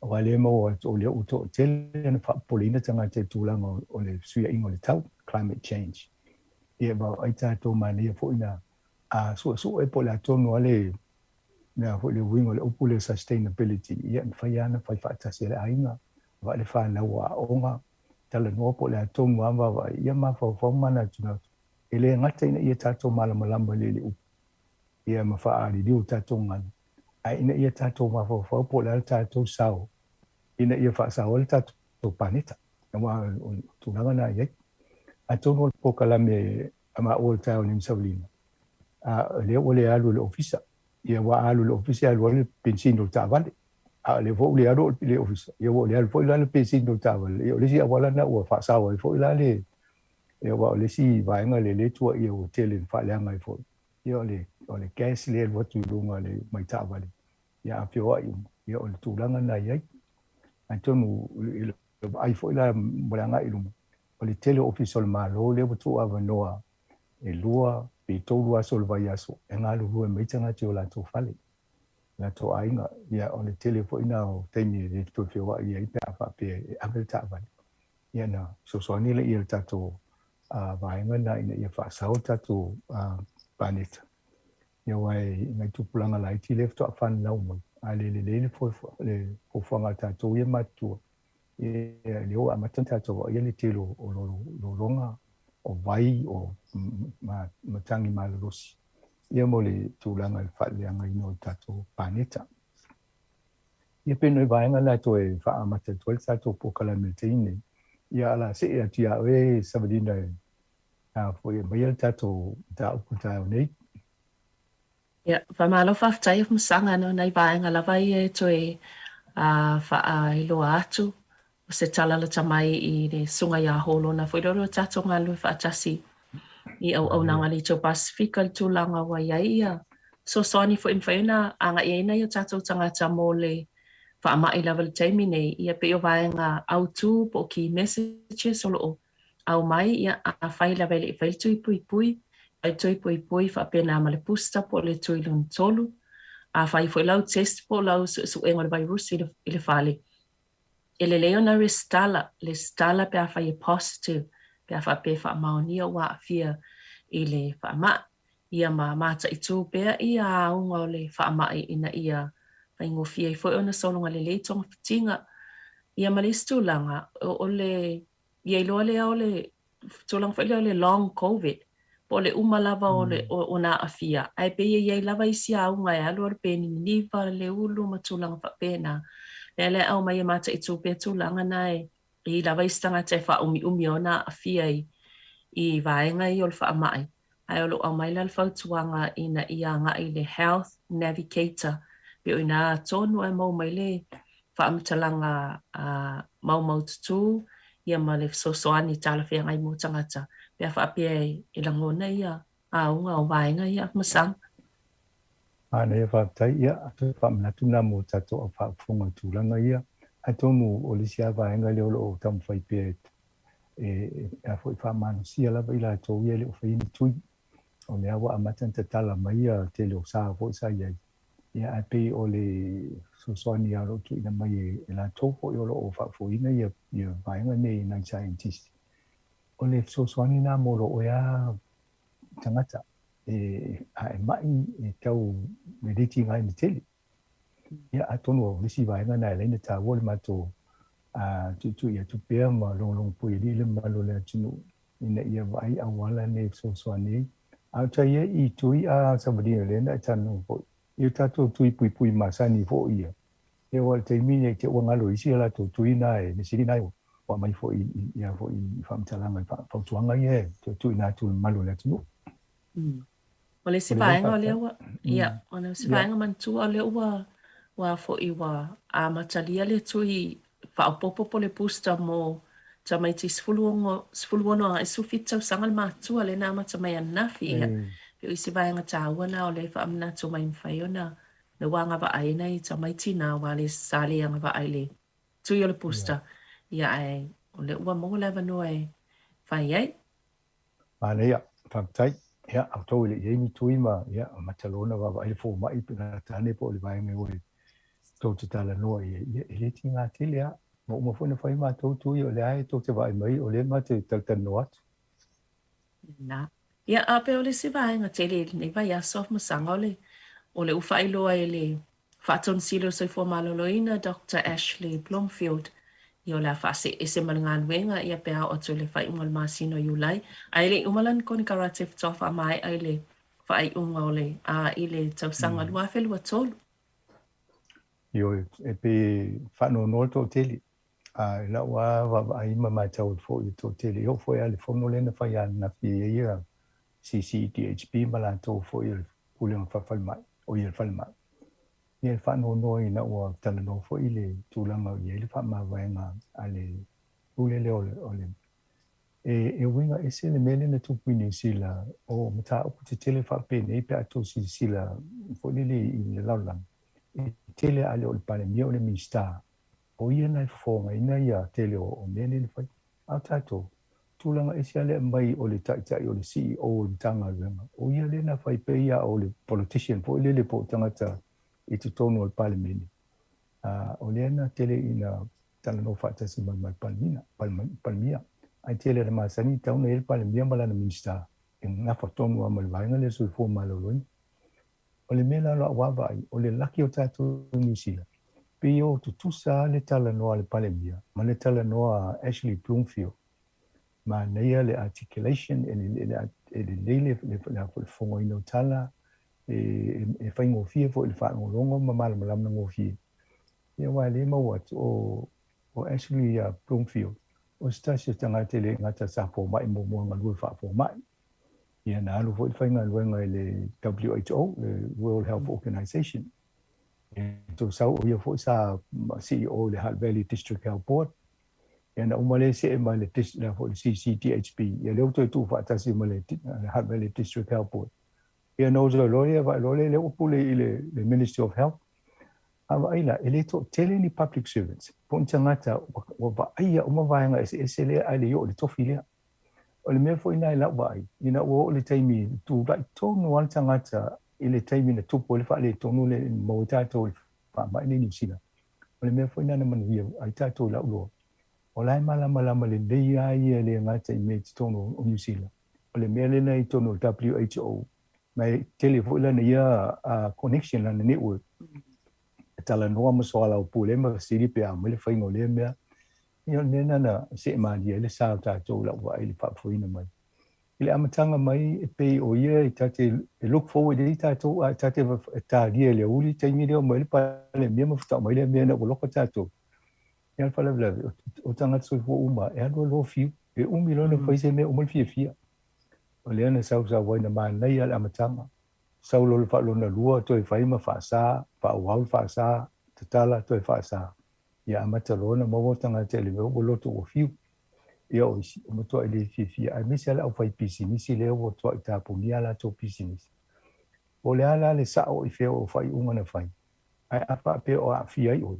Aua lea e maua atu o lea ua toatele ona faapopoleina tagata i le tulaga o le fesuiaiga o le tau, climate change. Ia e vaavaai tatou manaia foi na a suesue po o le a tonu lava le mea foi le uiga o le upu lea sustainability, ia e mafai lava ona fai faatasi e le aiga, vaai le fanau o aoga, talanoa po o le a tonu lava vaavaai, ia mafaufau ma manatunatu. E le gata ina ia tatou malamalama i le upu, ia ma faaliliu tatou gagana, ae ina ia tatou mafaufau po o le a le tatou sao ina ia faasao ai le tatou paneta, aua o le tulaga lena e i ai. Atonu o le polokalame a maua i le taeao nei ma Savalina, a o lea ua le alu i le ofisa, ia aua a alu i le ofisa e alu ai le penisini o le taavale, a o lea foi ua le alu i le ofisa, ia ua le alu foi la le penisini o le taavale. Ia o le isi auala lena ua faasao ai foi la le, aua o le isi vaega lea e tuuaia ua tele ina faaleaga ai foi, ia o le, o le gas lea e alu atu i luga o le mai taavale, ia a feoai uma, ia o le tulaga lena e i ai. Atonu i le vaai foi la mo le agai i luma, o le tele o ofisa o le Malo lea ua tuuavanoa e lua pe tolu aso o le vaiaso e galulue mai tagata i o latou fale, latou aiga. Ia, o le tele foi lena o taimi e le toe feoai ai pe a faapea e ave le taavale. Ia na fesoasoani lea i le tatou vaega lena ina ia faasao le tatou paneta. Ia aua e nai tupulaga laiti lea faatoa fananau mai, a le lelei le fuafuaga a tatou ia matutua, ia lea ua amata ona tatou vaaia le tele o lologa, o vai, o matagi malolosi, ia mo le tulaga i le faaleagaina o le tatou paneta. Ia pei o nai vaega na e toe faaamata atu ai le tatou polokalame i le taimi nei. Ia a o le a see atu ia oe Savalina e a foi e aumaia le tatou mataupu i le taeao nei. Ia, faamalo faafetai Afamasaga no nai vaega lava ia e toe faailoa atu o se tala lata mai i le Susuga ia Hōlona foi lea o lo tatou galulue faatasi i auaunaga a le Itu Pasifika i le tulaga ua i ai ia fesoasoani foi e mafai ona agai ai nai o tatou tagata mo le faamai lava i le taimi nei. Ia pei o vaega autu po o key messages o lo o aumai, ia, afai lava e le i fai le tui puipui, fai le tui puipui faapena ma le booster po o le tui lona tolu. Afai foi lau test po o lau suesuega o le vairusi i le fale, e lelei ona resitala, resitala pe afai e positive, pe a faapea e faamaonia ua aafia i le faamai. Ia ma mataitu pea ia auga o le faamai ina ia faigofie ai foi ona sologa lelei togafitiga. Ia ma le isi tulaga, o le ia iloa lea o le tulaga foi lea o le long covid, po o le uma lava o le ona aafia, ae pei e i ai lava isi auga e alu alu pe niniva le ulu ma tulaga faapena. Lea la e aumai e mataitu pea tulaga na e i ai lava isi tagata e faaumiumi ona aafia i vaega ia o le faamai, ae o lo o aumai la le fautuaga ina ia agai i le Health Navigator, pei o i ina tonu e maua mai le faamatalaga maumaututu ia ma le fesoasoani talafeagai mo tagata pe a faapea e lagona ia auga o vaega ia Masaga. Manaia faafetai, ia toe faamanatu lena mo tatou au faafofoga i tulaga ia. Atonu o le isi lava vaega lea o lo o taumafai pea e a foi faamalosia lava i latou ia e le o faia ni tui. O lea ua amata ona tatala mai ia tele o sa foi sa i ai, ia ae pei o le fesoasoani lava o lo o tuuina mai e latou foi o lo o faafoeina ia vaega nei nai scientist, o le fesoasoani lena mo lou oe lava tagata e a e mai e tau e le tigaina tele. Ia atonu o le isi vaega lena e ala ai ona taua le matou tuitui atu pea ma logologo puialii le mamalu o le atunuu ina ia vaai auala nei e fesoasoani ai. A o tai ai i tui a savaliga lea na e talanoa foi, i o tatou tui puipui masani foi ia, ia aua o le taimi nei te ua galo isi a latou tui na e measili na ua aumai foi i a foi i faamatalaga i fautuaga ia e toe tuuina atu i le mamalu o le atunuu. O le isi vaega o lea ua, ia, o le isi vaega manatua o lea ua, ua foi ua amatalia le tui faaopoopo po o le booster mo tamaiti 16, 16 agai 17 tausaga le matua lea na amata mai ananafi. Ia, pei o isi vaega taua na o lea e faamanatu mai e mafai ona na ua agavaa ai nai tamaiti na aua le sa le agavaa i le tui o le booster. Ia, ae o lea ua maua le avanoa e fai ai. Manaia, faafetai. Ia, a outou e le i ai ni tui ma, ia, amata loa ona vaavaai le fomai pe gata ane po o le vaega e o e tou te talanoa i ai, ia, e le tiga tele lava. Ua uma foi ona fai matou tui, o lea e tou te vaai mai, o lea matou te talatalanoa atu. Na. Ia, a pei o le isi vaega tele i lenei vaiaso, Masaga, o le, o le ua faailoa e le Faatonu Sili o le Soifua Maloloina, Doctor Ashley Bloomfield, ia o le a faaseese ma le galuega ia pe a oo atu i le faaiuga o le masina o Iulai. Ae le i uma lana konekarate faatoa faamaea i le faaiuga o le a i le tausaga 2023. Ioe, e pei e faanoanoa le toatele. A i lau lava vaavaai ma matau atu foi i le toatele, e oo foi lava i le fono lea na fai ananafi e i ai ia CCDHB ma latou foi o le Pulega Faa-Falemai, o ia le falemai. Ia e faanoanoa ina ua talanoa foi i le tulaga o i ai le faamavaega a le pule lea o le, o le e, e uiga ese le mea lea na tupu i Niu Sila, o mataupu tetele faapenei pe a tou silasila foi lele i le lalolagi, e tele a le o le Palemia o le Minisita. O ia na e fofogaina ia tele o mea nei na fai. A o tatou, tulaga ese lava le aumai o le taitai o le CEO o le Matagaluega, o ia lea na fai pei lava o le politician foi lele po o tagata i totonu o le Palemene, o lea na tele ina talanoa faatasi mai ma le Palemina, Palemia. Ae tele na masani tatau ona i ai le Palemia ma lana Minisita e gafa tonu lava ma le vaega lea o le soifua maloloina. O le mea la o lau vaavaai, o le laki o tatou i Niu Sila, pei o tutusa lava le talanoa a le Palemia ma le talanoa a Ashley Bloomfield. Manaia le articulation, e lelei le fofogaina o tala, e faigofie foi i le faalogologo ma malamalama gofie. Ia aua e le maua atu o Ashley Bloomfield, o se tasi o tagata e le gata sa fomai muamua galue faafomai. Ia na alu foi le faigaluega i le WHO, le World Health Organization. Ia tou sau o ia foi sa CEO i le Hutt Valley District Health Board. Ia na uma lea see mai le le foi le CCDHB. Ia lea ua toe tuufaatasi ma le Hutt Valley District Health Board. Ia na oso loa ia vaai loa lea ua pule i le Ministry of Health. A vaai la, e le toatele ni public servants, po o ni tagata ua vaaia uma vaega eseese lea ae le i oo i le tofi lea. O le mea foi lena i lau vaai, ina ua oo i le taimi, tulai tonu lava le tagata i le taimi na tupu ai le faaletonu lea na maua ai tatou i le faamai lea i Niu Sila. O le mea foi lena na manuia ai tatou i lau iloa, o la e malamalama lelei lava ia e le gata i mea i totonu o Niu Sila. O le mea lena i totonu o le WHO, ma e tele foi lana ia connection, lana network, e talanoa ma soalaupule ma fesili pe a mai le faiga o lea mea. Ia o le mea lena na see malie ai le sa o tatou i lau vaai i le faafofoina mai. I le amataga mai e pei o ia e ta te e look forward ai tatou a ta te talia i le aoauli taimi lea omai le Palemia ma faatoa aumai lea mea ina ua loka tatou. Ia le faalavelave o tagata soifua uma e alu alu fiu, e umi loa ona fai se mea uma le fiafia. O lea na sausau ai na manaia le amataga. Sau loa le faalona lua toe fai ma faasa, faaauau le faasa, tatala toe faasa. Ia amata loa ona maua tagata i le mea ua loto ua fiu. Ia o isi, ua matuai le fiafia, aemaise lava le aufaipisinisi lea ua matuai tapunia a latou pisinisi. Po o le a la le sao i fea o faaiuga na fai, ae a faapea o aafia ai oe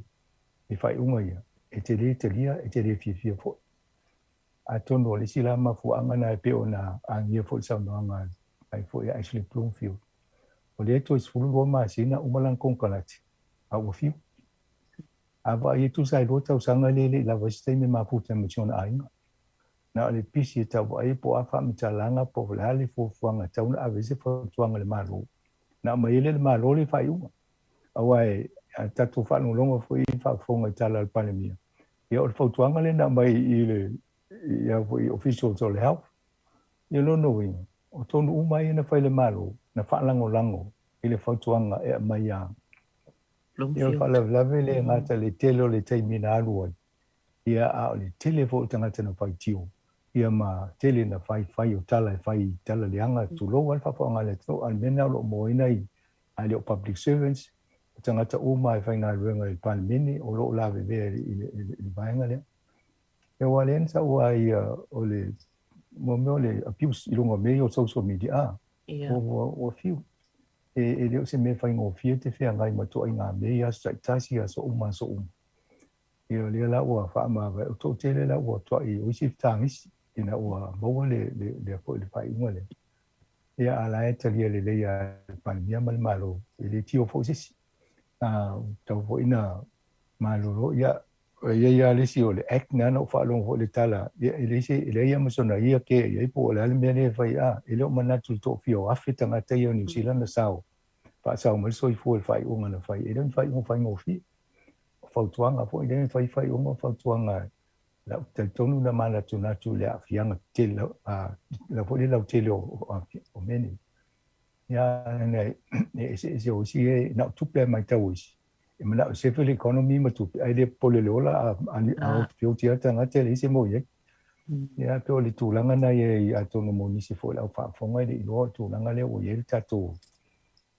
i faaiuga ia, e te le talia, e te le fiafia foi. Atonu o le isi la mafuaaga na e pei ona agia foi i le saunoaga a foi a Ashley Bloomfield, o lea toe 12 masina uma lana konekarate, a ua fiu. A vaai e tusa ai lua tausaga lea e le i lava ai se taimi e mafuta ai ma si ona aiga. Na o le pisi e tau vaai po o a faamatalaga po o le a le fuafuaga e tatau ona ave ai se fautuaga i le Malo. Na aumai ai lea e le Malo le faaiuga. Aua e a tatou faalogologo foi i faafofoga i tala a le Palemia, ia o le fautuaga lea na aumai i le ia foi officials o le Health. Ia lona uiga, o tonu uma ia na fai e le Malo, na faalagolago i le fautuaga e aumai a Ia o le faalavelave le gata le tele o le taimi na alu ai, ia a o le tele foi o tagata na faitio, ia ma tele na faifai o tala e fai tala leaga, tulou lava le faafofooga a le atunuu, a o le mea lena o lo o moaina i a le o public servants, o tagata uma e faigaluega i le Palemene o lo o lavevea i le vaega lea. Ia aua lea na taua ai o le mea o le abuse i luga o mea ia o social media, a, ua fiu. E le o se mea faigofie te feagai ma ituaiga mea i aso taitasi, aso uma, aso uma. Ia o lea la ua faamavae, o toatele la ua tuai o isi fetagisi ina ua maua le le foi le faaiuga lea. Ia a la e talia lelei e le Palemia ma le Malo, e le tio foi se isi. A tau foi na malolo, ia E i ai lava le isi o le Act na na ou faalogo foi i le tala, ia e leai se, e leai lava ma sona ia ke i ai po o le a le mea lea e fai, a, e le o manatu i le toafia o afe tagata ia o Niu Sila na sao, faasao mai le soifua i le faaiuga na fai. E le o ni faaiuga faigofie. O fautuaga foi, e le o ni fai faaiuga o fautuaga lau talitonu na manatunatu i le aafiaga tele, a, la foi le lautele o mea nei. Ia, e eseese o isi e na o tupe lava e matau e isi. E manao e sefe le economy ma tupe, ae le popole i le ola, a oti lava le tagata e leai se mea o i ai. Ia, pei o le tulaga lena ia atonu mo nisi foi o le au faafofoga e le i iloa o le tulaga lea ua i ai le tatou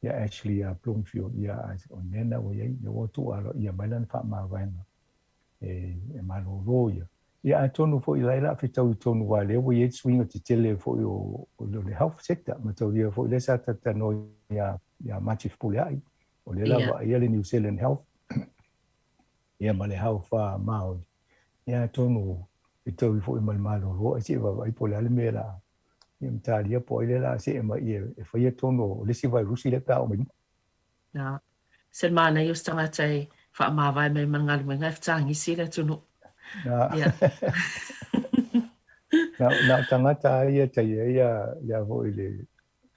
ia Ashley Bloomfield, ia o le mea lena ua i ai, lea ua tuu aloaia mai lana faamavaega e malolo ia. Ia atonu foi la e la fetaui tonu aua lea ua i ai le suiga tetele foi o le health sector, mataulia foi lea sa talatalanoa ia Mati Fepuleai, o lea la vaaia le New Zealand Health. Ia ma le hauwhā Māori. Ia atonu e taui foi ma le malolo ai seʻi vaavaai po o le a le mea la ia matalia po o ai lea la seʻe mai ia e faia tonu o le isi vairusi lea pe a oo mai luma. Na, se manaia o se tagata e faamavae mai ma le galuega e fetagisi le atunuu. Na, Ia. na, na o tagata lava ia tai ai ia lea foi le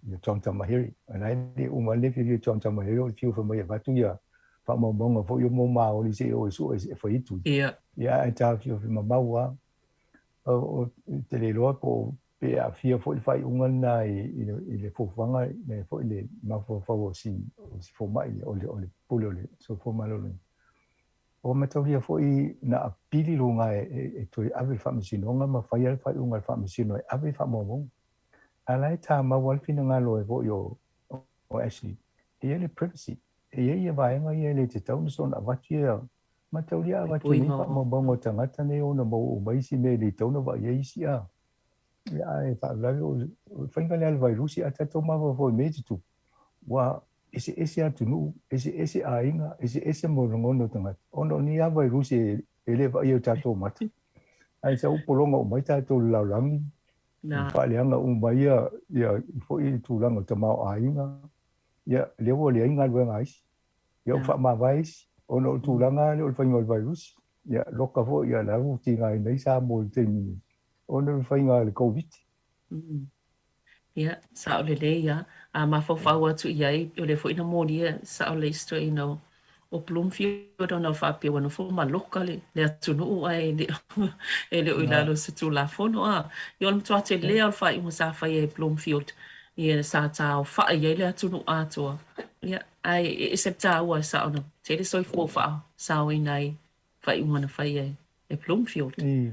ia John Tamihere. O la e le uma le fiafia o John Tamihere o le fiu fai mai e avatu ia faamaumauga foi o mo Māori se i o e sue e fai i tui. Ia. Ia ae taofiofi mamau lava. O, o, te le iloa po o pe aafia foi le faaiuga lena i, i, le, i le fuafuaga le foi le mafaufau o si, o si fomai o le, o le pule o le soifua maloloina. Ua mataulia foi na apili luga e, e, e toe ave le faamasinoga ma faia le faaiuga a le faamasino e ave i faamaumauga. A la e tāmau lava le finagalo e foi o, o Ashley, e i ai le privacy, e i ai ia vaega ia e le tatau ona soona avatu ia mataulia avatu nei faamaumauga o tagata nei ona maua uma isi mea e le tatau ona vaai ai isi a. Ia ae faalavelave o le faiga lea a le vairusi a tatou mafaufau i mea e tutupu, ua eseese atunuu, eseese aiga, eseese mo lagona o tagata ona o nei lava vairusi e le vaaia i o tatou mata. Ae sau pologa uma ai tatou i le lalolagi, faaleaga uma ai ia foi le tulaga o le tamaoaiga, ia lea ua leai galuega a isi. Ia ua faamavae isi ona o le tulaga lava lea o le faiga o le vairusi. Ia loka foi ia la ua tigaina ai Samoa i le taimi nei ona o le faiga a le Koviti. Ia, sao lelei lava. A mafaufau atu i ai, o lea foi na molia sao lelei si toeaina o Bloomfield ona faapea ua nofo ma loka le atunuu ae e le o i lalo o se Tulafono. A, ia o le matua tele lava o le faaiuga sa faia e Bloomfield, ia sa taofai ai le atunuu atoa. Ia, ae e ese le taua e sao na tele soifua faasaoina ai faaiuga na faia e Bloomfield. Ii.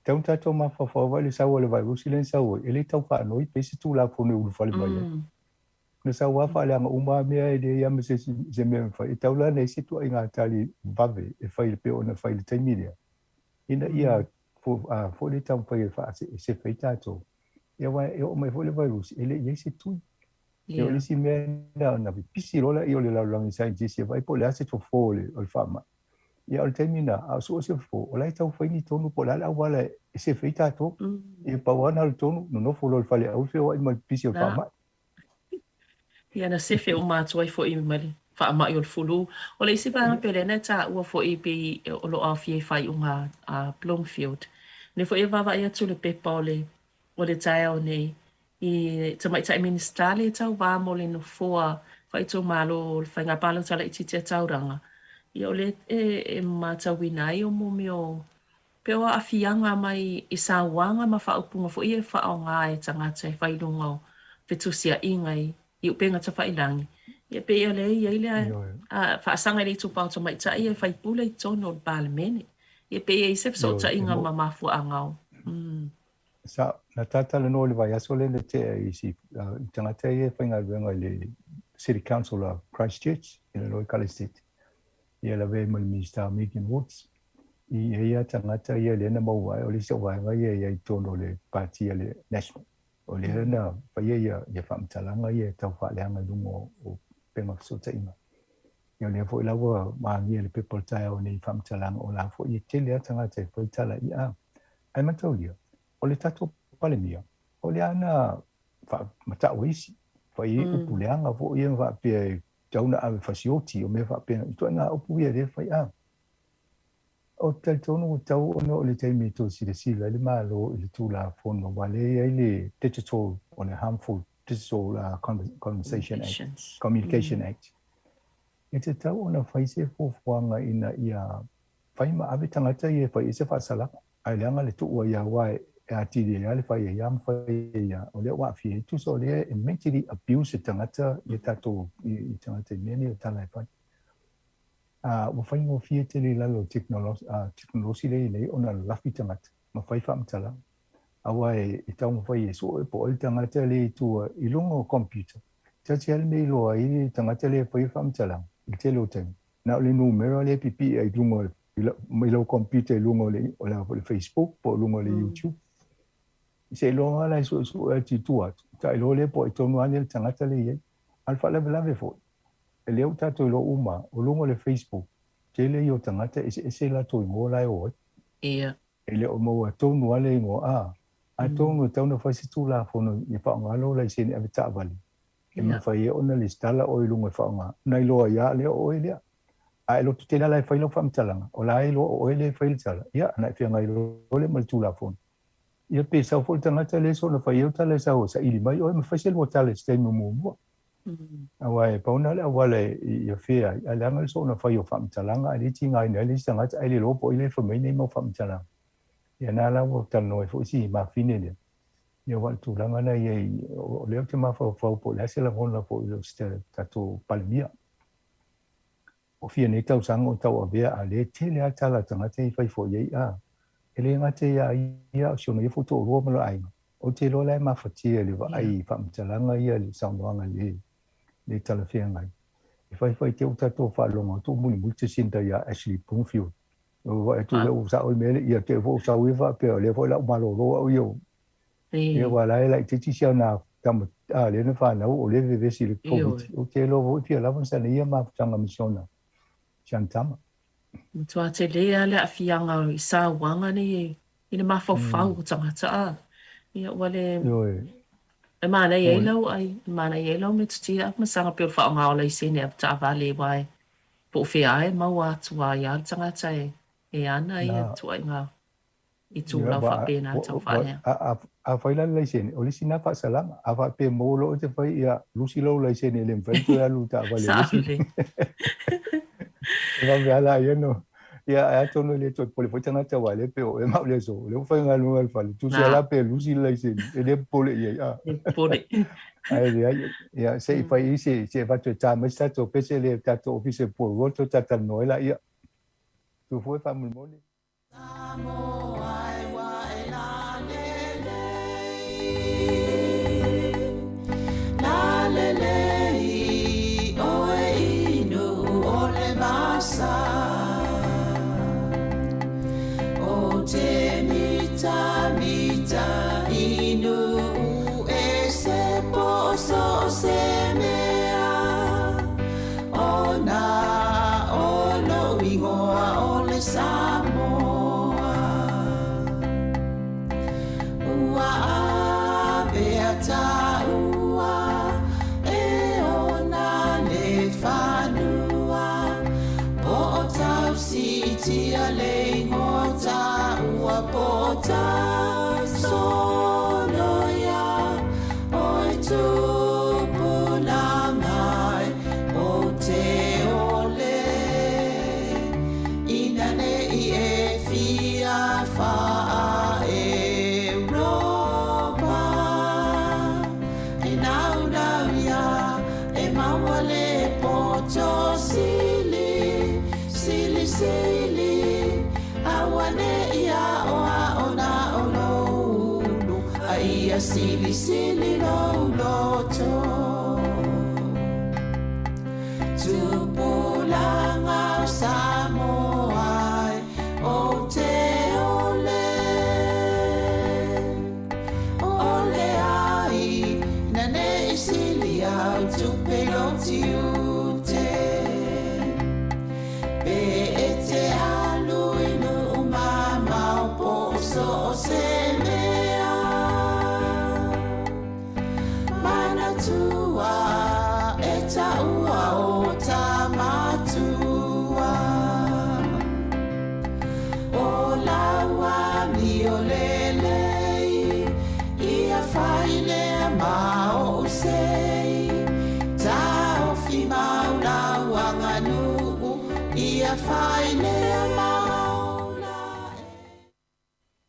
Tau tatou mafaufau ai le sau a le vairusi lea na sau ai, e le tau faanoi pe se Tulafono e ulufale mai ai. Na sau lava faaleaga uma lava mea e leai lava ma se isi se mea e mafai. E tau la na i ai se ituaiga tali vave e fai e pei ona fai i le taimi lea, ina ia foi le taumafai e faasefe ai tatou. Ia aua e oo mai foi le vairusi e le i ai se tui. Ia o le isi mea lena na pipisi loa lea o le lalolagi saienitisi e vaai po o le a se fofo o le faamai. Ia o le taimi lena, a o sue se fofo, o la e tau fai ni tonu po o le a le auala e sefe ai tatou. Ia pau lava na o le tonu, nonofo loa i le fale aua le feoai ma le pipisi o le faamai. Ia na sefe uma atu ai foi ma le faamai o le fulu. O le isi vaega pei o lea na e taua foi pei o lo o aofia i faaiuga a Bloomfield. O lea foi e vaavaai atu i le pepa o le o le taeao nei i Tamaitai Minisita le tauva mo le Nofoa Faaitumalo o le Faiga Palota Laitiiti a Tauranga, ia o lea e matauina ai o mo mea o pei o aafiaga mai i sauaga ma faaupuga foi ia e faaaoga e tagata e fai i luga o fetusiaiga i upega tafailagi, ia pei o lea e i ai le faasaga i le itupa o tamaitai e faipule i totonu o le Palemene. Ia pei e i ai se fesootaiga ma mafuaaga o. Sa, na talatalanoa i le vaiaso lea na tea i isi i tagata ia e faigaluega i le City Council of Christchurch i lalo i Kalesiti. Ia lavea ai ma le Minista o Megan Woods. I ai lava tagata ia lea na maua ai, o le isi o vaega ia e i ai i totonu o le Pati a le National. O lea na faia ia, ia faamatalaga ia e tau faaleaga i luga o, o upega fesootaiga. Ia o lea foi la ua magia i le pepa o le taeao nei i faamatalaga o la foi e tele lava tagata e fai tala i a. Ae mataulia, o le tatou Palemia, o lea na faamatau e isi, fai ai upu leaga foi ia ma faapea e tatau ona ave fasioti, o mea faapena, ituaiga upu ia lea e fai a. Ou te talitonu ua tatau ona o le taimi e toe silasila ai le Malo i le Tulafono aua lea e i ai le Digital o le Harmful Digital Conversation Act, Communication Act. E tatau ona fai se fuafuaga ina ia fai ma ave tagata ia e fai ai se faasalaga, ae leaga le tuu ai aua e atili ai lava le fai ai lava ma fai ai lava, o lea ua aafia ai. Tusa o lea e mentally abuse le tagata ia tatou i tagata i mea nei o tala e fai. A ua faigofie tele i lalo o tekonolosi lea e i ai nei ona lalafi tagata ma fai faamatalaga. Aua e taumafai e sue po o ai le tagata lea i tua i luga o computer. Tiati lava le mea e iloa ai le tagata lea e faia faamatalaga i le tele o taimi. Na o le numera lea e pipii ai i luga i lau computer i luga o le, o le, o le Facebook po o luga o le YouTube. Seiloga la e suesue atu i tua atu, ta iloa lea po o ai tonu lava lea le tagata lea e i ai. A o le faalavelave foi, o lea ua tatou iloa uma, o luga o le Facebook, tele ia o tagata e eseese latou igoa la e o ai. Ia. E le o maua tonu lava le igoa a, atonu e tatau ona fai se Tulafono ia faaaoga lou laisene ave taavale e mafai ai ona lesitala oe i luga e faaaoga, ona iloa ai lava lea o oe lea. A e lototele lava la e fai lau faamatalaga, o la e iloa o oe lea e fai le tala, ia, ona e feagai loa lea ma le Tulafono. Ia pe sau foi le tagata lea soona fai ai au tala e sau e saili mai oe ma fai se lua tala i se taimi o muamua. Aua e pau na le auala e afea ai, ae leaga le soona fai o faamatalaga ae le tigaina ai le isi tagata ae le iloa po o ai lea e fai mai nei mau faamatalaga. Ia na la ua talanoa ai foi si mafine lea, ia aua o le tulaga lena e i ai, o lea ou te mafaufau po o le a se lagona foi o si tatou Palemia. O fia nei tausaga o tauavea a lea e tele lava tala a tagata ia e fai foi i ai, a e le gata ia ia a o si ona ia foi toalua ma lona aiga. Ou te iloa la e mafatia i le vaai i faamatalaga ia i le saunoaga le le talafeagai. E fai fai te i ua tatou faalogo atu o mulimuli Jacinda ia Ashley Bloomfield. Ua vaai atu lea ua sao le mea lea, ia te i foi ua sau ia faapea o lea foi la ua malolo au ia. Ia aua la e laitiiti si ana tama a lea na fanau o lea e vevesi i le Koviti. Ou te iloa foi fia lava sana ia mafutaga ma si ona si ana tama. Matua tele lava le aafiaga i sauaga nei i le mafaufau o tagata a. Ia ua le E manaia ai lau ai, e manaia ai lau metotia ma saga pei o le faaaoga o laisene avetaavale aua e po o fea lava e maua atu ai lava le tagata e ana ia ituaiga itulau faapena tau faalea. A fai la le laisene, o le isi lena faasalaga. A faapea e maua loa oe te fai, ia lusi lou laisene e le mafai ona toe alu i le taavale a le isi. E vave lava la ia no. Ia ae atonu e le toe popole foi tagata aua lea pei o oe ma au i le aso, o lea ua faigaluega i le fale, tusa la pe lusi le laisene, e le popole i ai. Le popole. Ae leai, ia se i fai i se se avatu e ta mai se tatou pese lea i le tatou ofisa i Puaroa toe talatalanoa ai laia. Tu foi faamolemole.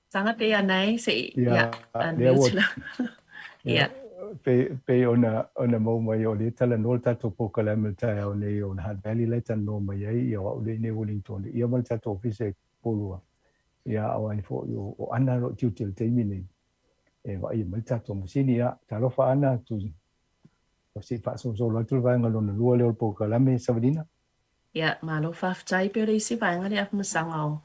Saga pei a nei se i ia unmute la. Ia. Pei ona ona maua mai o lea e talanoa le tatou polokalame i le taeao nei o le Hutt Valley la e talanoa mai ai ia o au lea i nei Wellington ia ma le tatou ofisa i Polua ia a o ai foi o Ana o lo o tiute i le taimi nei e vaaia mai le tatou masini ia talofa Ana tu se i faasolosolo atu le vaega lona lua lea o le polokalame Savalina. Ia, malo faafetai pei o le isi vaega lea Afamasaga o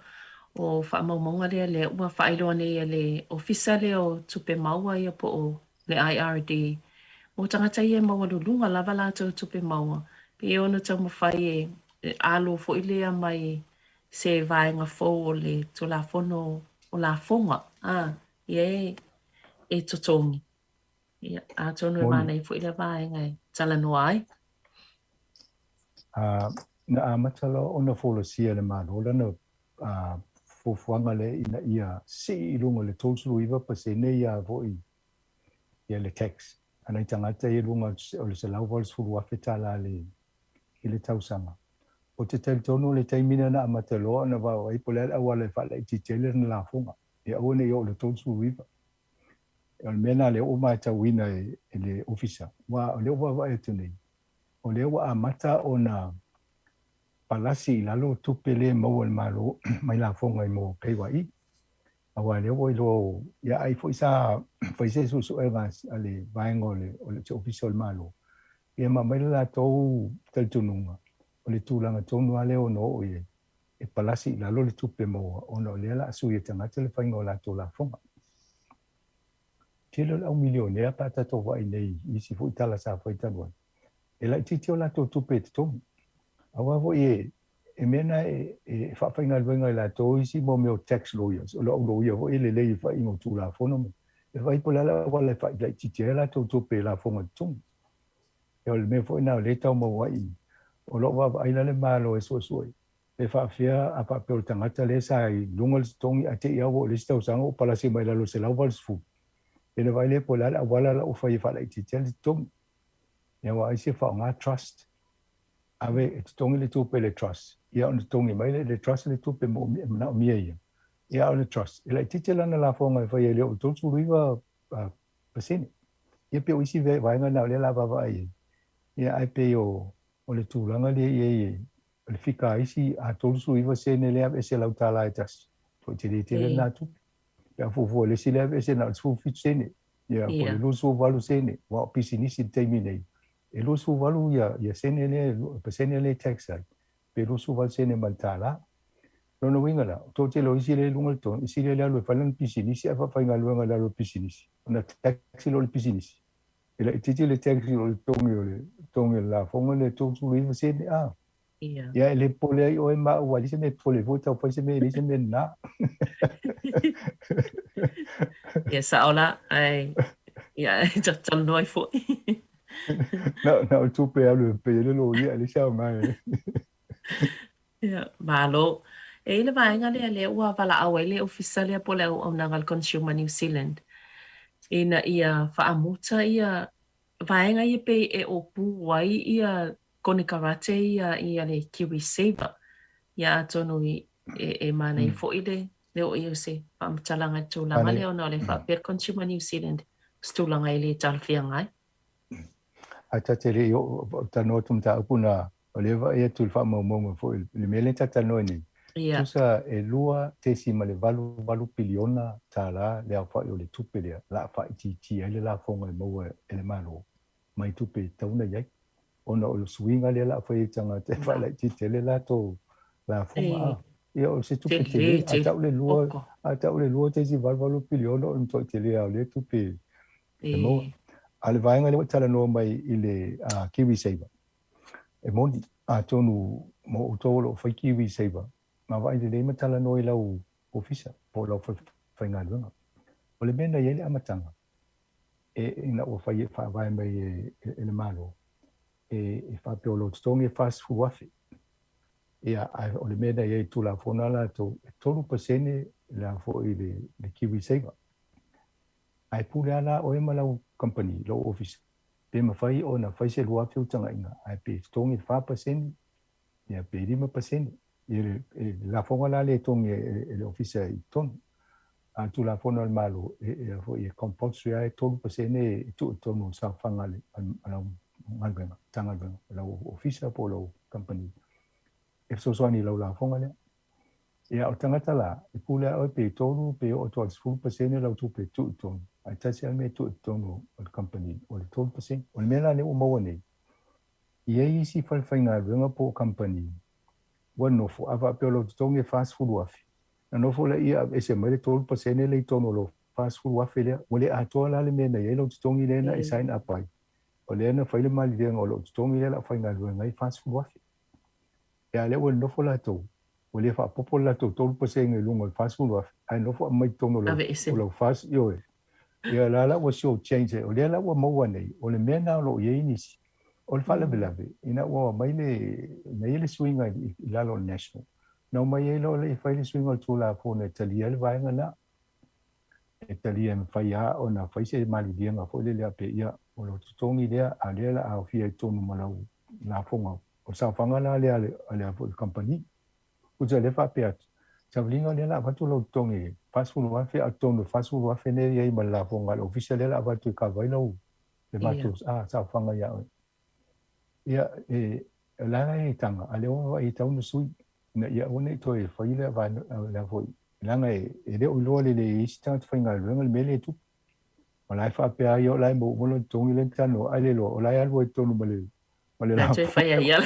o faamaumauga lea lea ua faailoa nei e le Ofisa lea o Tupe Maua ia po o le IRD. Mo tagata ia e maualuluga lava latou tupe maua, pei e ono taumafai e alo foi lea mai se vaega fou o le Tulafono o Lafoga, a, ia e, e totogi. Ia, atonu e manaia foi lea vaega e talanoa ai. A, na amata loa ona folasia e le Malo lana a, fuafuaga lea ina ia sii i luga o le 39% ia foi ia le tax a nai tagata ia i luga o le $180,000 le i le tausaga. Ou te talitonu o le taimi lea na amata loa ona vaavaai po o le a le auala e faalaitiiti ai lana lafoga, ia aua ne i oo i le 39. O le mea lena lea ua matauina e le Ofisa, aua o lea ua vaavaai atu nei, o lea ua amata ona palasi i lalo tupe lea e maua e le Malo mai lafoga i mo PAYE. Aua o lea ua iloa, ia ai foi sa fai se suesuega a le vaega o le Ofisa o le Malo, ia ma aumai le latou talitonuga, o le tulaga tonu lava lea e ono oo i ai, e palasi i lalo le tupe maua ona o lea o le a sui e tagata le faiga o latou lafoga. Tele o le au milionea pe a tatou vaai nei i isi foi tala sa fai talu ai, e laitiiti o latou tupe e totogi. Aua foi e e mea na e faafaigaluega e latou isi mo mea o tax lawyers, o le au loia foi e lelei i faiga o Tulafono ma e vaai po o le a le auala e faalaitiiti ai a latou tupe i lafoga totogi. Ia o le mea foi lena o lea e tau maua ai i i. O lo o vaavaai la le Malo e suesue pe faafefea a faapea o le tagata lea sa i luga o le totogi ae te i lava ua oo i le isi tausaga ua palasi mai i lalo i le 180. Ia ona vaai lea po o le a le auala la ua fai e faalaitiiti ai le totogi. Ia aua ai se faaaoga trust. Ave e totogi le tupe i le trust, ia ona totogi mai lea i le trust le tupe e manaomia ia. Ia a o le trust, e laitiiti lana lafoga e fai ai e le oo i le 39%. Ia pei o isi vaega na o lea o le a vaavaai i ai. Ia ae pei o le tulaga lea e i ai o le fika a isi a 39 sene lea e aveese lau $1 e tasi, ua tele tele lena tupe. Pe a fuafua i le isi lea e aveese na o le 17 sene, ia po o le 28 sene, aua o pisinisi i le taimi nei, e 28 ia, ia sene lea, pasene lea e tax ai, pe 28 sene ma le $1. Lona uiga la, o toatele o isi lea i luga o le totogi, isi lea e alu e fai lana pisinisi ae faafaigaluega i lalo o le pisinisi, ona tax loa le pisinisi. E laitiiti le tax i lo le totogi o le totogi o le lafoga lea e 39 sene a. Ia. Ia e le popole ai oe ma au ua leai se mea e popole foi tau fai se mea e leai se mea lena. Ia sao la, ae ia e talanoa ai foi. Na o tupe e alu e pay ai le loia, e leai se aoga e. Ia, malo. E i ai le vaega lea lea ua valaau ai le ofisa lea po o le auaunaga a le Consumer New Zealand ina ia faamuta ia vaega ia pei e ōpū ai ia konekarate ia i le KiwiSaver. Ia atonu i e manaia foi le le oo i ai o se faamatalaga i le tulaga lea ona o le faapea le Consumer New Zealand o se tulaga e le talafeagai. Ae ta te le i oo talanoa atu mataupu na o lea e vaai atu i le faamaumauga foi i le mea lea ta talanoa ai nei, tusa e $2.88 piliona le aofai o le tupe lea o le a faaitiitia ai le lafoga e maua e le Malo mai tupe e tatau ona i ai ona o le suiga lea o le a fai e tagata e faalaitiiti ai le latou lafoga. A, ia o se tupe tele, a tau le lua, a tau le 2.88 piliona o le matuai tele lava o lea tupe e maua. A o le vaega lea ua e talanoa mai i le KiwiSaver, e moni, atonu mo outou o lo o fai KiwiSaver, ma vaai lelei ma talanoa i lau ofisa po o lau falefaigaluega. O le mea na i ai le amataga, e, ina ua fai e faavae mai e, e le Malo, e, e faapea o lou totogi e $40,000. Ia, ae o le mea na i ai i Tulafono a latou, e 3% le a foi le, le KiwiSaver. Ae pule lava la oe ma lau kamupani, lou ofisa, pe mafai ona fai se 2,000 ou tagaiga, ae pe totogi le 4%, ia pe 5%. Ia le lafoga la lea e totogi e le ofisa i totonu. A o le Tulafono a le Malo, e foi e compulsory lava e 3% e tuu i totonu o le saofaga a lau galuega, Matagaluega, lau ofisa po o lau kamupani e fesoasoani i lau lafoga lea. Ia, o le tagata la, e pule lava oe pe 3 pe oo atu lava i le 10% lau tupe e tuu i totonu, ae tasi lava le mea e tuu i totonu o le kamupani, o le 3%. O le mea la lea ua maua nei, e i ai isi falefaigaluega po o kamupani ua nofo, a faapea o lou totogi e $40,000, na nofo laia aveese mai le 3% lea i totonu o lou $40,000 lea, ua le atoa la le mea na i ai lou totogi lea na e sign up ai, o lea na fai le maliega o lou totogi lea o le a faigaluega ai e $40,000. Ia, a lea ua nofo latou, ua le faaopoopo le latou 3% i luga o le $40,000, ae nofo aumai i totonu o lau, o lau 40, ioe. Ia, la la ua short change ai. O lea la ua maua nei, o le mea lena o lo o i ai nisi, o le faalavelave, ina ua aumai le, na i ai le suiga i, i lalo o le National, na omai ai loa lea e fai le suiga o le Tulafono e talia ai le vaega lena. E talia e mafai lava ona fai se maliliega foi lele a pe ia, o lou totogi lea, a o lea o le a aofia i totonu ma lau lafoga. O le saofaga la lea a le foi kamupani. Tusa lea faapea atu, savaliga o lea o le a avatu lou totogi e $40,000 a o totonu o le $40,000 lea e i ai ma le lafoga a le ofisa lea o le a avatu e kava ai lau le matou saofaga ia oe. Ia, e, o le a la e taga, a o lea ua vaai e tatau ona sui, ina ia aua ne i toe fai lea vaega foi, leaga e le o iloa lelei e isi tagata faigaluega le mea lea e tupu. O la e faapea ai, o la e maua uma lona totogi lea na talanoa, ae le iloa, o la e alu ai i totonu ma le ma le lafoga. E toe fai ai ia.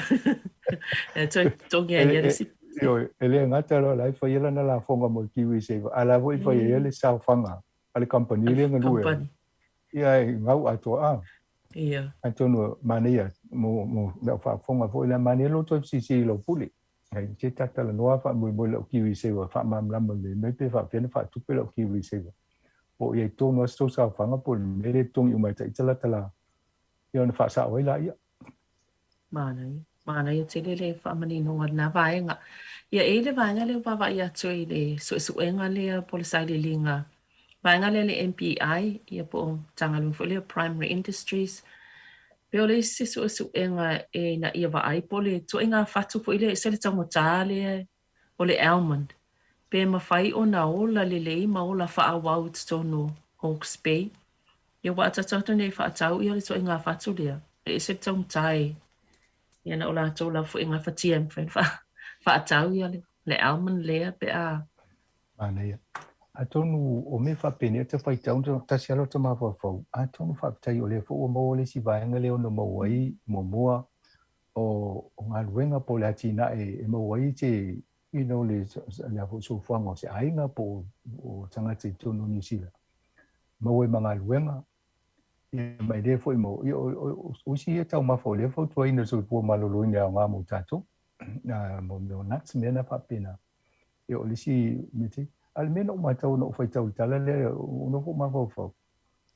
E toe totogi ai ia le isi. Ioe, e le gata loa la e fai ai lana lafoga mo le KiwiSaver, a o la foi e fai ai le saofaga a le kamupani lea e galue ai. Ia, e gau atoa a. Ia. Atonu manaia mo mo lau faafofoga foi lea, manaia lou toe fesilisili i lau pule. Ai se ta talanoa faamoemoe i lau KiwiSaver faamalamalama lelei mai pe faapefea ona faatupe lau KiwiSaver. Po o i ai tonu lava se tou saofaga po o le mea lea e totogi uma e ita lata la ia ona faasao ai laia. Manaia. Manaia tele le faamaninoga o lena vaega. Ia e i ai le vaega lea ua vaavaai atu i le suesuega lea po o le sailiiliga vaega lea le MPI ia po o Matagaluega foi lea o Primary Industries. Pe o le isi suesuega ina ia vaai po o le ituaiga fatu foi lea e ese le taugata lea o le almond, pe mafai ona ola lelei ma ola faaauau i totonu o Hawke's Bay. Ia aua a tatou atu nei e faatau ia le ituaiga fatu lea, e ese le taugata e ia na o latou lava foi e gafatia e mafai ona faatau ia le almond lea pe a Manaia. Atonu o mea faapenei o te faitau tasi lava lota mafaufau, atonu faafetai o lea foi ua maua le isi vaega lea ono maua ai muamua o galuega po o le atinae e maua ai se you know le le foi soifuaga o se aiga po o tagata i totonu o Niu Sila. Maua ai ma galuega, ia ma e le foi mo, ia o isi ia taumafa o lea e fautuaina e le soifua maloloina e aoga mo tatou, mo mea o nuts, mea na faapena. Ia o le isi mea tele. A o le mea na ou matau na ou faitau i le tala lea, ua nofo ou mafaufau,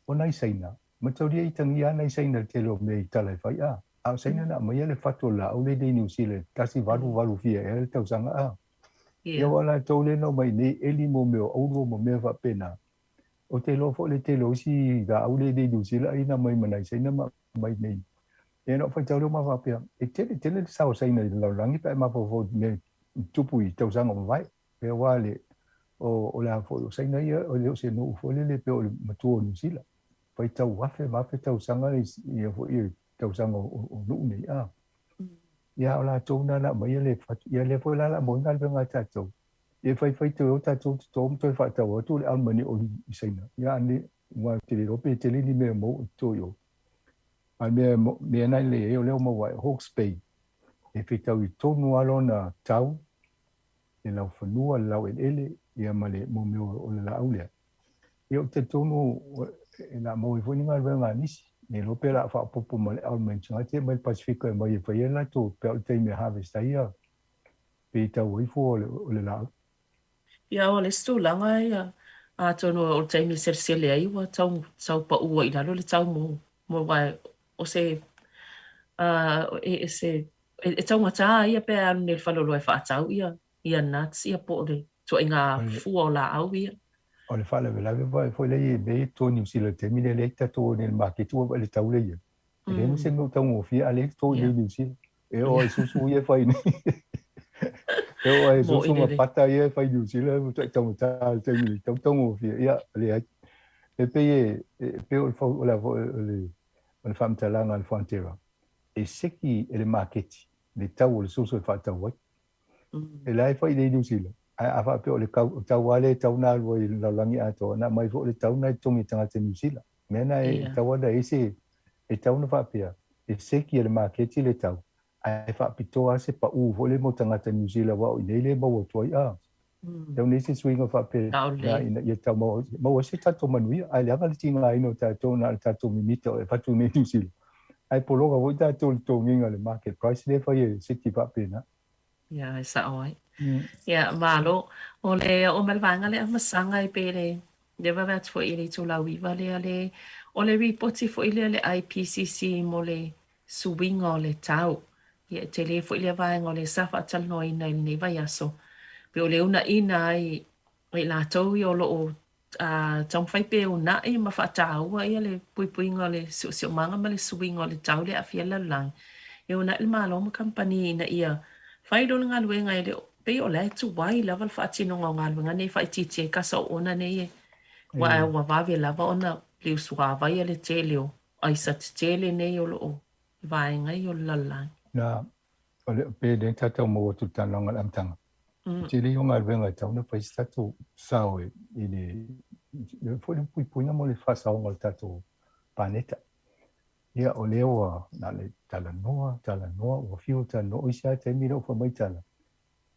o nai Saina, mataulia i tagia lava nai Saina i le tele o mea i tala e fai, a, a o Saina na aumaia le fatu o le laau lea i Niu Sila i le 188 fia ea le tausaga, a. Ia aua o latou lea na omai i inei eli mo mea o auro ma mea faapena. Ou te iloa foi le tele o isi laau lea i Niu Sila ai na aumai ma nai Saina ma aumai i inei. Ia na ou faitau lea ma faapea, e tele tele le sao o Saina i le lalolagi pe a e mafaufau i mea i tupu i tausaga ua mavae. Pe aua le, o, o le a foi, o Saina ia, e le o se nuu foi lele pei o le matua o Niu Sila. Faitau afe ma afe tausaga ia foi ia tausaga o, o nuu nei, a. Ia, o latou na na aumaia le fatu, ia lea foi la la aumai galuega a tatou. Ia fai fai toe o tatou toto ma toe faatau atu le almond oli i Saina. Ia ane, ua te le iloa pe tele ni mea mou i toto i o. A o le mea, mea na i le o lea ua maua ai, Hawke's Bay, e fetaui tonu lava lona tau, le laufanua, le laueleele, ia ma le mo mea o le laau lea. Ia ou te talitonu e le a maua ai foi ni galuega a nisi. Ne iloa pe o le a faaopoopo ma le almonds gata ia mai le Pasifika e omai e fai ai latou pe a o le taimi e harvest ai ia pe i tau ai fua o le laau. Ia o le isi tulaga ia, atonu o le taimi e selesele ai ua tau tau pau ai i lalo le tau mo mo aua o se e se e taugata ia pe a alu nei i le faleoloa e faatau ia ia nuts ia po o le ituaiga fua o laau ia. O le faalavelave foi lea i mea ia toto i Niu Sila i le taimi lea, leai tatou o nei i le maketi ua vaai i le tau lea i ai. E leai ma se mea o taugofie a o lea e toto i nei i Niu Sila. E oo lava i susu ia e fai nei. E oo lava i susu ma pata ia e fai i Niu Sila e matuai taugata i le taimi nei, tau taugofie. Ia, leai. E pei e, e pei o le o le o le o le faamatalaga a le Fonterra, e seki e le maketi le tau o le soso e faatau ai. E la e fai i Niu Sila, ae a faapea o le tau lava lea e tatau ona alu ai i le lalolagi atoa, na aumai foi o le tau lena e totogi e tagata Niu Sila. Mea na e tatau ona i ai se, e tatau ona faapea, e seki e le maketi le tau, ae faapitoa lava se pau foi lea mo tagata Niu Sila aua o i inei lea e maua atu ai. A, tau nei se suiga faapena ina ia tau maua ai se tatou manuia, ae leaga le tigaina o tatou na o le tatou mimita e avatu nei i Niu Sila. Ae poloka foi tatou i le totogiga o le market price lea e fai e seki faapena. Ia, e sa'o ai. Ia, malo. O le oo mai le vaega lea masaga e pei le le vave atu foi i le itulau 9 lea le o le ripoti foi lea le IPCC mo le suiga o le tau. Ia e tele foi lea vaega o lea sa faatalanoaina i lenei vaiaso. Pei o le uunaina ai e i latou ia o lo o taumafai pea e uunai ma faataua ia le puipuiga o le siosiomaga ma le suiga o le tau lea e aafia le lalolagi, e uunai le Malo ma kamupani ina ia fai loa le galuega e le o pei o la e tuai lava le faatinoga o galuega nei e faaitiitia ai kasa oona nei e aua ua vave lava ona liu suāvaia le tele o aisa tetele nei o lo o i vaega ia o le lalolagi. Na, o le pe le tatau maua atu le talanoaga i le amataga. E tele ia o galuega e tatau ona fai se tatou sao i le foi le puipuiga mo le faasaoga o le tatou paneta. Ia o lea ua na le talanoa, talanoa, ua fiu e talanoa, o isi lava taimi lea ua fai mai tala,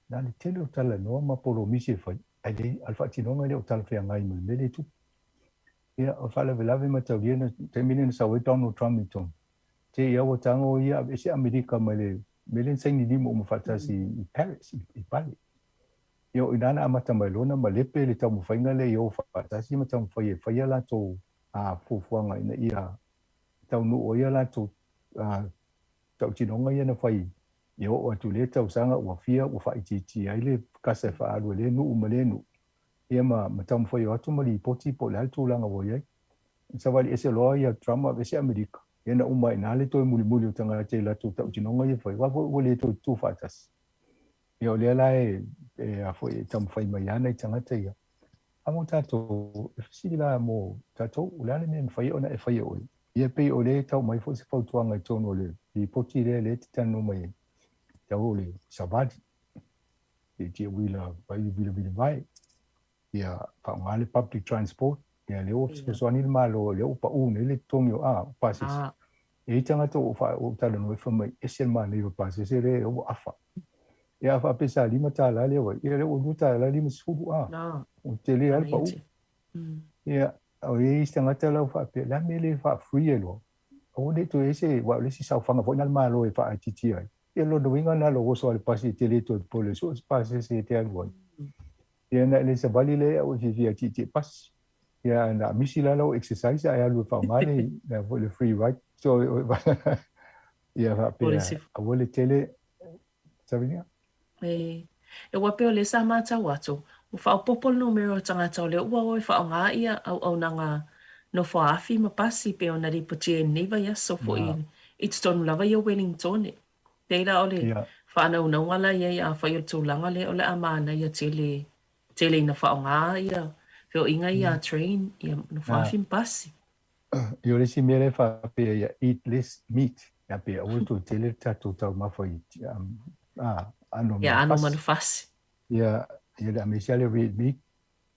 na le tele o talanoa ma polomisi e fai, ae le, a o le faatinoga e le o talafeagai ma le mea lea e tupu. Ia, o le faalavelave mataulia na taimi lea na sau ai Donald Trump i totonu, te i ua tago ia aveese Amerika mai le mea lea na saini lima uma faatasi i Paris, i Pali. Ia o i ina na amata mai loa ona malepe le taumafaiga lea i o faatasi ma taumafai e fai a latou fuafuaga ina ia taunuu ai a latou tautinoga ia na fai e oo atu i lea tausaga ua fia ua faaitiitia ai le kasa e faaalu e lea nuu ma lea nuu ia ma taumafai o atu ma lipoti po o le a le tulaga ua i ai. Na savali ese loa ia Trump aveese Amerika, ia na uma ai i ina le toe mulimuli o tagata i latou tautinoga ia fai, aua foi ua le toe tutu faatasi. Ia o lea la e, e, a foi, e taumafai mai lava nai tagata ia. A mo tatou, e fesili la mo tatou, o le a le mea e mafai ona e faia e oe? Ia pei o lea e tau mai foi se fautuaga i totonu o le lipoti lea lea e te talanoa mai ai, tau o le savali, tietie uila vai vilavila vae, ia faaaoga le public transport, ia lea ua fesoasoani le Malo, lea ua pau nei le totogi o a, o pasese. E i ai tagata ua ou talanoa ai fai mai, ese le manaia o pasese lea ua afa. Ia a faapea sa $5 lea ua, ia lea ua $2.50 a. Ua tele lava le pau. Ia, o i ai isi tagata la ua faapea, o le a le mea e le faa-free ai loa? Aua ne i toe i ai se, aua o le isi saofaga foi lena a le Malo e faaitiitia ai. Ia lona uiga na lou oso a le pasi e te le toe popole soo se pasese e te alu ai. Ia na le savali lea au e fiafia tietie pasi. Ia na misi la lau exercise ae alu e faaaoga le le foi le free ride. So ia faapea aua le tele Savinia. E, e ua pei o lea sa matau atu, ua faaopoopo le numera o tagata o lea ua o e faaaoga ia auaunaga nofoa-afi ma pasi pei ona lipotia i lenei vaiaso foi i totonu lava ia o Wellingtone. Pei la o le faanaunauga la i ai afai o le tulaga lea o le a manaia tele tele ina faaaoga ia feoaiga ia a train ia nofoa-afi ma pasi. Ia o le isi mea lea e faapea ia eat less meat, ia pei aua le toe tele le tatou taumafa i aano Ia aano manufasi. Ia, ia le aemaise lava le red meat,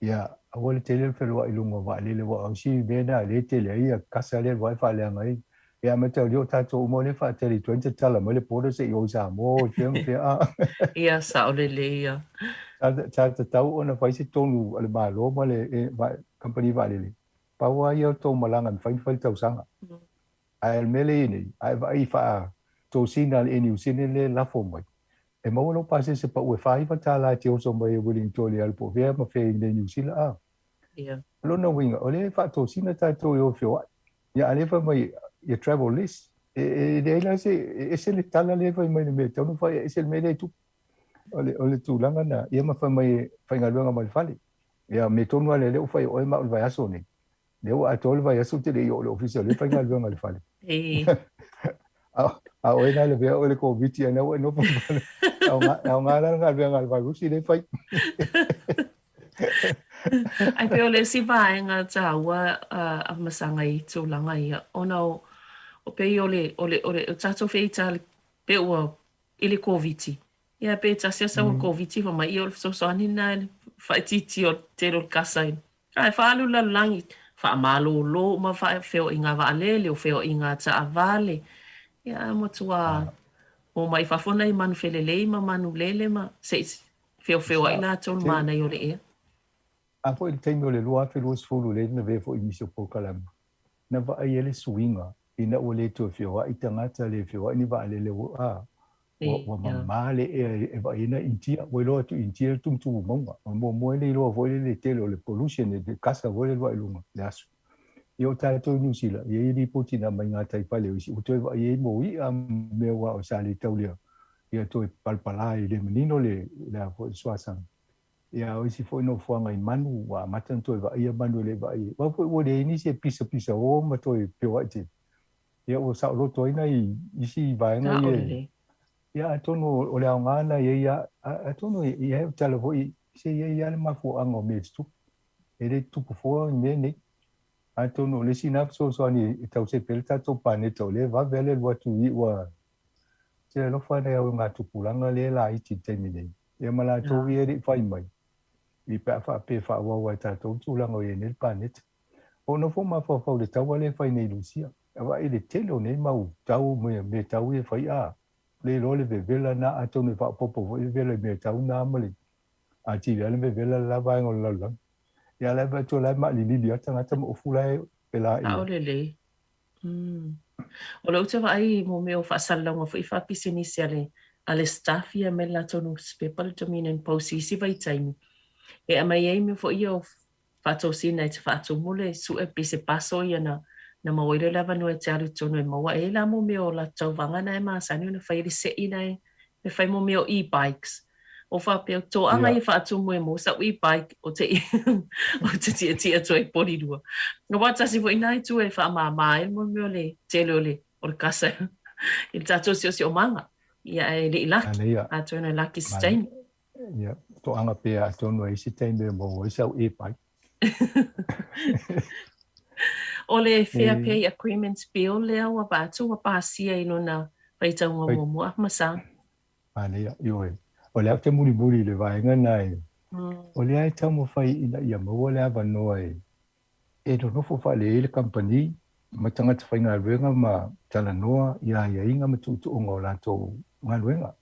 ia aua le tele le feloai i luga o vaalele aua o isi mea na lea e tele ai ia kasa lea e faaleaga ai. Ia a mataulia o tatou uma lea e faatali atu ai na tatala mai le border se i o i Samoa i fea ma fea a. Ia sao lelei ia. Sa tatau ona fai se tonu a le Malo ma le kamupani vaalele Pau lava ia o tou malaga e mafai ona fai le tausaga. Ae o le mea lea e i ai nei, a e vaai i faatosina a le Air New Zealand lea e lafo mai, e maua lou pasese pau e $49 e te oso mai e Wellington e alu po o fea ma fea i inei i Niu Sila a. O lona uiga, o lea e faatosina tatou e o e feoai. Ia a o lea e fai mai ia travel less. E leai la se, e ese le tala lea e fai mai i le mea e tatau ona fai, e ese le mea lea e tupu. O le tulaga lena, ia ma fai mai e faigaluega mai le fale. Ia, mea tonu lava lea, lea ua fai e oe ma au i le vaiaso nei. Lea ua atoa le vaiaso ou te le i oo i le ofisa, o lea e faigaluega i le fale. A o oe na lavea oe i le Koviti, a na ua e nofo i le fale. E aoga la le galuega a le vairusi lea e fai. Ae pei o le isi vaega taua a Masaga i tulaga ia, ona o pei o le, o le, o le tatou feitali pei ua i le Koviti. Ia pe tasi a sau o le Koviti fai mai ia o le fesoasoani lena i le faaitiitia o le tele o le kasa i Ae faaalu i le lalolagi, faamalolo uma feoaiga vaalele, o feoaiga taavale, ia ae matua omai i fafo nai manu felelei ma manu lele ma se i feofeoai latou i le manaia o le ea. A foi i le taimi o le 2020 lea na avea foi i nisi o polokalame, na vaai ai le suiga ina ua le toe feoai tagata, le feoai ni vaalele, ua, a. Ua mamā le ea e vaai ai nai Initia. Ua iloa atu i Initia le tumutumu mauga. O le muamua e le iloa foi le tele o le pollution e le kasa foi le alu ae i luga le aso. Ia o tatou i Niu Sila, e i ai lipoti na aumai gataifale o isi ua toe vaai ai mo i'a ma mea aua o sa le tau lea ia toe palapala e le manino le le a foi le suasami. Ia o isi foi nofoaga i manu ua amata ona toe vaaia manu e le i vaai ai. Aua foi ua leai nisi e pisapisaō ma toe feoai tele. Ia ua saoloto ai nai isi vaega ia. Saolelei. Ia atonu o le aoga lena i ai a, atonu e i ai o tala foi se i ai lava le mafuaaga o mea e tutupu. E le tutupu fua ni mea nei. Atonu o le isi lena fesoasoani e tau sepe ai le tatou paneta o lea e vave lava le alu atu i ua se alofa ane au i ngā tupulaga lea e laiti i le taimi nei. Ia ma latou ia e le i fai mai i pe a faapea e faaauau lava e tatou le tulaga o i ai nei le paneta. O nofo mafaufau i le taua lea e fai nei i Lusia. E vaai i le tele o nei mau tau ma mea tau ia e fai, a le iloa le vevela na, atonu e faaopoopo foi vevela i mea tau na ma le atili ai le vevela le la vaega o le lalolagi. Ia la e vaai atu o la e maalilili lava tagata ma ofu la e pela i ai. Sao lelei. O lea ou te vaai i mo mea o faasalalauga foi faapisinisi a le a le staff ia mai le latou nusipepa le Dominion Post i isi vaitaimi e aumai ai mea foi ia o faatosina e te faatumu le sue pe se paso ia na na maua ai lea o le avanoa e te alu i totonu e maua ai la mo mea o latou tauvaga na e masani ona fai ai le se'i na e e fai mo mea o e-bikes. O faapea, toaga ia faatumu e maua sau e-bike o te o te tiatia atu ai polilua. Aua tasi foi na itu e faamāmā ai mo mea o le tele o le o le kasa i le tatou siosiomaga. Ia ae le i laki, atonu e laki se taimi. Ia, toaga pea atonu e ai se taimi e maua ai sau e-bike. O le Fair Pay Agreements Bill lea ua vaai atu ua pasia i lona faitauga muamua ma sa. Manaia, ioe. O lea ou te mulimuli i le vaega lena e, o lea e taumafai ina ia maua le avanoa e e nonofo faalelei ai le kamupani ma tagata faigaluega ma talanoa i aiaiga ma tuutuuga o latou galuega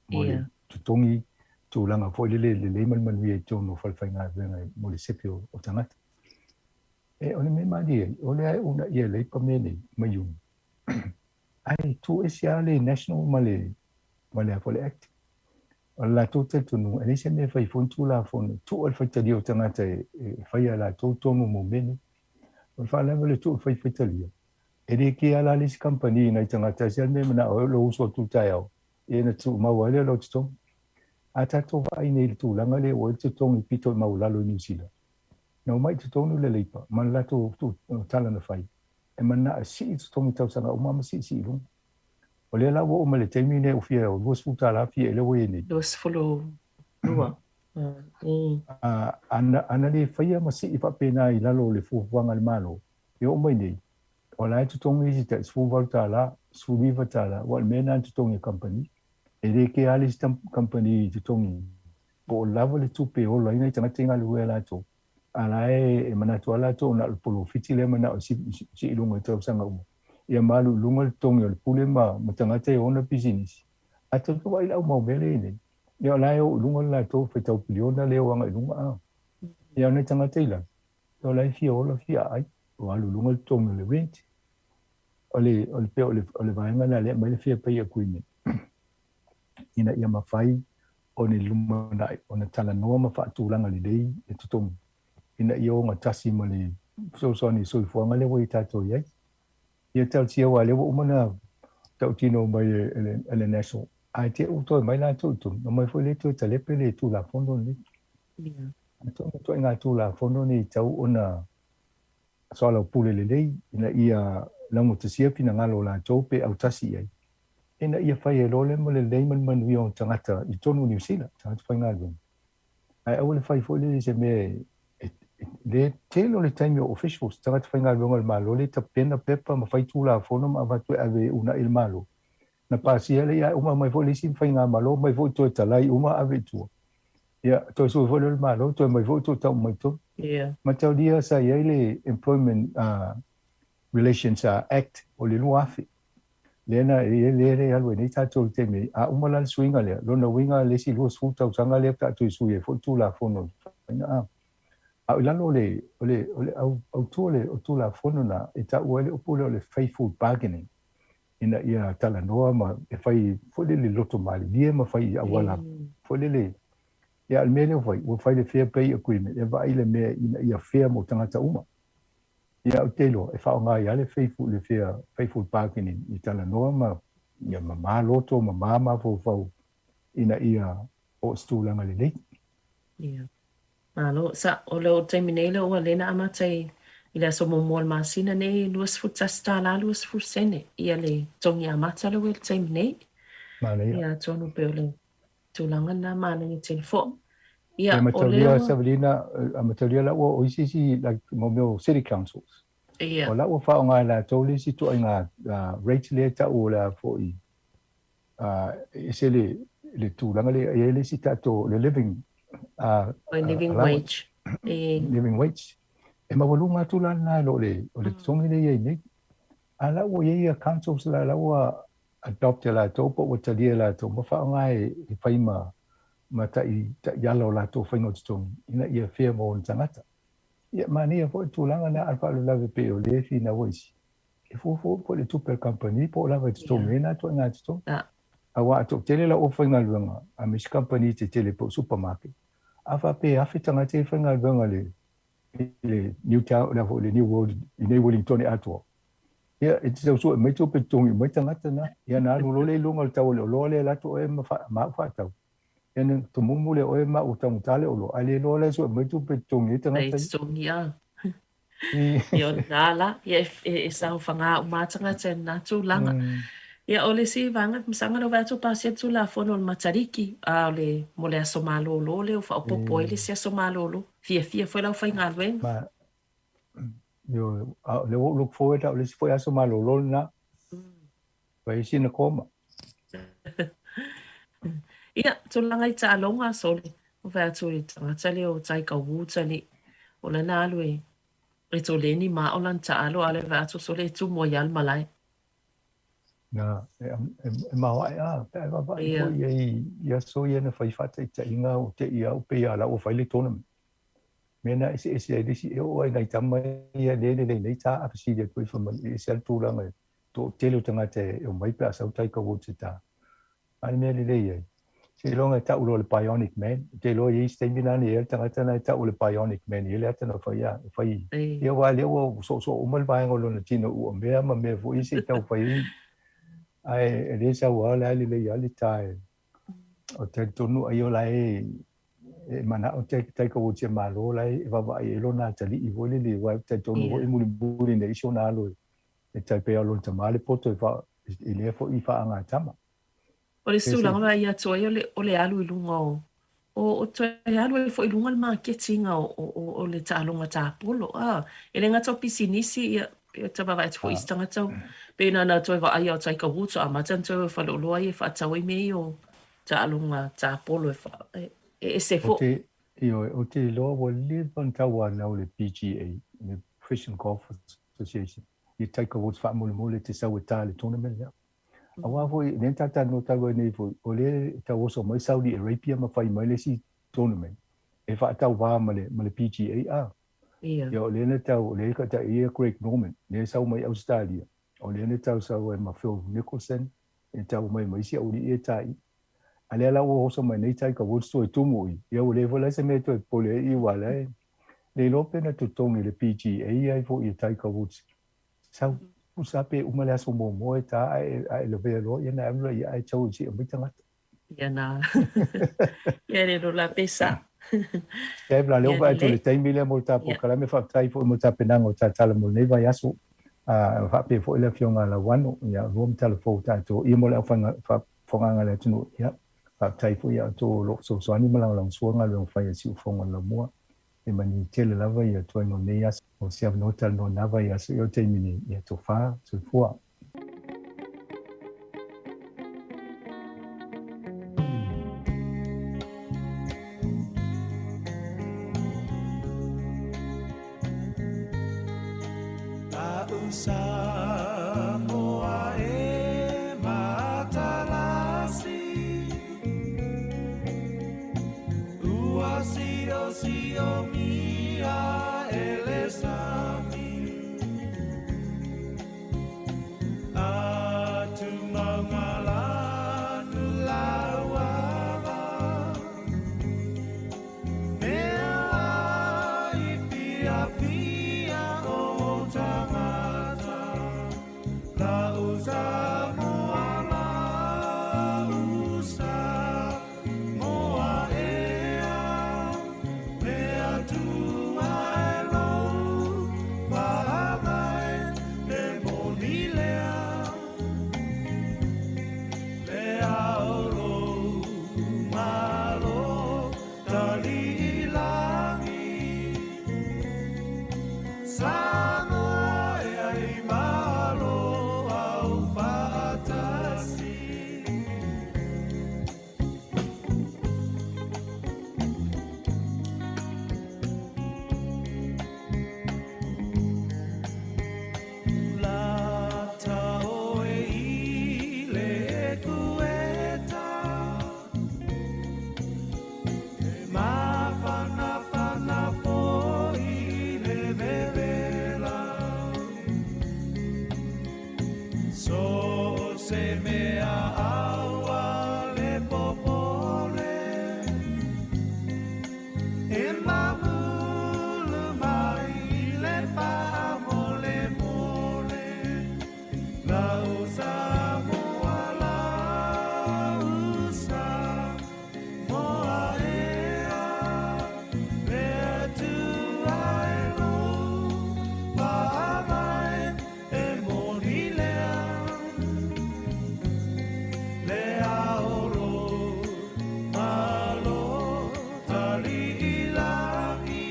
mo le totogi tulaga foi lele lelei ma le manuia i totonu o falefaigaluega mo le sepe o tagata. E, o le mea malie ai, o lea e uunaia e Leipa mea nei ma Iuni, ae tu ese lava le National ma le, ma le, le Act. O le latou talitonuga, e leai se mea e fai fua ni Tulafono e tuu ai le faitalia o tagata e faia e latou tonu mo mea nei. O le faalavelave o le tuu e fai faitalia, e le kea la le isi kamupani i nai tagata e se le mea e manao ai o lou uso atu i le taeao, ia ona tuumau ai lea o lou totogi. A tatou vaai nei i le tulaga lea ua i ai le totogi pito i maualalo i Niu Sila, na omai i totonu le Leipa ma le latou tala na fai, e manao e sii totogi tausaga uma ma siisii i luga. O lea la ua oo mai le taimi lenei ua fia $20 fia i lea ua i ai nei. 22. Ana le faia ma sii faapena i lalo o le fuafuaga a le Malo, e oo mai nei, o la e totogi isi tai $18, $19, aua o le mea lena na totogi e kamupani. E le kea lava le isi kamupani i totogi po o lava le tupe e ola ai nai tagata i galulue a latou, a la e manatu lava latou na o le polofiti lea manao e sii i luga i tausaga uma, ia ma alu i luga le totogi o le pule ma tagata e ona pisinisi. A tatou vaai i le au mau mea lea e i ai nei, ia o la e o i luga le latou faitau piliona lea e o agai i luga, a. Ia o nai tagata i lalo, ia o la e fia ola fia aai, ua alu i luga le totogi o le rent. O le, o le, pei o le, o le vaega lena lea e aumai le Fair Pay Agreement, ina ia mafai ona lumanai, ona talanoa ma faatulaga lelei le totogi ina ia ogatasi ma le fesoasoani i soifuaga lea ua i tatou i ai. Ia talosia aua lea ua uma ona tautino mai e le National, ae te i ua toe mai latou i totonu, ona omai foi lea toe talepe le Tulafono lenei. Atonu o ituaiga Tulafono nei e tatau ona soalaupule lelei ina ia laugatasia finagalo o latou pe autasi i ai, ina ia fai ai loa le ma le lelei ma le manuia o tagata i totonu o Niu Sila, tagata faigaluega. Ae aua le fai foi lele i se mea e le tele o le taimi o officials, tagata faigaluega o le Malo lea e tapena pepa ma fai tulafono ma avatu e ave e uunai le Malo. Na pasia lea, ae uma mai foi le isi faigamalo, omai foi toe talai uma ave i tua. Ia, toe sui foi lea o le Malo, toe omai foi toe tau mai i totonu. Mataulia sa i ai le Employment Relations Act o le 2000, lea na lea e alu ai nei tatou i le taimi nei. A uma la le suiga lea, lona uiga le isi 20 tausaga lea faatoa toe sui ai foi le Tulafono o le faiga. A o i lalo o le o le o le autu o le Tulafono lena, e taua ai le upu lea o le faithful bargaining. ina ia talanoa ma e fai foi lele loto malilie ma fai i auala foi lele. Ia, o le mea lea ua fai, ua fai le fair pay agreement e vaai le mea ina ia fair mo tagata uma. Ia, ou te iloa e faaaoga ai lava le faithful, le fair, faithful bargaining i talanoa ma ia mamā loto, mamā mafaufau ina ia oo i se tulaga lelei. Ia. Malo. Sa, o le taimi nei lea ua lena amata i i le aso muamua o le masina nei, $21 20 sene ia le togi amata lea ua i le taimi nei. Manaia. Ia, atonu pei o le tulaga lena manaia tele foi. Ia, E o lea mataulia ua. Savelina, a mataulia la ua o isi isi like mo mea o city councils. Ia. O la ua faaaoga e latou le isi ituaiga rate lea e tau o le a foi e ese le le tulaga lea e i ai le isi tatou le living living allowance. Wage. Living wage. E maualuga atu la lena i lo le o le totogi lea e i ai nei. A la ua i ai ia councils la la ua adopt e latou po ua talia e latou ma faaaoga e fai ma ma taʻi taʻiala o latou faiga o totogi ina ia fair mo ona tagata. Ia manaia foi le tulaga lena a le faalavelave pei o lea e finau ai isi. E fuafua po o le tupe a le kamupani po o lava e totogi ai na ituaiga totogi. Aua a toatele lau aufaigaluega a me isi kamupani tetele po o supermarket, a faapea e 1000 tagata ia faigaluega i le i le New Town, le a foi le New World i nei Wellingtone atoa, ia e te tau sue mai tupe totogi uma ai tagata na. Ia ona alu loa lea i luga o le tau o le oloa lea e alu atu oe ma ma au faatau. Ia ona tumumu lea o oe ma au ua taugata le oloa, ae le iloa la e sue mai tupe totogi ai tagata ia. Totogi a. Ia o lena la, ia e saofaga uma lava tagata i lena tulaga. Ia o le isi vaega, masalo na vaai atu pasia le Tulafono o le Matariki, a o le mo le aso malolo lea ua faaopoopo ai le isi aso malolo. Fiafia foi le aufaigaluega. Ma, ioe, a o lea ua ou look forward lava o le isi foi aso malolo lena. Fai ai sina koma. Ia, tulaga i taaloga, sole, ua fai atu i le tagata lea o Tiger Woods alii, o lana alu e e toleni ma aʻo lana taalo, a o lea e vaai atu sole e tumu ai lava le malae. Na, e, e, e maoaʻe a, pe a e vaavaai foi i ai i aso ia na fai faataitaiga ua te i au pei a la ua fai le tournament. Mea na eseese ai le isi e oo ai nai tama ia le lelei nei tā a fesili atu ai fai mai e ese lava le tulaga e toatele o tagata e omai pe a sau Tiger Woods e tā. A o le mea lelei ai, seiloga e tau loa le Bionic Man, ou te iloa e i ai se taimi lana e i ai le tagata lena e tau o le Bionic Man, e i ai le ata na fai a, e fai, ia aua lea ua soosoo uma le vaega o lona tino ua mea ma mea foi ia se i tau fai ai, ae e le sau lava la e lelei lava le tā e, o talitonu ai o la e e manao Tiger Woods e malo la e vaavaai ai lona atalii foi lele, aua e talitonu foi mulimuli nei si ona alo e tai pei o lona tama le poto i fa i lea foi i faagatama. O le tulaga vaai atu ai o le o le alu i luga o o o toe alu ai foi i luga le maketi ina o o o le taaloga tapolo a. E le gata o pisinisi ia e tau vaavaai atu foi i isi tagata pei na ona toe vaaia o Tiger Woods o amata ona toe o i faleoloa ia e faatau ai mea ia o taaloga tapolo e fa e ese Ou foi. te, ioe, ou te iloa ua leva ona tauanau le PGA, le Professional Golf Association, i Tiger Woods faamolemole te sau e tā i le tournament lea. Aua foi, lea na tatou talu ai nei foi, o lea e tau oso mai Saudi Arabia ma fai mai le isi tournament e faatauvā ma le, ma le PGA a. Ia. Ia o lea na tau, o lea ka tai ia Greg Norman, lea e sau mai Ausetalia, o lea na tau sau ai ma Phil Nicholson, e tau mai ma isi aualii e taʻi. A lea la ua oso mai nei Tiger Woods toe tumu i, ia ua leai foi la se mea e toe popole ai i aua la e le iloa pe na totogi e le PGA ai foi e Tiger Woods. Sau pusa pe uma le aso muamua e tā ae, ae lavea loa ia na alu la ia ae tau i seʻe mai tagata. Ia na. Ia le lola pe sa. Ia la lea Ia ua vaai atu i lelei. le taimi lea mo le tatou Ia. polokalame, faafetai foi mo le tapenaga o ta tala mo lenei vaiaso. A faapea foi le Afioga a Lauano, ia lua ma tala fou tatou ia mo le aufaiga faafofogaga a le atunuu. Ia, faafetai foi ia outou o lo o fesoasoani ma lagolagosua galuega fai a Siufofoga o le Laumua. E manuia tele lava ia tuaiga o lenei aso. O se avanoa talanoa na vaiaso i o taimi nei. Ia tofa, soifua. se mea aua le popole E mamulu mai i le faamolemole Lau Samoa lau Samoa ea Le Atua e lou faavae e moni lea Le ao lo malo taliilagi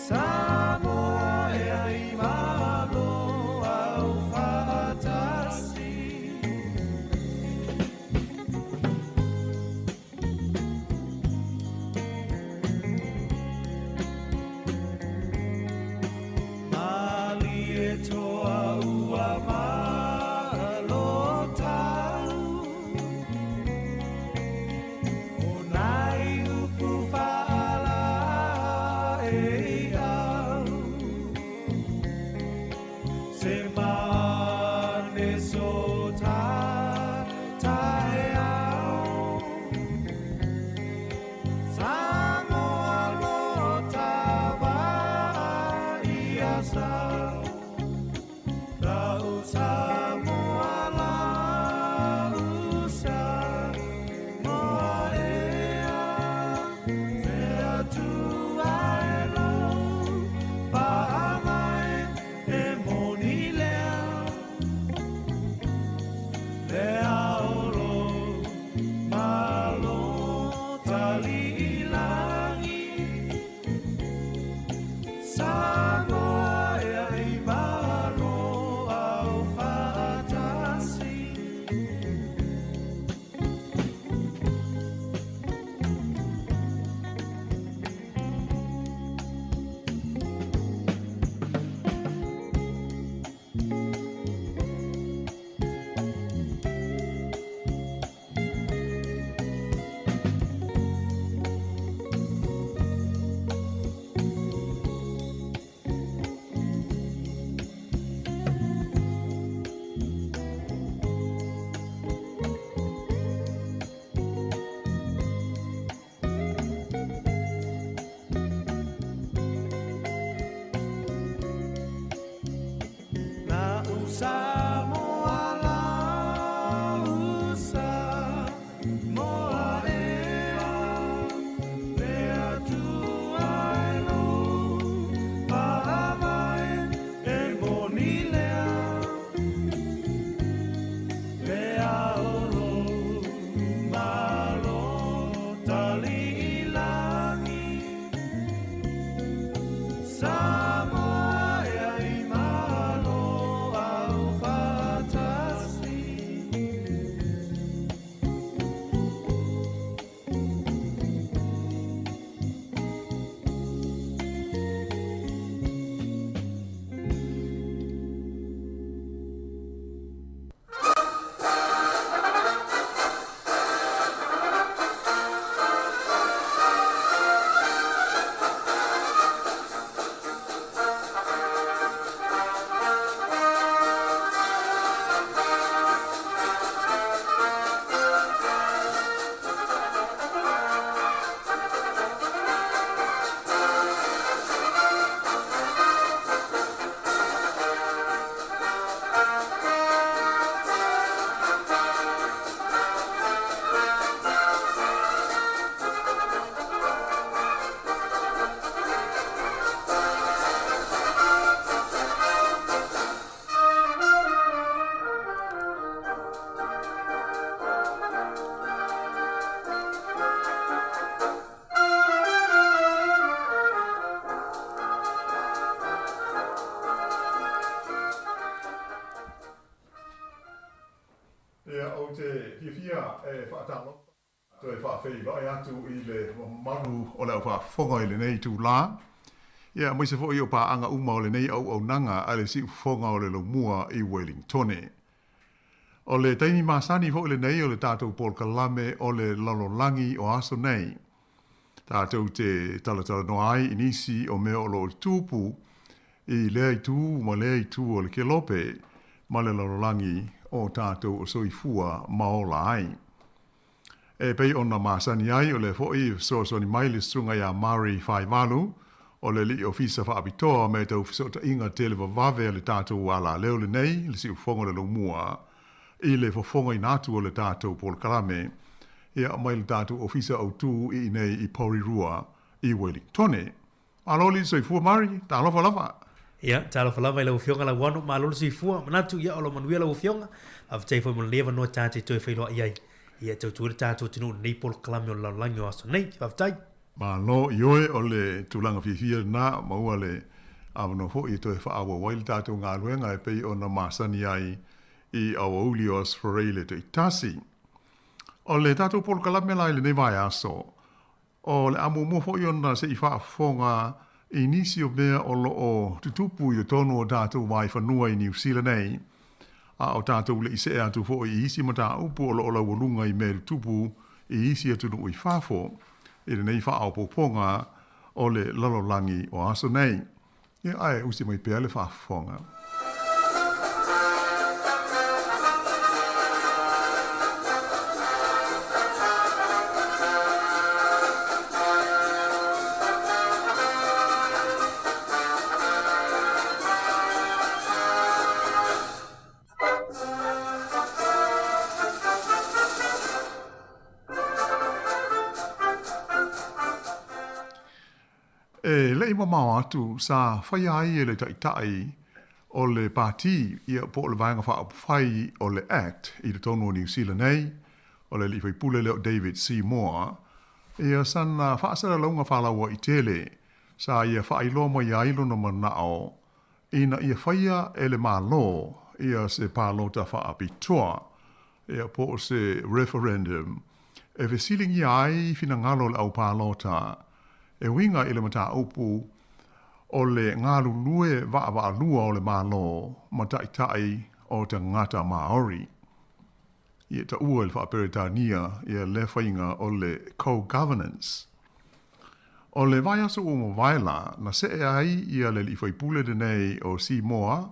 Samoa ea i malo au faatasi. Malie toa ua malo tau O nai upu faala e au Se mane so ta taeao Samoa lo tava ia sau Lau Samoa lau Samoa ea Le Atua e lou faavae e moni lea Le ao lo malo taliilagi Samoa ea i malo au faatasi. Lau Samoa lau Samoa ea Le Atua e lou faavae e moni lea Le ao lo malo taliilagi Samoa ea i malo au faatasi. Ia, ou te fiafia e faatalofa toe faafeiloai atu i le mamalu o le aufaafofoga i lenei itulā, ia, aemaise foi o paaga uma o lenei auaunaga a le Siufofoga o le Laumua i Wellingtone. O le taimi masani foi lenei o le tatou polokalame o le lalolagi o aso nei. Tatou te talatalanoa ai i nisi o mea o lo o tupu i lea itu ma lea itu o le kelope. ma le lalolagi o tatou o soifua ma ola ai. E pei ona masani ai, o lea foi e fesoasoani mai le Susuga ia Murray Faivalu, o le Alii Ofisa Faapitoa me tau fesootaiga televavave a le tatou alaleo lenei, le Siufofoga o le Laumua, i le fofogaina atu o le tatou polokalame, ia, mai le tatou Ofisa Autu i inei i Porirua i Welingtone. Malo le soifua Murray, talofa lava. Ia, talofa lava i lau Afioga Lauano, malo le soifua, manatu ia o lo o manuia lau Afioga. Faafetai foi mo lenei avanoa ta te toe feiloai ai. Ia, tautua ai le tatou atunuu i lenei polokalame o le lalolagi o aso nei. Faafetai. Malo, ioe, o le tulaga fiafia lena, maua le avanoa foi e toe faaauau ai le tatou galuega e pei ona masani ai i aoauli o Aso Faraile taitasi. O le tatou polokalame la i lenei vaiaso, O le a muamua foi ona se i faafofoga i nisi o mea o lo o tutupu i totonu o tatou vaifanua i Niu Sila nei, a o tatou le i see atu foi i isi mataupu o lo o laualuga i mea tutupu i isi atunuu i fafo i lenei faaopoopoga o le lalolagi o aso nei. Ia, ae usi mai pea le faafofoga. E le i mamao atu, sa faia ai e le Taitai o le Pati ia po o le Vaega Faaupufai o le Act i totonu o Niu Sila nei, o le alii faipule lea o David Seymour, ia sana faasalalauga faalauaitele sa ia faailoa mai ai lona manao ina ia faia e le Malo ia se palota faapitoa ia po o se referendum e fesiligia ai finagalo o le au palota e uiga i le mataupu o le galulue vaavaalua o le Malo ma taitai o tagata Māori. Ia taua i le faa-Peretania ia lea faiga o le co-governance. O le vaiaso ua mavae la, na see ai ia le alii faipule lenei o Seymour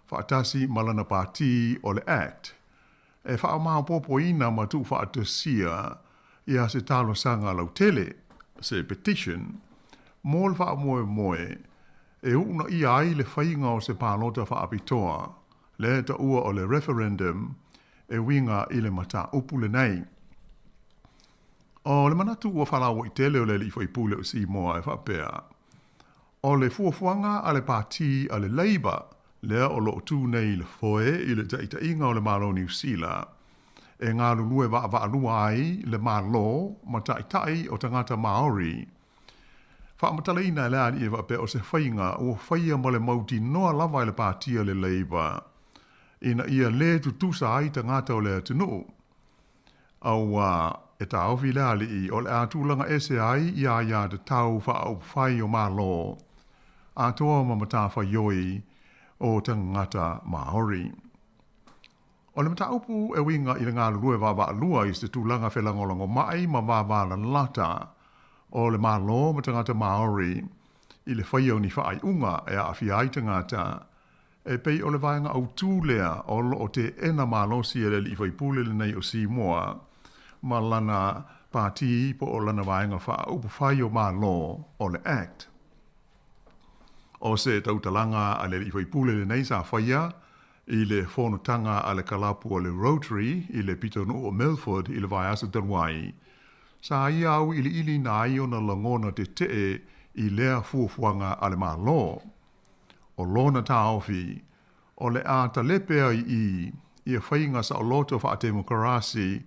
faatasi ma lana pati o le act e faamaopoopoina ma tuufaatasia ia se talosaga lautele, se petition, mo le faamoemoe e uunaia ai le faiga o se palota faapitoa, lea e taua o le referendum, e uiga i le mataupu lenei. O le manatu ua faalauaitele o le alii faipule o Simoa e faapea, O le fuafuaga a le Pati a le Labour, lea o lo o tu nei i le foe i le taitaiga o le Malo o Niu Sila, e galulue vaavaalua ai le Malo ma taitai o tagata Maori. Faamatalaina e le alii e faapea o se faiga ua faia ma le mautinoa lava e le Pati a le Labour ina ia le tutusa ai tagata o le atunuu. Auā, e taofi le alii o le a tulaga ese ai i aiatatau faaupufai o Malo atoa ma matafaioi o tagata Māori. O le mataupu e uiga i le galulue vaavaalua i se tulaga felagolagomai ma vavalalata o le Malo ma tagata Māori i le faia o ni faaiuga e aafia ai tagata, E pei o le vaega autū lea o lo o teena malosi e le alii faipule lenei o Simoa ma lana pati po o lana vaega faaupufai o Malo o le Act. O se tautalaga a le alii faipule lenei sa faia i le fonotaga a le kalapu o le Rotary i le pitonuu o Milford i le vaiaso talu ai, sa ia auiliiliina ai ona lagona tetee i lea fuafuaga a le Malo. O lona taofi, o le a talepe ai i ia faiga saoloto faatemokarasi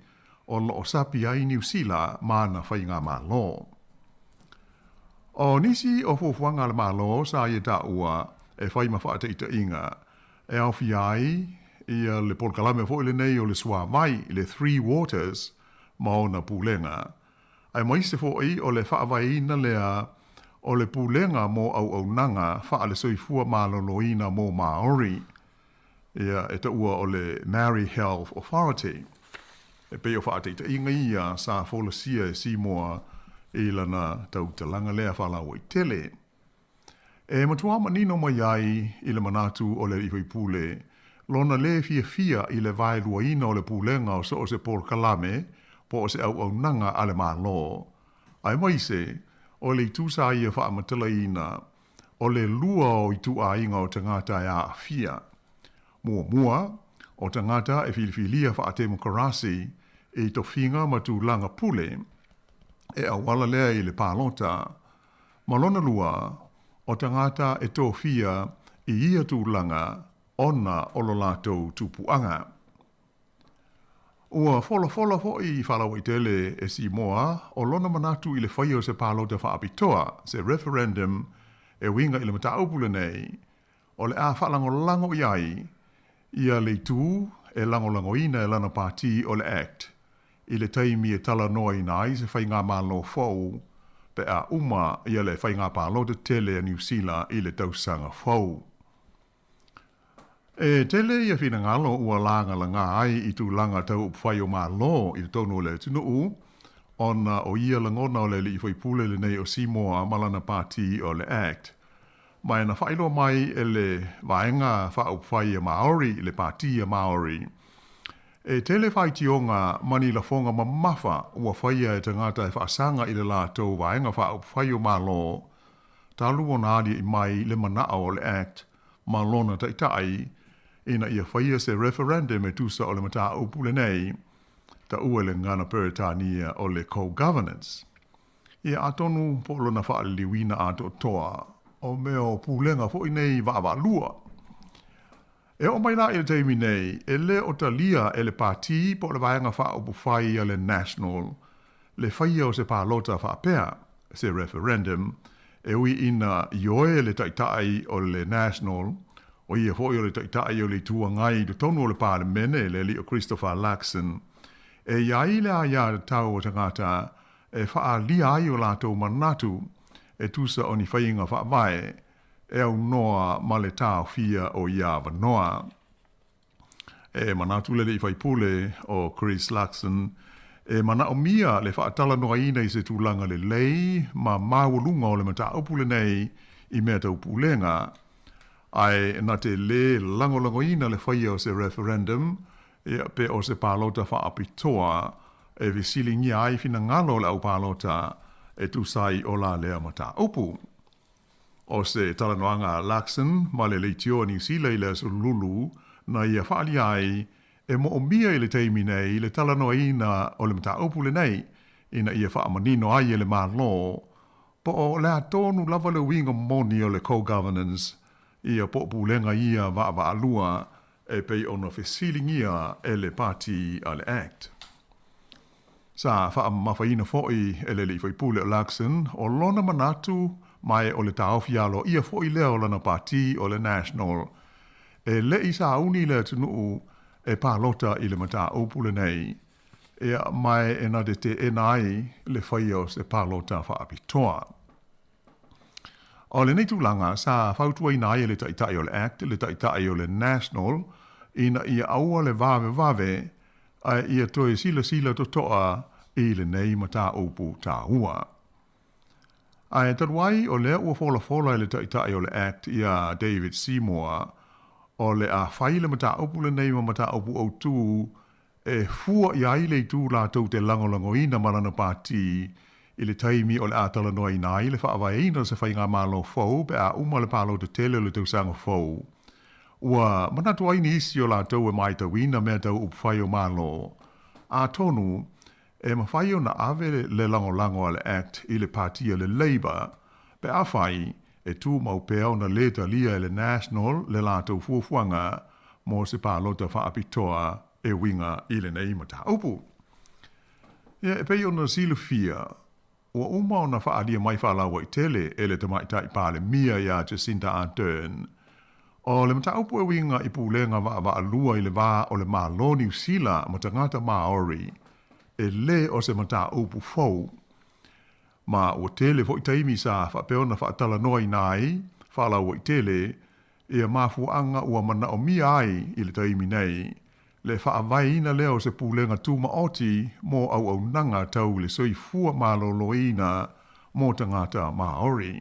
o lo o sapi ai Niu Sila ma ana faigamalo. O nisi o fuafuaga a le Malo sa ia taua e fai ma faataitaiga e aofia ai ia le polokalame foi lenei o le suavai, le Three Waters, ma ona pulega, aemaise foi o le faavaeina lea o le Pulega mo Auaunaga Faale-Soifua Maloloina mo Māori, ia, e taua o le Māori Health Authority. E pei o faataitaiga ia sa folasia e Seymour i lana tautalaga lea faalauaitele. E matua manino mai ai i le manatu o le alii faipule. lona lē fiafia i le vaeluaina o le pulega o so o se polokalame po o se auaunaga a le Malo, aemaise o le itu sa ia faamatalaina o le lua o ituaiga o tagata e aafia. Muamua, o tagata e filifilia faatemokarasi i tofiga ma tulaga pule, e auala lea i le palota, ma lona lua, o tagata e tofia i ia tulaga ona o lo latou tupuaga. Ua folafola foi faalauaitele e Simoa o lona manatu i le faia o se palota faapitoa, se referendum, e uiga i le mataupu lenei, o le a faalagolago i ai ia le itu e lagolagoina e lana pati o le act i le taimi e talanoaina ai se faigamalo fou pe a uma ia le faiga palota tele a Niu Sila i le tausaga fou. E tele ia finagalo ua lagalaga ai i tulaga tau upufai o Malo i totonu o le atunuu ona o ia lagona o le alii faipule lenei o Simoa ma lana pati o le act. Ma e na faailoa mai e le Vaega Faaupufai a Maori le Pati a Maori, e tele faitioga ma ni lafoga mamafa ua faia e tagata e faasaga i le latou Vaega Faaupufai o Malo talu ona aliaʻi mai le manao o le Act ma lona taitai ina ia faia se referendum e tusa o le mataupu lenei, taua i le gagana Peretania o le co-governance. Ia atonu po o lona faaliliuina atoatoa o mea o pulega foi nei vaavaalua. E oo mai la i le taimi nei, e le o talia e le Pati po o le Vaega Faaupufai a le National le faia o se palota faapea, se referendum, e ui ina ioe le Taitai o le National, o ia foi o le Taitai o le Itu Agai i totonu o le Palemene, le alii o Christopher Luxon, e i ai le aiatatau a tagata e faaalia ai o latou manatu e tusa o ni faiga faavae e aunoa ma le taofia o ia avanoa. E manatu le alii faipule o Chris Luxon e manaomia le faatalanoaina i se tulaga lelei ma maualuga o le mataupu lenei i mea tau pulega, ae na te lē lagolagoina le faia o se referendum Ia, pe o se palota faapitoa e fesiligia ai finagalo o le aupalota e tusa ai o la lea mataupu. O se talanoaga a Luxon ma le leitio a Niu Sila i le Aso Lulu na ia faaalia ai e moomia i le taimi nei le talanoaina o le mataupu lenei ina ia faamanino ai e le Malo po o le a tonu lava le uiga moni o le co-governance ia po o pulega ia vaavaalua e pei ona fesiligia e le Pati a le Act. Sa faamamafaina foi e le alii faipule o Luxon o lona manatu ma o le taofi aloaia foi lea o lana pati o le National e le i sauni le atunuu e palota i le mataupu lenei, ia ma e na te teena ai le faia o se palota faapitoa. O lenei tulaga, sa fautuaina ai e le Taitai o le Act le Taitai o le National ina ia aua le vavevave ae ia toe silasila totoa i lenei mataupu taua. Ae talu ai o lea ua folafola e le Taitai o le Act iā David Seymour o le a fai le mataupu lenei ma mataupu autu e fua i ai le itu latou te lagolagoina ma lana pati i le taimi o le a talanoaina ai le faavaeina o se faigamalo fou pe a uma le palota tele o le tausaga fou. Ua manatu ai nisi o latou e maitauina mea tau upufai o Malo, atonu e mafai ona ave le lagolago a le Act i le pati a le Labour pe afai e tumau pea ona lē talia e le National le latou fuafuaga mo se palota faapitoa e uiga i lenei mataupu. Ia, e pei ona silafia, ua uma ona faaalia mai faalauaitele e le Tamaitai Palemia iā Jacinda Ardern, o le mataupu e uiga i pulega vaavaalua i le va o le Malo Niu Sila ma tagata Māori, e lē o se mataupu fou. Ma ua tele foi taimi sa faapea ona faatalanoaina ai faalauaitele ia mafuaaga ua manaomia ai i le taimi nei le faavaeina lea o se pulega tumaoti mo auaunaga tau i le soifua maloloina mo tagata Māori.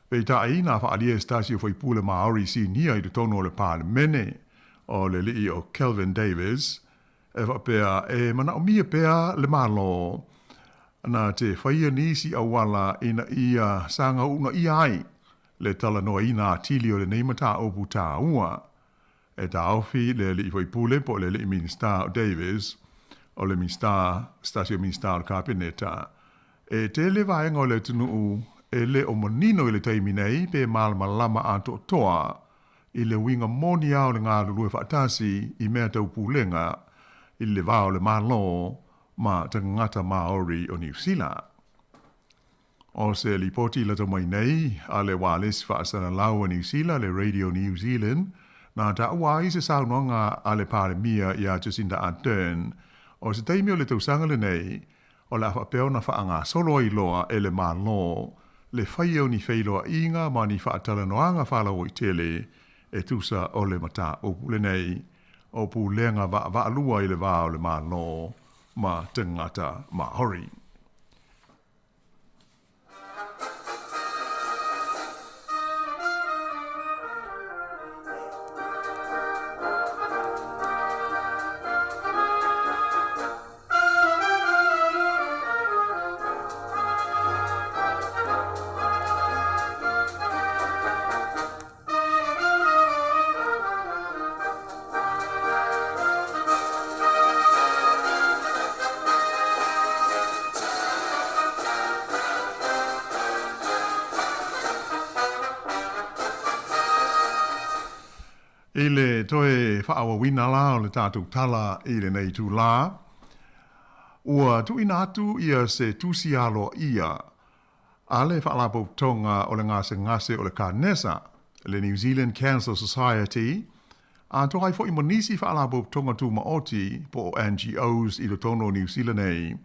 Peitai, na faaalia e se tasi o faipule Māori sinia i totonu o le Palemene, o le alii o Kelvin Davis, e faapea e manaomia pea le Malo na te faia nisi auala ina ia sagauunaia ai le talanoaina atili o lenei mataupu taua. E taofi le alii faipule po o le alii Minisita o Davis, o le Minisita, se tasi o Minisita o le Kapeneta, e tele vaega o le atunuu e le o manino i le taimi nei pe malamalama atoatoa i le uiga moni lava o le galulue faatasi i mea tau pulega i le va o le Malo ma tagata Māori o Niu Sila. O se lipoti lata mai nei a le ualesi faasalalau a Niu Sila, le Radio New Zealand, na taua ai se saunoaga a le Palemia ia Jacinda Ardern, o se taimi o le tausaga lenei, o le a faapea ona faagasolo ai loa e le Malo le faia o ni feiloaiga ma ni faatalanoaga faalauaitele e tusa o le mataupu lenei o pulega vaavaalua i le va o le Malo ma tagata Māori. I le toe faaauauina la o le tatou tala i lenei itulā, ua tuuina atu ia se tusi aloaia a le Faalapotopotoga o le Gasegase o le Kanesa, le New Zealand Cancer Society, atoa ai foi ma nisi faalapotopotoga tumaoti po o NGOs i totonu o Niu Sila nei.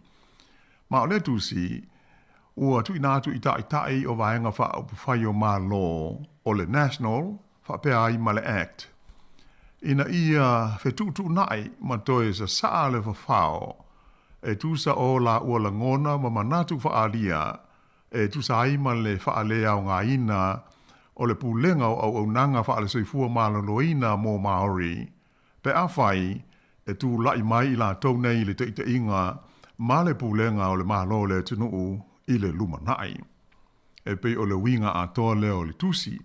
Ma o lea tusi, ua tuuina atu i taitai o Vaega Faaupufai o Malo o le National faapea ai ma le Act, ina ia fetuutuunai ma toe sasaa le fafao e tusa o la ua lagona ma manatu faaalia e tusa ai ma le faaleaogaina o le pulega o auaunaga faale-soifua maloloina mo Māori pe afai e tulai mai i latou nei i le taitaiga ma le pulega o le Malo o le atunuu i le lumanai. E pei o le uiga atoa lea o le tusi.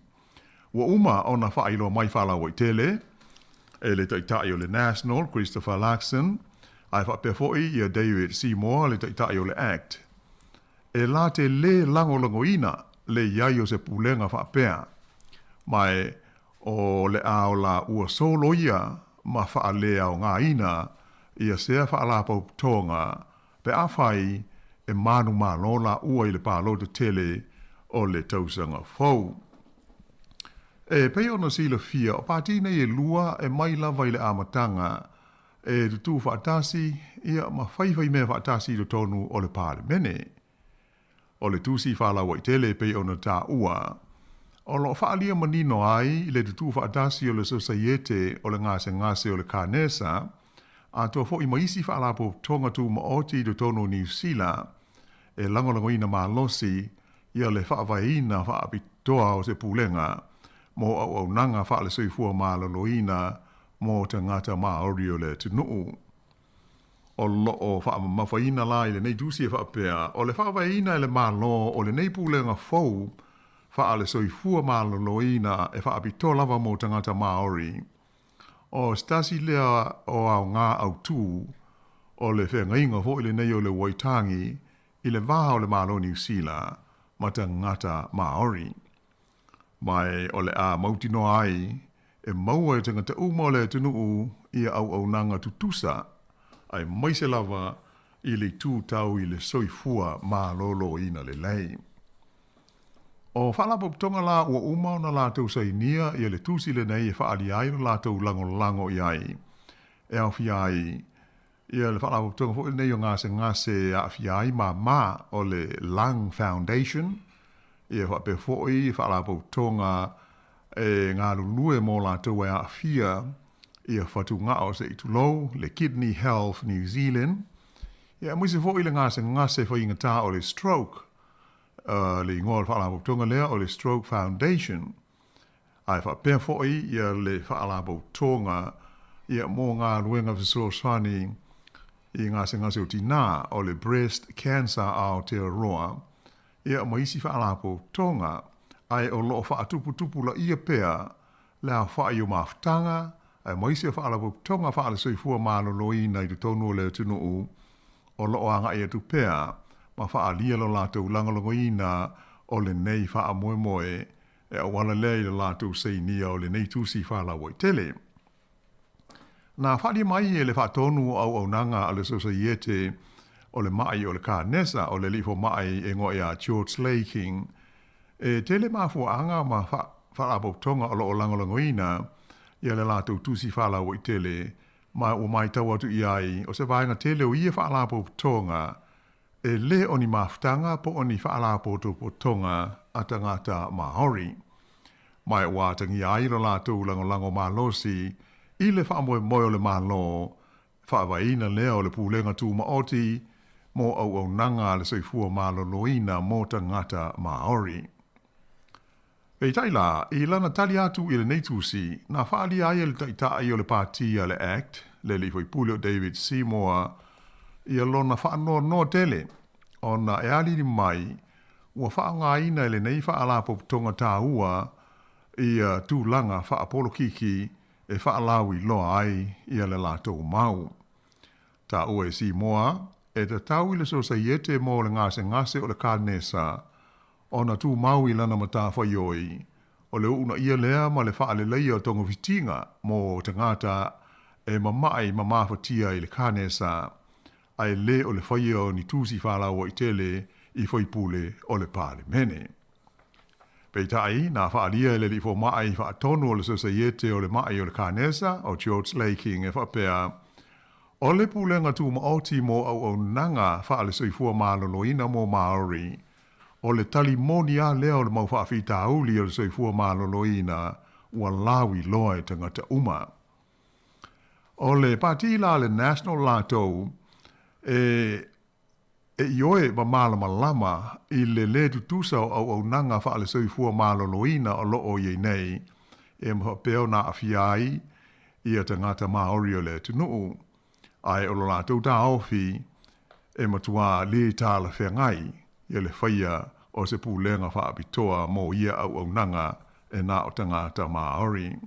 Ua uma ona faailoa mai faalauaitele e le Taitai o le National, Christopher Luxon, ae faapea foi ia David Seymour, le Taitai o le act. E la te lē lagolagoina le i ai o se pulega faapea, ma e o le a o la ua soloia ma faaleaogaina ia sea faalapotopotoga pe afai e manumalo la ua i le palota tele o le tausaga fou. E pei ona silafia, o pati nei e lua e mai lava i le amataga e tutū faatasi ia ma faifai mea faatasi i totonu o le Palemene. O le tusi faalauaitele e pei ona taua, o lo o faaalia manino ai le tutū faatasi o le Sosaiete o le Gasegase o le Kanesa, atoa foi ma isi faalapotopotoga tumaoti i totonu o Niu Sila e lagolagoina malosi ia le faavaeina faapitoa o se pulega mo auaunaga faale-soifua maloloina mo tagata Māori o le atunuu. O lo o faamamafaina la i lenei tusi e faapea, o le faavaeina e le Malo o lenei pulega fou faale-soifua maloloina e faapitoa lava mo tagata Māori. O se tasi lea o aoga autu o le feagaiga foi lenei o le Waitangi i le va o le Malo Niu Sila ma tagata Māori. Ma e o le a mautinoa ai e maua e tagata uma o le atunuu ia auaunaga tutusa, aemaise lava i le itu tau i le soifua maloloina lelei. O Faalapotopotoga la ua uma ona latou sainia ia le tusi lenei e faaalia ai lo latou lagolago i ai, e aofia ai ia le Faalapotopotoga foi lenei o gasegase e aafia ai māmā o le Lung Foundation, ia faapea foi Faalapotopotoga e galulue mo latou e aafia ia fatugao se i tulou, le Kidney Health New Zealand, ia aemaise foi le gasegase faigata o le stroke. Le igoa o le Faalapotopotoga lea o le Stroke Foundation, ae faapea foi ia le Faalapotopotoga ia mo galuega fesoasoani i gasegase o tinā o le Breast Cancer Aotearoa, ia ma isi Faalapotopotoga, ae o lo o faatuputupulaia pea le aofai o mafutaga aemaise o faalapotopotoga faale-soifua maloloina i totonu o le atunuu o lo o agai atu pea ma faaalia lo latou lagolagoina o lenei faamoemoe e auala lea i le latou sainia o lenei tusi faalauaitele. Na faaalia mai e le faatonu o auaunaga a le Sosaiete o le Maʻi o le Kanesa o le alii fomai e igoa ia George Laking E tele mafuaaga ma faalapotopotoga o lo o lagolagoina ia le latou tusi faalauaitele ma ua matau atu i ai o se vaega tele o ia faalapotopotoga e le o ni mafutaga po o ni faalapotopotoga a tagata Māori. Ma ua atagia ai lo latou lagolago malosi i le faamoemoe o le Malo Faavaeina lea o le Pulega Tumaoti mo Auaunaga a le Soifua Maloloina mo Tagata Māori. Peitai la, i lana tali atu i lenei tusi, na faaalia ai e le Taitai o le Pati a le act, le alii faipule o David Seymour, ia lona faanoanoa tele, ona e alili mai, ua faaaogaina e lenei faalapotopotoga taua ia tulaga faapolokiki e faalauiloa ai ia le latou mau. Taua e Simoa, e tatau i le Sosaiete mo le Gasegase o le Kanesa ona tumau i lana matafaioi, o le uunaia lea ma le faaleleia o togafitiga mo tagata e mama'i ma mafatia i le kanesa, ae le o le faia o ni tusi faalauaitele i faipule o le Palemene. Peitai, na faaalia e le alii fomai faatonu o le Sosaiete o le Maʻi o le Kanesa, o George Laking, e faapea, O le Pulega Tumaoti mo Auaunaga Faale-Soifua Maloloina mo Māori, o le tali moni a lea o le mau faafitauli o le soifua maloloina ua lauiloa e tagata uma. O le Pati la a le National latou e E ioe ma malamalama i le lē tutusa o auaunaga faale-soifua maloloina o lo o i ai nei, e faapea ona aafia ai ia tagata Māori o le atunuu, ae o lo latou taofi e matuā lē talafeagai ia le faia o se pulega faapitoa mo ia auaunaga e na o tagata Māori.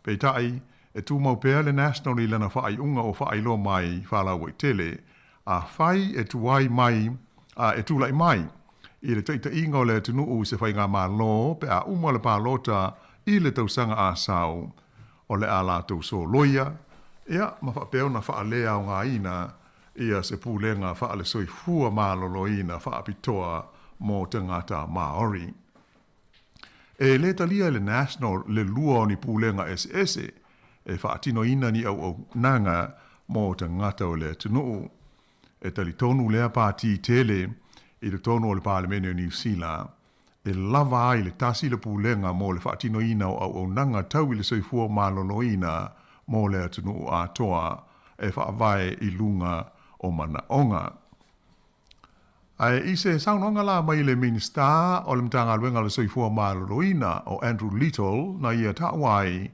Peitai, e tumau pea le National i lana faaiuga o faailoa mai faalauaitele, afai e tuai mai, a e tulai mai i le taitaiga o le atunuu i se faigamalo pe a uma le palota i le tausaga a sau, o le a latou soloia, ia, ma faapea ona faaleaogaina ia se pulega faale-soifua maloloina faapitoa mo tagata Māori. E lē talia e le National le lua o ni pulega eseese e faatinoina ni auaunaga mo tagata o le atunuu. E talitonu lea pati tele i totonu o le Palemene o Niu Sila e lava ai le tasi le pulega mo le faatinoina o auaunaga tau i le soifua maloloina mo le atunuu atoa e faavae i luga o manaoga. Ae i se saunoaga la mai le Minisita o le Matagaluega o le Soifua Maloloina o Andrew Little na ia taua ai,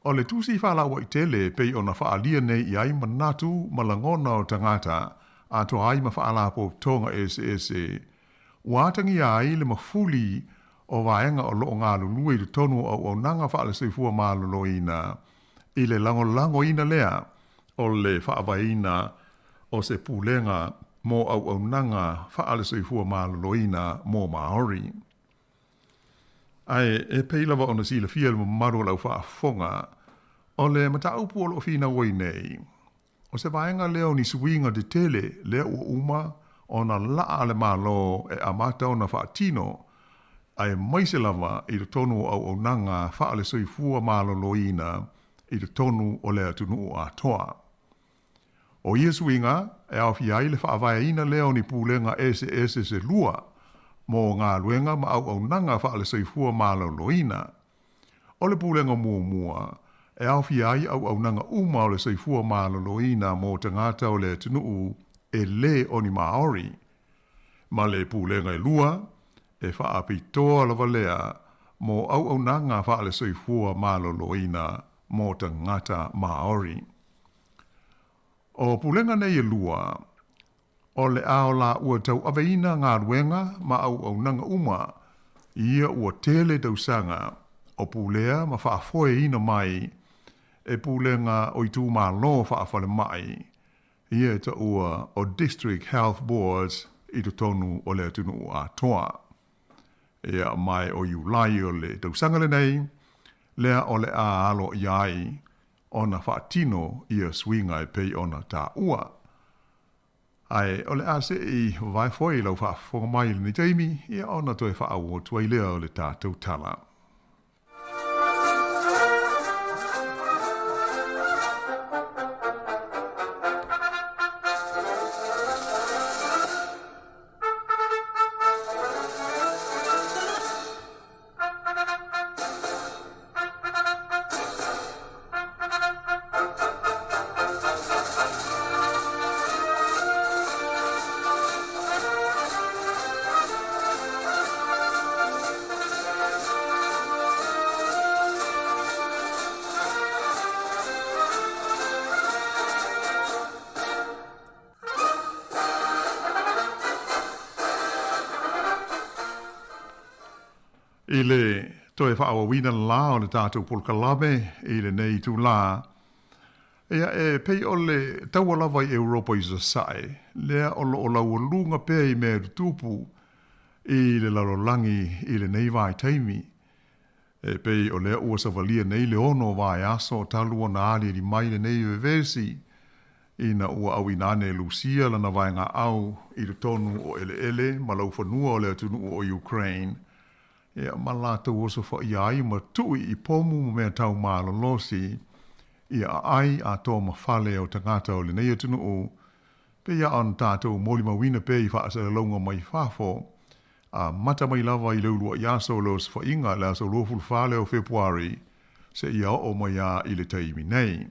o le tusi faalauaitele pei ona faaalia nei i ai manatu ma lagona o tagata atoa ai ma faalapotopotoga eseese ua atagia ai le mafuli o vaega o lo o galulue i totonu o auaunaga faale-soifua maloloina i le lagolagoina lea o le faavaeina o se pulega mo auaunaga faale-soifua maloloina mo Māori. Ae e pei lava ona silafia e le mamalu o lau faafofoga, o le mataupu o lo o finau ai nei, o se vaega lea o ni suiga tetele lea ua uma ona laa a le Malo e amata ona faatino, aemaise lava i totonu o auaunaga faale-soifua maloloina i totonu o le atunuu atoa. O ia suiga e aofia ai le faavaeina lea o ni pulega eseese se lua mo galuega ma auaunaga faale-soifua maloloina. O le pulega muamua e aofia ai auaunaga uma o le soifua maloloina mo tagata o le atunuu e lē o ni Māori. Ma le pulega e lua, e faapitoa lava lea mo auaunaga faale-soifua maloloina mo tagata Māori. O pulega nei e lua, o le a o laua tauaveina galuega ma auaunaga uma ia ua tele tausaga o pulea ma faafoeina mai e pulega o itumalo faafalemai ia e taua o District Health Boards i totonu o le atunuu atoa. Ia ma o Iulai o le tausaga lenei, lea o le a aloaia ai ona faatino ia suiga e pei ona taua. Ae o le a se i vavae foi lau faafofoga mai i lenei taimi, ia ona toe faaauau atu ai lea o le tatou tala. I le toe faaauauina la o le tatou polokalame i lenei itulā, ia e pei o le taua lava i Europa i Sasae, lea o lo o laualuga pea i mea e tutupu i le lalolagi i lenei vaitaimi. E pei o lea ua savalia nei le ono vaiaso talu ona aliali mai lenei vevesi, ina ua auina ane e Lusia lana vaegaau i totonu o eleele ma laufanua o le atunuu o Ukraine, ia ma latou osofaia ai ma tui i pomu ma mea tau malolosi ia aai atoa ma fale o tagata o lenei atunuu, pei lava ona tatou molimauina pea i faasalalauga mai fafo, amata mai lava i le uluai aso o le osofaiga, le aso 24 lea o Fepuari, seia oo mai lava i le taimi nei.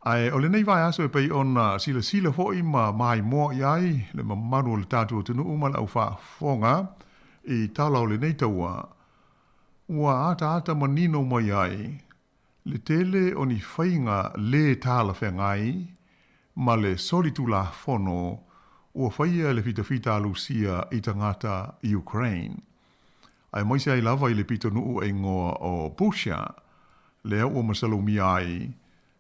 Ae o lenei vaiaso e pei ona silasila foi ma maimoa i ai le mamalu o le tatou atunuu ma le aufaafofoga i tala o lenei taua, ua ataata manino mai ai le tele o ni faiga lē talafeagai ma le solitulafono ua faia e le fitafita a Lusia i tagata Ukraine, aemaise ai lava i le pitonuu e igoa o Bucha, lea ua masalomia ai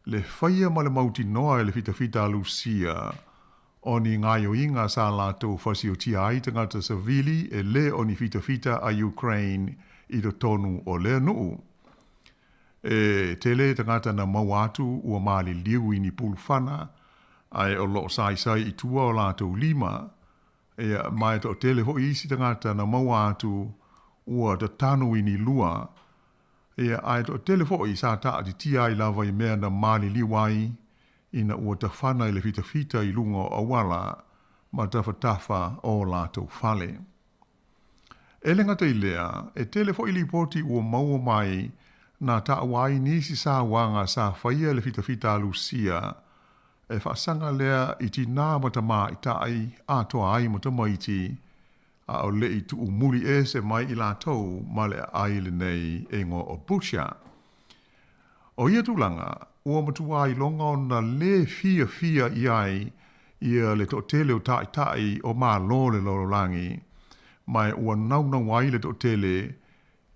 le faia ma le mautinoa e le fitafita a Lusia o ni gaoioiga sa latou fasiotia ai tagata savili e lē o ni fitafita a Ukraine i totonu o lea nuu. E tele tagata na maua atu ua maliliu i ni pulufana ae o lo o saisai i tua o latou lima, ia, ma e toatele foi isi tagata na maua atu ua tatanu i ni lua, ia, ae toatele foi sa taatitia ai lava i mea na maliliu ai ina ua tafana i le fitafita i luga o auala ma tafatafa o latou fale. E le gata i lea, e tele foi lipoti ua maua mai na taua ai nisi sauaga sa faia e le fitafita a Lusia, e faasaga lea i tinā ma tamaitai atoa ai ma tamaiti, a o le i tuumuli ese mai i latou ma le aai lenei e igoa o Bucha. O ia tulaga, ua matuā iloga ona lē fiafia i ai ia le toatele o taitai o Malo o le lalolagi, ma ua naunau ai le toatele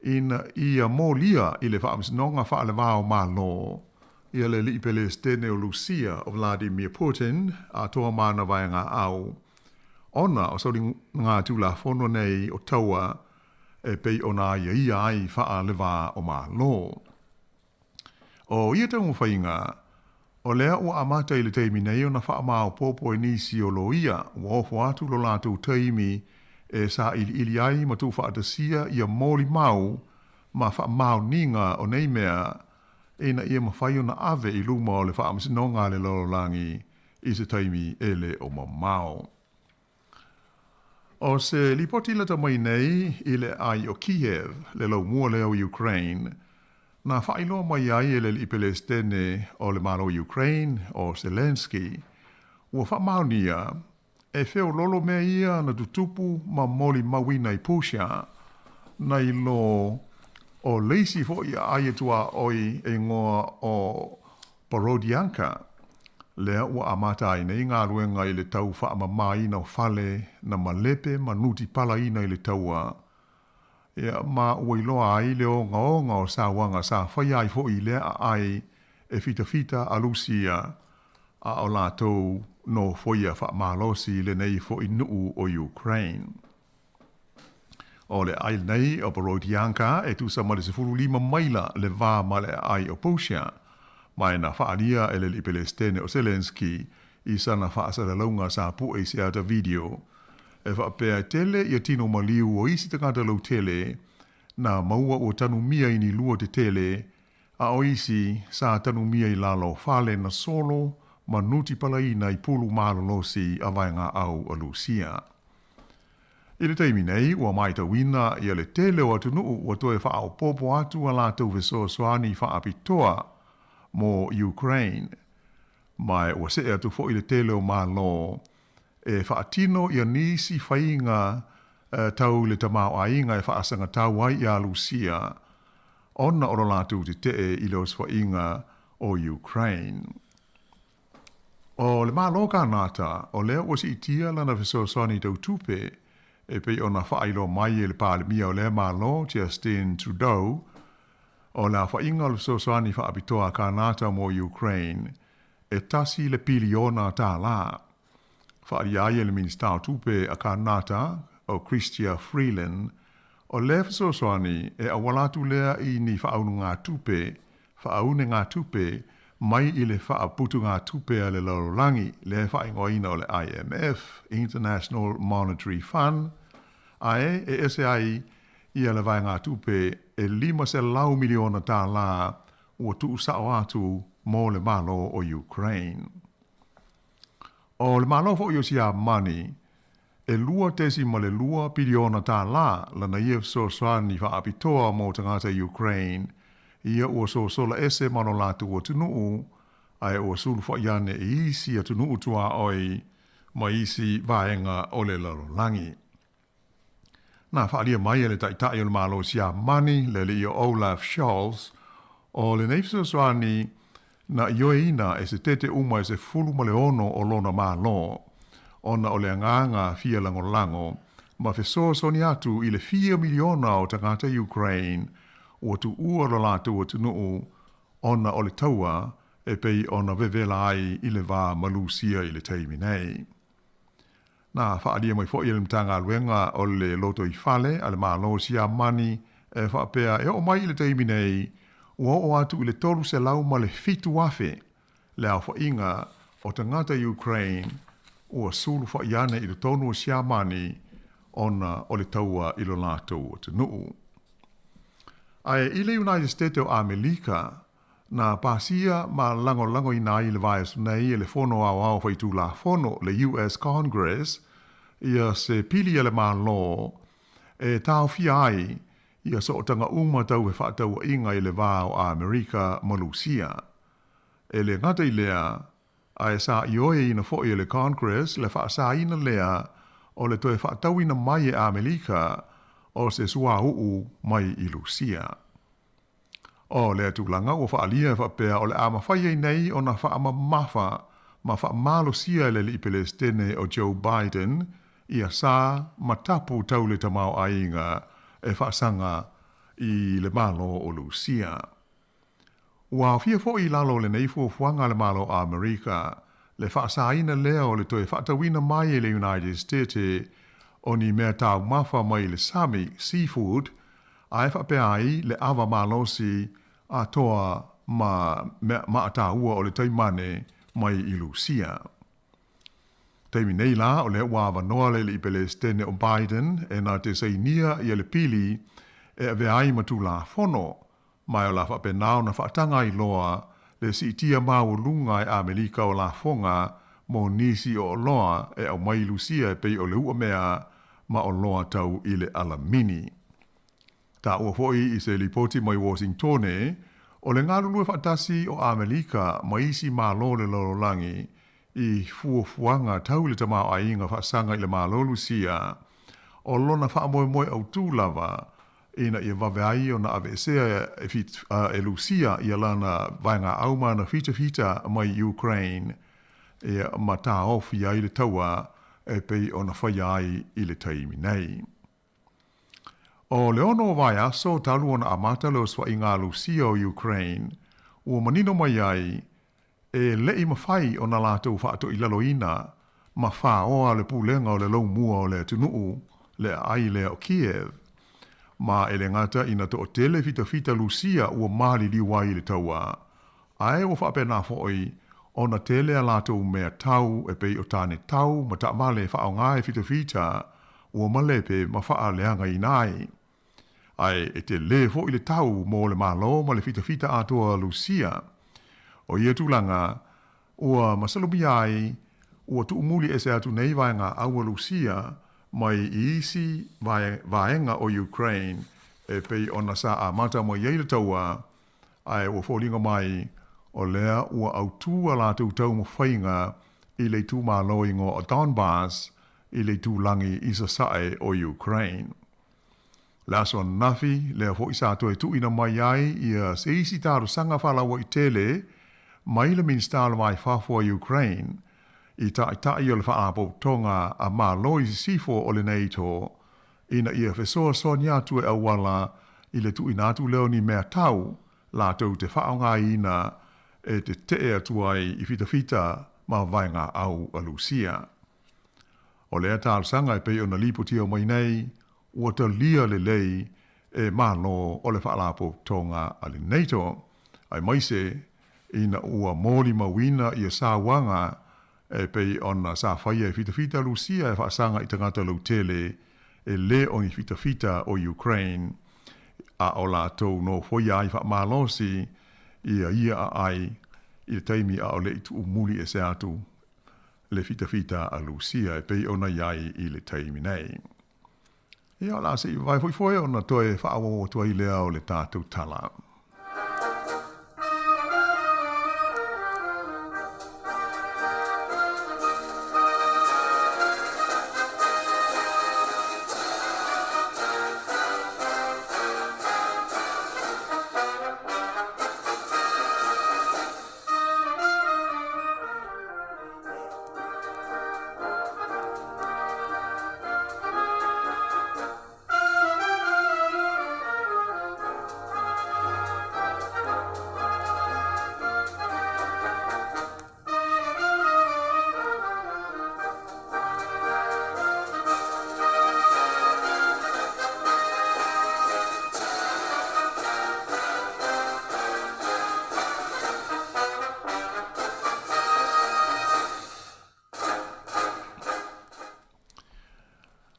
ina ia molia i le Faamasinoga Faale-va o Malo ia le Alii Pelesitene o Lusia o Vladimir Putin atoa ma ana vaegaau, ona o soligatulafono nei o taua e pei ona aiaia ai faale-va o Malo. O ia taumafaiga, o lea ua amata i le taimi nei ona faamaopoopo e nisi o loia ua ofo atu lo latou taimi e sailiili ai ma tuufaatasia ia molimau ma faamaoniga o nei mea ina ia mafai ona ave i luma o le Faamasinoga a le Lalolagi i se taimi e le o mamao. O se lipoti lata mai nei i le aai o Kiev, le laumua lea o Ukraine, na faailoa mai ai e le alii Pelesitene o le Malo o Ukraine, o Zelenskyy, ua faamaonia E feololo mea ia na tutupu ma molimauina i Pusha, nai lo o le isi foʻi aʻai e tuaʻoi e igoa ʻo Borodianka, lea ua amata ai nei galuega i le tau faamamāina o fale na malepe ma nutipalaina i le taua. Ia, ma ua iloa ai le ogaoga o sauaga sa faia ai foʻi i lea aʻai e fitafita a Lusia, a o latou nofoia faamalosi lenei foʻi nuu o Ukraine. O le aʻai lenei o Borodianka e tusa ma le 15 maila le va ma le aʻai o Busha, ma e na faaalia e le alii Pelesitene o Zelenskyy i sana faasalalauga sa pue i se ata video e faapea e tele ia tino maliu o isi tagata lautele na maua ua tanumia i ni lua tetele a o isi sa tanumia i lalo o fale na solo ma nutipalaina i pulu malolosi a vaegaau a Lusia. I le taimi nei, ua maitauina ia le tele o atunuu ua toe faaopoopo atu a latou fesoasoani faapitoa mo Ukraine, ma ua see atu foi le tele o Malo e faatino ia nisi faiga tau i le tamaoaiga e faasagatau ai iā Lusia ona o lo latou tetee i le osofaiga o Ukraine. O le Malo Kanata, o lea ua siitia lana fesoasoani tau tupe e pei ona faailoa mai e le Palemia o lea Malo, Justin Trudeau, o le aofaiga o le fesoasoani faapitoa a Kanata mo Ukraine e tasi le piliona tālā. Faaalia ai e le Minisita o Tupe a Kanata, o Chrystia Freeland, o lea fesoasoani e auala atu lea i ni faaunugatupe faaunegatupe mai i le faaputugatupe a le lalolagi, lea e faaigoaina o le IMF, International Monetary Fund, ae e ese ai ia le vaegatupe e $500 miliona tālā ua tuusao atu mo le Malo o Ukraine. O le Malo foi o Siamani, e $2.2 piliona tālā lana ia fesoasoani faapitoa mo tagata Ukraine, ia ua sosola ese ma lo latou atunuu, ae ua sulufaʻi ane i isi atunuu tuaoi ma isi vaega o le lalolagi. Na faaalia mai e le Taitai o le Malo o Siamani, le alii o Olaf Scholz, o lenei fesoasoani na ioeina e se tete uma e 16 o lona Malo, ona o le agaga fia lagolago ma fesoasoani atu i le fia miliona o tagata Ukraine ua tuua lo latou atunuu ona o le taua e pei ona vevela ai i le va ma Lusia i le taimi nei. Na faaalia mai foi e le Matagaluega o le Lotoifale a le Malo o Siamani e faapea e oo mai i le taimi nei ua oo atu i le 307,000 le aofaiga o tagata Ukraine ua sulufaʻi ane i totonu o Siamani ona o le taua i lo latou atunuu. Ae i le United States o Amelika, Na pasia ma lagolagoina ai i le vaiaso nei e le Fono Aoao Faitulafono, le US Congress, ia se pili a le Malo e taofia ai ia sootaga uma tau fefaatauaiga i le va o Amerika ma Lusia. E le gata i lea, ae sa ioeina foi e le Congress le faasaina lea o le toe faatauina mai e Amelika o se suauu mai i Lusia. O lea tulaga ua faaalia e faapea o le a mafai ai nei ona faamamafa ma faamalosia e le alii Pelesitene o Joe Biden ia sa ma tapu tau le tamaoaiga e faasaga i le Malo o Lusia. Ua aofia foi i lalo o lenei fuafuaga a le Malo o Amerika le faasaina lea o le toe faatauina mai e le United States o ni mea taumafa mai le sami, seafood, ae faapea ai le ava malosi atoa ma mea maataua o le taimane mai i Lusia. Taimi nei la, o lea ua avanoa le alii Pelesitene o Biden e na te sainia ia le pili e avea ai ma Tulafono, ma e o la faapena ona faataga ai loa le siitia maualuga e Amelika o lafoga mo nisi o oloa e aumai i Lusia e pei o le uamea ma oloa tau i le alamini. Taua foi i se lipoti mai Washingtone, o le galulue faatasi o Amelika ma isi malo o le lalolagi i fuafuaga tau i le tamaoaiga faasaga i le Malo o Lusia, o lona faamoemoe autū lava ina ia vave ai ona aveesea e Lusia ia lana vaegaau ma ana fitafita mai Ukraine ia ma taofi ai le taua e pei ona faia ai i le taimi nei. O le ono o vaiaso talu ona amata le osofaiga a Lusia o Ukraine, ua manino mai ai e le i mafai ona latou faatoilaloina ma faoa le pulega o le laumua o le atunuu, le aai lea o Kiev. Ma e le gata ina toatele fitafita Lusia ua maliliu ai i le taua, ae ua faapena foi ona tele a latou mea tau e pei o tane tau ma taavale e faaaoga e fitafita ua malepe ma faaleagaina ai. Ae e telē foi le tau mo le Malo ma le fitafita atoa a Lusia. O ia tulaga, ua masalomia ai ua tuumuli ese atu nei vaegaau a Lusia mai i isi vaega o Ukraine e pei ona sa amata mai ai le taua, ae ua foliga mai o lea ua autū a latou taumafaiga i le itumalo igoa o Donbas i le itulagi i sasae o Ukraine. Le aso ananafi, lea foi sa toe tuuina mai ai ia se isi talosaga faalauaitele mai le Minisita o le Va i Fafo a Ukraine i Taitai o le Faalapotopotoga a Malo i Sisifo o le NATO ina ia fesoasoani atu e auala i le tuuina atu lea o ni mea tau latou te faaaogaina e tetee atu ai i fitafita ma vaegaau a Lusia. O lea talosaga e pei ona lipotia mai nei, ua talia lelei e Malo o le Faalapotopotoga a le NATO, aemaise ina ua molimauina ia sauaga e pei ona sa faia e fitafita Lusia e faasaga i tagata lautele e le o ni fitafita o Ukraine, a o latou nofoia ai faamalosi ia ia aai i le taimi a o le i tuumuli ese atu le fitafita a Lusia e pei ona i ai i le taimi nei. Ia, o le a se i vavae foi foe ona toe faaauau atu ai lea o le tatou tala.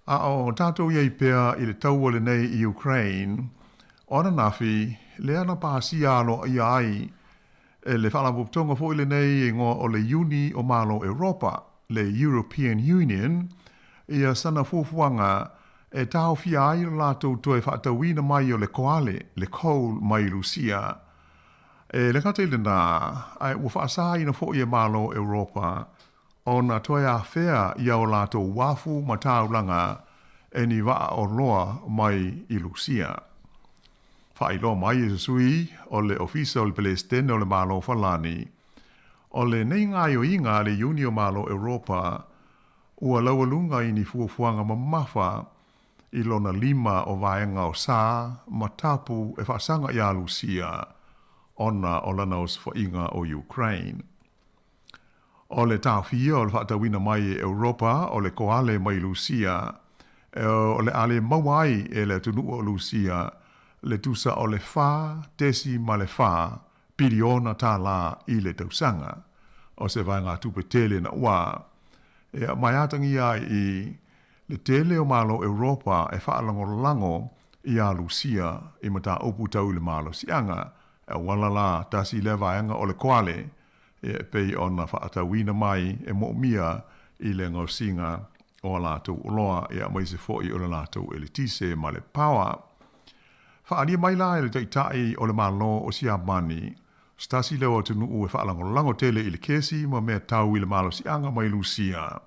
A o tatou i ai pea i le taua lenei i Ukraine, o ananafi, lea na pasia aloaia ai e le Faalapotopotoga foi lenei e igoa o le Iuni o Malo Europa, le European Union, ia sana fuafuaga e taofia ai lo latou toe faatauina mai o le koale, le coal, mai Lusia. E le gata i lenā, ae ua faasāina foi e Malo Europa ona toe afea ia o latou uafu ma taulaga e ni vaa oloa mai i Lusia. Faailoa mai e se sui o le Ofisa o le Pelesitene o le Malo Falani, o lenei gaoioiga a le Iuni o Malo Europa ua laualuga i ni fuafuaga mamafa i lona lima o vaega o sa ma tapu e faasaga iā Lusia ona o lana osofaiga o Ukraine. O le taofia o le faatauina mai e Europa o le koale mai Lusia, o le a le maua ai e le atunuu o Lusia le tusa o le 4.4 piliona tālā i le tausaga, o se vaegatupe tele naʻuā e aumai atagia ai i le tele o Malo Europa e faalagolago iā Lusia i mataupu tau i le malosiaga, e auala la tasi lea vaega o le koale e pei ona faatauina mai e moomia i le gaosiga o a latou oloa e aemaise foi o le latou eletise ma le paoa. Faaalia mai la e le Taitai o le Malo o Siamani, Se tasi lea o atunuu e faalagolago tele i le kesi ma mea tau i le malosiaga mai Lusia.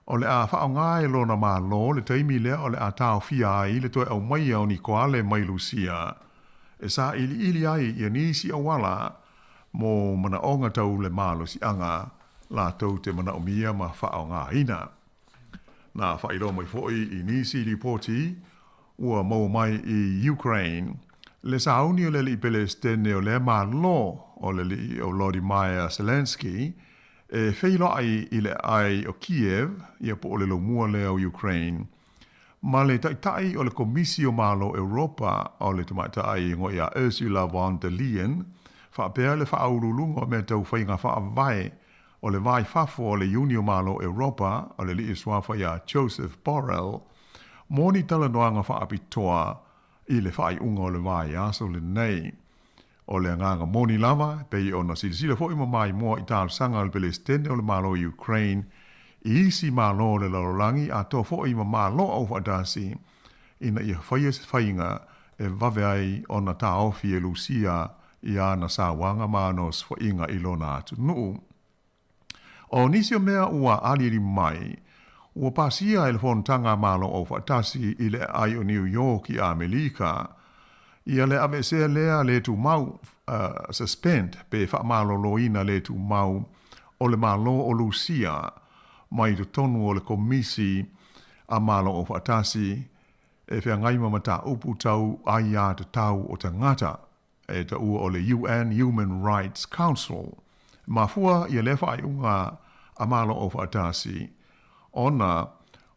O le a faaaoga e lona Malo le taimi lea o le a taofia ai le toe aumaia o ni koale mai Lusia e sailiili ai ia nisi auala mo manaoga tau le malosiaga latou te manaomia ma faaaogaina. Na faailoa mai foi i nisi lipoti ua maua mai i Ukraine le sauni o le alii Pelesitene o lea Malo o le alii o Volodymyr Zelenskyy e feiloai i le aai o Kiev, ia po o le laumua lea o Ukraine, ma le Taitai o le Komisi o Malo Europa o le Tamaitai igoa ia Ursula von der Leyen, faapea le Faauluuluga o Mea Tau Faiga Faavae o le Va i Fafo o le Iuni o Malo Europa o le Alii Suafa ia Joseph Borrell, mo ni talanoaga faapitoa i le faaiuga o le vaiaso lenei. O le agaga moni lava, e pei ona silasila foi ma maimoa i talosaga a le Pelesitene o le Malo o Ukraine i isi Malo o le lalolagi atoa foi ma Malo Aufaatasi ina ia faia se faiga e vave ai ona taofi e Lusia i ana sauaga ma ana osofaiga i lona atunuu. O nisi o mea ua aliali mai, ua pasia e le Fonotaga a Malo Aufaatasi i le aai o New York i Amelika, ia le aveesea lea le tumau, suspend, pe faamaloloina le tumau o le Malo o Lusia mai totonu o le Komisi a Malo Aufaatasi e feagai ma mataupu tau aiatatau o tagata. e taua o le UN Human Rights Council. E mafua ia lea faaiuga a Malo Aufaatasi ona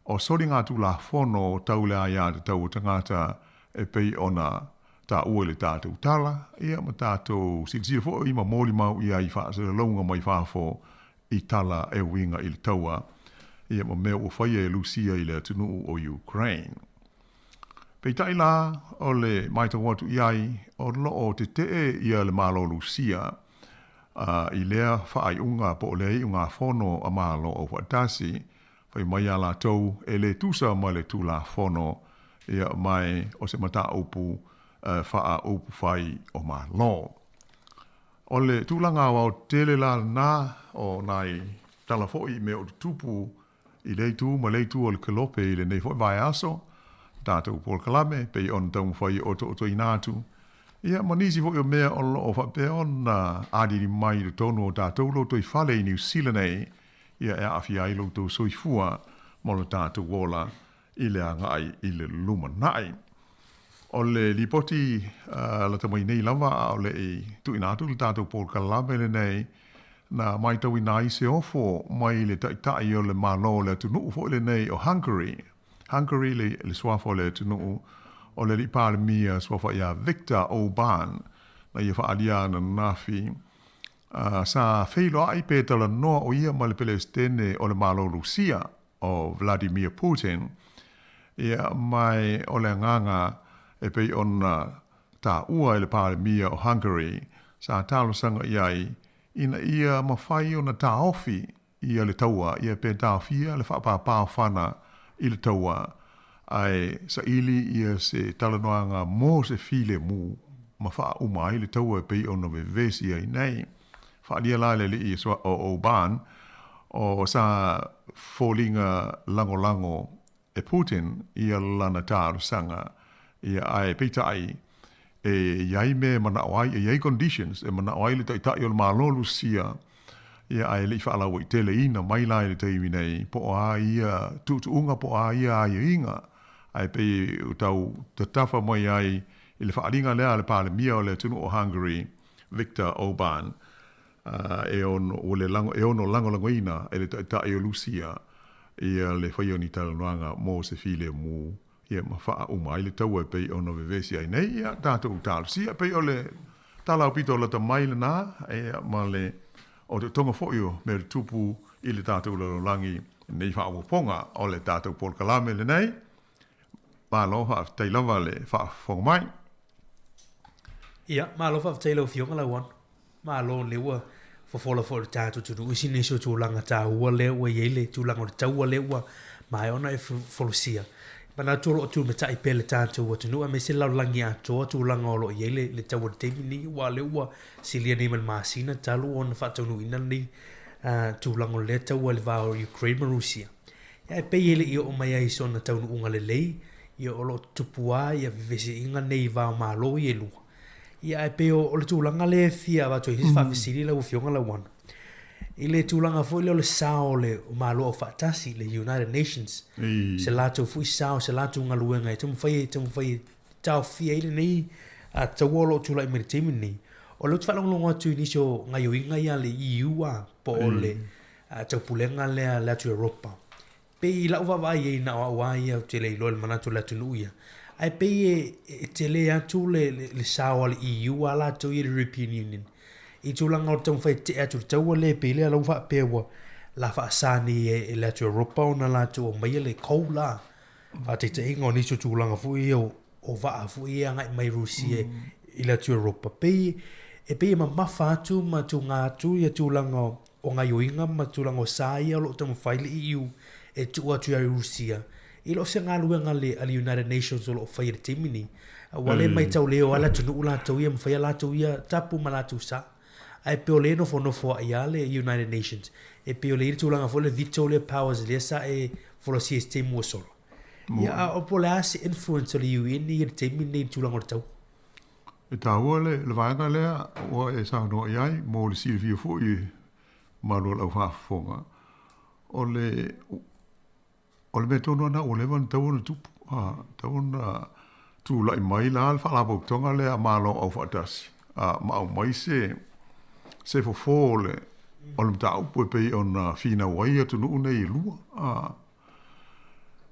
o soligatulafono tau le aiatatau o tagata e pei ona taua i le tatou tala, ia ma tatou silasila foi ma molimau i ai i faasalalauga mai fafo i tala e uiga i le taua, ia ma mea ua faia e Lusia i le atunuu o Ukraine. Peitai la, o le matau atu i ai, o lo o tetee ia le Malo Lusia i lea faaiuga po o lea iugafono a Malo Aufaatasi, fai mai iā latou e le tusa ma le Tulafono, ia mae o se mataupu faa-upufai o Malo. O le tulaga aoaotetele la lena o nai tala foi i mea o tutupu I lea itu ma lea itu o le kelope i lenei foi vaiaso, tatou polokalame e pei ona taumafai e otootoina atu, ia ma nisi foi o mea o lo o faapea ona aliali mai i totonu o tatou lotoifale i Niu Sila nei, ia e aafia ai lo outou soifua ma lo tatou ola i le agai i le lumanai. O le lipoti lata mai nei lava a o le i tuuina atu le tatou polokalame lenei, na matauina ai se ofo mai le taitai o le Malo o le atunuu foi lenei o Hungary, Hungary le, le suafa o le atunuu o le alii Palemia suafa ia Viktor Orban, na ia faaalia ananafi sa feiloai pe talanoa o ia ma le Pelesitene o le Malo Lusia o Vladimir Putin, ia, ma o le agaga e pei ona taua e le Palemia o Hungary sa talosaga i ai ina ia mafai ona taofi ia le taua, ia pe taofia le faapāpāofana i le taua, ae saili ia se talanoaga mo se filemu ma faauma ai le taua e pei ona vevesi ai nei. Faaalia la le alii o Oban, o sa foliga lagolago e Putin ia lana talosaga, ia ae peitai e i ai mea e manao ai, e i ai conditions e manao ai le Taitai o le Malo Lusia, ia ae le i faalauaiteleina mai la i le taimi nei po o a ia tuutuuga po o a ia aiaiga, ae pei ua tau tatafa mai ai i le faaaliga lea a le Palemia o le atunuu o Hungary, Viktor Orbán, e ono, ua le lago, e ono lagolagoina e le Taitai o Lusia ia le faia o ni talanoaga mo se filemu, ia ma faauma ai le taua e pei ona vevesi ai nei, ia tatou talosia. E pei o le tala aupito lata mai lena, ia ma le otootoga foi o mea tutupu i le tatou lalolagi nei faaopoopoga o le tatou polokalame lenei. Malo faafetai lava le faafofoga mai. Ia, malo faafetai i lau Afioga Lauano. Malo o lea ua fofola foi le tatou atunuu i nisi o tulaga taua lea ua i ai le tulaga o le taua lea ua maea ona e folasia. Manatu o lo o tumatai pea le tatou atunuu aemaise le lalolagi atoa tulaga o lo o i ai le, le taua i le taimi lenei aua o lea ua silia nei ma le masina talu ona faataunuuina lenei uh, tulaga o lea taua i le va o Ukraine ma Rusia. Ia, e pei e le i oo mai ai i sona taunuuga lelei, ia o lo o tutupu lava ia vevesiaiga nei i va o Malo ia e lua. Ia ae pei o, o le tulaga lea e fia avatu ai se faafesili lau Afioga Lauano, i le tulaga foi lea o le sao o le o Malo Aufaatasi, le United Nations, se latou foi sao, se latou galuega e taumafai e taumafai e taofia ai lenei taua o lo o tulai mai i le taimi lenei. O lea ou te faalogologo atu i nisi o gaoioiga ia a le EU a, po o le taupulega lea a le atu Europa. Pei i lau vaavaai i ai na o au lava ia ou te le iloa i le manatu o le atunuu ia, ae pei e, e tele atu le, le, le sao a le EU a latou ia le European Union i tulaga o le taumafai e tetee atu i le taua lea, pei lea la ua faapea ua la faasa nei e, e le atu Europa ona latou aumaia le coal la. Faataitaiga o nisi o tulaga foi ia o, o vaa foi ia e agai mai Rusia i le atu Europa, pei e pei e mamafa atu ma tuga atu ia tulaga o, o gaioiga ma tulaga o sa ia o lo o taumafai le EU e tuu atu ia Rusia i lo se galuega a le, a le United Nations o lo o faia i le taimi nei. Ua le maitau leo lava le atunuu latou ia ma fai a latou ia tapu ma latou sa. Ae pei o lea e nofonofoa'i lava le United Nations. E pei o lea e i ai le tulaga foi lea veto lea powers lea sa e folasia i se taimi ua sola. Ia, a o po o le a se influence o le UN i le taimi lenei i le tulaga o le taua? E taua le, le vaega lea ua e saunoa i ai mo le silafia foi e malu o le au faafofoga. O le, o le mea tonu lava lena ua leva ona tatau ona tupu, a, tatau ona tulai mai la le Faalapotopotoga lea a Malo Aufaatasi, a, ma aumai se, se fofo o le, o le mataupu e pei ona finau ai atunuu nei e lua. A,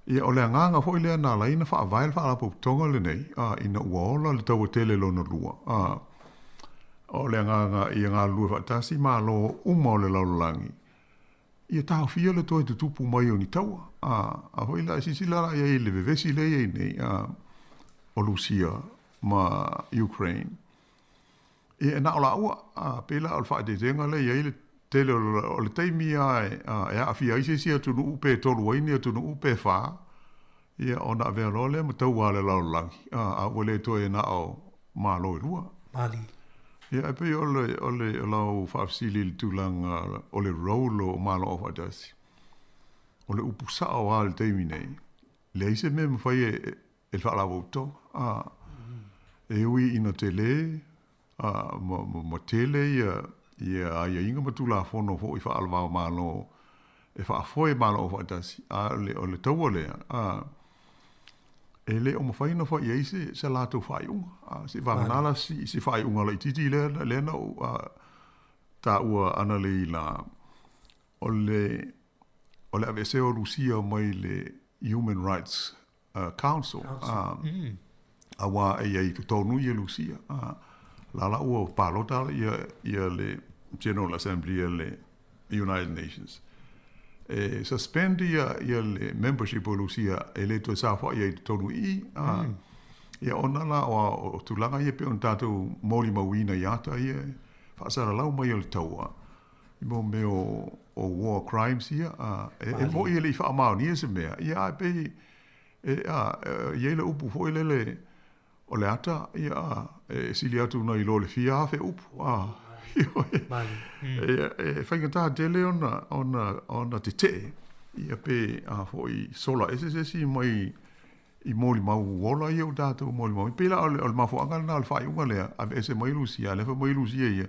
ia, o le agaga foi lea na ala ai ona faavae le Faalapotopotoga lenei, a, ina ua ola le Taua Tele Lona Lua, a, o le agaga ia galulue faatasi Malo uma o le lalolagi, ia taofia le toe tutupu mai o ni taua. A, a foi la, silasila la i ai i le vevesi lea e i ai nei, a, o Lusia ma Ukraine. Ia, e na o lāua, a, pei la o le faaeteetega lea e i ai le tele o le, o le taimi lava e, a, e aafia ai se isi atunuu pe tolu ai ni atunuu pe fā, ia, ona avea loa lea ma taua a le lalolagi, a, a ua le toe na o Malo e lua. Mali. Ia, e pei o le, o le, o lau faafesili i le tulaga o le role o Malo Aufaatasi, o le upu sao lava i le taimi nei, leai se mea e mafai e, e le Faalapotopotoga. A, e ui ina tele, a, ma, ma, ma tele ia, ia aiaiga ma Tulafono foi faale-va-o-Malo e faafoe Malo Aufaatasi, a o le, o le taua lea, a, e le o mafai ona fai i ai se, se latou faaiuga. A, se i vagana la si, si faaiuga laitiiti lea, lea na ou taua analeila la, o le, o le aveesea o Lusia mai le Human Rights Council, auā e i ai i totonu ia Lusia. A, la la ua palota ia, ia le General Assembly a le United Nations e suspend ia, ia le membership o Lusia e le toe saofai ai i totonu i i. A, ia ona la o, o tulaga ia pei ona tatou molimauina i ata ia e faasalalau mai o le taua i mo mea o, o war crimes ia, a, e, e moni e le i faamaonia se mea, ia ae pei e, a, e i ai le upu foi lele, O le ata, ia, a, e sili atu nai lo le fia afe upu, a, ioe. E, e faigata tele ona, ona, ona tetee, ia pe, a foi, sola ese se isi mai i molimau ola ia ua tatou molimau. E pei la o le, o le mafuaaga lena o le faaiuga lea, aveese mai Lusia, a o lea fai mai Lusia ia,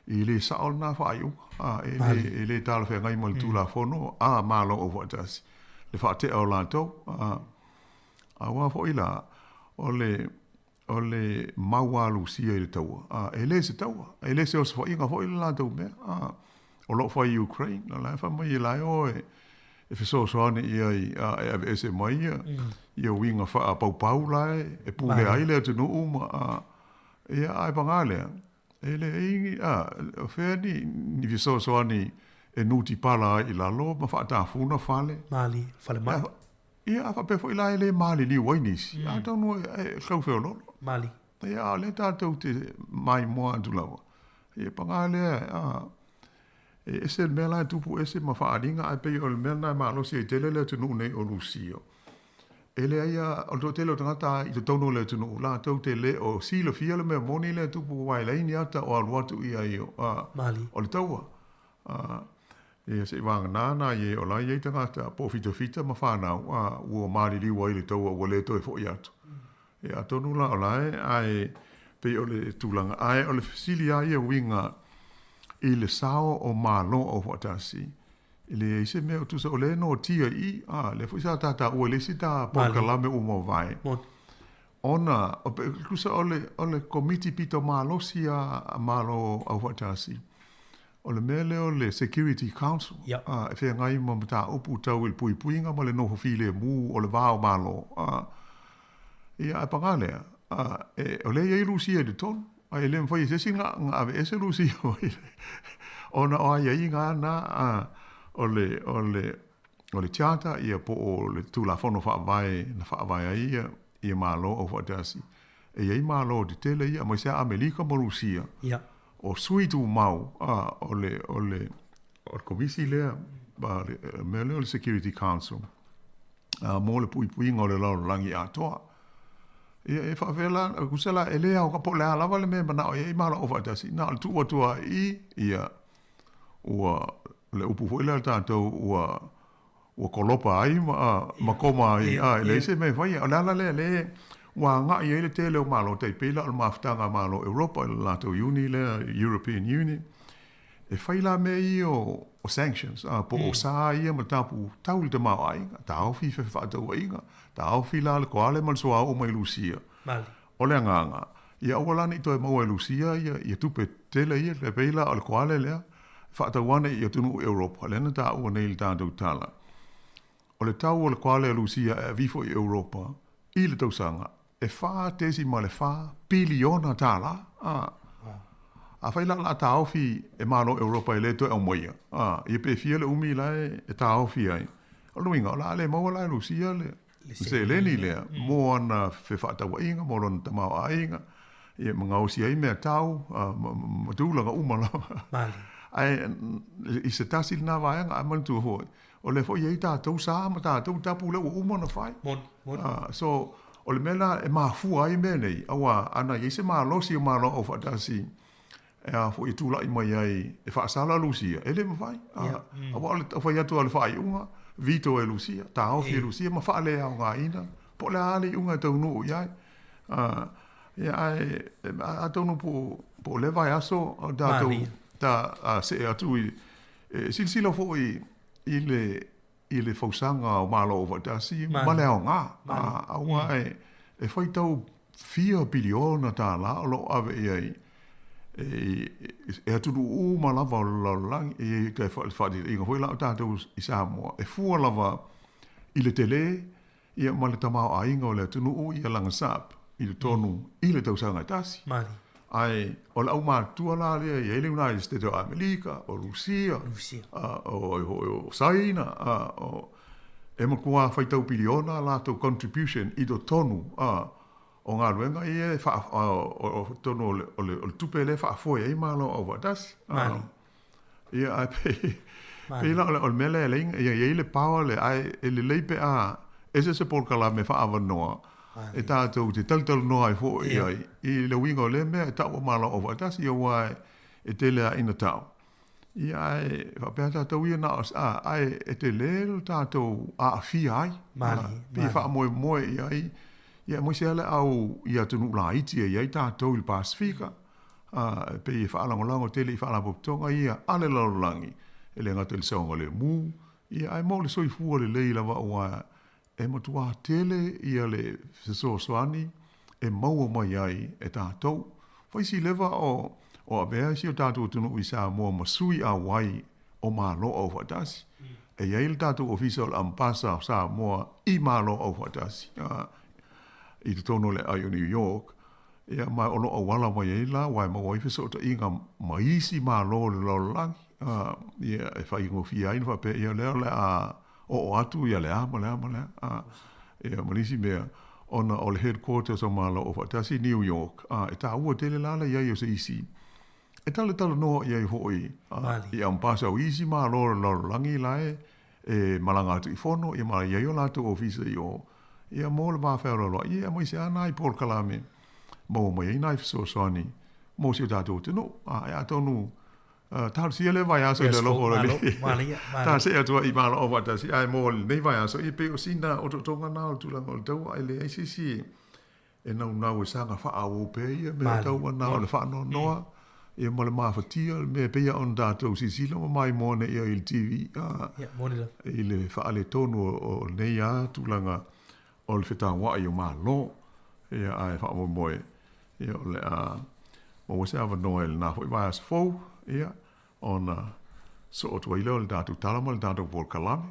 e le sao lena faaiuga, a, e le, e le talafeagai ma le Tulafono a Malo Aufaatasi, le faatea o latou, a. Aua foi la, o le, o le mau a Lusia i le taua, a, e le se taua, e le se osofaiga foi le latou mea, a, o lo o fai i Ukraine, o la e fai mai e la e o e, e fesoasoani i ai, a, e aveese mai ia, ia uiga faapaupau la e, e pulea ai le atunuu ma, a, ia, ae paga lea, e leai ni, a, o fea ni, ni fesoasoani e nutipala ai i lalo ma faatafuna fale. Mali, falemai. Ia, a faapea foi la e le maliliu ai nisi, atonu e tau feoloolo. Mali. Ia, a o lea tatou te maimoa atu lava, ia paga lea, a, e ese le mea la e tupu ese ma faaaliga, ae pei o le mea lena e malosi ai tele le atunuu nei o Lusia. E leai a, o le toatele o tagata i totonu o le atunuu, latou te le o silafia le mea moni lea e tupu aua e leai ni ata o alu atu i ai o, a, o le taua. A, ia se i vagana nai e o la e i ai tagata po o fitafita ma fanau, a, ua maliliu ai i le taua ua le toe foi atu. Ia atonu la o la e, ae pei o le tulaga, ae o le fesili lava ia uiga i le sao o Malo Aufaatasi, E leai se mea o tusa, o lea e noatia i i, a, lea foi sa ta taua i le isi ta polokalame ua mavae, ona, o, tusa o le, o le Komiti pito malosi a, a Malo Aufaatasi, o le mea lea o le Security Council, a, e feagai ma mataupu tau i le puipuiga ma le nofo filemu o le va o Malo, a. Ia, ae paga lea, a, e, o lea e i ai Rusia i totonu, ae e le mafai e se isi ona, ona aveese Rusia mai le, ona o aiaiga lava na, a, o le, o le, o le charter, ia, po o le Tulafono Faavae na faavae ai ia, ia Malo Aufaatasi. E i ai Malo tetele ia, aemaise lava Amerika ma Rusia, ia. o sui tumau, a, o le, o le, O le komisi lea, a le mea lea o le Security Council, a, mo le puipuiga o le lalolagi atoa. Ia, e faapefea la, tusa la, e le ao, po o le a lava le mea e manao i ai Malo Aufaatasi, na o le tuu atu lava i i, ia, ua, le upu foi lea a tatou, ua, ua kolopa ai ma, ma koma ai, a, e leai se mea e faia. O le ala lea, lea ua agai ai le tele o Malo, tai pei la o le mafutaga a Malo o Europa i le latou Iuni lea, European Union, E fai la mea ia o sanctions, a, po o sa ia ma tapu tau i le tamaoaiga, taofi fefaatauaiga, taofi la le koale ma le suauu mai Lusia. O le agaga, ia aua la ne i toe maua e Lusia ia, ia tupe tele ia, e pei la o le koale lea, faatau ane i atunuu Europa, lea na taua nei i le tatou tala. O le tau o le koale a Lusia e aveifo i Europa i le tausaga, e $4.4 piliona tālā. A, afai la o le a taofi e Malo Europa e le toe aumaia, a, ia pe fia le umi la e taofi ai. O lona uiga, o le a le maua la e Lusia le, le seleni lea mo ana fefaatauaiga, mo lona tamaoaiga, ia ma gaosi ai mea tau, a, ma, ma tulaga uma lava. Ae i se tasi lena vaega, ae manatua foi, O lea foi e i ai tatou sa ma tatou tapu lea ua uma ona fai. Moni, moni. So, o le mea lena e mafua ai mea nei, aua ana i ai se malosi o Malo Aufaatasi e a foi e tulai mai ai e faasala Lusia, e le mafai. Aua o le fai atu o le faaiuga, veto e Lusia, taofi e Lusia ma faaleaogaina, po o le a le iuga e taunuu i ai. Ia, ae atonu po o lea vaiaso o tatou ta see atu i E silasila foi i le i le fausaga o Malo Aufaatasi ma le aoga, aua e faitau fia piliona tālā o lo o ave i ai e atunuu uma lava o le lalolagi. E i ai le faataitaiga foi la o tatou i Samoa, e fua lava i le tele Ia ma le tamaoaiga o le atunuu ia lana sap i totonu i le tausaga e tasi. Ae o le aumatutua la lea e i ai le United States o Amerika, o Rusia, o ai foi o Saina, o, e matua faitau piliona a latou contribution i totonu o galuega ia e faa, o totonu o le tupe lea e faafoe ai Malo Aufaatasi. Ia, ae pei, pei la o le, o le mea lea e leai, ia i ai le power lea, ae e lelei pe a ese se polokalame faaavanoa e tatou te talatalanoa ai foi i ai i le uiga o lea mea e tau o Malo Aufaatasi, aua e tele lava ina tau. Ia, ae faapea tatou ia na o, a, ae e tele lo tatou aafia ai, pei e faamoemoe i ai, ia aemaise lava le au i atunuu laiti e i ai tatou i le Pasefika, ā, e pei e faalagolago tele i faalapotopotoga ia a le lalolagi, e le gata i le saogalemu, ia, ae mo le soifua lelei lava aua e matuā tele ia le fesoasoani e maua mai ai e tatou. Fai si leva o, o avea si o tatou atunuu i Samoa ma sui auai o Malo Aufaatasi. E i ai le tatou Ofisa o le Amepasa o Samoa i Malo Aufaatasi, ā, i totonu o le aai o New York, Ia, ma o lo o auala mai ai la, aua e maua ai fesootaiga ma isi Malo o le lalolagi, a, ia, e faigofie ai ona faapea, ia, o lea o le a oo atu ia le a ma le a ma le a, a, ia, ma nisi mea, ona o le headquarters o Malo Aufaatasi i New York, a, e taua tele la le i ai o se isi e talatalanoa i ai foi, a, i amepasa o isi Malo o le lalolagi la e, e malaga atu i fono, ia ma i ai o latou ofisa i o. Ia, mo le va fealoaloai, ia, aemaise lava nai polokalame maua mai ai nai fesoasoani mo si o tatou atunuu. A, e atonu talosia lea vaiaso i le alofa o le Alii. Ta see atu ai i Malo Aufaatasi, ae mo lenei vaiaso, ia pei o sina otootoga na o le tulaga o le taua, e leai se isi e naunau e saga faaauau pea ia mea taua na o le faanoanoa ia ma le mafatia le mea e pei ona tatou silasila ma maimoa nei i le TV i le faaletonu o lenei lava tulaga o le fetauai o Malo. Ia ae faamoemoe ia o le a maua se avanoa i lena foi vaiaso fou ia ona soo atu ai lea o le tatou tala ma le tatou polokalame.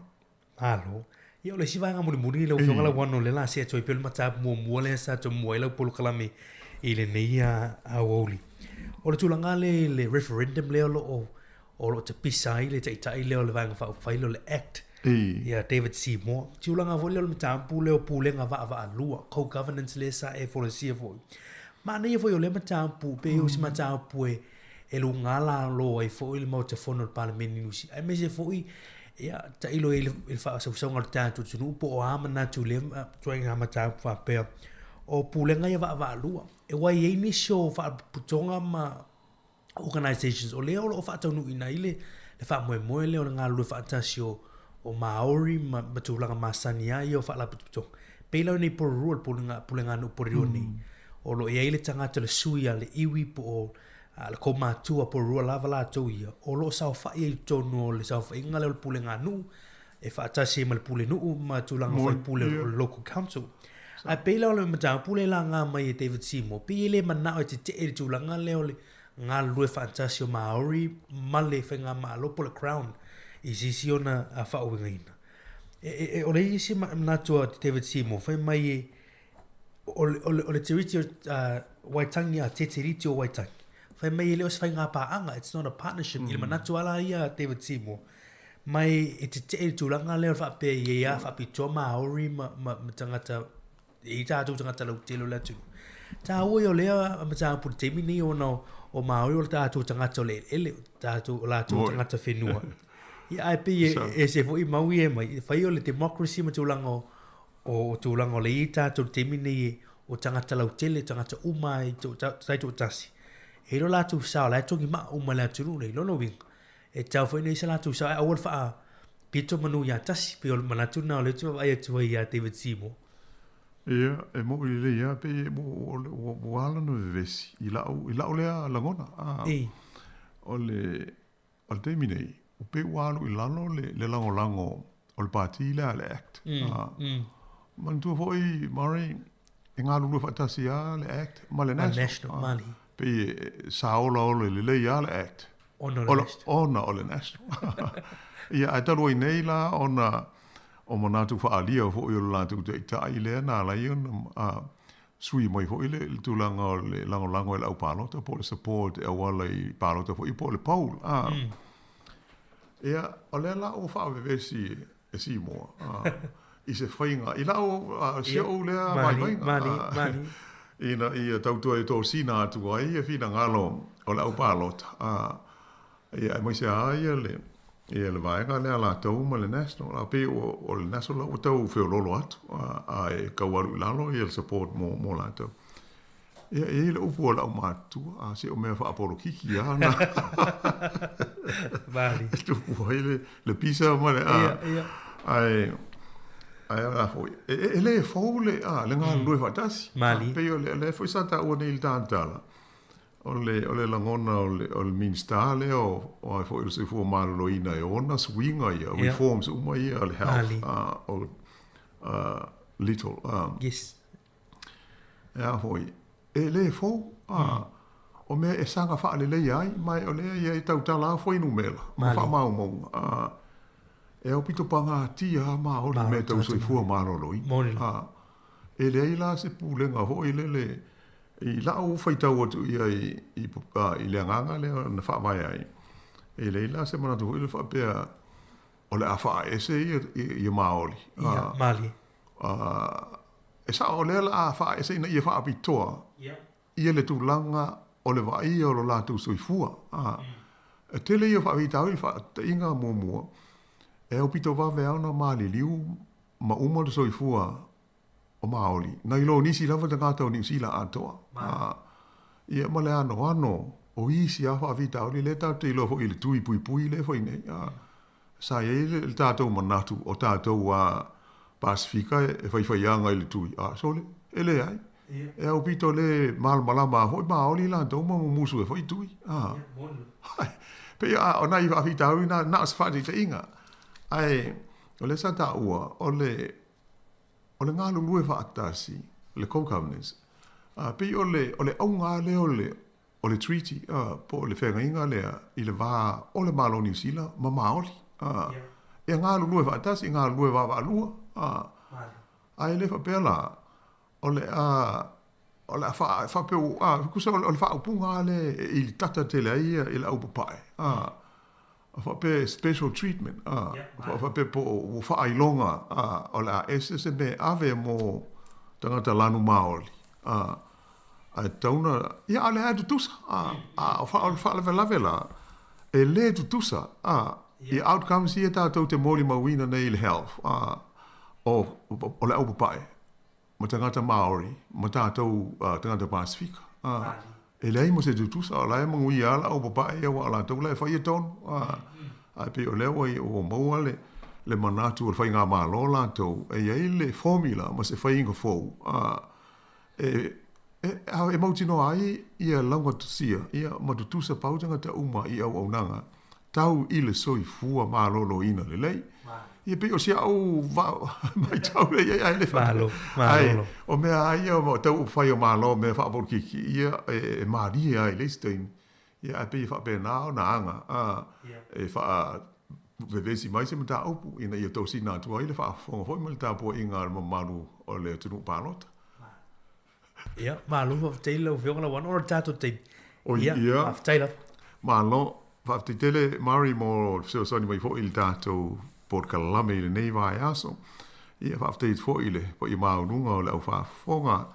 Malo. Ia, o le isi vaega mulimuli lau Afioga Lauano, o lea o le a see atu ai pea le mataupu muamua lea sa tomua ai lau polokalame i lenei aoauli. O le tulaga lea i le referendum lea o lo o o lo o tapisa ai le Taitai lea o le Vaega Faaupufai lea o le Act, ia David Seymour. Tulaga foi lea o le mataupu lea o pulega vaavaalua, co-governance lea sa e folasia foi. Manaia foi o lea mataupu, pei o se mataupu e e luga lalo ai foi le Maota Fono o le Palemene i Niu Sila, aemaise foi ia tailo i le faasausauga o le tatou atunuu po o a manatu i lea ituaiga mataupu faapea o pulega ia vaavaalua. Aua e i ai nisi o faalapotopotoga ma organizations o lea o lo o faataunuuina ai le faamoemoe lea o le galulue faatasi o o Māori ma tulaga masani lava ia o faalapotopotoga. Pei la o nei Porirua, le pulega nuu Porirua nei, o lo o i ai le tagata le sui a le iwi po o le kaumatua Porirua lava latou ia, o lo o saofai ai i totonu o le saofaiga lea o le pulega nuu, e faatasi ai ma le pulenuu ma tulaga faipule o le local council. Ae pei la o le mataupu lea e laga mai e David Seymour, pei e le manao e tetee i le tulaga lea o le galulue faatasi o Māori ma le faigamalo po o le Crown i se isi ona faauigaina. E, e, o le isi manatu a David Seymour, fai mai e, o le, o le, o le Tiriti o Waitangi a Te Tiriti o Waitangi, fai mai e le o se faigapaaga, it's not a partnership, i le manatu lava la ia a David Seymour, mai e tetee i le tulaga lea o le faapea e i ai lava faapitoa Māori ma, ma, ma tagata, e i ai tatou tagata lautele o le atunuu. Taua ia o lea mataupu i le taimi nei ona o Māori o le tatou tagata o le eleele, o tatou, o latou tagata whenua. Ia, ae pei e ese foi mau ia e mai, e fai o le democracy ma tulaga o, o tulaga o le i ai tatou i le taimi nei o tagata lautele, tagata uma i taitoatasi, e i ai lo latou sao, o la e togimaa uma i le atunuu nei. Lona uiga, e tatau foi ona i ai se latou sao, ae aua le faapito manu ia tasi. Pei o le manatu lena o lea ou te vaavaai atu ai ia David Seymour. Ia, e moni lelei lava, pei ua ala ona vevesi i lau lea lagona. O le O le taimi nei, ua pei ua alu i lalo le, le lagolago o le pātī lea a le Act. Manatua foi, Murray, e galulue faatasi lava le Act ma le National. National, mali. Pei e sa olaola lelei lava le Act. Ona o le National. Ona o le National. Ia, ae talu ai nei la ona o manatu faaalia foi o le latou taitai lea na ala ai ona sui mai foi le tulaga o le lagolago e le au palota po o le support e auala i palota foi po o le poll. A. Ia, o lea la ua faavevesi e Seymour i se faiga, i lau, si ou lea vaivaiga. Malie, malie. Ina ia tau toe tosina atu ai ia finagalo o le au palota. Ia, aemaise lava ia le, ia le vaega lea a latou ma le National. A pei o, o le National ua tau feoloolo atu, a, a e tau alu i lalo ia le support mo, mo latou. Ia, e i ai le upu a le aumatutua, a se o mea faapolokiki lava na. Malie. E tupu ai le, le pisa ma le, a, Ia, ia. ae, ae a foi, e, e, e le fou le, a, le galulue faatasi. Malie. A, pei o le, lea foi sa taua nei i le talatala, O le, o le lagona o le, o le Minisita lea o, o ai foi o le Soifua Maloloina e ona suiga ia, yeah. reforms uma ia o le health, o little. Yes. E a foi, e le fou, o mea e saga faaleleia ai, ma o lea ia e tautala a fuainumera, ma faamaumauga. E aupito pagatia lava Maori i mea tau soifua maloloina. E leai la se pulega foi lele i lau faitau atu i ai i le agaga lea na faavae ai, e leai la se manatu foi lele faapea o le a faaese ia Maori. Ia, malie. E sao o lea o le a faaese ina ia faapitoa ia le tulaga o le vaaia o lo latou soifua. E tele ia o faafitauli i le faataitaiga muamua, e aupito vave lava ona maliliu ma uma le soifua. o Māori, nai lo nisi lava tagata o Niu Sila atoa. Ia, ma le anoano o isi lava faafitauli, lea tatou te iloa foi i le tui puipui lea e fai nei. Sa i ai le tatou manatu o tatou a Pasefika e faifaiaga i le tui, a sole, e leai. E aupito le malamalama foi Māori latou ma mumusu e fai tui. Pei a o nai faafitauli na, na o se faataitaiga. Ae o lea sa taua, o le o le galulue faatasi, le co-governance, pei o le, o le auga lava lea o le, o le treaty, po o le feagaiga lea i le va o le Malo o Niu Sila ma Māori. Ia galulue faatasi, galulue vaavaalua, ae le faapea la, o le a, o le a faapea, tusa o le faaupuga lava lea e ilitata tele ai i le au papae, faapea special treatment, faapea po o ua faailoga o le a ese se mea e ave mo tagata lanu Māori, ae tatau ona, ia a o lea lava e tutusa, a o le faalavelave la, e le tutusa i outcomes ia tatou te molimauina nei i le health, o le au papae ma tagata Māori ma tatou tagata Pasefika. E leai ma se tutusa, o la e manuia lava le au papae ia aua o latou la e faia tonu. Ae pei o lea ua maua le manatu o le faigamalo latou e i ai le formula ma se faiga fou e mautinoa ai ia laugatasia ma tutusa pau tagata uma i auaunaga tau i le soifua maloloina lelei. Ia pei o si au matau lea i ai, ae le Malo, malolo. O mea lava ia o tau upufai o Malo, mea faapolokiki, ia e malie lava i le isi taimi. Ia ae pei e faapena ona aga, e faavevesi mai se mataupu ina ia tosina atu ai le faafofoga foi ma le tapuaiga a le mamalu o le atunuu palota. Ia, malo faafetai lau Afioga Lauano ona o le tatou taimi. Oi, ia, faafetai lava. Malo, faafetai tele Murray mo le fesoasoani mai foi i le tatou polokalame i lenei vaiaso. Ia, faafetai atu foi i le paia maualuga o le au faafofoga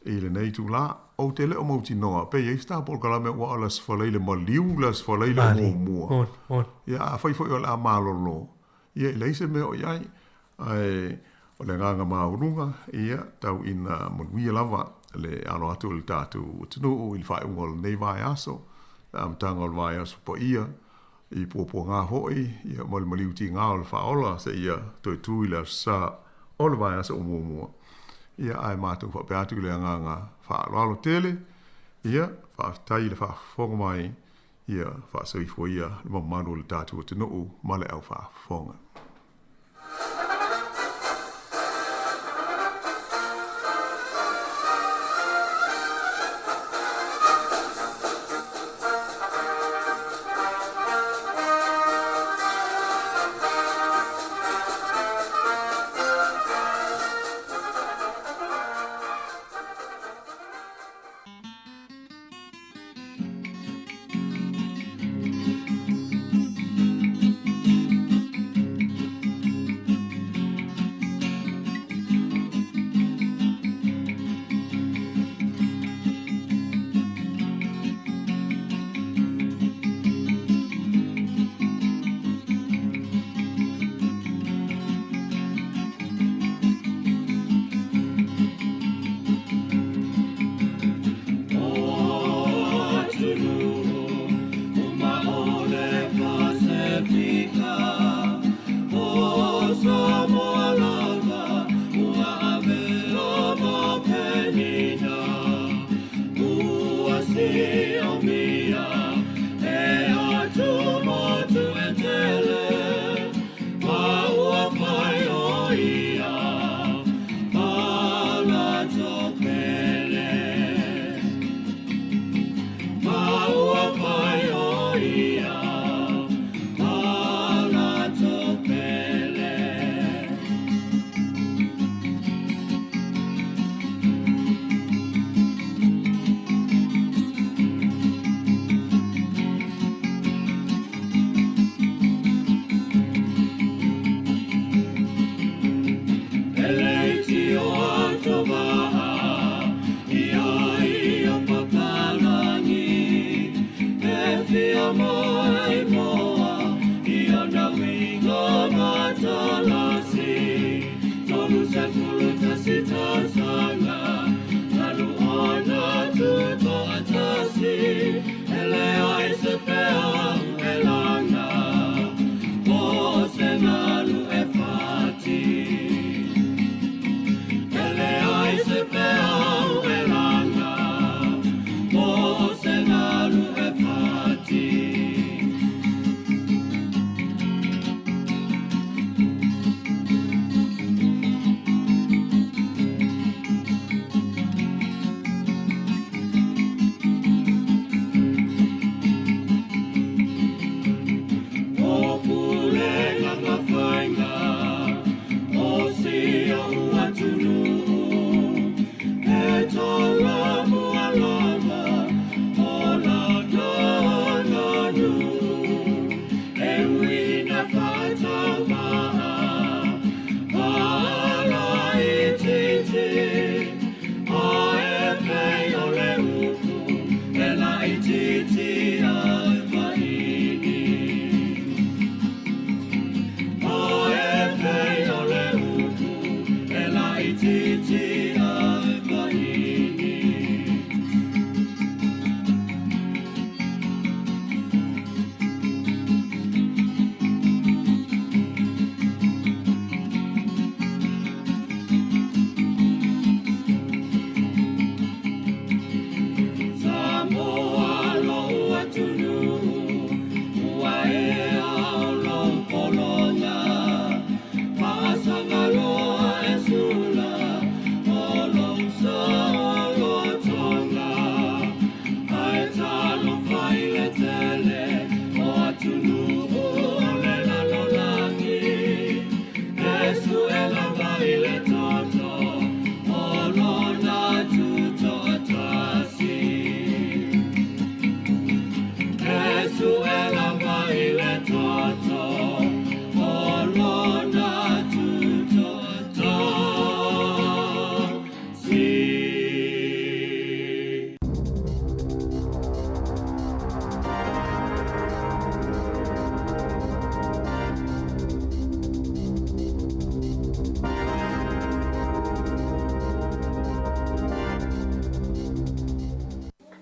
i lenei itula. Ou te le o mautinoa pe i ai se ta polokalame aua o le Aso Faraile maliu le Aso Faraile o muamua. Ia, afai foi o le a malolo, ia e leai se mea o i ai. Ae o le agaga maualuga, ia, tau ina manuia lava le alo atu o le tatou atunuu i le faaiuga o lenei vaiaso, le amataga o le vaiaso paia, i puapuaga foi, ia, ma le maliu tiga o le faaola seia toe tu i le Aso Sa o le vaiaso o muamua. Ia, ae matou faapea atu i le agaga faaaloalo tele, ia, faafetai i le faafofoga mai, ia faasoifua ia le mamalu o le tatou atunuu ma le au faafofoga.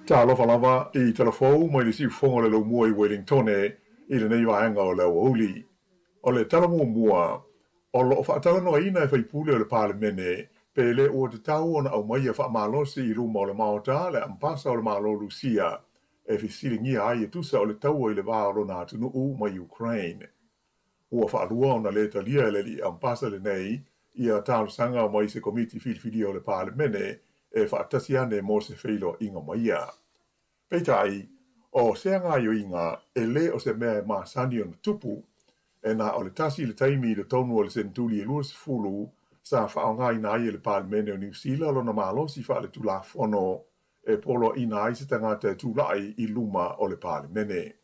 Talofa lava i Talafou mai le siufofoga o le Laumua i Wellingtone i lenei vaega o le aoauli. O le tala muamua, o lo o faatalanoaina e faipule o le Palemene pe le ua tatau ona aumaia faamalosi i luma o le Maota le Ambasa o le Malo Lusia e fesiligia ai e tusa o le taua i le va o lona atunuu ma Ukraine. Ua faalua ona lē talia e le alii Ambasa lenei ia talosaga mai se Komiti Filifilia o le Palemene e faatasi ane mo se feiloaiga ma ia. Peitai, o sea gaoioiga e lē o se mea e masani ona tupu, e na o le tasi le taimi i totonu o le senetuli e 20 sa faaaogaina ai e le Palemene o Niu Sila lona malosi faaletulafono e poloaiina ai se tagata e tulai i luma o le Palemene.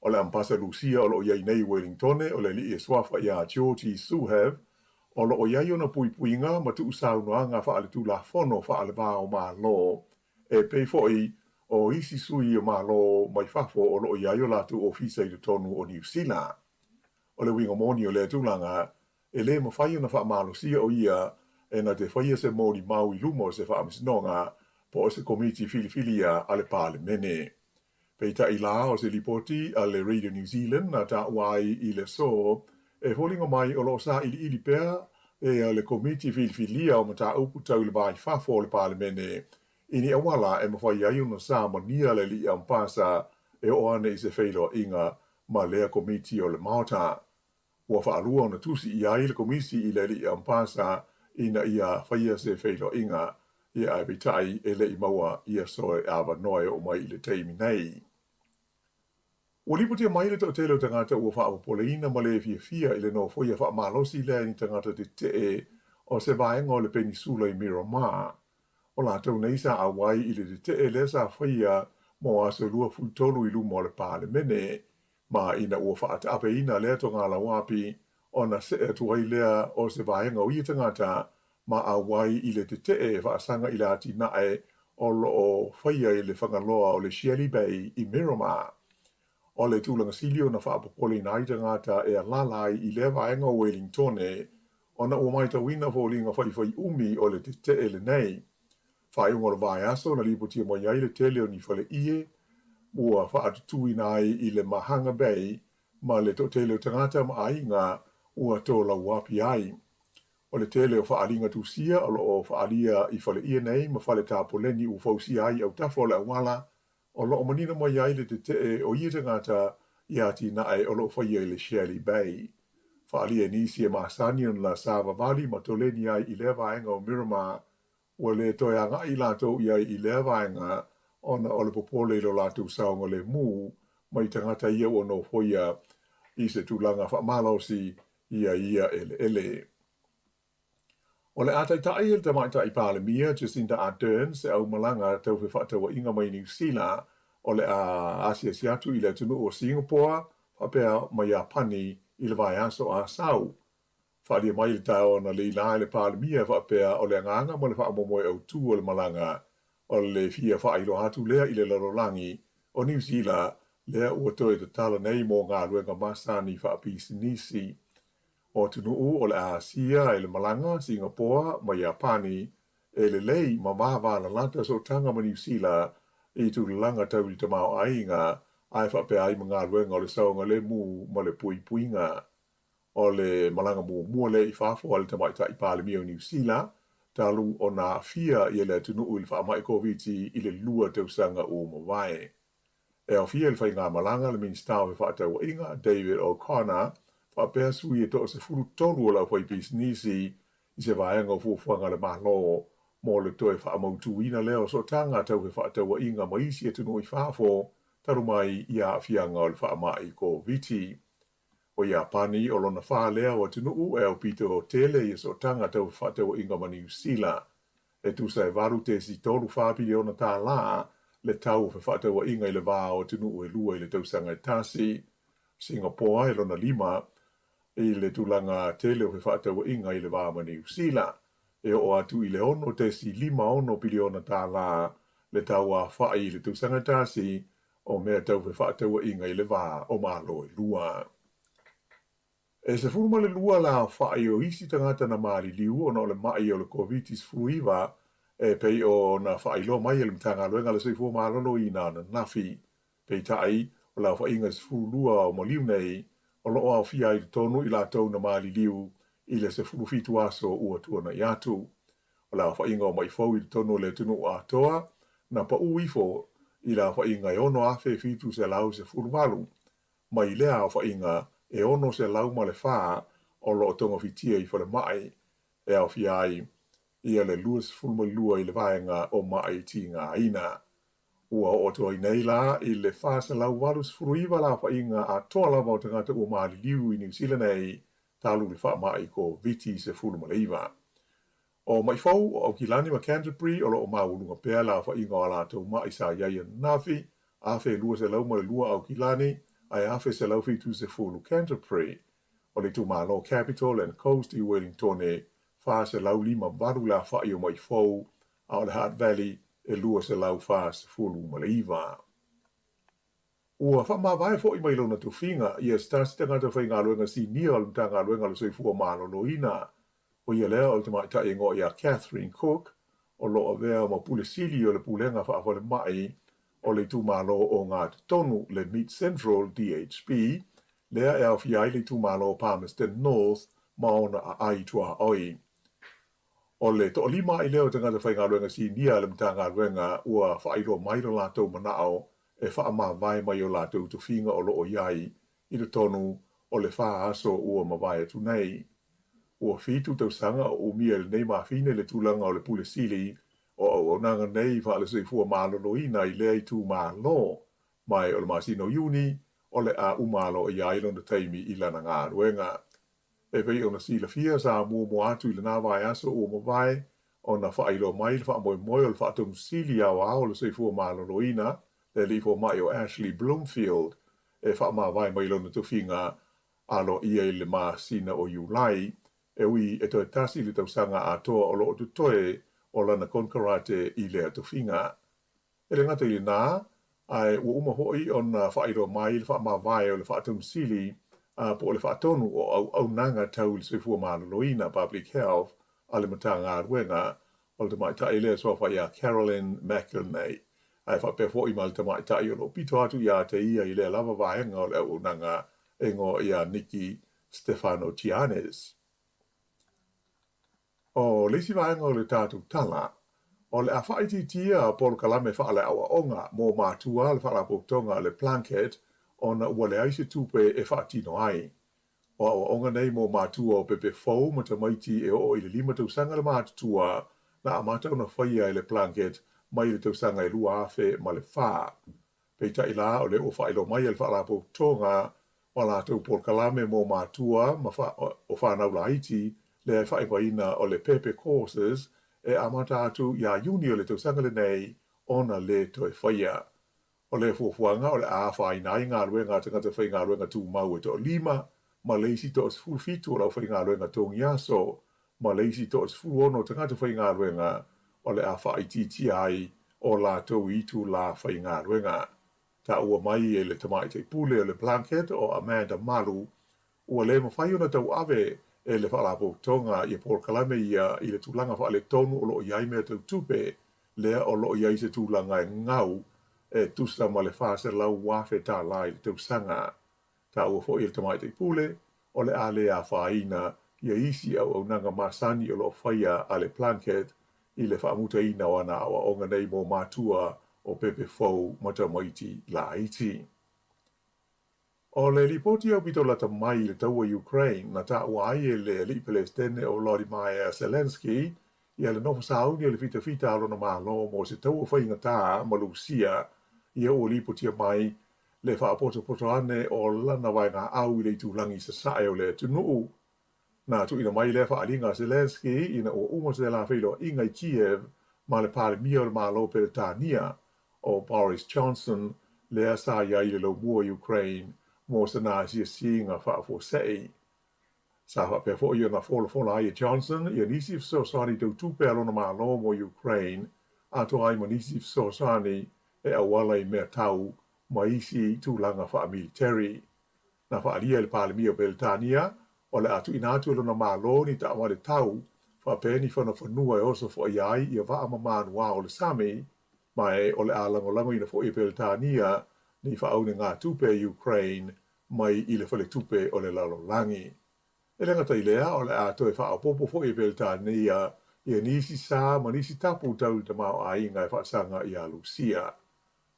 O le Ambasa Lusia o lo o i ai nei i Wellingtone o le alii e suafa iā Georgiy Suhev, o lo o i ai ona puipuiga ma tuusaunoaga faaletulafono faalevā o Malo, e pei foi o isi sui o Malo mai fafo o lo o i ai o latou ofisa i totonu o Niu Sila. O le uiga moni o lea tulaga, e lē mafai ona faamalosia o ia e na te faia se molimau i luma o se faamasinoga po o se komiti filifilia a le Palemene. Peitai la, o se lipoti a le Radio New Zealand na taua ai i le aso, e foliga mai o lo o sailiili pea e le Komiti Filifilia o Mataupu Tau i le Va i Fafo o le Palemene i ni auala e mafai ai ona samania le alii Ambasa e oo ane i se feiloaiga ma lea Komiti o le Maota. Ua faalua ona tusi i ai le Komisi i le alii Ambasa ina ia faia se feiloaiga, ia ae peitai e le i maua ia soe avanoa e oo mai i le taimi nei. Ua lipotia mai le toatele o tagata ua faapopoleina ma le fiafia i le nofoia faamalosi lea i ni tagata tetee o se vaega o le penisula i Miramar. O latou nei sa auai i le tetee lea sa faia mo aso 23 i luma o le Palemene, ma ina ua faataapeina lea togalauapi, ona see atu ai lea o se vaega o ia tagata ma auai i le tetee e faasaga i le atinae o lo o faia i le fagaloa o le Shelly Bay i Miramar. O le tulaga sili ona faapopoleina ai tagata e alaala ai i lea vaega o Wellingtone, ona ua matauina foliga faifaiumi o le tetee lenei. Faaiuga o le vaiaso na lipotia mai ai le tele o ni faleie ua faatutuina ai i le Mahanga Bay ma le toatele o tagata ma aiga ua tolauapi ai. O le tele o faaaliga tusia o lo o faaalia i faleie nei ma fale tapoleni ua fausia ai i autafa o le auala, o lo o manino mai ai le tetee o ia tagata i atinae o lo o faia i le Shelly Bay. Faaalia e nisi e masani ona savavali ma toleni ai i lea vaega o Miramar Ua le toe agai latou i ai i lea vaega ona o le popole i lo latou saogalemu mai tagata ia ua nofoia i se tulaga faamalosi ia ia eleele. O le a taitai e le Tamaitai Palemia Jacinda Ardern se aumalaga tau fefaatauaiga mai Niu Sila o le a asiasi atu i le atunuu o Singapore faapea ma Iapani i le vaiaso a sau. Faaalia mai i le taeao analeila e le Palemia e faapea o le agaga ma le faamoemoe autū o le malaga o le fia faailoa atu lea i le lalolagi o Niu Sila lea ua toe tatala nei mo galuega masani faapisinisi. O atunuu o le a asia e le malaga, Singapoa ma Iapani, e lelei ma vavalalata sootaga ma Niu Sila i tulaga tau i le tamaoaiga ae faapea ai ma galuega o le saogalemu ma le puipuiga. O le malaga muamua lea i fafo a le Tamaitai Palemia o Niu Sila, talu ona aafia ia le atunuu i le faamai Koviti i le 2 tausaga ua mavae. E aofia i le faigamalaga le Minisita o Fefaatauaiga, David O'Connor, faapea sui e toa-13 o le aufaipisinisi i se vaega o fuafuaga a le Malo mo le toe faamautuina lea o sootaga tau fefaatauaiga ma isi atunuu i fafo talu mai i aafiaga o le faamai Koviti. O Iapani, o lona fā lea o atunuu e aupito tele ia sootaga tau fefaatauaiga ma Niu Sila. E tusa e $8.34 piliona tālā le tau o fefaatauaiga i le va o atunuu e lua i le tausaga e tasi. Singapoa e lona lima i le tulaga tele o fefaatauaiga i le va ma Niu Sila. E oo atu i le $6.56 piliona tālā le tau aofai i le tausaga e tasi o mea tau fefaatauaiga i le va o Malo e lua. E 12 le aofai o isi tagata na maliliu ona o le mai o le Koviti-19 E pei ona faailoa mai e le Matagaluega a le Soifua Maloloina ananafi. Peitai, o le aofaiga e 12 o maliu nei, o lo o aofia ai i totonu i latou na maliliu i le 17 aso ua tuanai atu. O le aofaiga o maʻi fou i totonu o le atunuu atoa, na paʻu ifo i le aofaiga e 6,718, mai lea aofaiga e 604 o lo o togafitia i falemai e aofia ai ia le 22 i le vaega o maʻi tigaina. Ua oo atu ai nei la i le 489 le aofaiga atoa lava o tagata ua maliliu i Niu Sila nei talu le faamai Koviti-19. O maʻi fou o Aukilani ma Canterbury o lo o maualuga pea le aofaiga o a latou maʻi sa i ai ananafi, 1,202 Aukilani ae 1,170 Canterbury. O le itumalo Capital and Coast i Uelintone, 458 le aofai o maʻi fou, a o le Hutt Valley e 249. Ua faamavae foi mai lona tofiga ia se tasi tagata faigaluega sinia o le Matagaluega o le Soifua Maloloina, ʻo ia lea o le tamaitai e igoa ia Catherine Cook, o lo o avea ma Pule Sili o le Pulega Faafalemai o le Itumalo Ogatotonu, le Mid Central DHB, lea e aofia ai le itumalo o Palmerston North ma ona aai tuaoi. O le toalima ai lea o tagata faigaluega sinia a le Matagaluega ua faailoa mai lo latou manaʻo e faamavae mai o latou tofiga o lo o i ai i totonu o le 4 aso ua mavae atu nei. Ua 7 tausaga o umia e lenei mafine le tulaga o le Pule Sili o auaunaga nei faale-soifua maloloina i lea itumalo, ma o le masina o Iuni o le a uma aloaia ai lona taimi i lana galuega. E pei ona silafia, sa muamua atu i lena vaiaso ua mavae ona faailoa mai le faamoemoe o le Faatonu Sili Aoao o le Soifua Maloloina, le alii fomai o Ashley Bloomfield, e faamavae mai lona tofiga aloaia i le masina o Iulai, e ui e toe tasi le tausaga atoa o lo o totoe o lana konekarate i lea tofiga. E le gata i lena, ae ua uma foi ona faailoa mai le faamavae o le Faatonu Sili po o le Faatonu o Auaunaga Tau i le Soifua Maloloina, Public Health, a le Matagaluega o le tamaitai lea e suafa ia Carolyn McElnay, ae faapea foi ma le tamaitai o lo o pito atu ia te ia i lea lava vaega o le auaunaga e igoa ia Nikki Stefanogiannis. ʻO le isi vaega o le tatou tala, o le a faaitiitia polokalame faale-aoaoga mo mātua a le Faalapotopotoga a le Plunket ona ua leai se tupe e faatino ai. O aoaoga nei mo mātua o pepe fou ma tamaiti e oo i le 5 tausaga le matutua na amata ona faia e le Plunket mai le tausaga e 2004. Peitai la, o lea ua faailoa mai e le Faalapotopotoga o a latou polokalame mo mātua ma o fanau laiti, lea e faaigoaina o le Pepe Courses, e amata atu iā Iuni o le tausaga lenei ona lē toe faia. O lea fuafuaga o le a afaina ai galuega a tagata faigaluega tumau e toalima ma le isi toa-17 o le aufaigaluega togi aso ma le isi toa-16 tagata faigaluega o le a faaitiitia ai o latou itulā faigaluega. Taua mai e le tamaitai pule o le Plunket o Amanda Malu, ua le mafai ona tauave e le Faalapotopotoga ia polokalame ia i le tulaga faaletonu o lo o i ai mea tau tupe, lea o lo o i ai se tulaga e gau e tusa ma le $400,000 tala i le tausaga. Taua foi e le tamaitai pule, o le a le afaina ia isi auaunaga masani o lo o faia a le Plunket i le faamutaina o ana aoaoga nei mo mātua o pepe fou ma tamaiti laiti. O le lipoti aupito lata mai i le taua Ukraine na taua ai e le alii Pelesitene o Volodymyr Zelensky ia le nofo sauni o le fitafita a lona Malo mo se taua faigata ma Lusia, ia ua lipotia mai le faapotopoto ane o lana vaegaau i le itulagi sasae o le atunuu. Na tuuina mai lea faaaliga a Zelensky ina ua uma se la feiloaiga i Kiev ma le Palemia o le Malo Peretania o Boris Johnson, lea sa i ai i le laumua i Ukraine mo sana asiasiga faafuasei. Sa faapea foi ona folafola ai e Johnson ia nisi fesoasoani tau tupe a lona Malo mo Ukraine, atoa ai ma nisi fesoasoani e auala i mea tau ma isi tulaga faamiliteri. Na faaalia e le Palemia o Peretania o le a tuuina atu e lona Malo ni taavale tau faapea ni fanafanua e osofaia ai ia vaa ma manuā o le sami, ma e o le a lagolagoina foi e Peretania ni faaunegatupe a Ukraine mai i le Faletupe o le Lalolagi. E le gata i lea, o le a toe faaopoopo foi e Peretania ia nisi sa ma nisi tapu tau i le tamaoaiga e faasaga iā Lusia.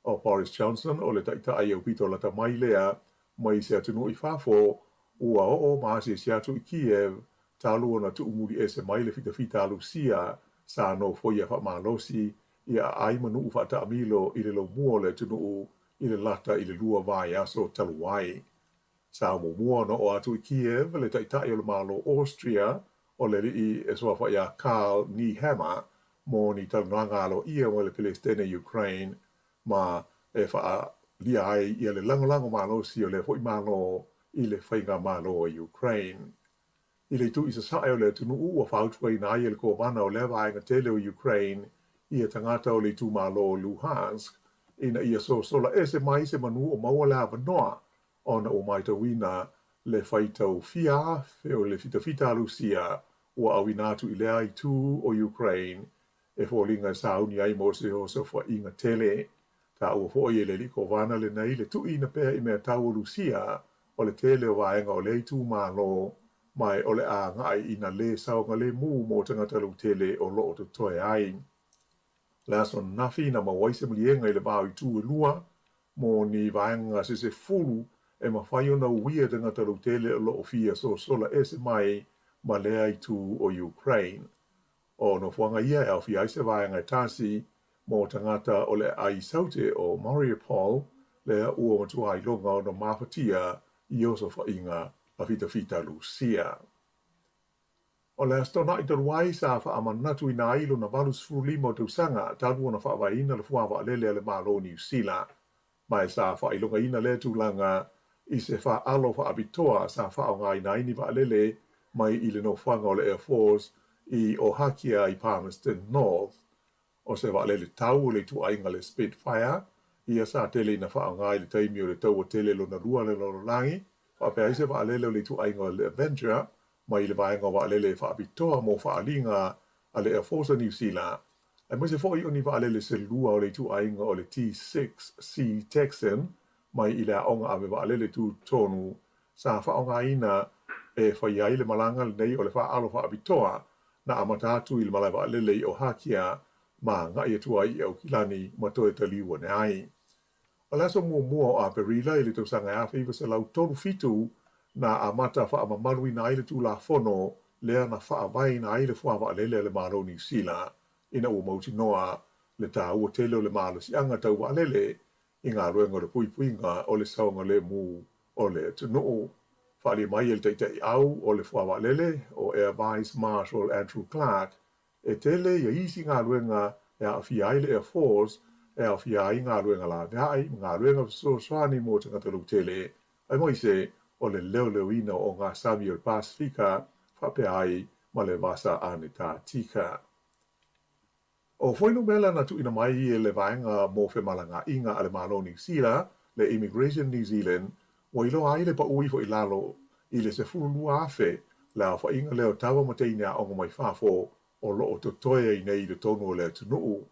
O Boris Johnson o le taitai aupito lata mai lea mai se atunuu i fafo, ua oo ma asiasi atu i Kiev talu ona tuumuli ese mai le fitafita a Lusia sa nofoia faamalosi ia aai ma nuu faataamilo i le laumua o le atunuu i le lata i le 2 vaiaso talu ai. Sa muamua ona oo atu i Kiev le taitai o le Malo Austria o le alii e suafa iā Karl Nehammer mo ni talanoaga aloaia ma le Pelesitene Ukraine ma e faaalia ai ia le lagolago malosi o lea foi Malo i le faigamalo a Ukraine. I le itu i sasae o le atunuu ua fautuaina ai e le Kovana o lea vaega tele o Ukraine ia tagata o le itumalo o Luhansk ina ia sosola ese mai se manu o maua le avanoa ona ua matauina le faitau fia afe o le fitafita a Lusia ua auina atu i lea itu o Ukraine e foliga e sauni ai mo se osofaiga tele. Taua foi e le alii Kovana lenei le tuuina pea i mea tau o Lusia o le tele o vaega o lea itumalo ma e o le a agai ina lē saogalemu mo tagata lautele o loo totoe ai. Le aso ananafi na maua ai se maliega i le va o itu e lua mo ni vaega se 10 e mafai ona uia tagata lautele o loo fia sosola ese mai ma lea itu o Ukraine. O nofoaga ia e aofia ai se vaega e tasi mo tagata o le aai saute o Mariupol lea ua matua iloga ona mafatia i osofaiga a fitafita Lusia. O le Aso Toonai talu ai sa faamanatuina ai lona 85 o tausaga talu ona faavaeina le fuā vaalele a le Malo o Niu Sila, ma e sa faailogaina lea tulaga i se faaalo faapitoa sa faaaogaina ai ni vaalele mai i le nofoaga o le Air Force i Ohakea i Palmerston North. O se vaalele tau o le ituaiga le Spitfire ia sa tele ina faaaoga i le taimi o le Taua Tele Lona Lua a le Lalolagi, faapea ai se vaalele o le ituaiga o le Avenger mai le vaega o vaalele faapitoa mo faaaliga a le Air Force a Niu Sila, aemaise foi o ni vaalele se lua o le ituaiga o le T-6C Texan mai i le aoga ave vaalele tutotonu sa faaaogaina e fai ai le malaga lenei o le faaalo faapitoa na amata atu i le malae vaalele i Ohakea ma agai atu ai i Aukilani ma toe taliu ane ai. O le aso muamua o Aperila i le tausaga e 1937 na amata faamamaluina ai le Tulafono lea na faavaeina ai le fuā vaalele a le Malo o Niu Sila ina ua mautinoa le taua tele o le malosiaga tau vaalele i galuega o le puipuiga o le saogalemu o le atunuu. Faaalia mai e le Taitai Au o le Fuā Vaalele, o Air Vice Marshal Andrew Clarke, e tele ia isi galuega e aafia ai le Air Force, e aofia ai galuega laveai ma galuega fesoasoani mo tagata lautele, aemaise o le leoleoina o ogasami o le Pasefika faapea ai ma le Vasa Anetatika. O fuainumera na tuuina mai e le Vaega mo Femalagaaiga a le Malo o Niu Sila, le Immigration New Zealand, ua iloa ai le paʻu ifo i lalo i le 12,000 le aofaiga lea o tama ma teine aoga mai fafo o loo totoe ai nei i totonu o le atunuu.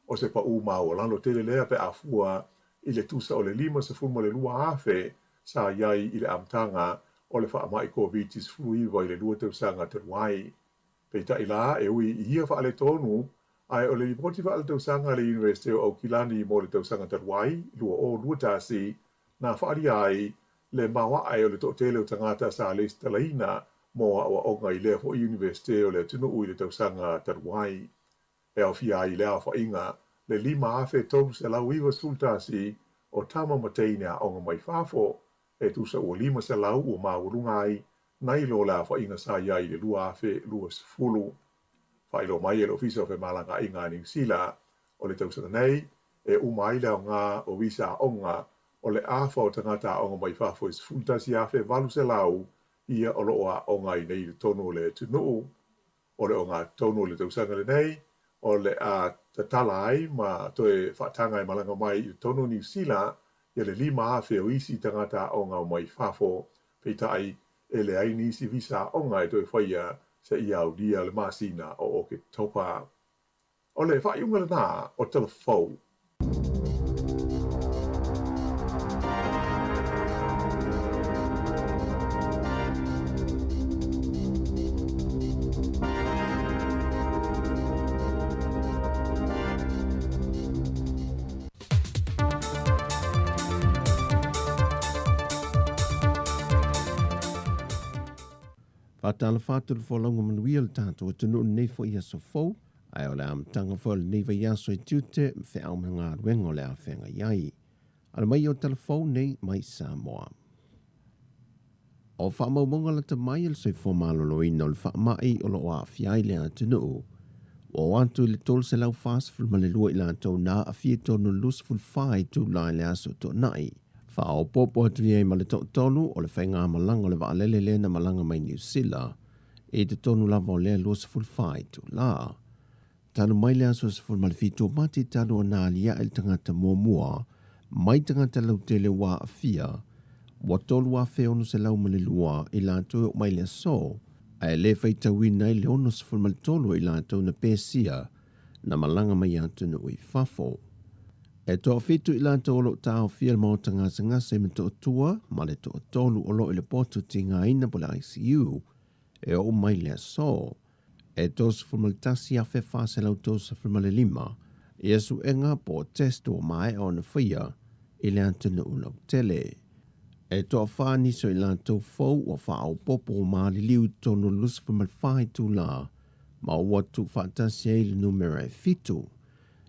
O se paʻu maualalo tele lea pe a fua i le tusa o le 52,000 sa i ai i le amataga o le faamai Koviti-19 i le 2 tausaga talu ai. Peitai la, e ui i ia faaletonu, ae o le lipoti faaletausaga a le Iunivesite o Aukilani mo le tausaga talu ai, 2021, na faaalia ai le maoae o le toatele o tagata sa lesitalaina mo aoaoga i lea foi Iunivesite o le atunuu i le tausaga talu ai. E aofia ai i le aofaiga le 5,391 o tama ma teine aoga mai fafo, e tusa ua 500 ua maualuga ai nai lo le aofaiga sa i ai i le 2020. Faailoa mai e le Ofisa o Femalagaaiga a Niu Sila, o le tausaga nei, e uma ai le aoga o visa aoga o le afa o tagata aoga mai fafo e 11,800 ia o loo aoga ai nei i totonu o le atunuu. O le ogatotonu o le tausaga lenei, o le a tatala ai ma toe faataga e malaga mai i totonu o Niu Sila ia le 5,000 o isi tagata aoga mai fafo, peitai e leai nisi visa aoga e toe faia seia aulia le masina o Oketopa. O le faaiuga lena o Tala Fou. Faatalofa atu le folauga manuia o le tatou atunuu lenei foi aso fou, ae o le amataga foi o lenei vaiaso i tiute ma feau ma galuega o le a feagai ai. Ala mai o tala fou nei mai Samoa. O faamaumauga lata mai a le Soifua Maloloina o le faamai o lo o aafia ai le atunuu, ua oo atu i le 342 i latou na aafia i totonu o le 24 itula i le Aso Toonai. Faaopoopo atu i ai ma le toatolu o le faigamalaga o le vaalele lea na malaga mai Niu Sila i totonu lava o lea 24 itula. Talu mai le aso 17 o Mati talu ona aliae le tagata muamua mai tagata lautele ua aafia, ua 3,602 i latou e oo mai le aso, ae le faitauina ai le 63 o i latou na pesia na malaga mai atunuu i fafo. E toafitu i latou o lo o taofia le maota gasegase i Motootua ma le toatolu o lo o i le potu tigaina po o le ICU e oo mai le aso. E 31,435 ia suega po o test ua maea ona faia i le atunuu lautele. E toafa nisi o i latou fou ua faaopoopo ua maliliu i totonu o le 24 itula ma ua tuufaatasi ai le numera e fitu.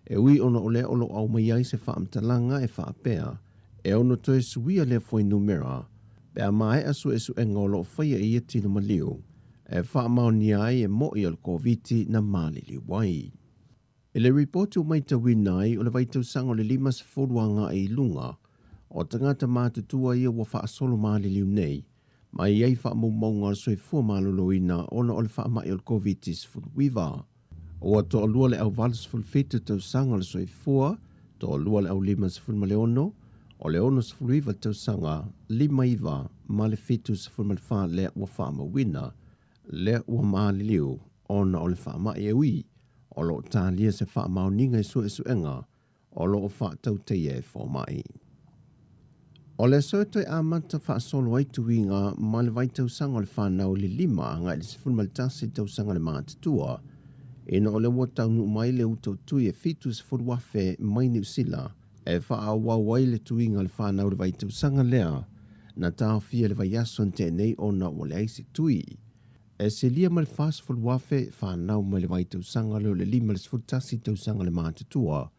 E ui ona o lea o lo o aumai ai se faamatalaga e faapea, e ono toe suia lea fuainumera pe a maea suesuega o lo o faia i ia tino maliu e faamaonia ai e mo'i o le Koviti na maliliu ai. I le ripoti ua matauina ai o le vaitausaga o le 50 agai i luga o tagata matutua ia ua faasolo maliliu nei ma e i ai faamaumauga o le soifua maloloina ona o le faamai o le Koviti-19. Ua toalua le au 87 tausaga o le soifua, toalua le au 56, o le 69 tausaga, 59 ma le 74 lea ua faamauina, lea ua maliliu ona o le faamai e ui o lo o talia se faamaoniga i suesuega o lo o faatautaia e fomai. O le aso e toe amata faasolo ai tuiga ma le vaitausaga o le fanau i le 5 agai i le 11 tausaga le matutua, ina o lea ua taunuu mai le uta o tui e 70,000 mai Niu Sila e faaauau ai le tuiga a le fanau i le vaitausaga lea na taofia i le vaiaso na tea nei ona ua leai se tui. E silia ma le 40,000 fanau mai le vaitausaga lea o le 5 i le 11 tausaga le matutua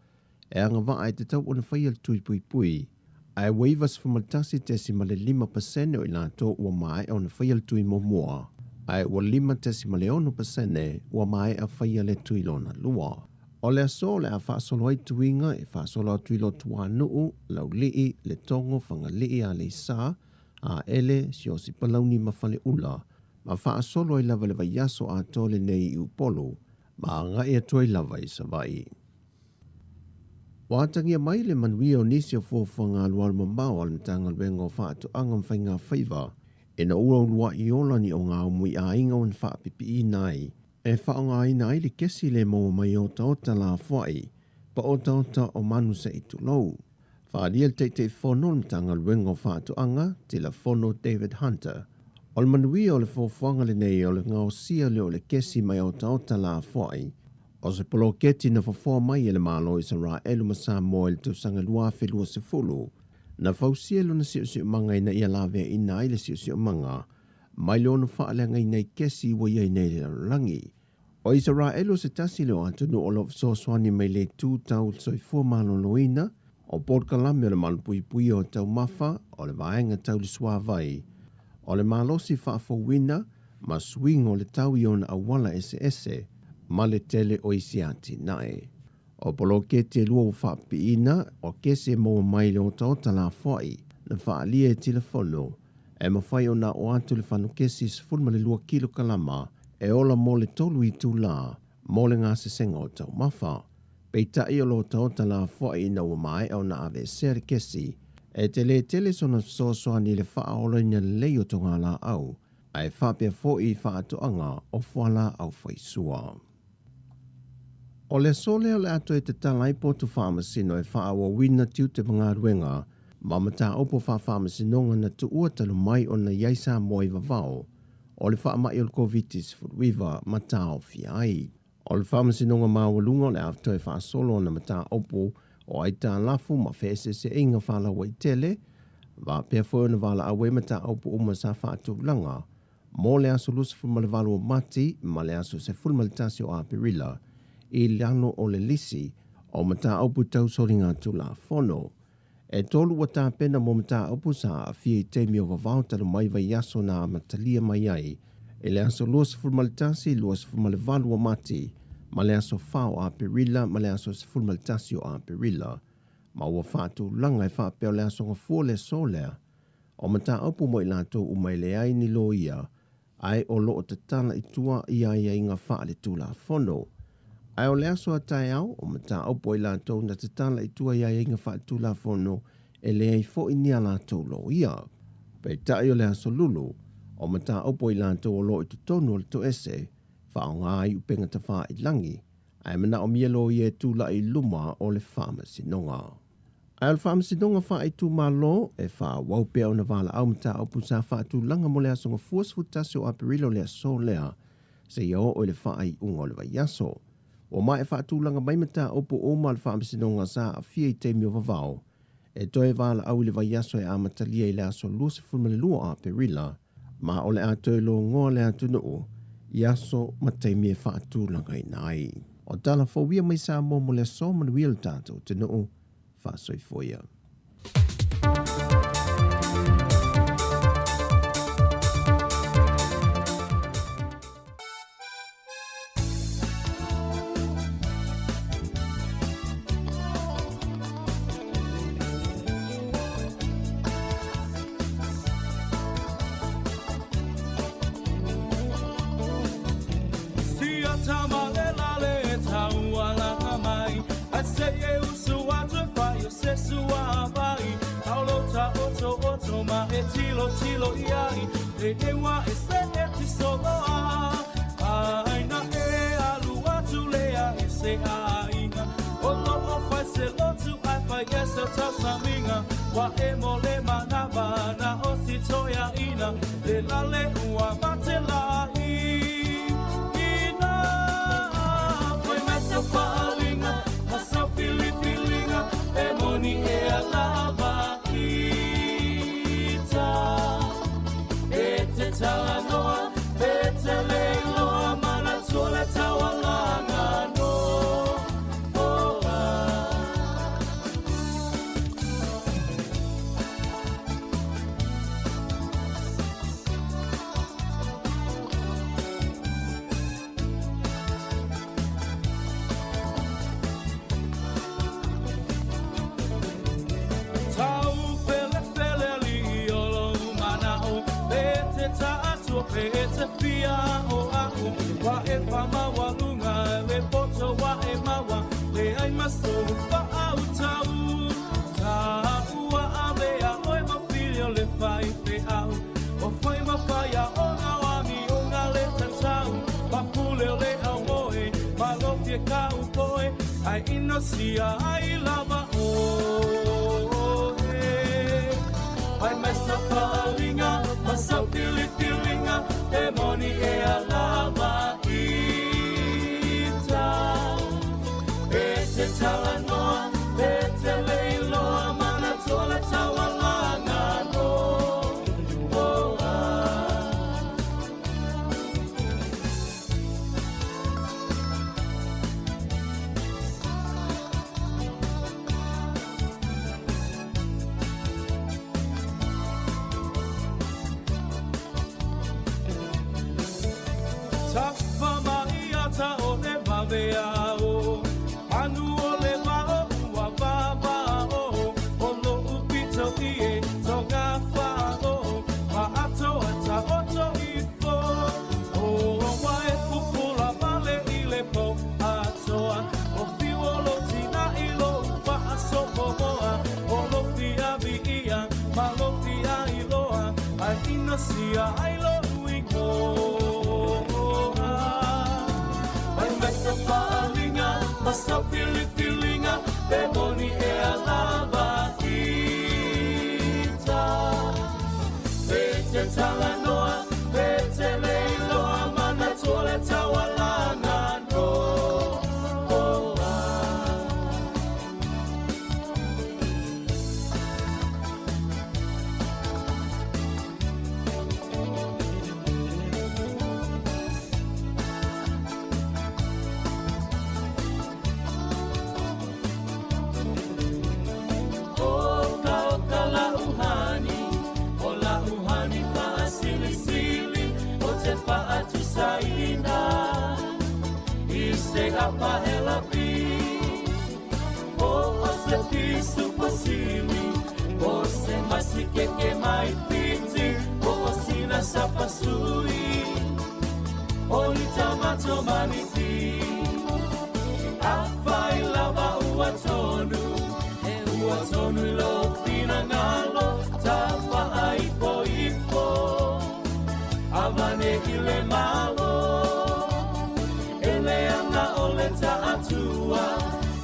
e agavaa e tatau ona faia le tui puipui, ae ua 91.5% o i latou ua maea ona faia le tui muamua, ae ua 5.6% ua maea faia le tui lona lua. O le aso o le a faasolo ai tuiga e faasolo atu i Lotuanuu, Laulii, Letogo, Fagalii, Aleisa, Aele, Siaosi Palauni ma Faleula, ma faasolo ai lava le vaiaso atoa lenei i Upolu, ma agai atu ai lava i Savaii. Ua atagia mai le manuia o nisi o fuafuaga alualu mamao a le Matagaluega o Faatoaga ma Faiga Faiva ina ua uluai ola ni ogaumu i aiga ua na faapipiina ai e faaaogaina ai le kesi le maua mai otaota lafoai pa otaota o manu se i tulou. Faaalia le Taitaifono o le Matagaluega o Faatoaga, Tilafono David Hunter, o le manuia o le fuafuaga lenei o le gaosia lea o le kesi mai otaota lafoai o se poloketi na fofoa mai e le Malo o Isaraelu ma Samoa i le tausaga 2020, na fausia lona siosiomaga ina ia laveaiina ai le siosiomaga mai le ono faaleagaina i kesi ua i ai nei i le lalolagi. O Isaraelu o se tasi lea o atunuu o lo o fesoasoani mai i le itu tau soifua maloloina, o polokalame o le malupuipuia o taumafa, o le vaega tau le suavai, o le malosi faafouina ma suiga o le tau i ona auala eseese, ma le tele o isi atinae. O poloketi e lua ua faapipiina, o kesi e maua mai i le otaota lafoai na faaalia e Tilafono, e mafai ona aʻo atu le fanukesi 12 kilokalama e ola mo le tolu itulā mo le gasesega o taumafa. Peitai o lo otaota lafoai ina ua maea ona aveesea le kesi, e telē tele sona fesoasoani i le faaolaina lelei o togalaau. Ae faapea foi i faatoaga o fualaau faisua. O le aso lea o le a toe tatala ai potu faamasino e faaauauina tiute ma galuega ma mataupu faafaamasinoga na tuua talu mai ona i ai Samoa i vavao o le faamai o le Koviti-19 ma taofia ai. O le Faamasinoga Maualuga o le a toe faasolo ona mataupu o aitalafu ma feeseeseaiga faalauaitele, faapea foi ona valaau ai mataupu uma sa faatulaga mo le aso 28 o Mati ma le aso 11 o Aperila i lalo o le lisi o mataupu tau soligatulafono. E tolu ua tapena mo mataupu sa aafia i taimi o vavao talu mai vaiaso na amatalia mai ai i le aso 21, 28 o Mati ma le aso 4 o Aperila ma le aso 11 o Aperila, ma ua faatulaga e faapea o le aso Gafua le aso lea o mataupu mo i latou uma e leai ni loia ae o lo o tatala i tua i aiaiga faaletulafono. Ae o le aso a taeao, o mataupu a i latou na tatala i tua i aiaiga faaletulafono e leai foi ni a latou loia. Peitai o le aso Lulu, o mataupu a i latou o lo o i totonu o le toese, faaaoga ai upega tafailagi, ae manaomia loia e tulai i luma o le faamasinoga. Ae o le Faamasinoga Faaitumalo e faaauau pea ona valaau mataupu sa faatulaga mo le aso Gafua 11 o Aperila o le aso lea seia oo i le faaiuga o le vaiaso. Ua maea faatulaga mai mataupu uma a le Faamasinoga sa aafia i taimi o vavao e toe valaau i le vaiaso e amatalia i le aso 22 o Aperila ma o le a toe logoa le atunuu i aso ma taimi e faatulagaina ai. O tala fou ia mai Samoa mo le aso, manuia le tatou atunuu, faasoifua ia. noa. Mai mai sa faaaliga ma sau filifiliga pe moni ea lava ita. Pe te talanoa pe te leiloa manatua le taualaga noa. Oka oka la uhani, o la uhani faasilisili, o te faatusaina i se apahelapi. O o se pisu pasili, o se masikeke mai fiti, o o sina sapasui, o litamato maniti. Afai lava ua tonu, e ua tonu i lou finagalo, tafaaipoipo, avane i le malo. E leaga o le taatua,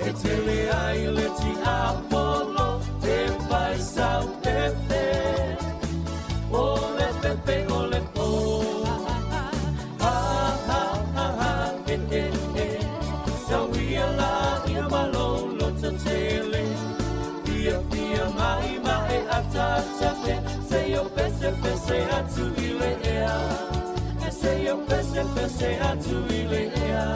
e tele ai le tiapolo, e faisau pepe, o le pepe o le po. Ha, ha, ha, ha, e, e, e. Sauia la ia malolo totele, fia, fia mai mae atatape, se yo pese pese atu i le ea, e se yo pese pese atu i le ea.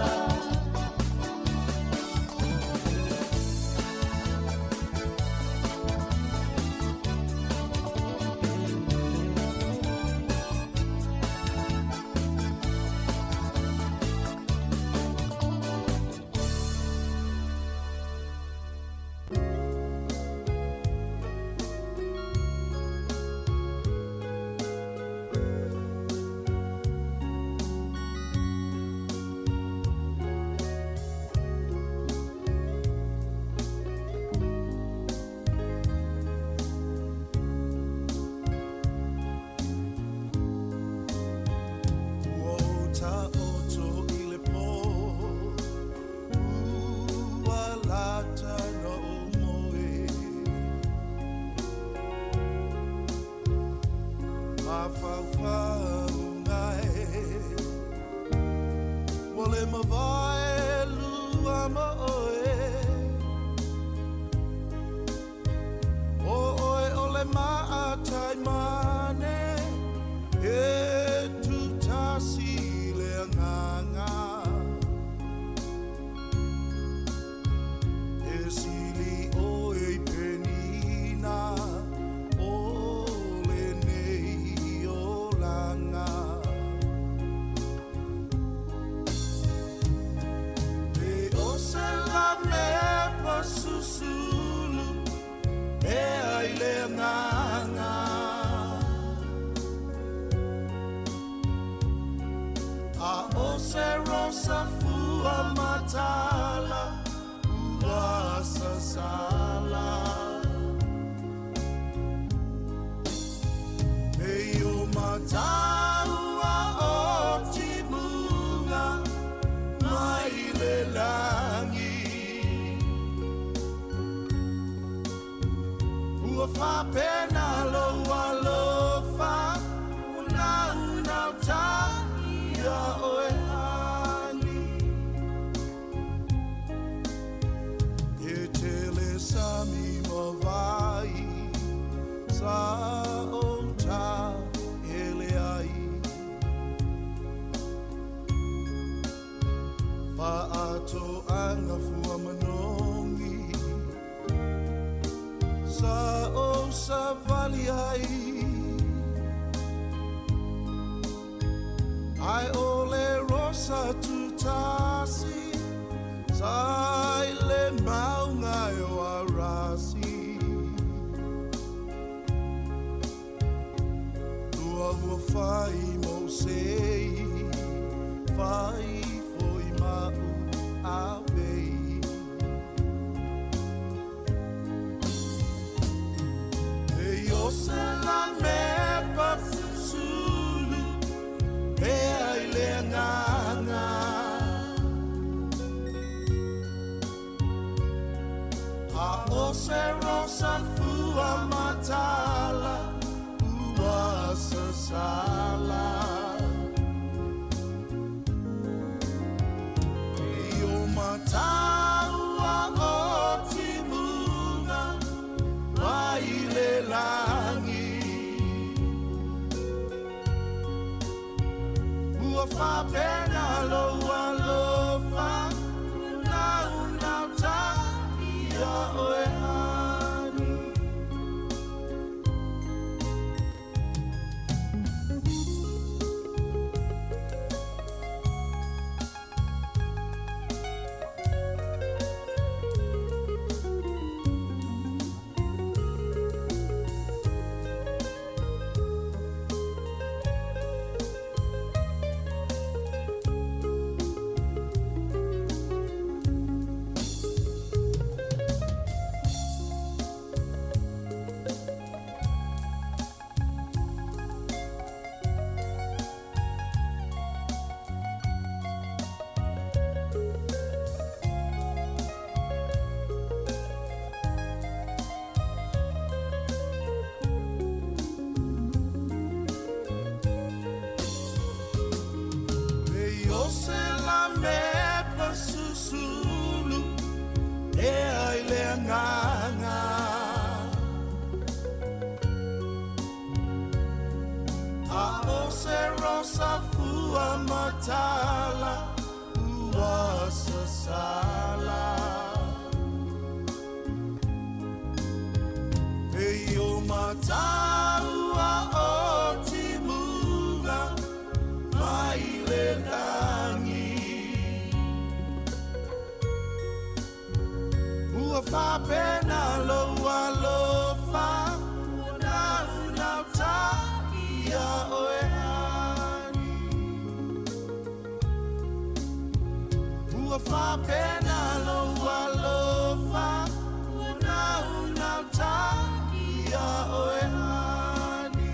Ua faapena lou alofa Unaunauta ia oe ani. E o se la me pasusulu e ai le agaga. A o se rosa fua matala ua sasala. E o mataua o timuga mai le lagi. Ua faapena lou alofa Unaunauta ia oe ani. Ua faapena lou alofa Unaunauta ia oe ani.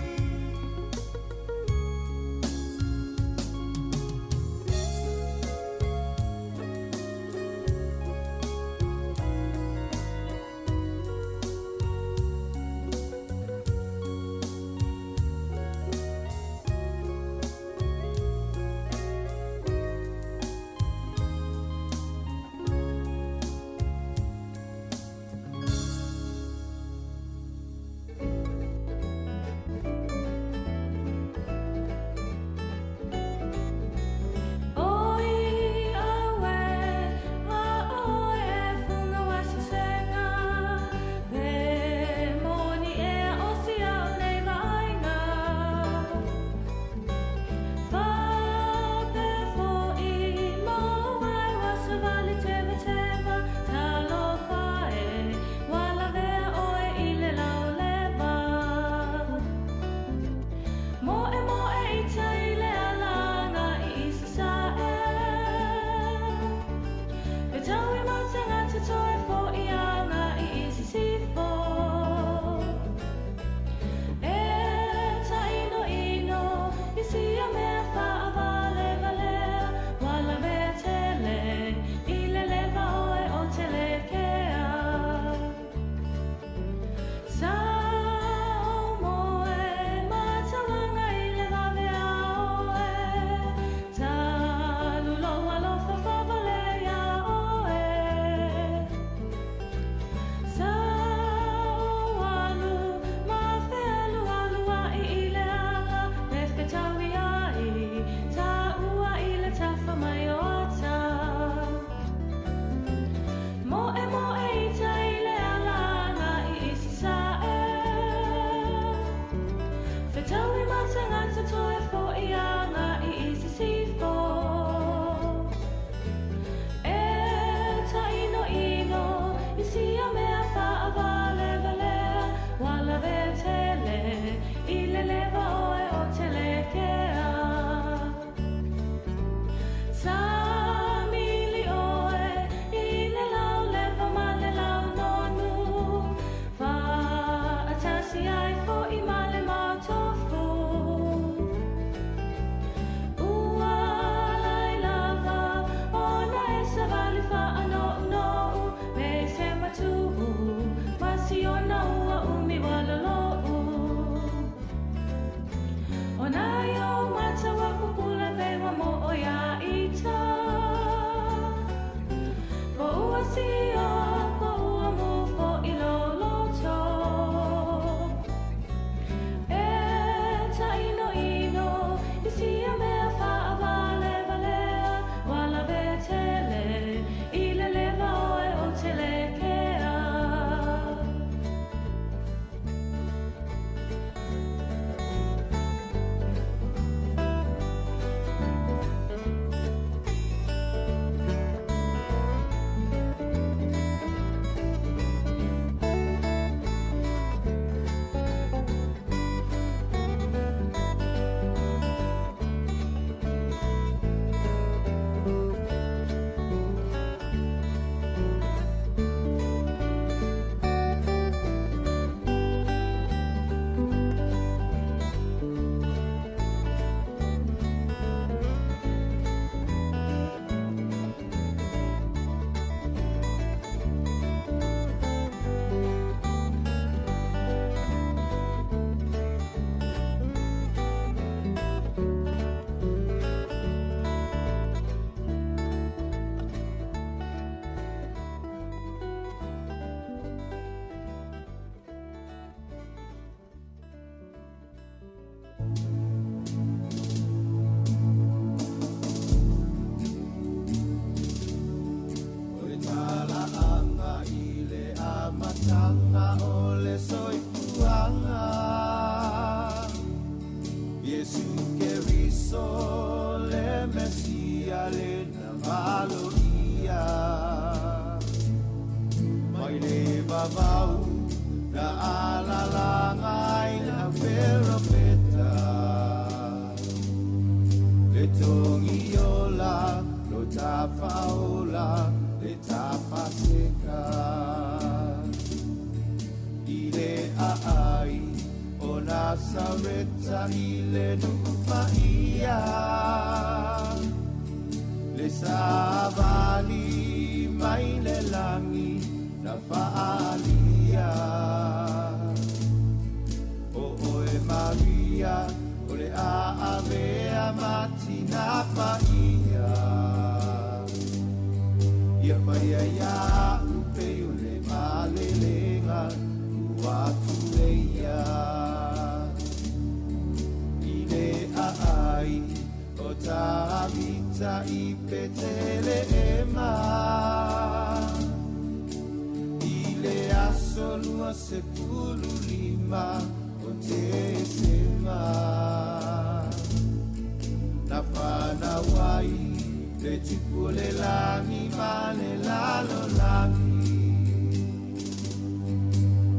Oi aue, a oe e funga wa sesega, pe moni ea o si au nei vaaiga. Fa pe fo'i mo vai wa savali teva teva, talofa e, wa lavea oe i le lauleva. Moe moe i tai le alaga i Isasa'e. E tau i matanga te toe fo i anga i Isisifo. E taino ino i sia mea whaavale valea, wala vea tele, i le leva oe o tele kea. Sa o moe matawanga i le vavea oe, talu lou alofa whavale ia oe. Sa o alu ma whealu alu a i i le ala, me whetau i ai, ta ua i le tawha mai o ata. Moe moe i tai le alanga i Isasa'e. Whetau i matangata toe fo i anga i Isisifo. E taino ino i sia mea whaavale valea, wala vea tele, i le leva oe o tele kea. Sa mili oe i le lau leva ma le lau nonu, whaatasi ai fo i ma le matofu. Ua lai lava ona e savali whaano nou, me se matuu, ma si ona ua umi wala lou. Ona i o matawa pupula pewa mo o ia ita. Po ua sia, po ua mufo i lo loto. E taino ino, i sia mea whaavale. Iesu Keriso le Mesia le na malo ia. Mai le vavau na alalanga i na perofeta. Le tongi ola, lo tafaola, le tapaseka. I le aai o Nasareta i le nuupaia. Le savali mai le langi na faalia. O oe Maria, o le aavea matina paia. Ia paia ia upe o le malelenga ua tuleia. I le aai o Tavita i Petelehema. I le aso 25 o Tesema. Na whanau ai le tupu o le langi ma le lalolagi.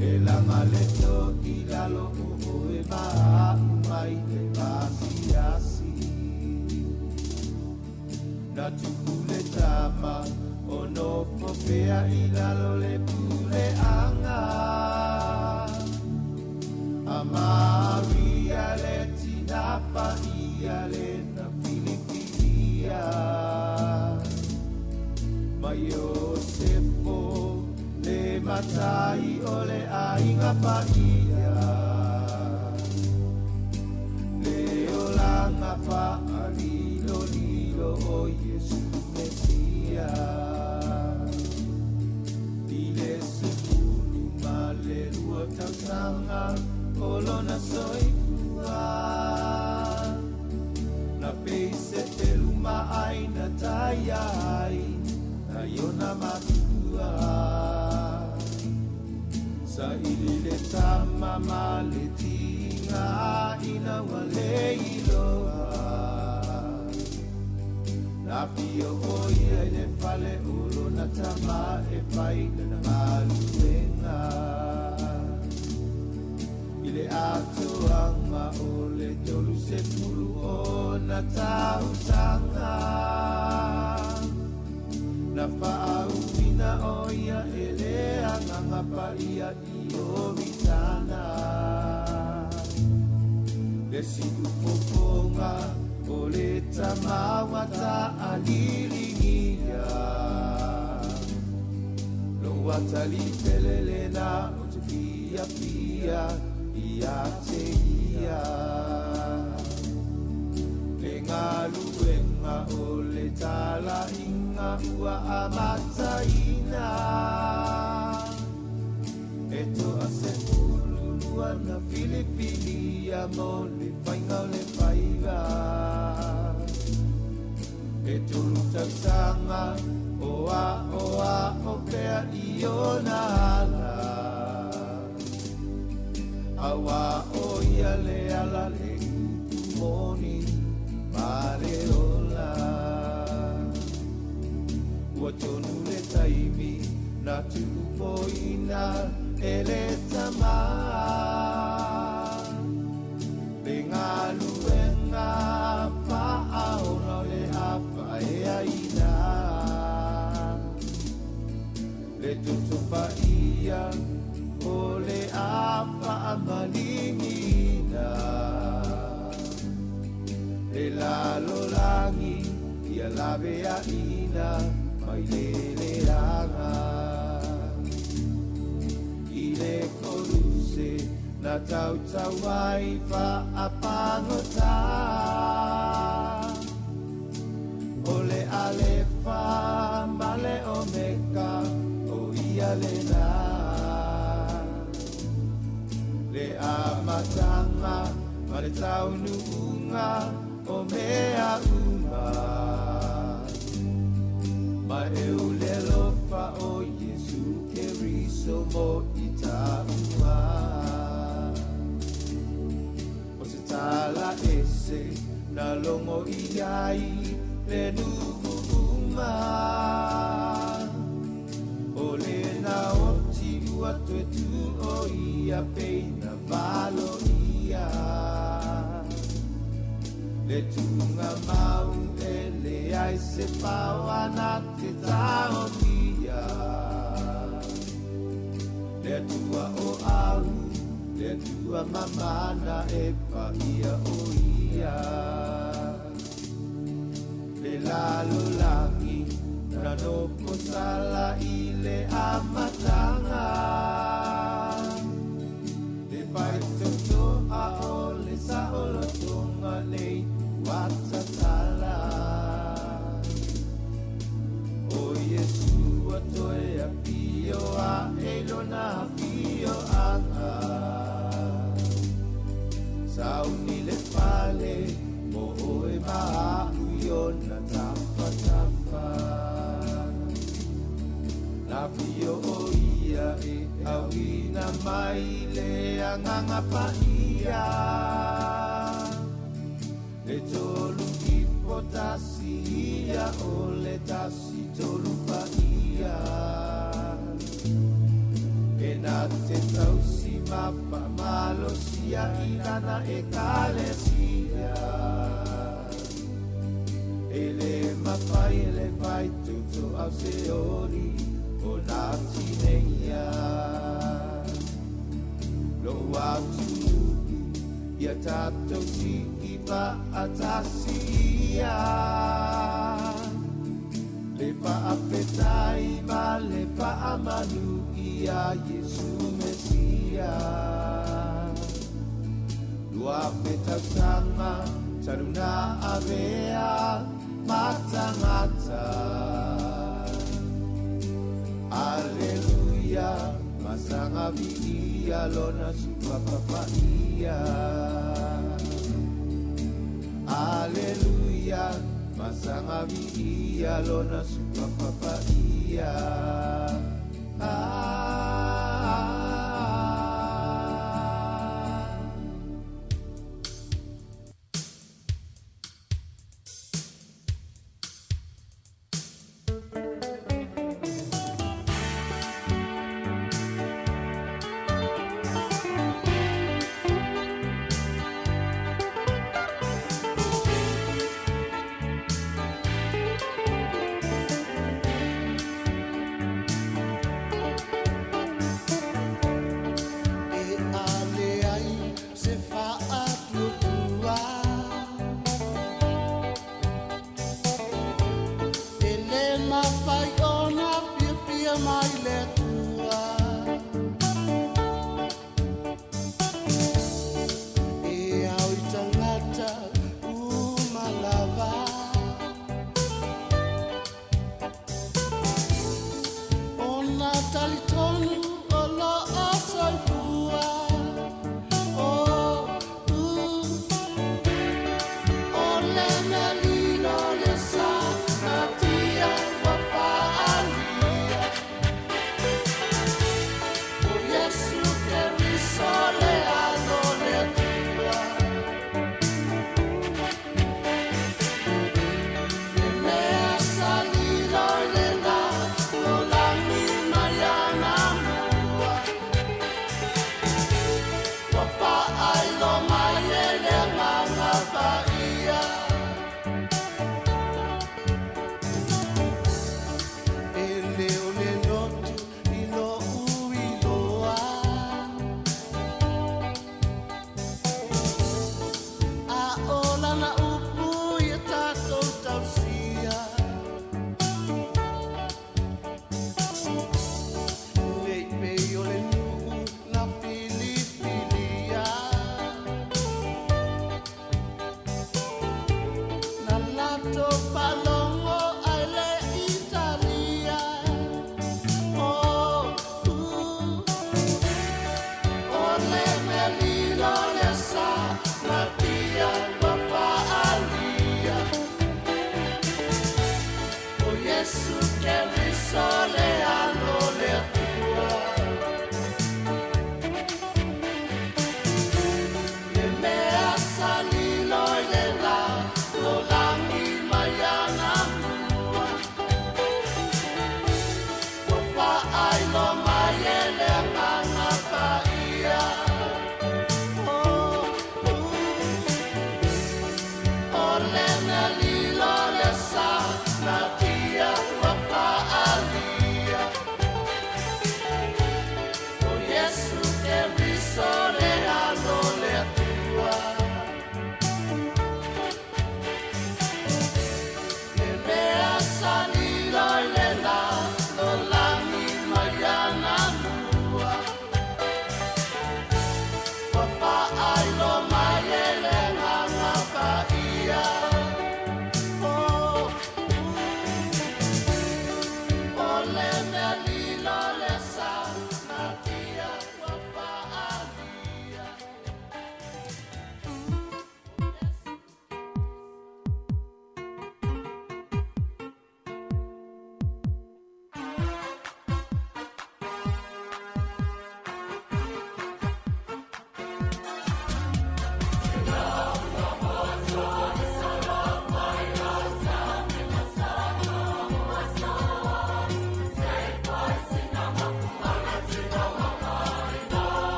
E langa le toki lalo o oe maau mai le pasiasi. Na tupu le tama o nofo pea i lalo le pule anga. A Maria le tinapa ia le na Filipinia. Ma Iosefo le matai o le aiga paia. Le olanga faalilolilo o Iesu Mesia. I le 12 tausaga o lona soifua. Na peise te luma ai na taia ai na iona matua. Sa ili le tama ma le tinga ina ua le iloa. Na fia o ia i le fale o lona tama e fai lana galuega. I le atoaga o le 30 o na tausaga. Na faauina o ia e le agaga paia i Oritana. Le siufofoga o le tamaua taaliligia. Lou atalipele lena o te fiafia ia te ia. Le galuega o le talaiga ua amataina. E toa 12 na Filipilia mo le faiga o le faiva. E 3 tausaga o a o a o pea i ona ala. Aua o ia le ala le upu moni ma le ola. Ua tonu le taimi na tuupoina e le tama. Le galuega faaola o le afaeaina. Le toto paia o le afaamalingina. Le lalolagi ia laveaina mai le leaga. I le koruse na tautau ai faapagota. O le alefa ma le omeka o ia lena. Le amatanga ma le taunuuga o mea uma. Ma e ulelo fa o Iesu Keriso mo i taua. O se tala ese Na logo i ai le nuu uma. O le naoti ua toe tu o ia peina valo ia. Le tuga mau e leai se paoana te taofia. Le Atua o au, le Atua mamana e paia o ia. Le lalolagi na nofo sala i le amataga. Le faitotoa o le saolotoga nei ua tatala. O Iesu ua toe afio ae i lona afioaga. Sauni le fale mo oe ma a'u i ona tafatafa. Na afio o ia e auina mai le Agaga Paia. Le tolu ipo tasi ia o le tasi tolu paia. E na te tausi ma faamalosia i lana Ekalesia. E le mafai e le faitotoa o Seoli ona tineia. Lou atunuu ia tatou sii faatasi ia. Le faafetai ma le faamanu ia Iesu Mesia. 2000 tausaga talu na avea ma tagata. Aleluia, masaga viia lona suafa paia. Aleluia, masaga viia lona suafa paia. Ah. E ale ai se faatuatua E le mafai ona fiafia mai le Atua. E ao i tagata uma lava ona talitonu o loo soifua. Oh, o le mea lilo le sa natia ua faaalia. O Iesu Keriso le Alo o le Atua. Le mea sa lilo i le lalolagi mai anamua. Ua faailoa mai e le Agaga Paia. E le o le lotu i lou iloa. A o lana upu ia tatou tausia. Nei pei o le nuu na filifilia. Na latou faalogo ai le Italia. Oh, o le mea lilo le sa natia ua faalia.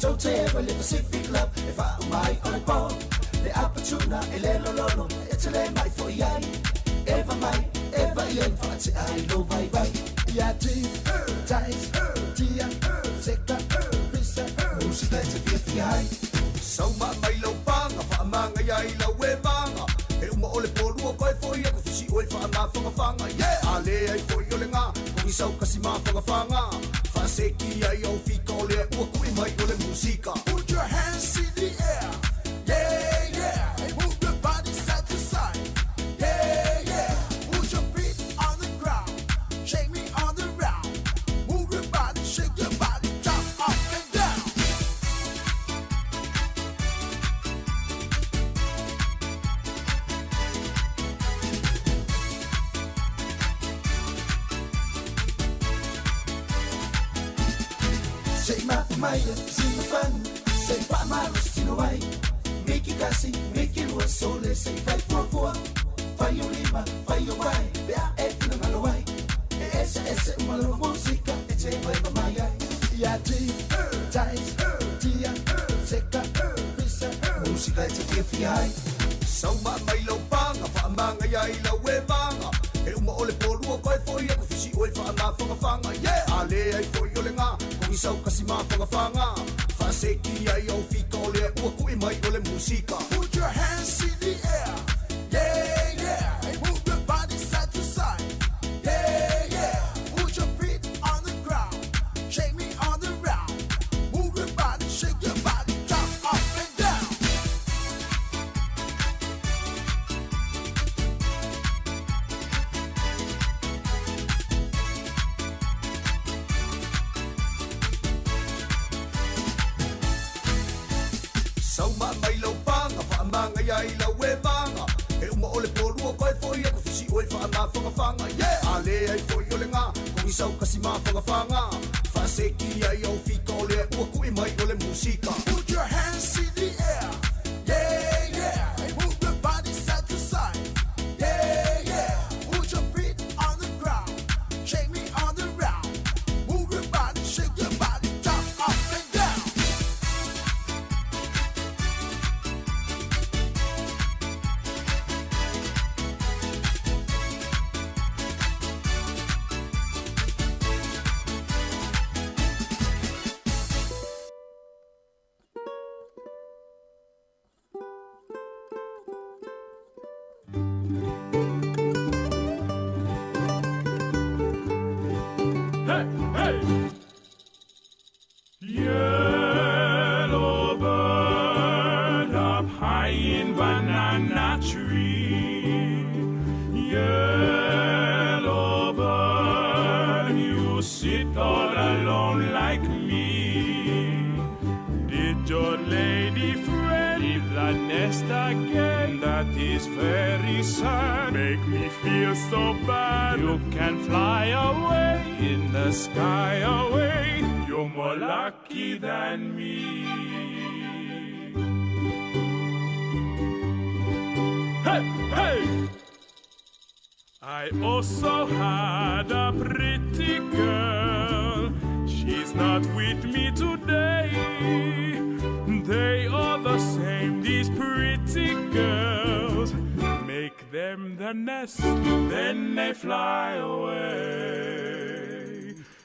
tou te ewa le Pacific Club e wha umai o le pō. Le apatuna e le lololo e te le mai fo iai. Eva mai, eva i en wha te ai lo vai vai. Ia ti, tais, tia, seka, pisa, musika e te fia fia ai. Sau ma mai lau panga, wha amanga ia i lau e vanga. E uma o le pōlua koe foi a kufisi oe wha ama whanga whanga. Yeah! A le ai foi o le ngā, kongi sau kasi ma whanga whanga. Wha se ki ai au fika o le ua kui mai o le musika. Put your hands in the air. Yeah, yeah. Hey, move your body side to side. Yeah, yeah. Put your feet on the ground. Shake me on the round. Move your body, shake your body, jump up and down. Say ma maya, sino fan, say pa maru sino ai. Miki kasi, miki lua sole, say 544. Fai o lima, fai o vai, be a e fina malo ai. E ese ese umalo musika, e te vai pa mai ai. Ia ti, tais, tia, seka, pisa, musika e te fia fia ai. Sau ma mai lau panga, wha amanga ia i lau e vanga. E uma o le pōlua koe foi a kufisi oe wha ama whanga whanga. Yeah! A le ai foi o le ngā, kongi sau kasi ma whanga whanga. Wha se ki ai au fika o le ua kui mai o le musika. Put your hands in the air. Yeah, yeah. Hey, move your body side to side. Yeah, yeah. Put your feet on the ground. Shake me on the round. Move your body, shake your body, jump up and down. Sau ma mai lau panga, wha amanga ia i lau e vanga. E uma o le pōlua koe foi a kufisi oe wha ama whanga whanga. Yeah! A le ai foi o le ngā, kongi sau kasi ma whanga whanga. Wha se ki ai au fika o le ua kui mai o le musika. Put your hands in the air. Yeah, yeah. Hey, move your body side to side. Yeah, yeah. Put your feet on the ground. Shake me on the round. Move your body, shake your body, jump up and down. Hey, hey! Yellow bird up high in banana tree. Yellow bird, you sit all alone like me. Did your lady friend leave the nest again? That is very sad. Make me feel so bad. You can fly away in the sky away. You're more lucky than me. Hey, hey! I also had a pretty girl. She's not with me today. They are the same, these pretty girls. Make them the nest, then they fly away.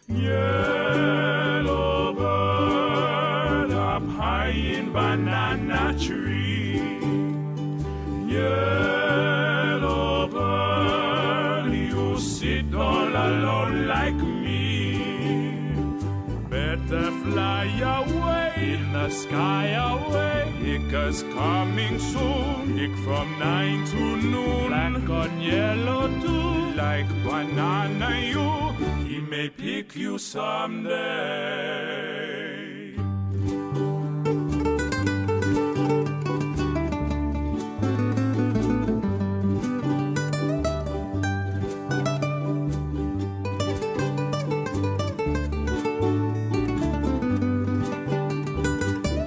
Yellow bird up high in banana tree. Yellow bird, you sit all alone like me. Better fly away in the sky away. Hicker's coming soon. Hick from 9 to noon. Black on yellow too. Like banana you. He may pick you someday.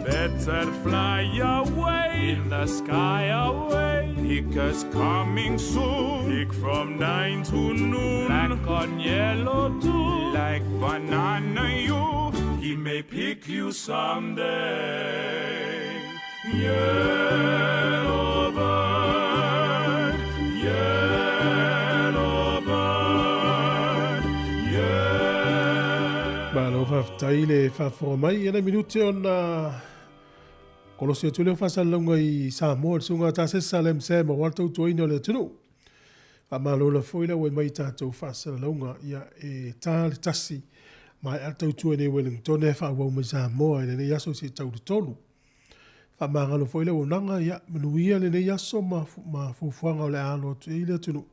Better fly away in the sky away. Hicker's coming soon. Hick from 9 to noon. Black on yellow too. Like banana you. He He may pick you someday. Yellow bird, yellow bird, yellow. Malo faafetai le faafofoga mai ia nai minute ona kolosi atu lea o faasalalauga i Samoa i le susuga a Tasesa Salem Sam aua le tautuaina o le atunuu. Faamalo la foi le auai mai i tatou faasalalauga ia e ta le tasi maea le tautua i nei Wellington e faaauau mai Samoa i lenei aso se i tau le tolu. Faamagalo foi le auaunaga ia manuia lenei aso ma ma fuafuaga o le a alo atu i ai le atunuu.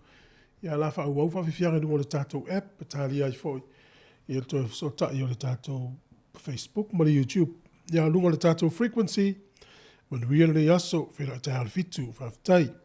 Ia la faaauau faafiafiaga i luga o le tatou app e talia ai foi ia le toe fesootai o le tatou Facebook ma le YouTube. Ia luga o le tatou frequency, manuia lenei aso, feiloai taeao i le 7. Faafetai.